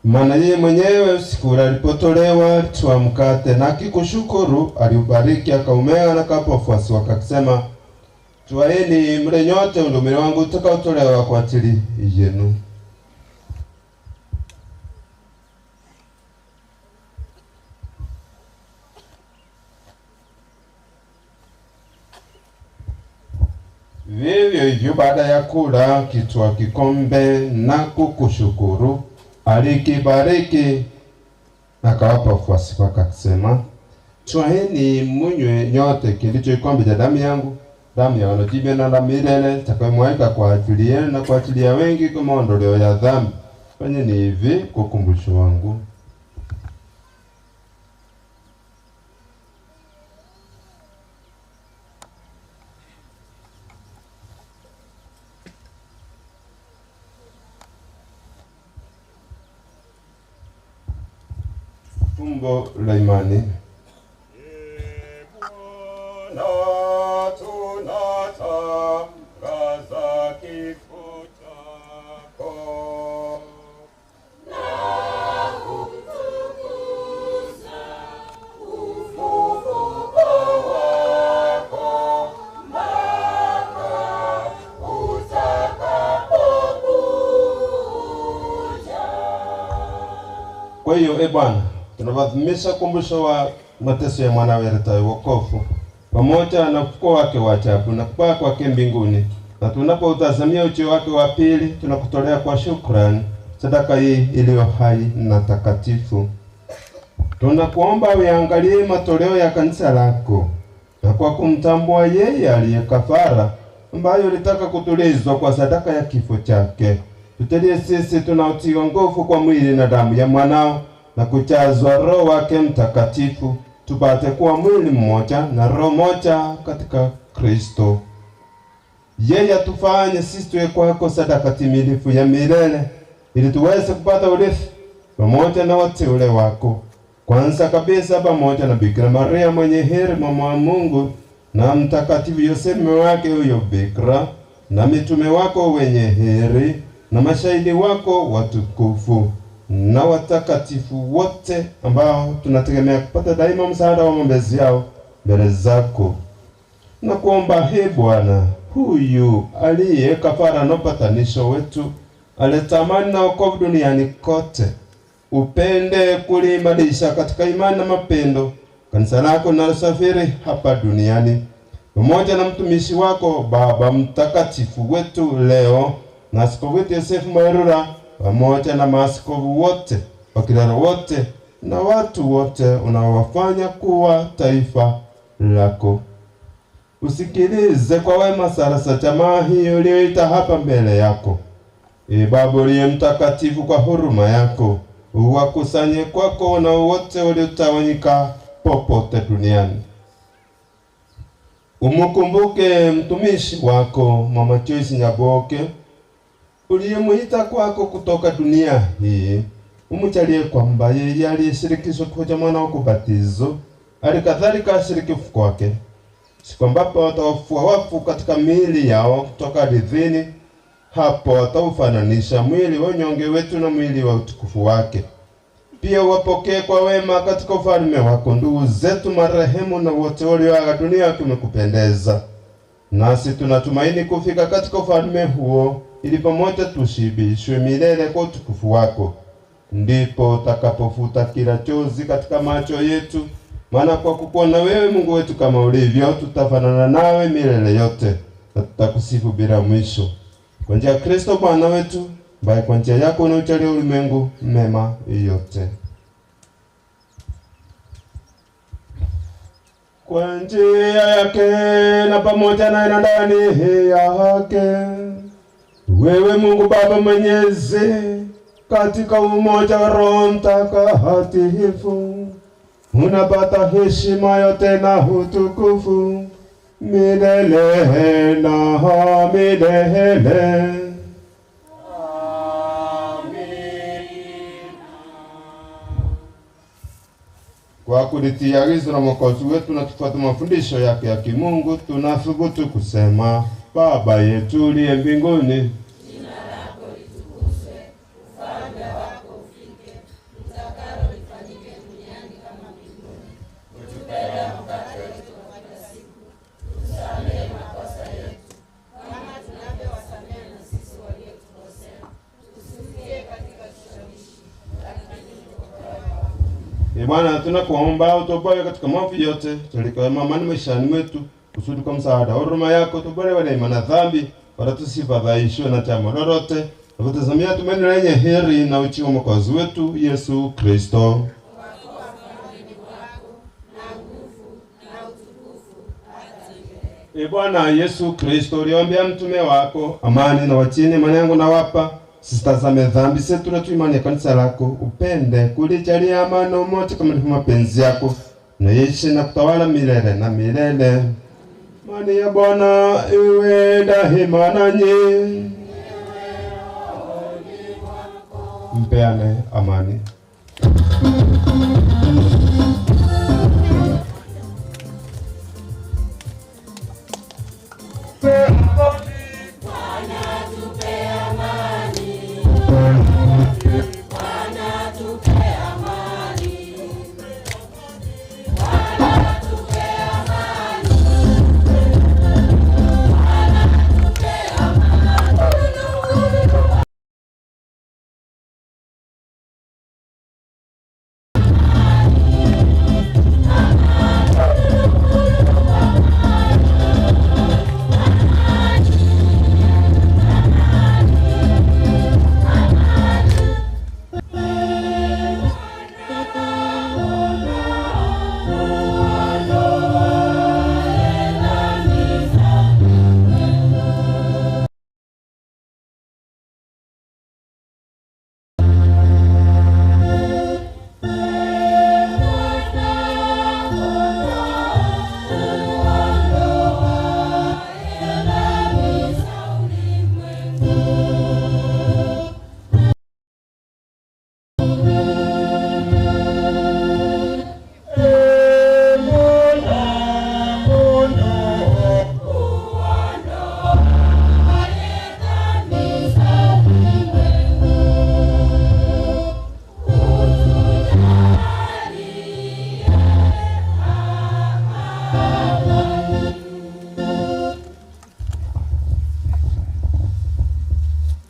Maana yeye mwenyewe usiku ule alipotolewa, alitwaa mkate na akikushukuru, aliubariki, akaumega na akawapa wafuasi wake akisema, Twaeni mle nyote, huu ndio mwili wangu utakaotolewa kwa ajili yenu. Vivyo hivyo baada ya kula, akitwaa kikombe na kukushukuru, alikibariki akawapa wafuasi wake akisema, Twaeni munywe nyote, kilicho kikombe cha damu yangu, damu ya agano jipya na la milele, itakayomwagika kwa ajili yenu na kwa ajili ya wengi kwa maondoleo ya dhambi. Fanyeni hivi kwa ukumbusho wangu. Fumbo la imani. Na tunatangaza kifo chako Kwa hiyo e Bwana, tunaadhimisha kumbusho wa mateso ya mwanawe aletaye wokovu pamoja na ufufuko wake wa ajabu na kupaa kwake mbinguni, na tunapoutazamia ujio wake wa pili, tunakutolea kwa shukrani sadaka hii iliyo hai na takatifu. Tunakuomba uyaangalie matoleo ya kanisa lako, na kwa kumtambua yeye aliye kafara ambayo ulitaka kutulizwa kwa sadaka ya kifo chake, tutelie sisi tunaotiwa nguvu kwa mwili na damu ya mwanao na kujazwa Roho wake Mtakatifu, tupate kuwa mwili mmoja na roho moja katika Kristo. Yeye atufanye sisi tuwe kwako sadaka timilifu ya milele, ili tuweze kupata urithi pamoja na wateule wako, kwanza kabisa pamoja na Bikira Maria mwenye heri, mama wa Mungu, na Mtakatifu Yosefu mume wake huyo Bikira, na mitume wako wenye heri, na mashahidi wako watukufu, na watakatifu wote ambao tunategemea kupata daima msaada wa maombezi yao mbele zako. Na kuomba he Bwana, huyu aliye kafara na upatanisho wetu, aleta amani na wokovu duniani kote, upende kuliimarisha katika imani na mapendo kanisa lako linalosafiri hapa duniani, pamoja na mtumishi wako Baba Mtakatifu wetu leo na askofu wetu Yosefu Mwerura, pamoja na maaskofu wote, wakilalo wote na watu wote unaowafanya kuwa taifa lako. Usikilize kwa wema sala za jamaa hii uliyoita hapa mbele yako. Ee Baba uliye mtakatifu, kwa huruma yako uwakusanye kwako na wote waliotawanyika popote duniani. Umukumbuke mtumishi wako Mama Joyce Nyaboke uliyemuita kwako kutoka dunia hii, umujalie kwamba yeye aliyeshirikishwa kifo cha mwana wa kubatizo hali kadhalika ashiriki ufufuko wake, siku ambapo watawafufua wafu katika miili yao kutoka ardhini. Hapo wataufananisha mwili wa unyonge wetu na mwili wa utukufu wake. Pia uwapokee kwa wema katika ufalme wako ndugu zetu marehemu na wote walioaga dunia kimekupendeza. Nasi tunatumaini kufika katika ufalme huo, ili pamoja tushibishwe milele kwa utukufu wako. Ndipo utakapofuta kila chozi katika macho yetu, maana kwa kukuona wewe Mungu wetu kama ulivyo, tutafanana nawe milele yote na tutakusifu bila mwisho. Kwa njia ya Kristo Bwana wetu, ambaye kwa njia yako unaujalia ulimwengu mema yote. Kwa njia yake na pamoja naye na ndani yake, wewe Mungu Baba Mwenyezi, katika umoja wa Roho Mtakatifu, unapata heshima yote na utukufu Milele na milele. Kwa kulitii agizo la Mwokozi wetu na tufuate mafundisho yake ya kimungu, tunathubutu kusema: Baba yetu uliye mbinguni, Ee Bwana, tunakuomba utuopoe katika maovu yote, tulikoe amani maishani mwetu, kusudi kwa msaada wa huruma yako tuborewe daima na dhambi, wala tusifadhaishwe na jambo lolote, na kutazamia tumaini lenye heri na uchi wa Mwokozi wetu Yesu Kristo. Ee Bwana Yesu Kristo, uliwaambia mtume wako, amani na wachini, amani yangu nawapa, sisitazame dhambi zetu na tuimani ya kanisa lako, upende kulijalia amani na umoja kama ndivyo mapenzi yako, na ishi na kutawala milele na milele. Amani ya Bwana iwe daima nanyi. Mpeane amani.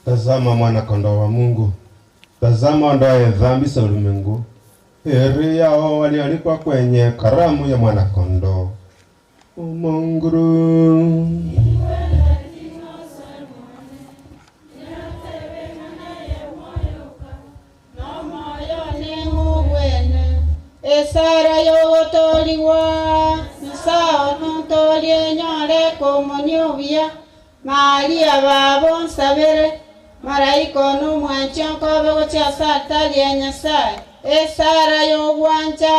Tazama mwana kondoo wa Mungu, tazama ondoaye dhambi za ulimwengu. Heri yao walioalikwa kwenye karamu ya mwana kondoo. Umonguru. Esara yogotoliwa nsao nontolie nyore komonio buya Maria babo nsabere maraika nomwanchi nkobe gochia ase atari ya Nyasaye esara yogwancha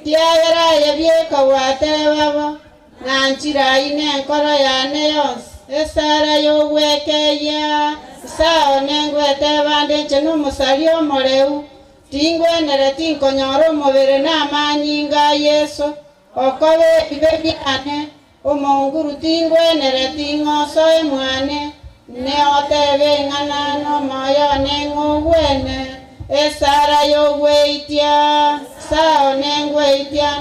kiagera yabieka gwatebabo nanchirai nenkoro yane yonsi esara yogwekeia sao nengwete bande nche nomusari omoreu tingwenere tinkonyora omobere namanyinga Yesu okobe ebibe biane omonguru tingwenere ting'oso emwane neotebe ng'ana nomoyo neng'ogwene esara yogweitia sao nengweitia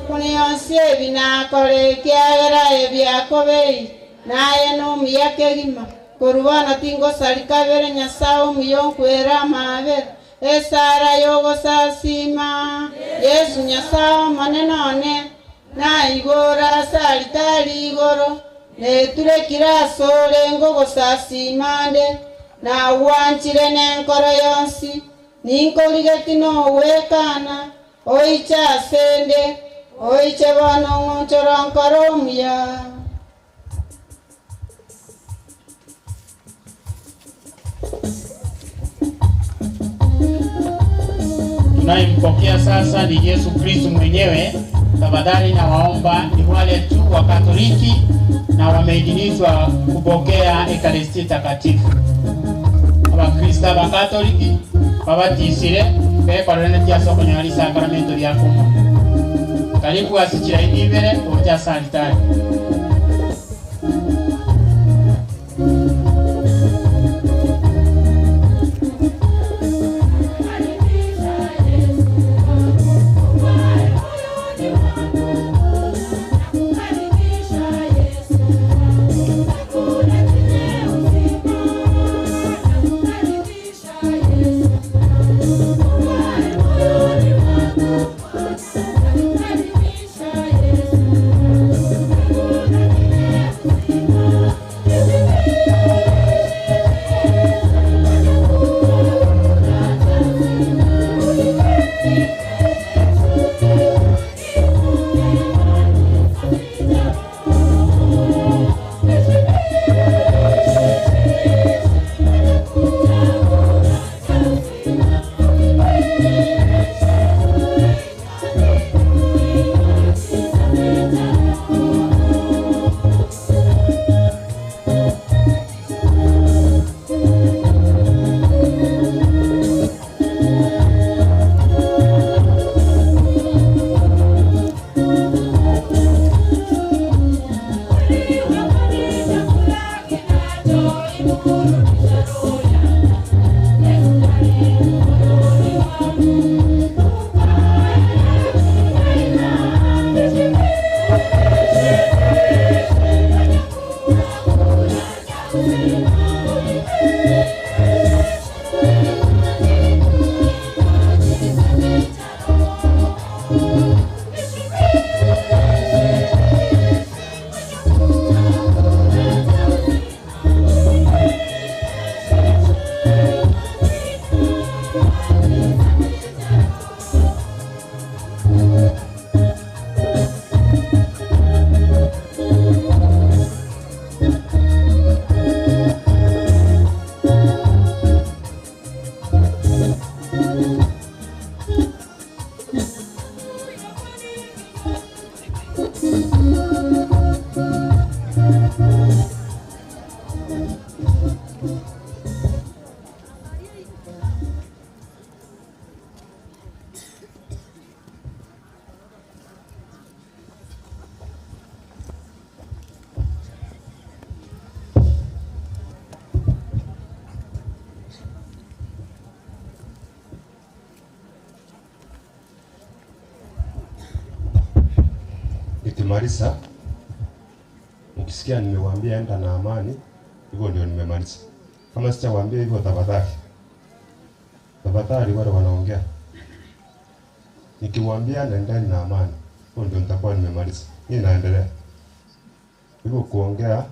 kunionsi ebi nakore kiagera ebiakobei naye nomuya kegima korubona tingosari kabere Nyasaye omuya onkwera amabere esara yogosasima Yesu Nyasaye omonene one naigora ase igoro neturekire ase orenge ogosasima nde nagwanchire nenkoro yonsi ninkorigeti nowekana oiche ase nde oiche bono ng'onchoro nkoro omuya. Tunayempokea sasa ni Yesu Kristo mwenyewe. Tafadhali nawaomba ni wale tu wa Katoliki na wameidhinishwa kupokea Ekaristi Takatifu. Abakristo Abakatoliki babatisire bekorerane ase okonyora risakramento ria komunyo. Karibu ase chiraini ibere gocha ase altari. Nikimaliza, mkisikia nimewaambia enda na amani, hivyo ndio nimemaliza. Kama sitawaambia hivyo, tafadhali tafadhali, wale wanaongea, nikiwaambia nendeni na amani, hivyo ndio nitakuwa nimemaliza. Mimi naendelea hivyo. Kuongea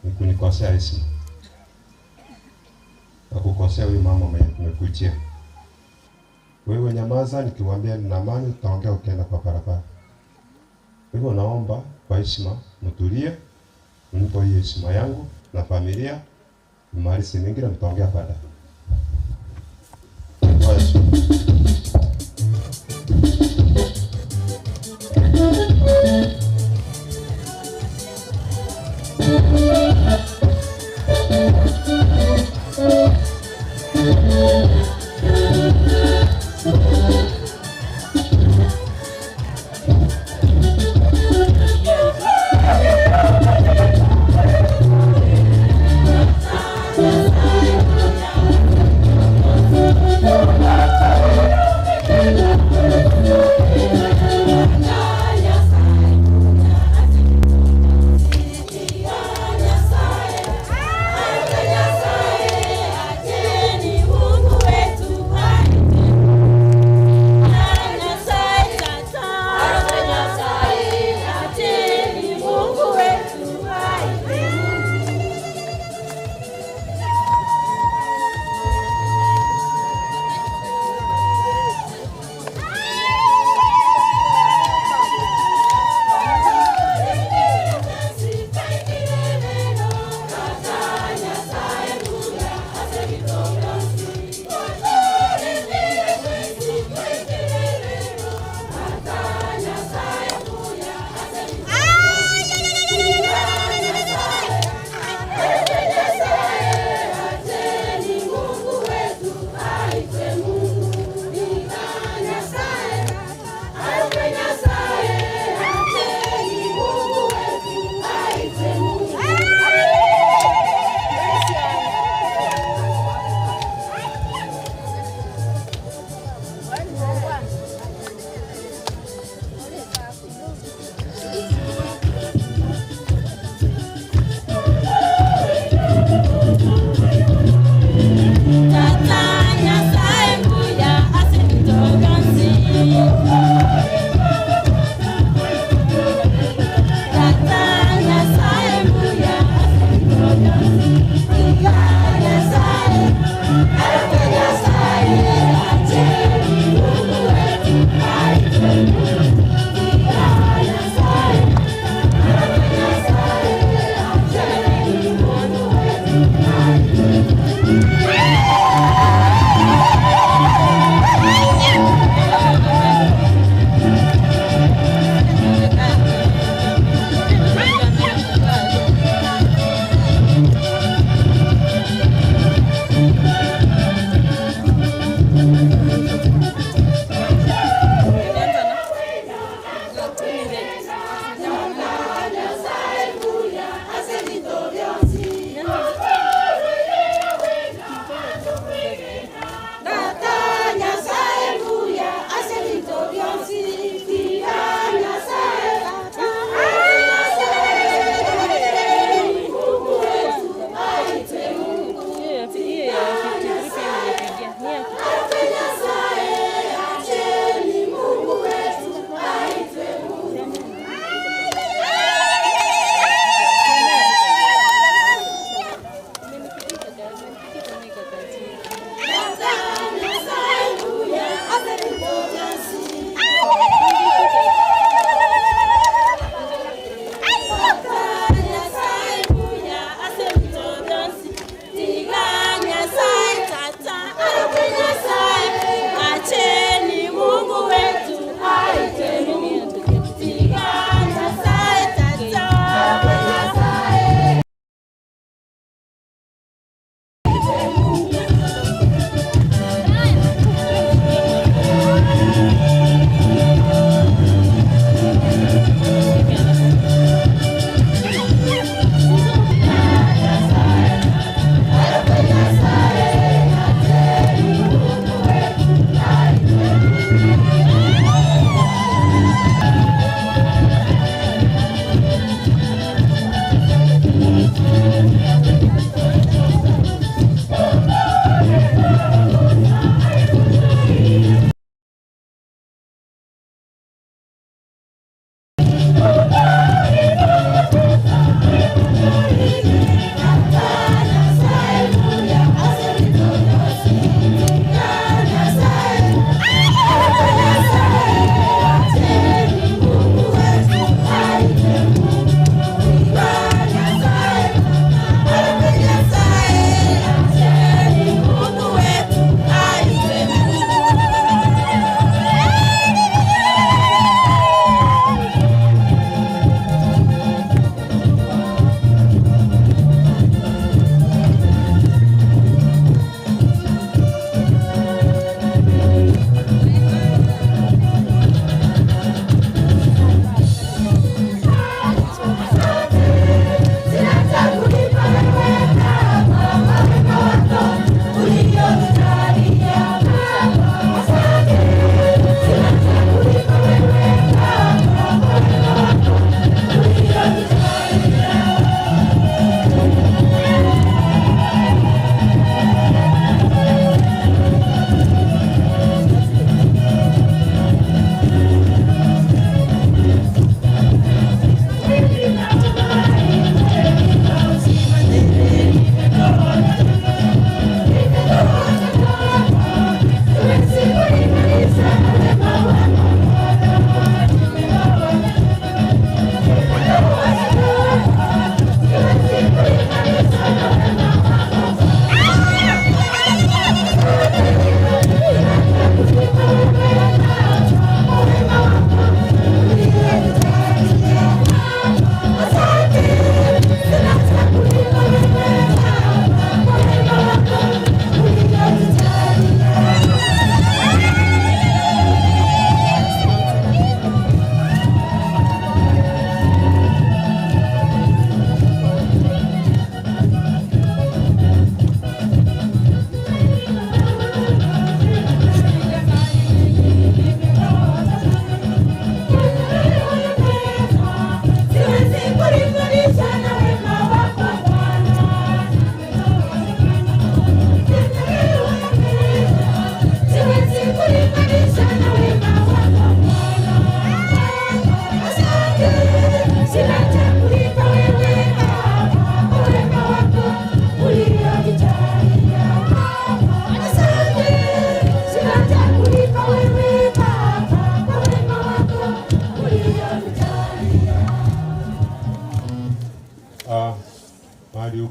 ni kunikosea heshima na kukosea huyu mama mwenye tumekujia. Wewe nyamaza, nikiwaambia nina amani, utaongea ukienda kwa barabara. Hivyo naomba kwa heshima mtulie, mnipe hii heshima yangu na familia, nimalize mengine mtaongea baadaye. Kwa heshima. Thank you.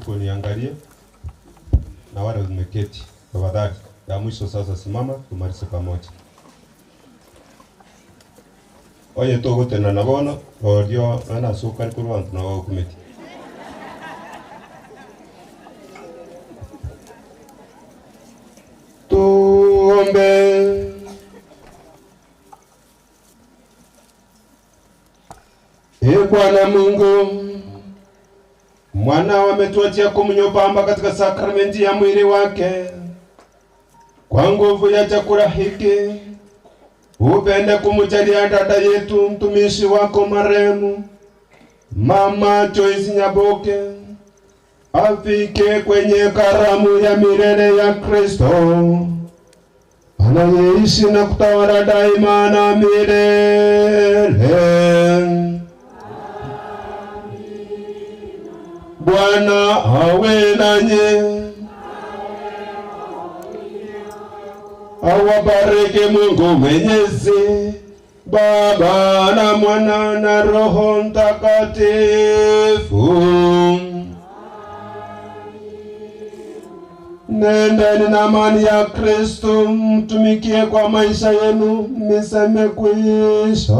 huko niangalie na wale wameketi. Tafadhali. Ya mwisho sasa simama tumalize pamoja. Oye togotenana bono orio naende ase okare korwa abanto nabo bagokumeti. Tuombe. Ee Bwana Mungu, mwanao ametuachia komunyo pamba katika sakramenti ya mwili wake. Kwa nguvu ya chakula hiki upende kumjalia dada yetu mtumishi wako marehemu Mama Joyce Nyaboke afike kwenye karamu ya milele ya Kristo anayeishi na kutawala daima na milele. Bwana awe nanyi. Awabariki Mungu Mwenyezi, Baba na Mwana na Roho Mtakatifu. Nendeni na amani ya Kristo, mtumikie kwa maisha yenu, miseme kuisha.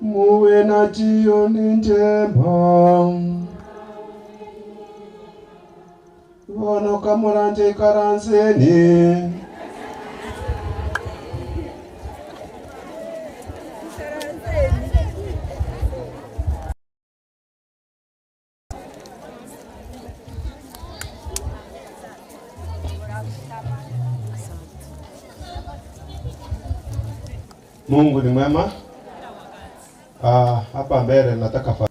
Muwe na jioni njema. Bono kamuranje ikaranseni. Mungu ni mwema. Hapa mbele nataka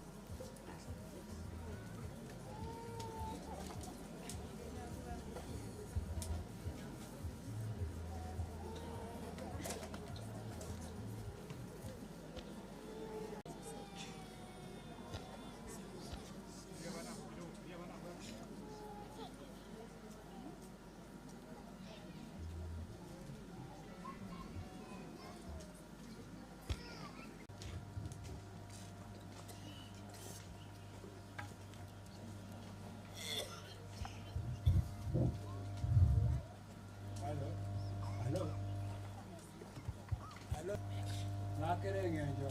Ng'akere eng'encho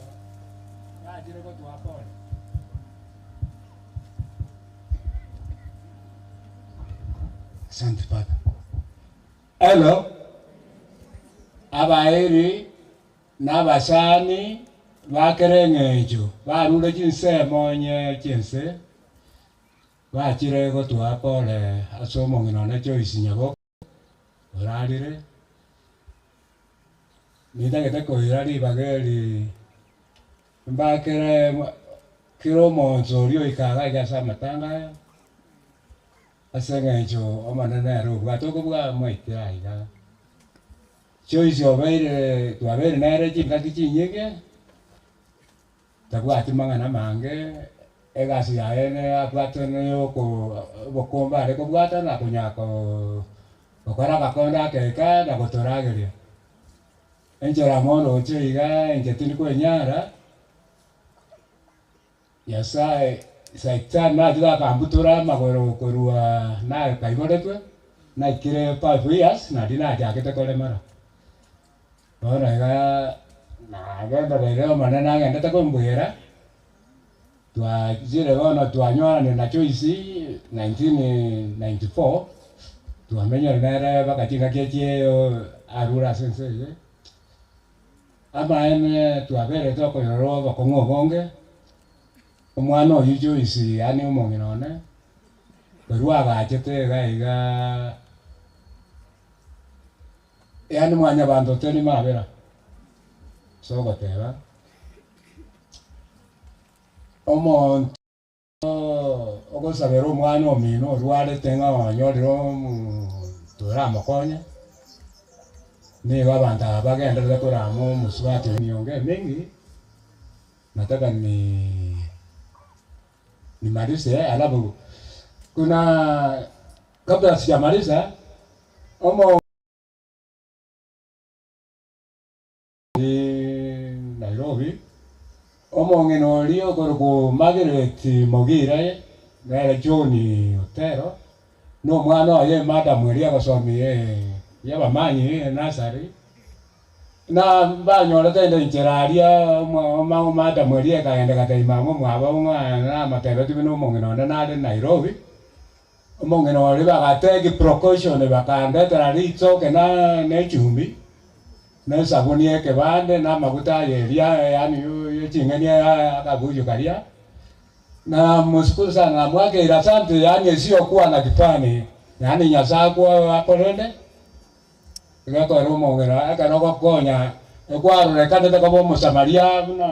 nachire gotua pole. Asante Father. Hello. Abairi n'abasani bakere eng'encho barure chinsemo nye chinse bachire gotua pole ase omong'ina one Joyce Nyaboke orarire nintagete koira ribaga eri mbakere kera omonto oria oikaga iga ase amatanga aya ase eng'encho omonene ere obwate okobwa mwaitera iga. Joyce obeire twabeire nere chingaki chinyinge tabwati mang'ana mange egasi yaye ne abwate neyoko obokombe are kobwata na konyaka gokora agakondo akeka na gotorageria. Enchera mono oche iga inche tindi kwenyara Nyasaye saitani nachire akambutora amagoro korwa naye kaiboretwe naikire 5 years nari nachakete koremera. Bono iga nagendereire omonene nagendete kombwera twachire bono twanyoranire na Joyce 1994 twamenyire nere mpaka chingaki echio arure ase ense eye. Amaene twabere twakonyorora obokong'u obonge omwana oyo Joyce yaani omong'ina one korwa agachete iga iga yaani mwanyabanto teri mabera so ogoteba omonto ogosabera omwana omino orwarete ng'a onyorire omonto oramokonye nigo abanto aba bagenderere korama omosubati emiongo emingi nataka ni nimalize alafu kuna kabla sijamaliza omo ni Nairobi. Omo Omong'ina oria okorokwa Margaret Mogire, nere John Otero, na omwana oye madam eria agosomia y'abamanyi nursery, na banyorete ende enchera aria madam eria ekagenda egatebia mama omwabo ng'a namotebetie buna omong'ina one nare Nairobi, omong'ina oria bagatake precaution bakandetera ritsoke na na echumbi. Na esabuni y'ekebande, na amaguta aye eria, yaani ye ching'eni akabuyu karia, na moshukuru sana namwakeire asante yaani esiyokuwa na kifani, yaani Nyasaye akwo akorende, iga ekero omong'ina ekero ogokonya ekwarorekanete koba omosamaria buna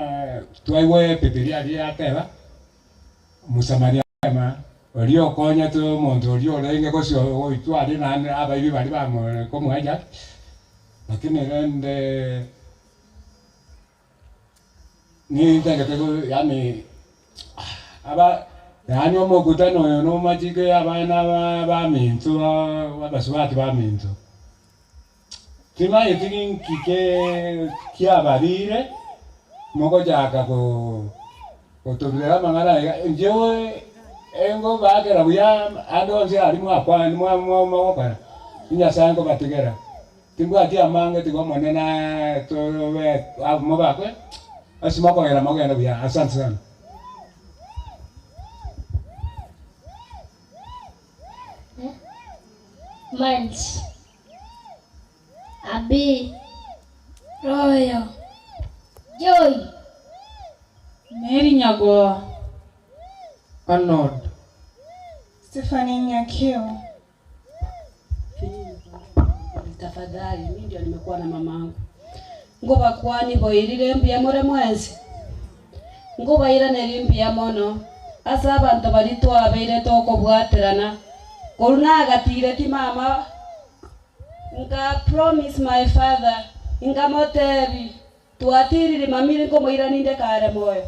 twaigwa ebibiria aria yateba, omosamaria mwema oria okonyete omonto oria orenge gosio goitwa aria naende abaibi baria bamore komoecha, lakini rende nintagete go yaani aba yaani omokutano oyo nomachiko ya abana ba baminto abasubati baminto, timanyeti ninki ke kiabarire mogochaka ko gotorurera amang'ana aiga, inche engobakera buya ande onsi aria mwakwana mwa mwa mogokora, Nyasaye nkobatigera. Timbwati amange tiga Omonene tobe mobakwe, ase mokogenda mogende buya. Asante sana. Miles, Abi, Royo, Joy. Mary Nyagoa. Arnold. Stephanie Nyakio. Tafadhali, mimi ndio nimekuwa na mamangu. Ngobakwani boirire mbuya more mwensi. Ngobairaneria mbuya mono. Ase abanto baria twabeire tokobwaterana. Korwa nagatire ti mama nka promise my father nkamotebi twatirire mami nkomoirani nde kare moyo.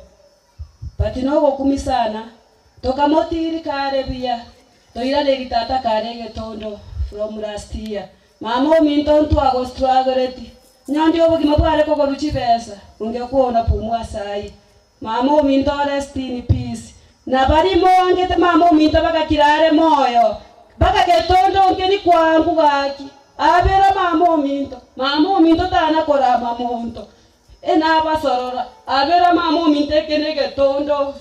But nogokumi sana tokamotiri kare buya toiraneri tata kare egetondo from last year. Mama ominto ntwagostruggleti nyondi obogima bware kogoru chibesa ungekuwa unapumua sahi. Mama ominto rest in peace. Na bari moangete mama ominto bagakirare moyo bagagetondo nkeri kwangu gaki abera mama ominto mama ominto tana korama monto enabasorora abera mama ominto ekene getondo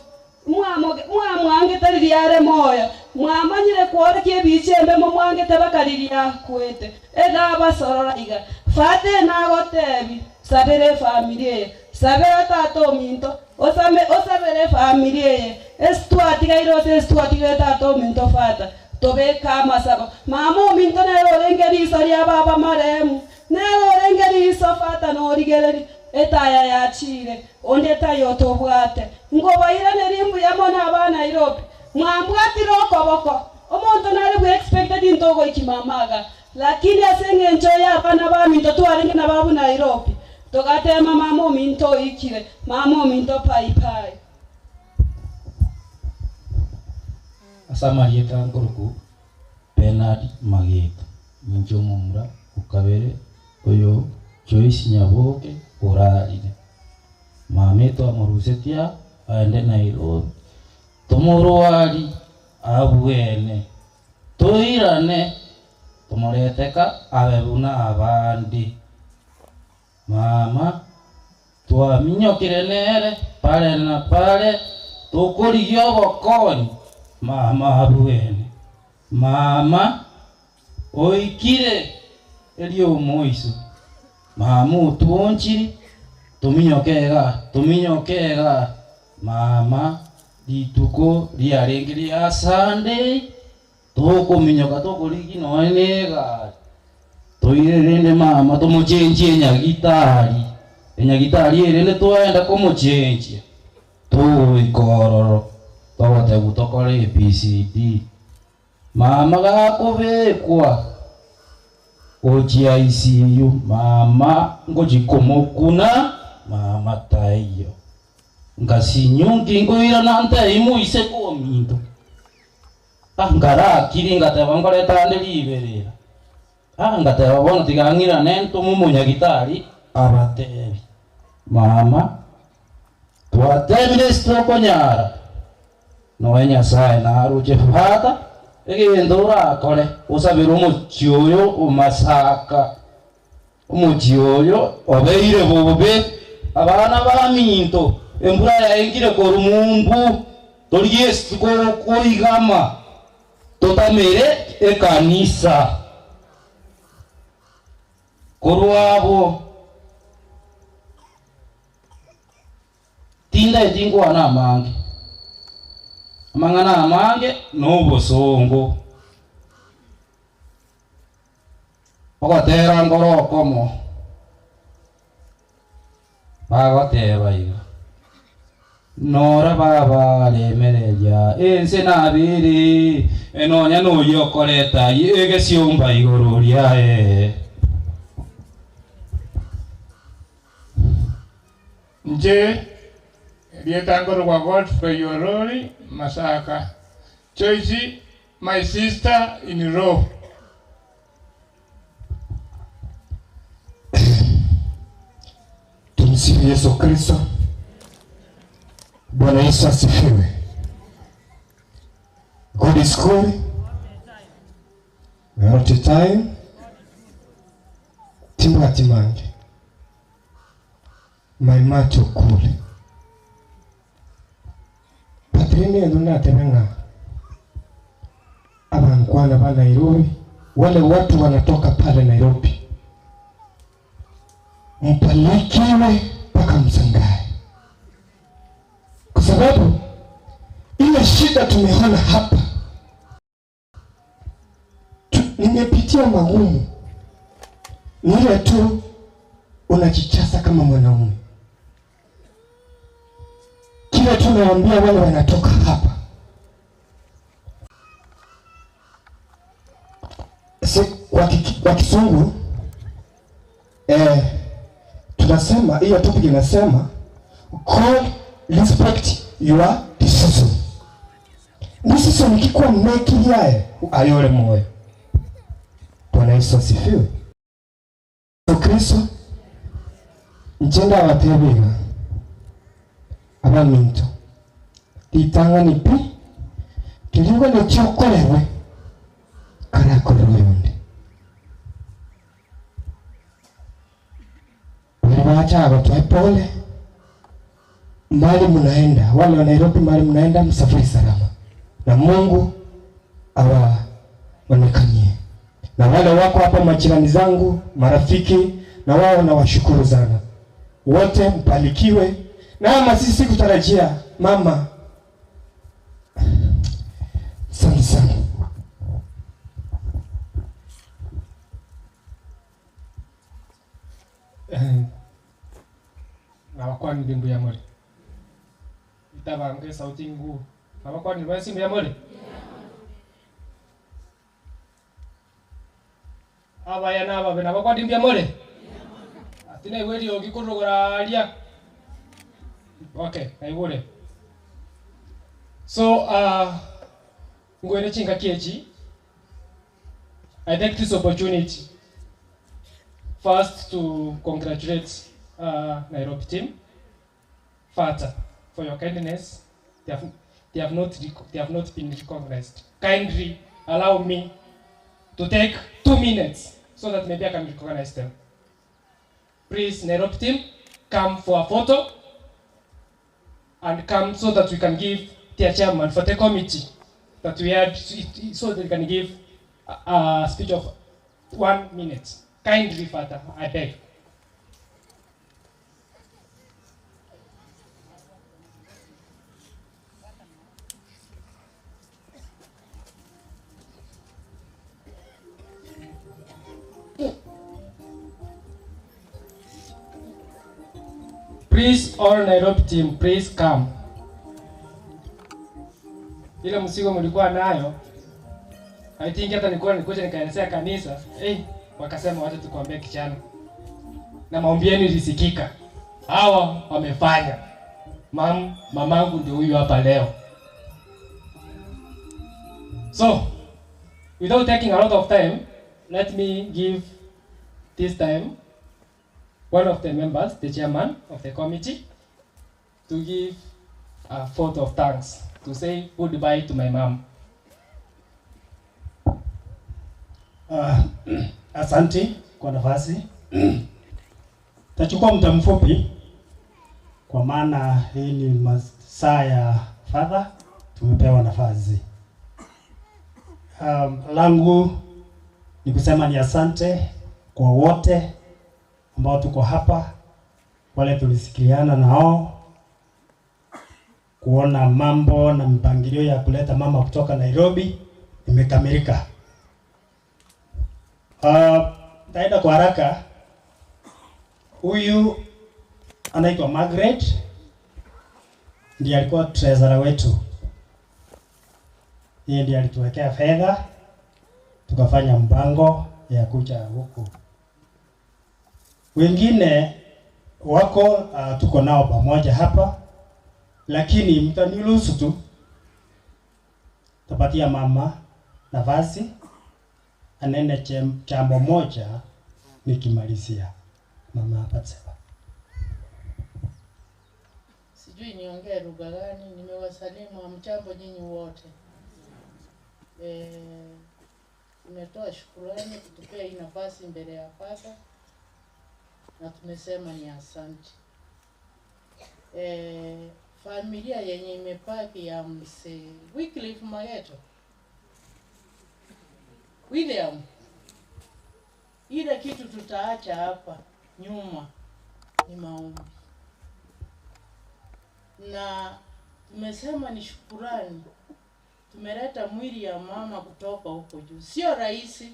mwamwangete ririare moyo mwamanyire kworokia ebichembe momwangete bakariria kwete enabasorora iga fate enagotebi sabere efamiri eye sabere tata ominto osame osabere efamiri eye esitwatigaire ase esitwatigaire tata ominto fata tobeka amasabo mama ominto nere orenge riso ria baba marehemu nere orenge riso fata norigereri etaya yachire onde etayo tobwate ngobairaneria mbuya mono aba Nairobi mwambwatire okoboko omonto nare bwe expected ntogoiki mamaga lakini ase eng'encho ya abana baminto twarenge na babu Nairobi togatema mama ominto oikire mama ominto paipai. Ase amarieta nkoruku Bernard Mageto, ninche omomura okabere oyo Joyce Nyaboke orarire. Mama twamorusetie aende Nairobi, tomorwari abwene, toirane, tomoreteka abe buna abande. Mama twaminyokire nere pale na pale, tokorigia obokonyi mama abwene. Mama oikire erio omoiso, mama otwonchiri tominyoke iga tominyoke iga. Mama rituko riarenge ria Sunday tokominyoka tokorigi noe na egari toire rende mama tomochenchie enyagitari enyagitari erende twaenda komochenchia togoika ororo togotebu tokore ABCD. Mama gakobekwa gochia ICU mama ngochikomokuna mama taiyo ngasinyunki nkoirana ntei moise kominto ah ngarakiri ngateba nkoreta ande riberera ah ngateba bono tiga ng'irane ntomo omonyagitari abatebi mama. Twatebire ase tokonyara, noe Nyasae naroche Father, egento orakore, osabere omochie oyo o Masaka, omochie oyo obeire bobe, abana baminto, embura yaengire korwa mumbu, torigie ase koigama, totamere ekanisa. Korwa abwo tindaeti nkwane amange, amang'ana amange na obosongo. Ogotera nkore okomo, bagoteba iga, Nora babaremereria ense nabere, nonya noyio okoreta egesiomba igoro riaye. Inche erieta nkorokwa Godfrey Orori Masaka, Joyce my sister in law. Tumsifu Yesu Kristo. Bwana Yesu asifiwe. God is good all the time. Timbwati mange my macho kule but rende endo natebe ng'a abankwana ba Nairobi wale watu wanatoka pale Nairobi mpalikiwe mpaka msangae, kwa sababu ile shida tumeona hapa nimepitia magumu, ni ile tu unajichasa kama mwanaume. Kile tunawaambia wale wanatoka hapa si, kwa kisungu tunasema hiyo topic inasema God respect your decision. Decision ikikuwa meki yae ayole moyo. Bwana Yesu asifiwe. Yesu Kristo nchenda abatebiga abaminto ritang'ani pi kerigo nekiokorerwe karakorerwe oyonde. Wale waacha watoe pole mali mnaenda, wale wa Nairobi mali mnaenda, msafiri salama na Mungu awaonekanie. Na wale wako hapa majirani zangu, marafiki, na wao nawashukuru sana wote, mbarikiwe. Na ama sisi kutarajia mama, asante sana. Nabakwani mbuya more itabange sauti nguu nabakwani basi mbuya more abaya nababe nabakwani mbuya more ati naigwe eriogi korogora aria okay naigure so ngwere chingaki echi I take this opportunity first to congratulate Nairobi team, Father, for your kindness. They have not been recognized. Kindly allow me to take 2 minutes so that maybe I can recognize them. Please, Nairobi team, come for a photo and come so that we can give their chairman for the committee that we had, so they can give a speech of 1 minute. Kindly, Father, I beg. Please, all Nairobi team, please come. Ile mzigo mlikuwa nayo, I think hata nilikuwa nikuja nikaelezea kanisa, wakasema wacha tukuambie kijana. Na maombi yenu ilisikika. Hawa wamefanya. Mamangu ndio huyu hapa leo. So, without taking a lot of time, let me give this time one of the members, the chairman of the committee, to give a vote of thanks to say goodbye to my mom. Ah, asanti kwa nafasi. Tachukua muda mfupi kwa maana hii ni masaa ya fadha, tumepewa nafasi. Um, langu ni kusema ni asante kwa wote ambao tuko hapa, wale tulisikiliana nao kuona mambo na mipangilio ya kuleta mama kutoka Nairobi imekamilika. Taenda kwa haraka. Huyu anaitwa Margaret, ndiye alikuwa treasurer wetu. Yeye ndiye alituwekea fedha tukafanya mpango ya kuja huku. Wengine wako tuko nao pamoja hapa, lakini mtaniruhusu tu tapatia mama nafasi anene jambo moja nikimalizia. Mama Batseba. Sijui niongee lugha gani. Nimewasalimu, hamjambo nyinyi wote. Tumetoa shukurani kutupea hii nafasi mbele ya Baba na tumesema ni asante. Familia yenye imebaki ya mzee Wycliffe Mageto William, ile kitu tutaacha hapa nyuma ni maombi, na tumesema ni shukurani. Tumeleta mwili ya mama kutoka huko juu, sio rahisi.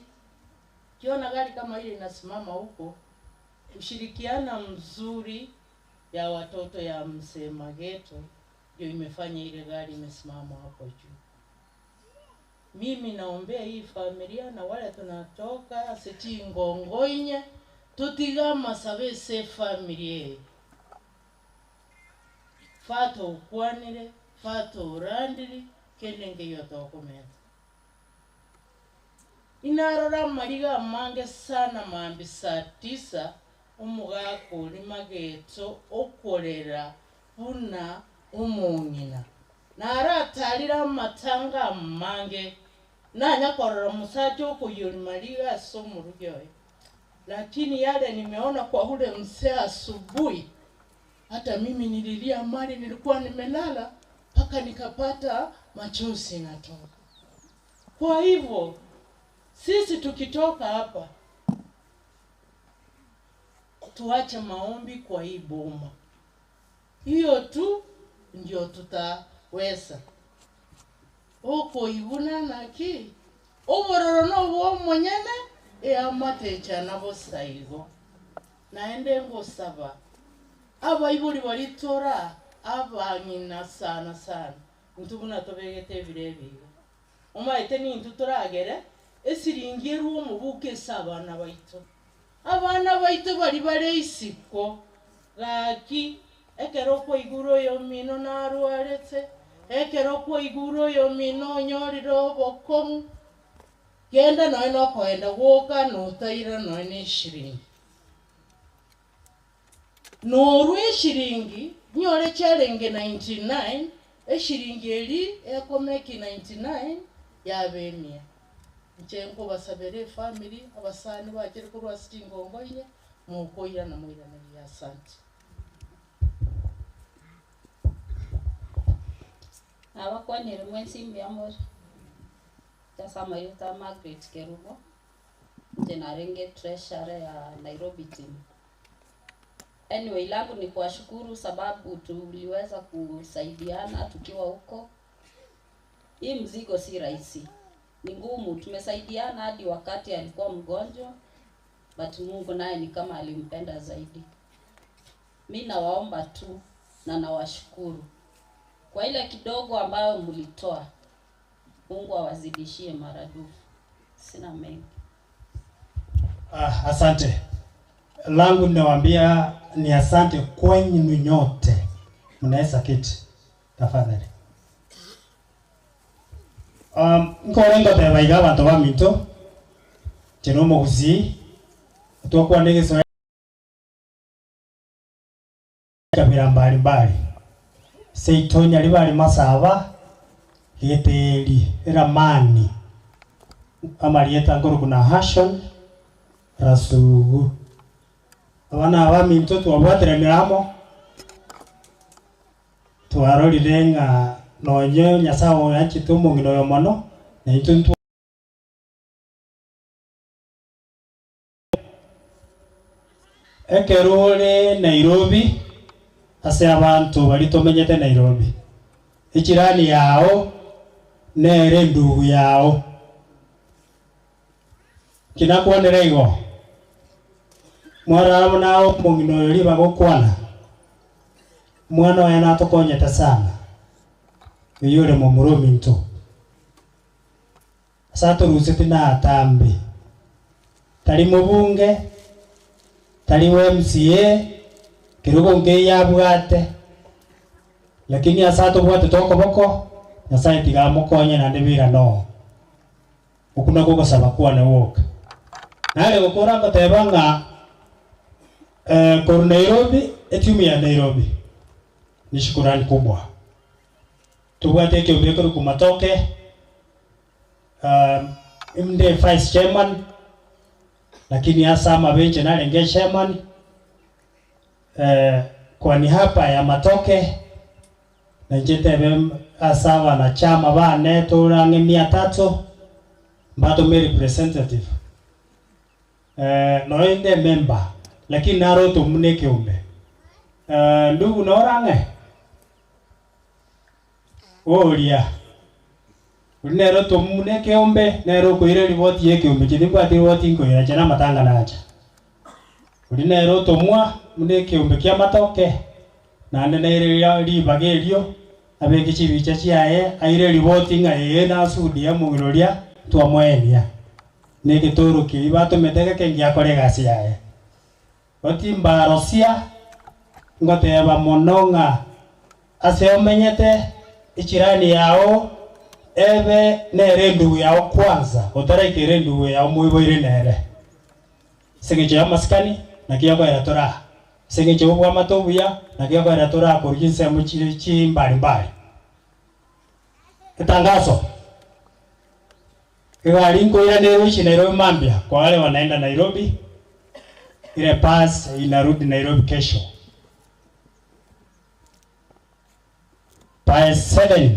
Ukiona gari kama ile inasimama huko, ushirikiana mzuri ya watoto ya mzee Mageto ndio imefanya ile gari imesimama hapo juu. Mimi naombea hii familia na wale tunatoka siti ngongoinye tutiga masabe se familia fata ukwanire fata urandiri kende ngeyo tokometa inarora mariga mange sana mambi saa tisa omogaka ori mageto okorera buna omong'ina naratarire amatanga amange nanyakorora musacha okoyori mariga ase omorugi oye lakini yale nimeona kwa ule mzee asubuhi hata mimi nililia mali nilikuwa nimelala mpaka nikapata machozi natoka. Kwa hivyo sisi tukitoka hapa tuache maombi kwa hii boma, hiyo tu ndio tutaweza okoibuna naki obororo nobwo omonyene eamate nabo saigo naende ngosaba abaibori baritora abang'ina sana sana intwe buna tobegete ebiro ebiga omaete nintwe toragere esiringi erwa omobuko ase abana baito abana baito bari bare isiko gaki ekero okwaigure oyo mino narwarete ekero okwaigure oyo mino onyorire obokong'u genda noe nokoenda gwoka notaira noe na eshiringi norwa eshiringi nyore chiarenge 99 eshiringi eri ekomeki 99 yaba emia inche nkobasabera efamily abasani bachire korwa ase chingongo inye mokoirana moiraneria asante. Nabakwanire mwensi mbuya more, ase amayuta Margaret Kerubo, inche narenge treasurer ya Nairobi team. Anyway, langu ni kuwashukuru sababu tuliweza kusaidiana tukiwa huko. Hii mzigo si rahisi, ni ngumu. Tumesaidiana hadi wakati alikuwa mgonjwa, but Mungu naye ni kama alimpenda zaidi. Mi nawaomba tu na nawashukuru kwa ile kidogo ambayo mlitoa. Mungu awazidishie maradufu. Sina mengi. Ah, asante. Langu ninawaambia ni asante kwenyu nyote. Mnaweza keti tafadhali. Nkore ngoteba iga abanto baminto inche na omogusii twakwana egesoe kabira mbalimbali. Seito Nyaribari Masaba, Geteeri Eramani, amarieta nkorokwa Nahashon, Rasugu. Aba nabaminto twabwateranire amo, twarorire ng'a nonye Nyasae oyanchete omong'ina oyo mono, na intwe ntwa. Ekero ore Nairobi, ase abanto baria tomenyete Nairobi, echirani yao nere endugu yao. Inki nakwanera igo? Mwarora buna omong'ina oyo ribaga okwana, omwana oye natokonyete sana, oyio ore momura ominto. Ase atoruseti natambe, tari mobunge, tari MCA, kerogo nkeiyo abwate, lakini ase atobwatete okoboko, Nyasaye tiga amokonye naende birane oo. Okwo nakwo ogosaba kwane gwoka. Nare gokora ngoteba ng'a korwa Nairobi, etimu ya Nairobi ni shukurani kubwa. Tobwate ekiombe ekorokwa Matoke, inde vice chairman, lakini ase amabe inche narenge echairman, kwa niaba ya Matoke, Na inche ntebe ase abanachama baane tore ang'e mia tatu, mbatome representative, nonya inde emember, lakini naro otomu na ekeombe. Ndugu nore ang'e? Oria, oria nere otomu na ekeombe, nere okoira eripoti ya ekeombe, inche timbwati ripoti nkoira, inche namatanga nacha. Oria nere otomwa buna ekeombe ki'amatoke, naende nere ribaga erio abeke chibicha chiaye, aire riboti ng'a ee nasudia omong'ina oria twamoenia. Na egetoro keria batomete geke ngiakore egasi yaye. Gotimbarosia, ngoteba mono ng'a ase omenyete echirani yao ebe nere endugu yao kwanza, otaraikera endugu yao moiboire nere. Ase engencho y'amasikani, naki okoera tore aa? Ase engencho y'obwamate obuya, naki okoera tore aa korwa chinsemo chire chimbari mbari? Etangaso, Egari nkoiranerwe gochia Nairobi mambia, kwa wale wanaenda Nairobi, ile bus inarudi Nairobi kesho by 7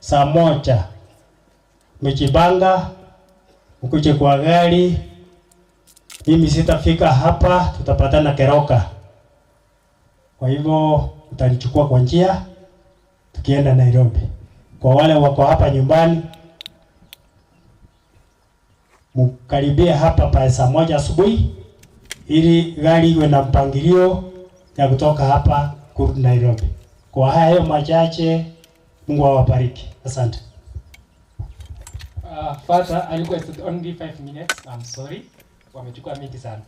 saa moja, mejipanga mkuje kwa gari, mimi sitafika hapa, tutapatana Keroka. Kwa hivyo mtanichukua kwa njia tukienda Nairobi. Kwa wale wako hapa nyumbani, mkaribie hapa pale saa moja asubuhi ili gari iwe na mpangilio ya kutoka hapa kurudi Nairobi. Kwa hayo machache, Mungu awabariki. Asante. Father, I requested only 5 minutes. I'm sorry. Wamechukua mingi sana.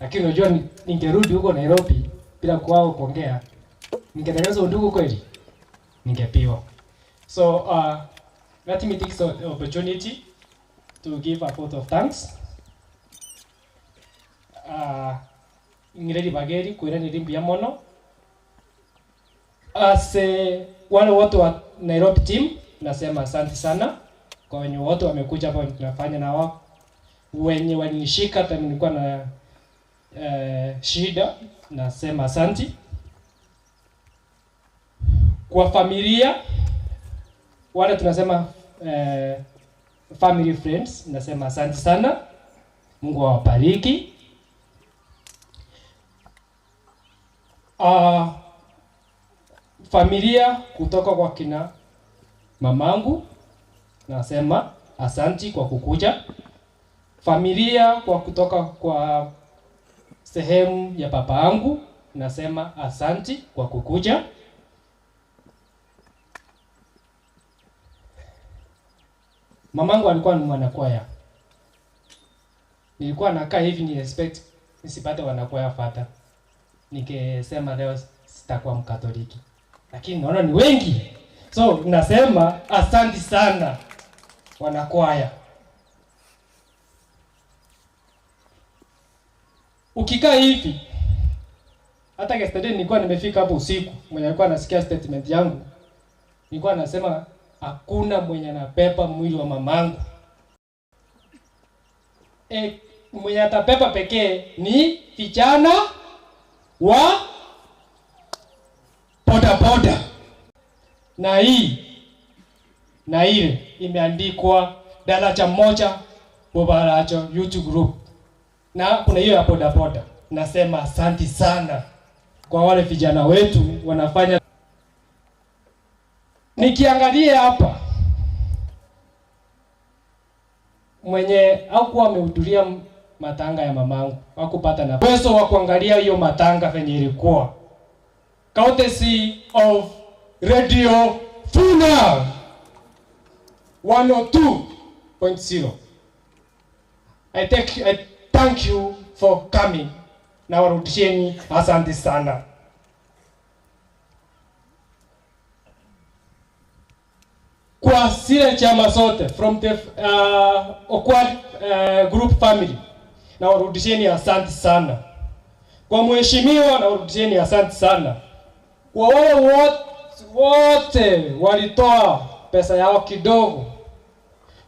Lakini unajua ningerudi huko Nairobi bila kwao kuongea, ningetengeneza undugu kweli? Ningepiwa. So let me take the opportunity to give a vote of thanks. Ng'ire ribaga eri koiraneria mbuya mono ase wale wote wa Nairobi team, nasema asante sana kwa wenye wote wamekuja hapa tunafanya na wao, wenye walinishika time nilikuwa na shida, nasema asante. Kwa familia wale tunasema family friends, nasema asante sana, Mungu awabariki. Familia kutoka kwa kina mamangu nasema asanti kwa kukuja. Familia kwa kutoka kwa sehemu ya baba yangu nasema asanti kwa kukuja. Mamangu alikuwa ni mwanakwaya. Nilikuwa nakaa hivi ni expect nisipate wanakwaya father. Nikesema leo sitakuwa Mkatoliki. Lakini naona ni wengi. So nasema asanti sana wanakwaya. Ukikaa hivi Hata yesterday nilikuwa nimefika hapo usiku, mwenye alikuwa anasikia statement yangu, nilikuwa nasema hakuna mwenye anabeba mwili wa mamangu. E, mwenye atabeba pekee ni vijana wa bodaboda, na hii na ile imeandikwa daraja moja Bobaracho YouTube group, na kuna hiyo ya bodaboda. Nasema asanti sana kwa wale vijana wetu wanafanya. Nikiangalia hapa mwenye hakuwa amehudhuria matanga ya mamangu hakupata na uwezo wa kuangalia hiyo matanga venye ilikuwa, courtesy of Radio Funa 102.0. I take, I thank you for coming. Na warudisheni asante sana. Kwa zile chama zote from the Okwad group family na warudisheni asante sana. Kwa mheshimiwa na warudisheni asante sana. Kwa wale wote wote walitoa pesa yao kidogo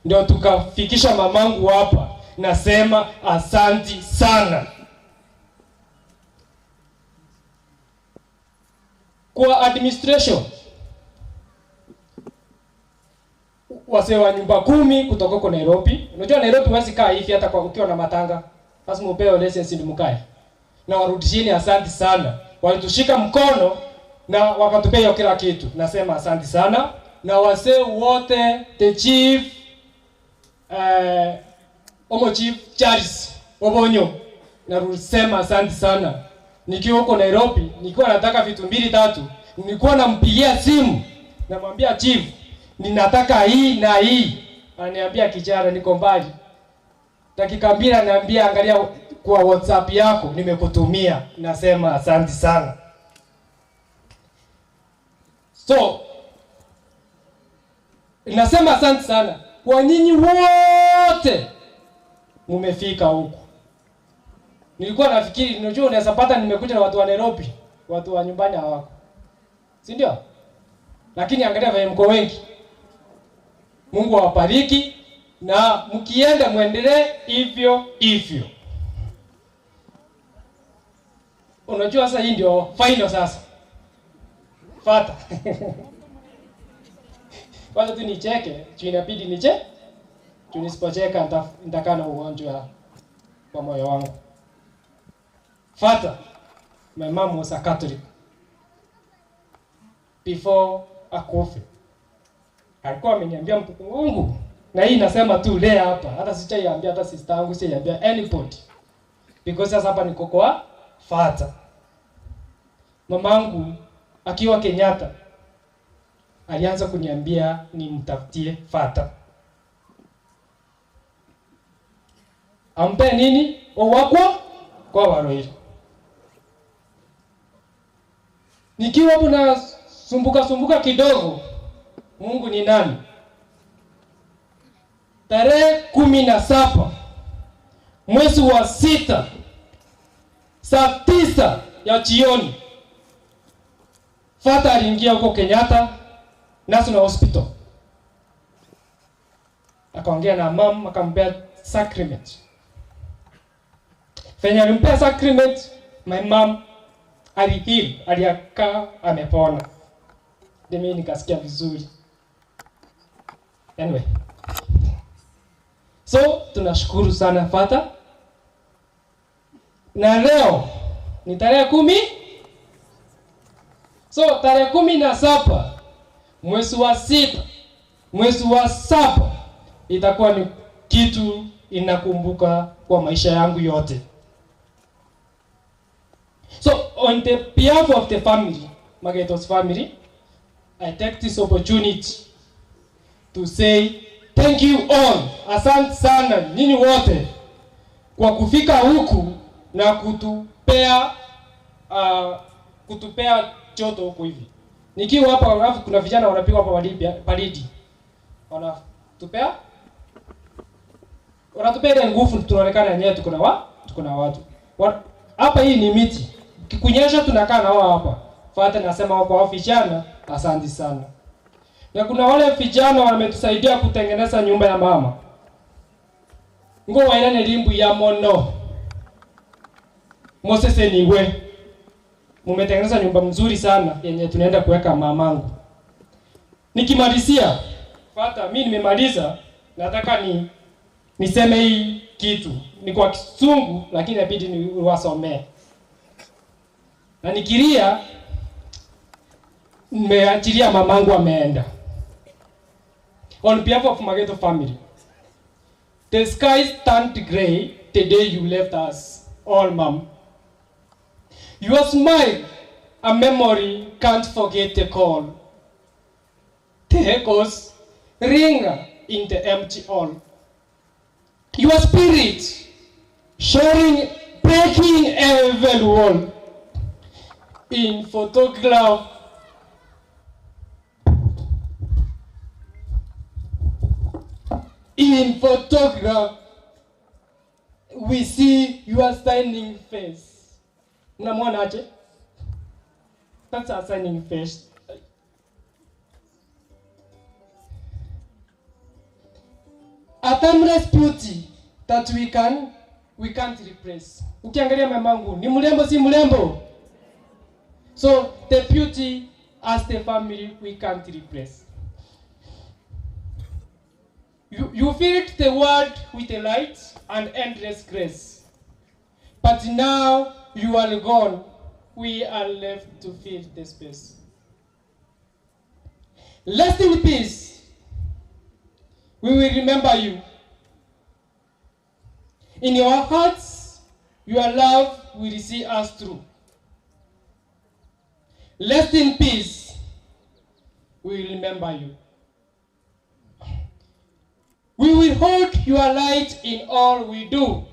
ndio tukafikisha mamangu hapa, nasema asanti sana. Kwa administration wasee wa nyumba kumi kutoka huko Nairobi. Unajua Nairobi huwezi kaa hivi hata kwa ukiwa na matanga, lazima upewe license ndio mkae. Na warudishieni asanti sana, walitushika mkono na wakatupea hiyo kila kitu. Nasema asanti sana na wasee wote, the chief Omo Chief Charles Obonyo, narusema asante sana. Nikiwa huko Nairobi, nikiwa nataka vitu mbili tatu, nilikuwa nampigia simu, namwambia chief, ninataka hii na hii. Ananiambia kijana, niko mbali. Dakika mbili ananiambia angalia kwa WhatsApp yako nimekutumia. Nasema asante sana. So nasema asante sana kwa nyinyi wote mumefika huku. Nilikuwa nafikiri, unajua unaweza pata nimekuja na watu wa Nairobi, watu wa nyumbani hawako, si ndio? Lakini angalia venye mko wengi. Mungu awabariki na mkienda muendelee hivyo hivyo. Unajua sasa hii ndio final sasa. Fata. Kwanza tu nicheke, juu inabidi niche. Juu nisipocheka nitakaa na ugonjwa kwa moyo wangu. Fata, my mom was a Catholic. Before akufe, alikuwa ameniambia mtoto wangu, na hii nasema tu lea hapa, hata sijaiambia hata sister yangu, sijaiambia anybody. Because sasa hapa niko kwa Fata. Mamangu akiwa Kenyatta alianza kuniambia nimtafutie Fata. Ampe nini? Owakwa kwa Waruiru. Nikiwa hapo na sumbuka sumbuka kidogo, Mungu ni nani? Tarehe 17 mwezi wa 6 saa 9 ya jioni, Fata aliingia huko Kenyatta National Hospital, akaongea na mam, akampea sacrament. Venye alimpea sacrament, my mom aliheal, aliakaa amepona. Ndio mimi nikasikia vizuri. Anyway, so tunashukuru sana Fata. Na leo ni tarehe 10. So tarehe 17 mwezi wa 6 mwezi wa 7 itakuwa ni kitu inakumbuka kwa maisha yangu yote. So on the behalf of the family, Mageto's family, I take this opportunity to say thank you all. Asante sana nyinyi wote kwa kufika huku na kutupea joto huku hivi. Nikiwa hapa alafu kuna vijana wanapigwa hapa baridi. Wanatupea ile nguvu, tunaonekana yenyewe tuko na watu. Hapa hii ni miti. Kukinyesha tunakaa na wao hapa. Fata nasema kwa hao vijana asante sana. Na kuna wale vijana wametusaidia kutengeneza nyumba ya mama. Ngo wainane limbu ya mono. Moses niwe. Mumetengeneza nyumba mzuri sana yenye tunaenda kuweka mamangu. Nikimalizia, Fata, mi nimemaliza, nataka ni niseme hii kitu. Ni kwa Kisungu lakini inabidi niwasomee. Na nikilia nimeachilia mamangu ameenda. On behalf of Mageto family, the skies turned grey the day you left us all, mom. Your smile, a memory can't forget the call. The echoes ring in the empty hall. Your spirit, sharing, breaking every wall. In photograph, in photograph, we see your shining face. Mnamwona aje? That's a shining face. A timeless beauty that we can we can't replace. Ukiangalia mamangu ni mrembo, si mrembo? So the beauty as the family we can't replace. You filled the world with the light and endless grace. But now you are gone, we are left to fill the space. Rest in peace. We will remember you. In your hearts, your love will see us through. Rest in peace. We will remember you. We will hold your light in all we do.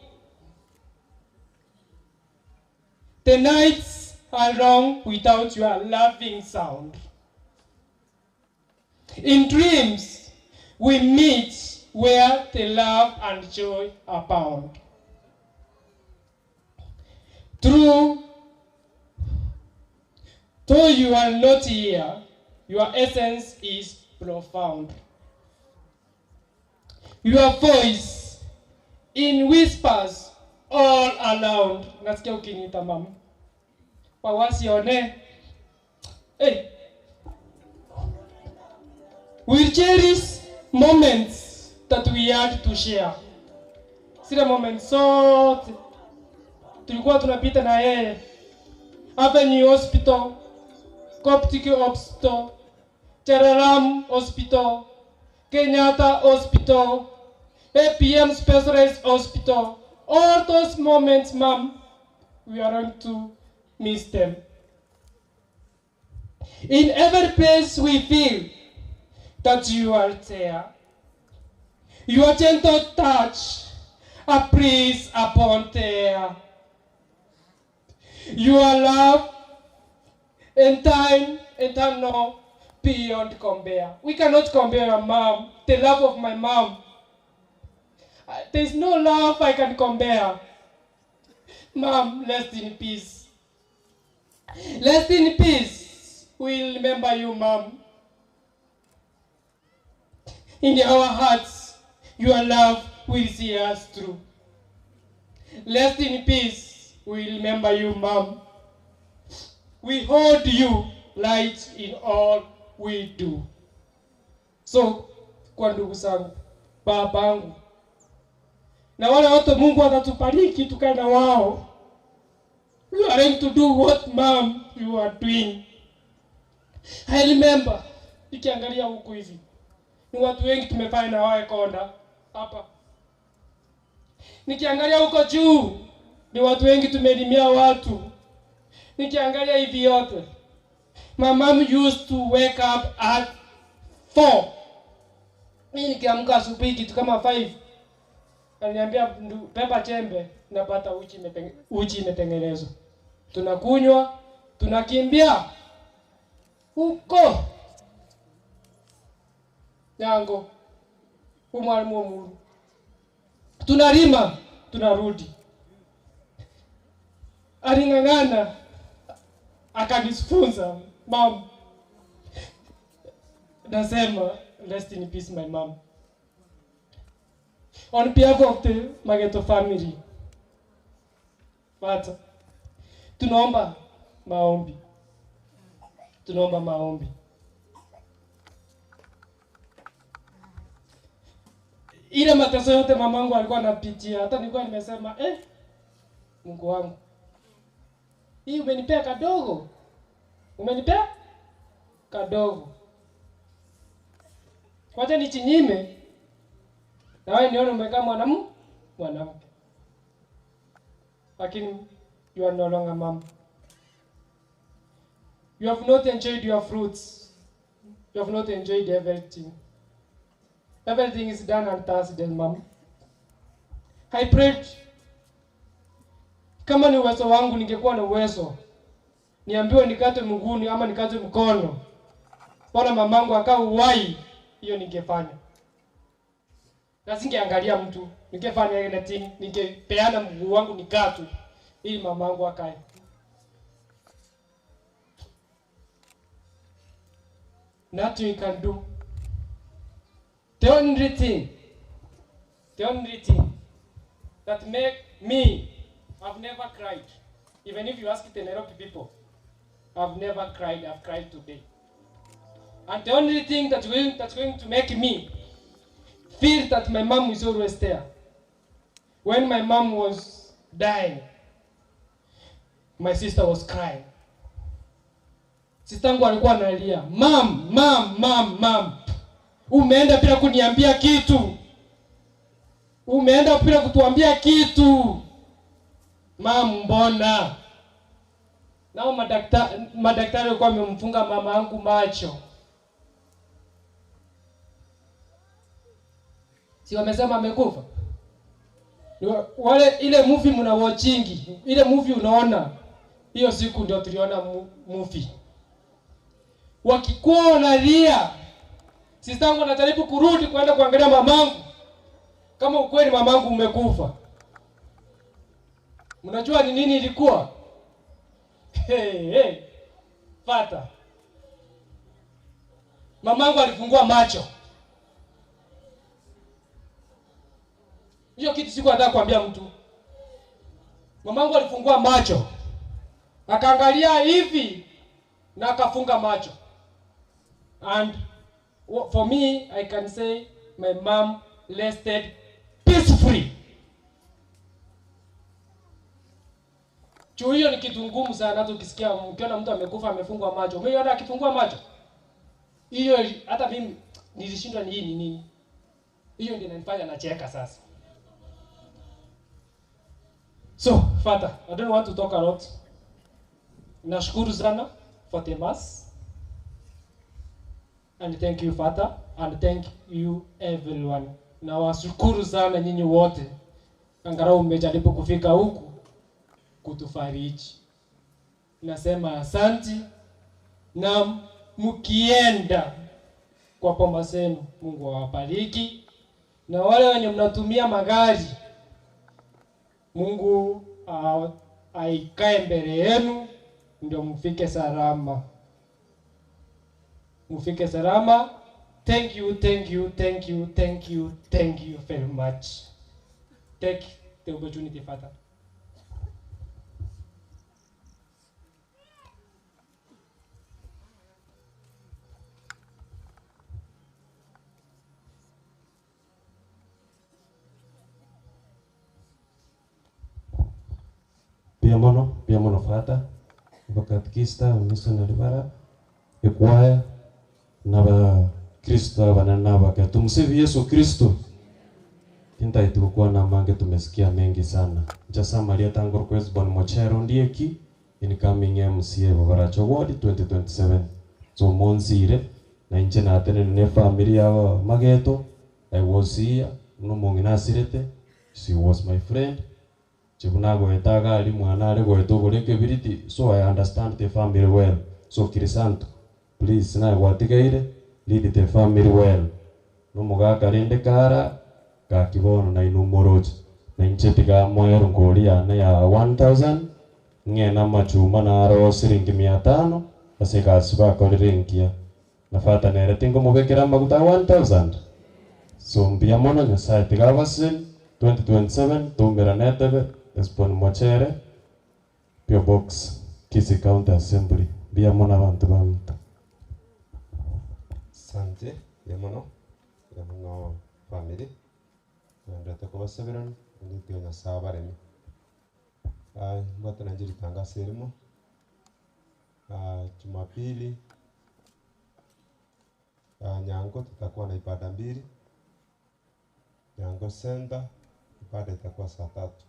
The nights are long without your loving sound. In dreams, we meet where the love and joy abound. Through, though you are not here, your essence is profound. Your voice in whispers all around. Nasikia ukiniita mama. Wawasione. Hey. We cherish moments that we had to share. Zile moments zote tulikuwa tunapita na yeye Avenue Hospital, Coptic Hospital, Chereram Hospital, Kenyatta Hospital, APM Specialized Hospital. All those moments, ma'am, we are going to miss them. In every place we feel that you are there. Your gentle touch, a breeze upon the air. Your love and time eternal beyond compare. We cannot compare your mom, the love of my mom. There's no love I can compare. Mom, rest in peace. Rest in peace. We'll remember you, mom. In our hearts, your love will see us through. Rest in peace. We remember you, mom. We hold you light in all we do. So, kwa ndugu zangu, babangu, na wale wote Mungu atatubariki tukae na wao. We are going to do what mom you are doing. I remember nikiangalia huku hivi ni watu wengi tumefanya na wao konda hapa. Nikiangalia huko juu ni watu wengi tumeelimia watu. Nikiangalia hivi yote, my mom used to wake up at 4. Mimi nikiamka asubuhi kitu kama 5, aliniambia beba chembe, napata uchi imetengenezwa, tunakunywa, tunakimbia huko Nyango, umwalimu omuru, tunalima, tunarudi. Aling'ang'ana Akanifunza mom, nasema rest in peace my mom. On behalf of the Mageto family, Father, tunaomba maombi, tunaomba maombi. Ile mateso yote mamangu alikuwa anapitia, hata nilikuwa nimesema eh, Mungu wangu, hii umenipea kadogo, umenipea kadogo, wacha nichinyime na wewe nione umekaa mwanamu mwanamke, lakini you are no longer mom. You have not enjoyed your fruits. You have not enjoyed everything. Everything is done and dusted, mom. I prayed kama ni uwezo wangu, ningekuwa na uwezo niambiwe nikate mguuni ama nikate mkono, bora mamangu akaa uhai, hiyo ningefanya na singeangalia mtu, ningefanya anything, ningepeana mguu wangu nikatwe ili mamangu akae. Nothing you can do. The only thing, the only thing that make me, I've never cried. Even if you ask the Nairobi people, I've never cried. I've cried today. And the only thing that will, that's going to make me feel that my mom is always there. When my mom was dying, my sister was crying. Sistangu alikuwa analia, mam, mam, mam, mam, umeenda bila kuniambia kitu, umeenda bila kutuambia kitu, mam, mbona? Nao madaktari, madaktari walikuwa wamemfunga mama yangu macho, si wamesema amekufa? Ni Wale ile movie mna watchingi, ile movie unaona, hiyo siku ndio tuliona movie wakikuwa wanalia, sistangu anajaribu kurudi kwenda kuangalia mamangu, kama ukweli mamangu umekufa. Mnajua ni nini ilikuwa? Hey, hey. Fata, mamangu alifungua macho. Hiyo kitu sikuwa nataka kuambia mtu. Mamangu alifungua macho akaangalia hivi na akafunga macho. And for me, I can say my mom rested peacefully. Juu hiyo ni kitu ngumu sana, hata ukisikia ukiona mtu amekufa amefungwa macho. Umeiona akifungua macho? Hiyo hata mimi nilishindwa ni hii ni nini. Hiyo ndio inanifanya nacheka sasa. So, Father, I don't want to talk a lot. Nashukuru sana for the mass. And thank you Father, and thank you everyone. Nawashukuru sana nyinyi wote, angalau mmejaribu kufika huku kutufariji. Nasema asanti, na mkienda kwa poma zenu, Mungu awabariki, na wale wenye mnatumia magari, Mungu aikae mbele yenu ndio mfike salama, mfike salama. Thank you, thank you, thank you, thank you, thank you very much. Take the opportunity, Father. Pia mono, pia mono fata, bakatkista, missionary bara, ekwaya, na ba Kristo abana bake. Tumsifu Yesu Kristo. Tintaitukuwa na mange tumesikia mengi sana. Jasa Maria Tangor Kwesbon Mochero ndieki incoming MCA Bobaracho Ward 2027. So monsire na inche natene ne family ya Mageto. I was here no mongina sirete. She was my friend. Chibuna goetaga ali mwana ale goeto goreke biriti. So I understand the family well. So Kirisanto, please na gwatigeire lead the family well. No mugaka rende kara gakibono na inumoroche na inche tiga moero ngori yana ya 1000 Ng'ena amachuma naro siringi mia tano, ase egasi bakorire engiya. Na father nere tingomobekera amaguta a 1000? So mbuya mono Nyasaye tiga abaseseni, 2027 toumerane etebe, Hesbon Mochere, PO Box, Kisii County Assembly. Mbuya mono abanto baminto. Asante, mbuya mono, mbuya mono family, naendete kobasaberana, naende tiga Nyasaye abareme. Mbwate nainche ritangaso erimo, Jumapili, Nyango tutakuwa na ibada mbili, Nyango Center ibada itakuwa saa tatu,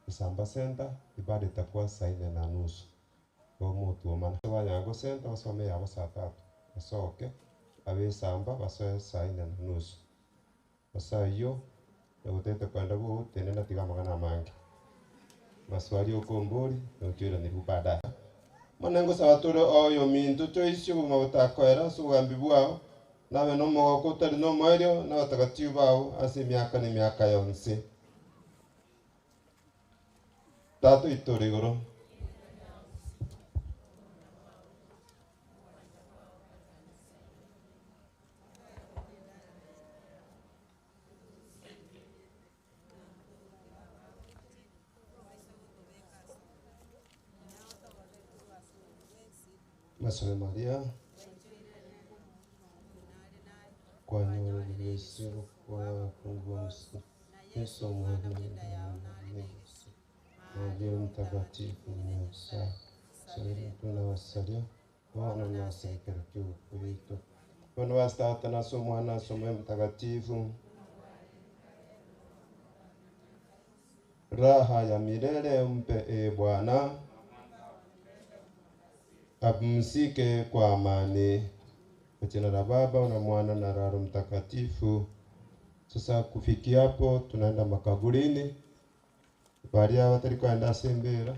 Isamba Center ibada itakuwa saa nne na nusu, igo motuomana. Ba Nyango Center basome yabo saa tatu, basoke, abe Isamba basoe saa nne na nusu. Ase ayio, nagotete kwenda boo, tenena tiga amang'ana amange. Maswali okombori, nochoiranerigwe baadaye. Bono ngosaba tore oyominto Joyce obogima botakoera ase obogambi bwao, nabe nomogoko otari nomoerio na abatagatifu bao ase emiaka na emiaka yonsi. Tata oito ore igoro. Masoe Maria, kwanyorire ase okoa bonsi, Yeso omwana Maria Mtakatifu Nyasaye, sabera intwe nabasaria, bono na ase ekero ki'ogokwa gwaito. Bono ase Tata na ase Omwana na ase Omoyo Mtakatifu. Raha ya milele umpe ee Bwana, apumzike kwa amani. Kwa jina la Baba na Mwana na Roho Mtakatifu. Sasa kufikia hapo tunaenda makaburini baria batari koenda ase embera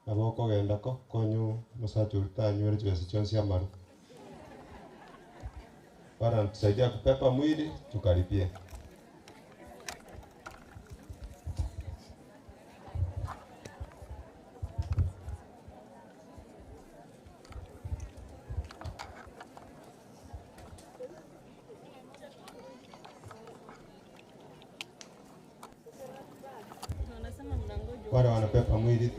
nabo okogenda ko konyu omosacha oria tanywere chibesa chionsi amaru Bwana tusaidia kupepa mwili tukaribie. Wale wanapepa mwili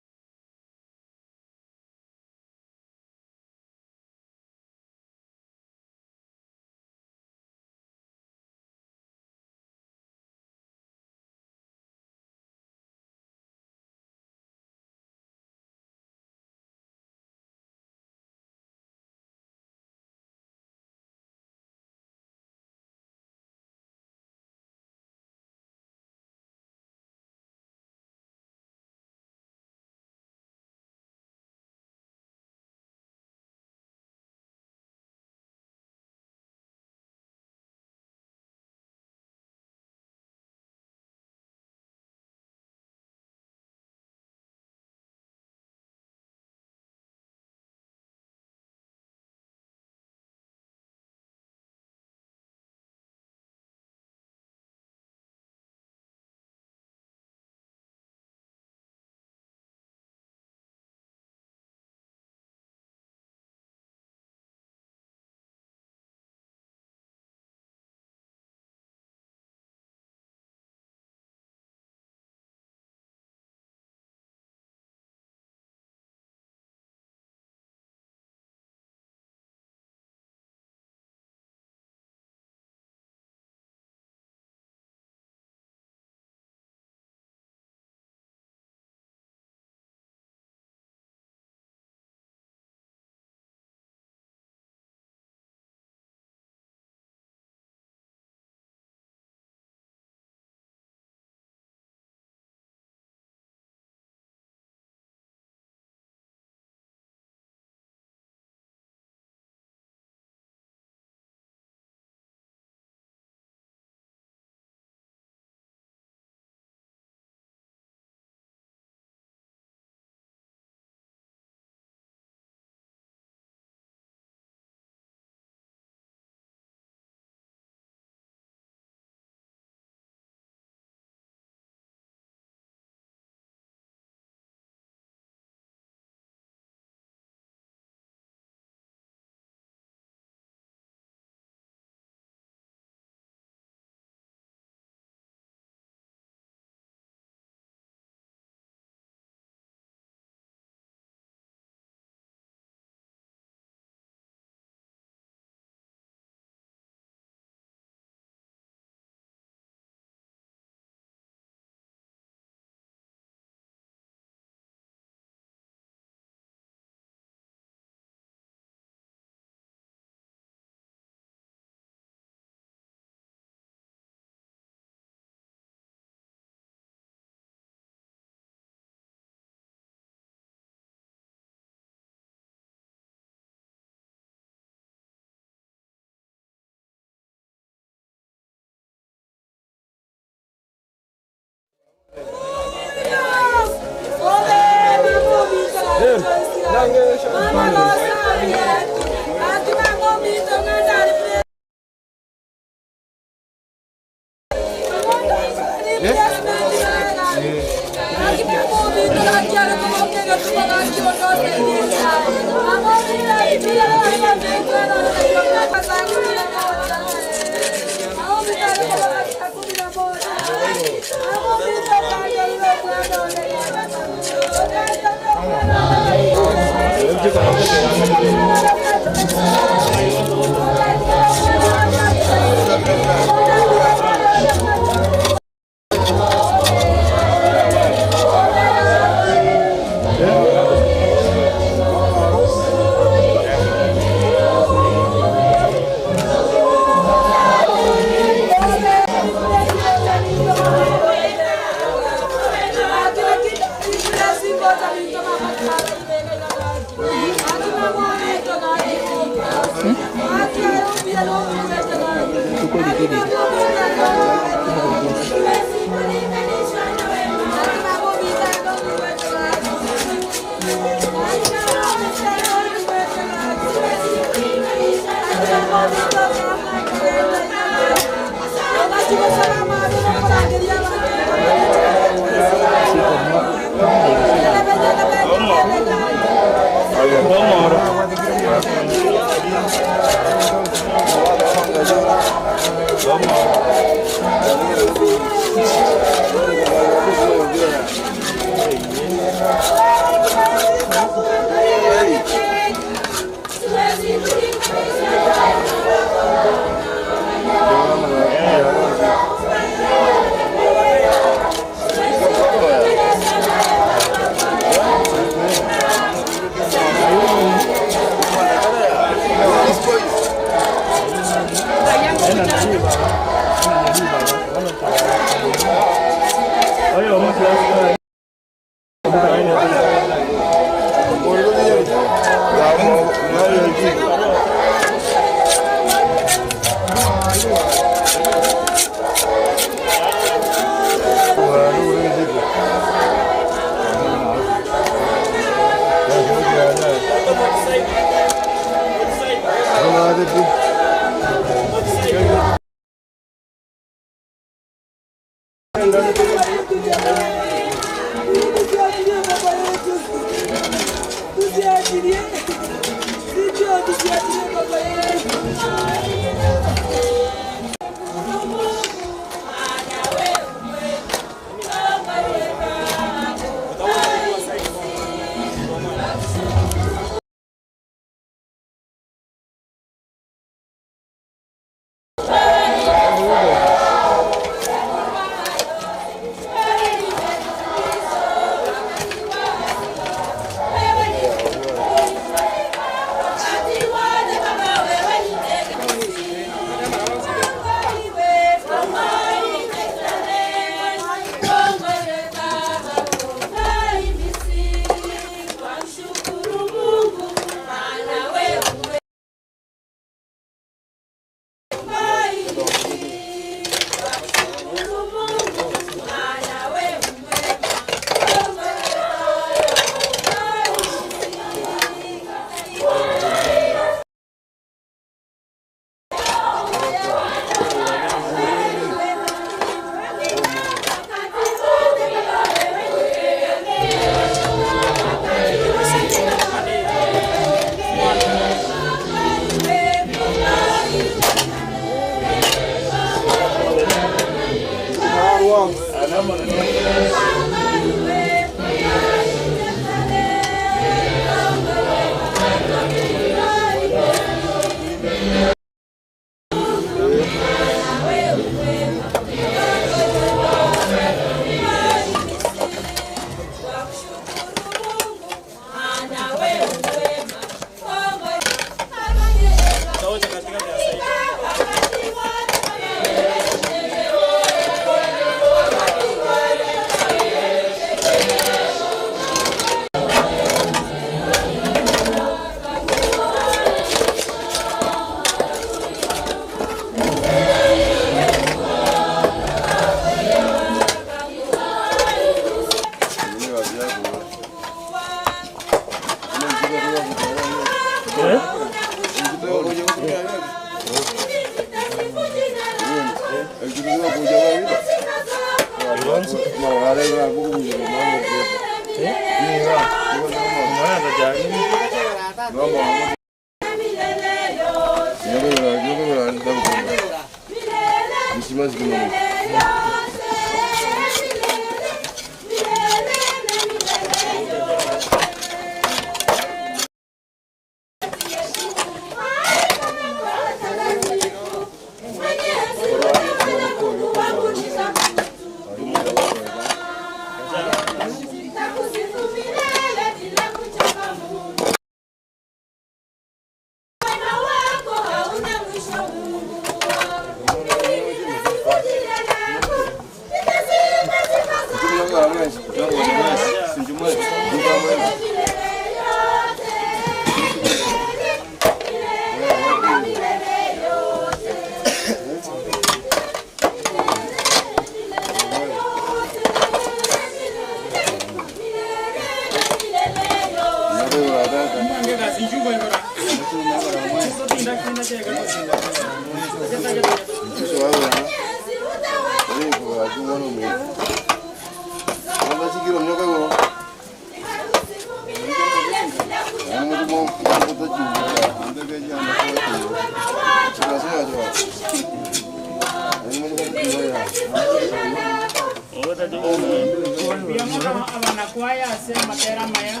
Mbuya mono abanakwaya ase amatera amaya,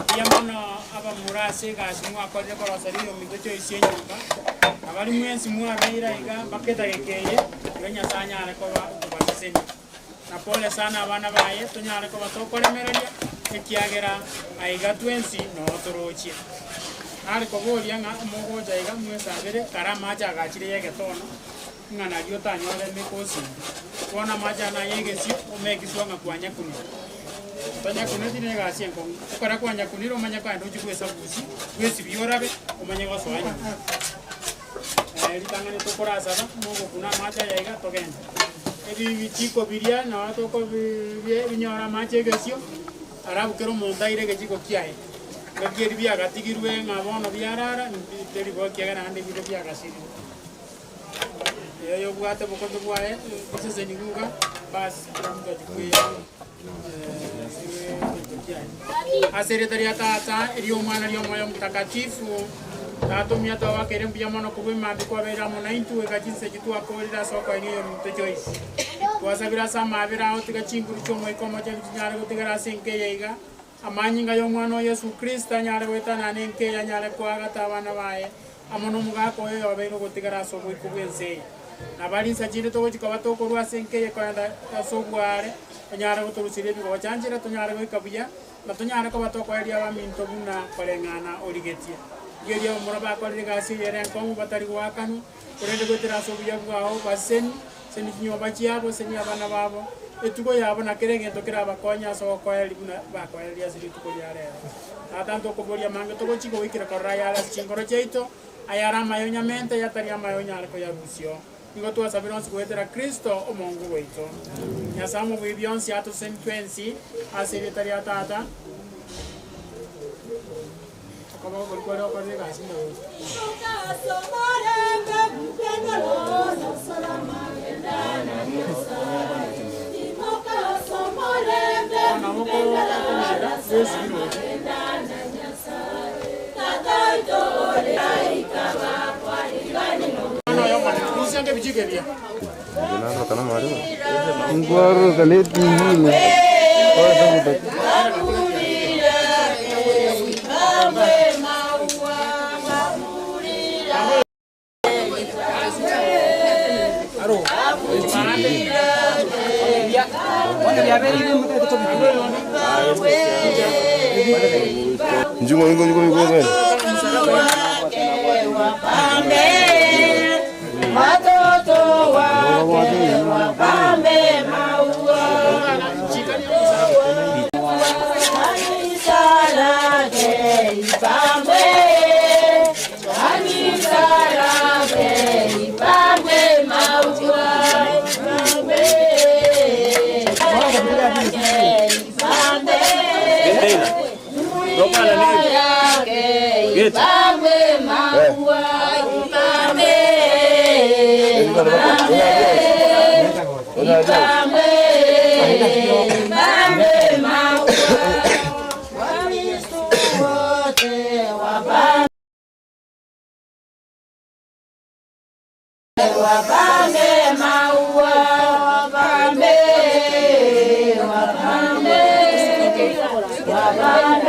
mbuya mono abamura ase egasi mwakorire korosa rirominto choisi enyomba, abari mwensi mwabeire iga mpaka edageka eye, iga Nyasaye anyare koba okobasesenia. Na pole sana abana baye, tonyare koba tokoremereria, ekiagera aiga twensi noo torochie. Nare koboria ng'a mogocha iga mwesabere kare amache agachire ya egetono, ng'a nario otanyore emikosi ende. Bono amache aya naye egesio, omeke sure ng'a kwanyakunire. Otanyakuneti na egasi enkong'u, ekero kwanyakunire omanye kogenda ochie bwesabusi, bwesibie orabe, omanye gosoa nyomba. Ritang'ani tokorasaba, mogokuna amache aya iga togende. Ebichiko biria noo tokobi binyore amache egesio, alafu kera omonto aire egechiko kiaye. Ngaki erio biagatigirwe ng'a bono biarara, teri bo ekiagera naende bire biagasirire. Eyo oyobwate obokombe bwaye, biseseniwe iga, bas kera omonto achie kweya egento kiaye. Ase erieta ria Tata, eri'Omwana, eri'Omoyo Omotakatifu, Tata omuya twagoakeire mbuya mono korwa emambia kwabeire amo naintwe goika chinsa echi twakoorire ase okoenia oyominto Joyce. Twasabire ase amaabera ao tiga chinguru chi'Omoika Omochenu chinyare gotigara ase enka eye iga, amanyinga y'Omwana o Yesu Kristo anyare goetanana enka eye anyare koagata abana baye amo nomogaka oye oyobeire ogotigara ase oboiko bw'ense eye. Nabo rinsa chinde togochia koba tokorwa ase enka eye kogenda ase oboare, onyare gotoruseria ebigocha nchera tonyare goika buya, na tonyare koba tokoeria abaminto buna koreng'ana origetie. Rigereria abamura bakorire egasi eye ere enkong'u batari goakanwa, korende goetera ase obuya bwao basesenie, sesenia chinyomba chiabo, sesenia abana babo, etugo yabo na kera egento kerabakonye ase ogokoereria buna bakoereria ase rituko ria rero. Tata ntokoboria amange togochika goikera korora ayare ase chinkoro chiaito, ayare amaya onyamente, ayatari amaya onyare koyarusia oo. Nigo twasabire onsi goetera Kristo Omongu gwaito. Nyasae omobui bionsi atosesenie twensi ase erieta ria Tata. Okoboko koria kware gokorera egasi ndagose. Nabo okogenda bwesibire oche. yake ibambe maua ibambe ibambe ibambe ibambe maua Wakristo wote wapambe wapambe maua wapambe wapambe wapambe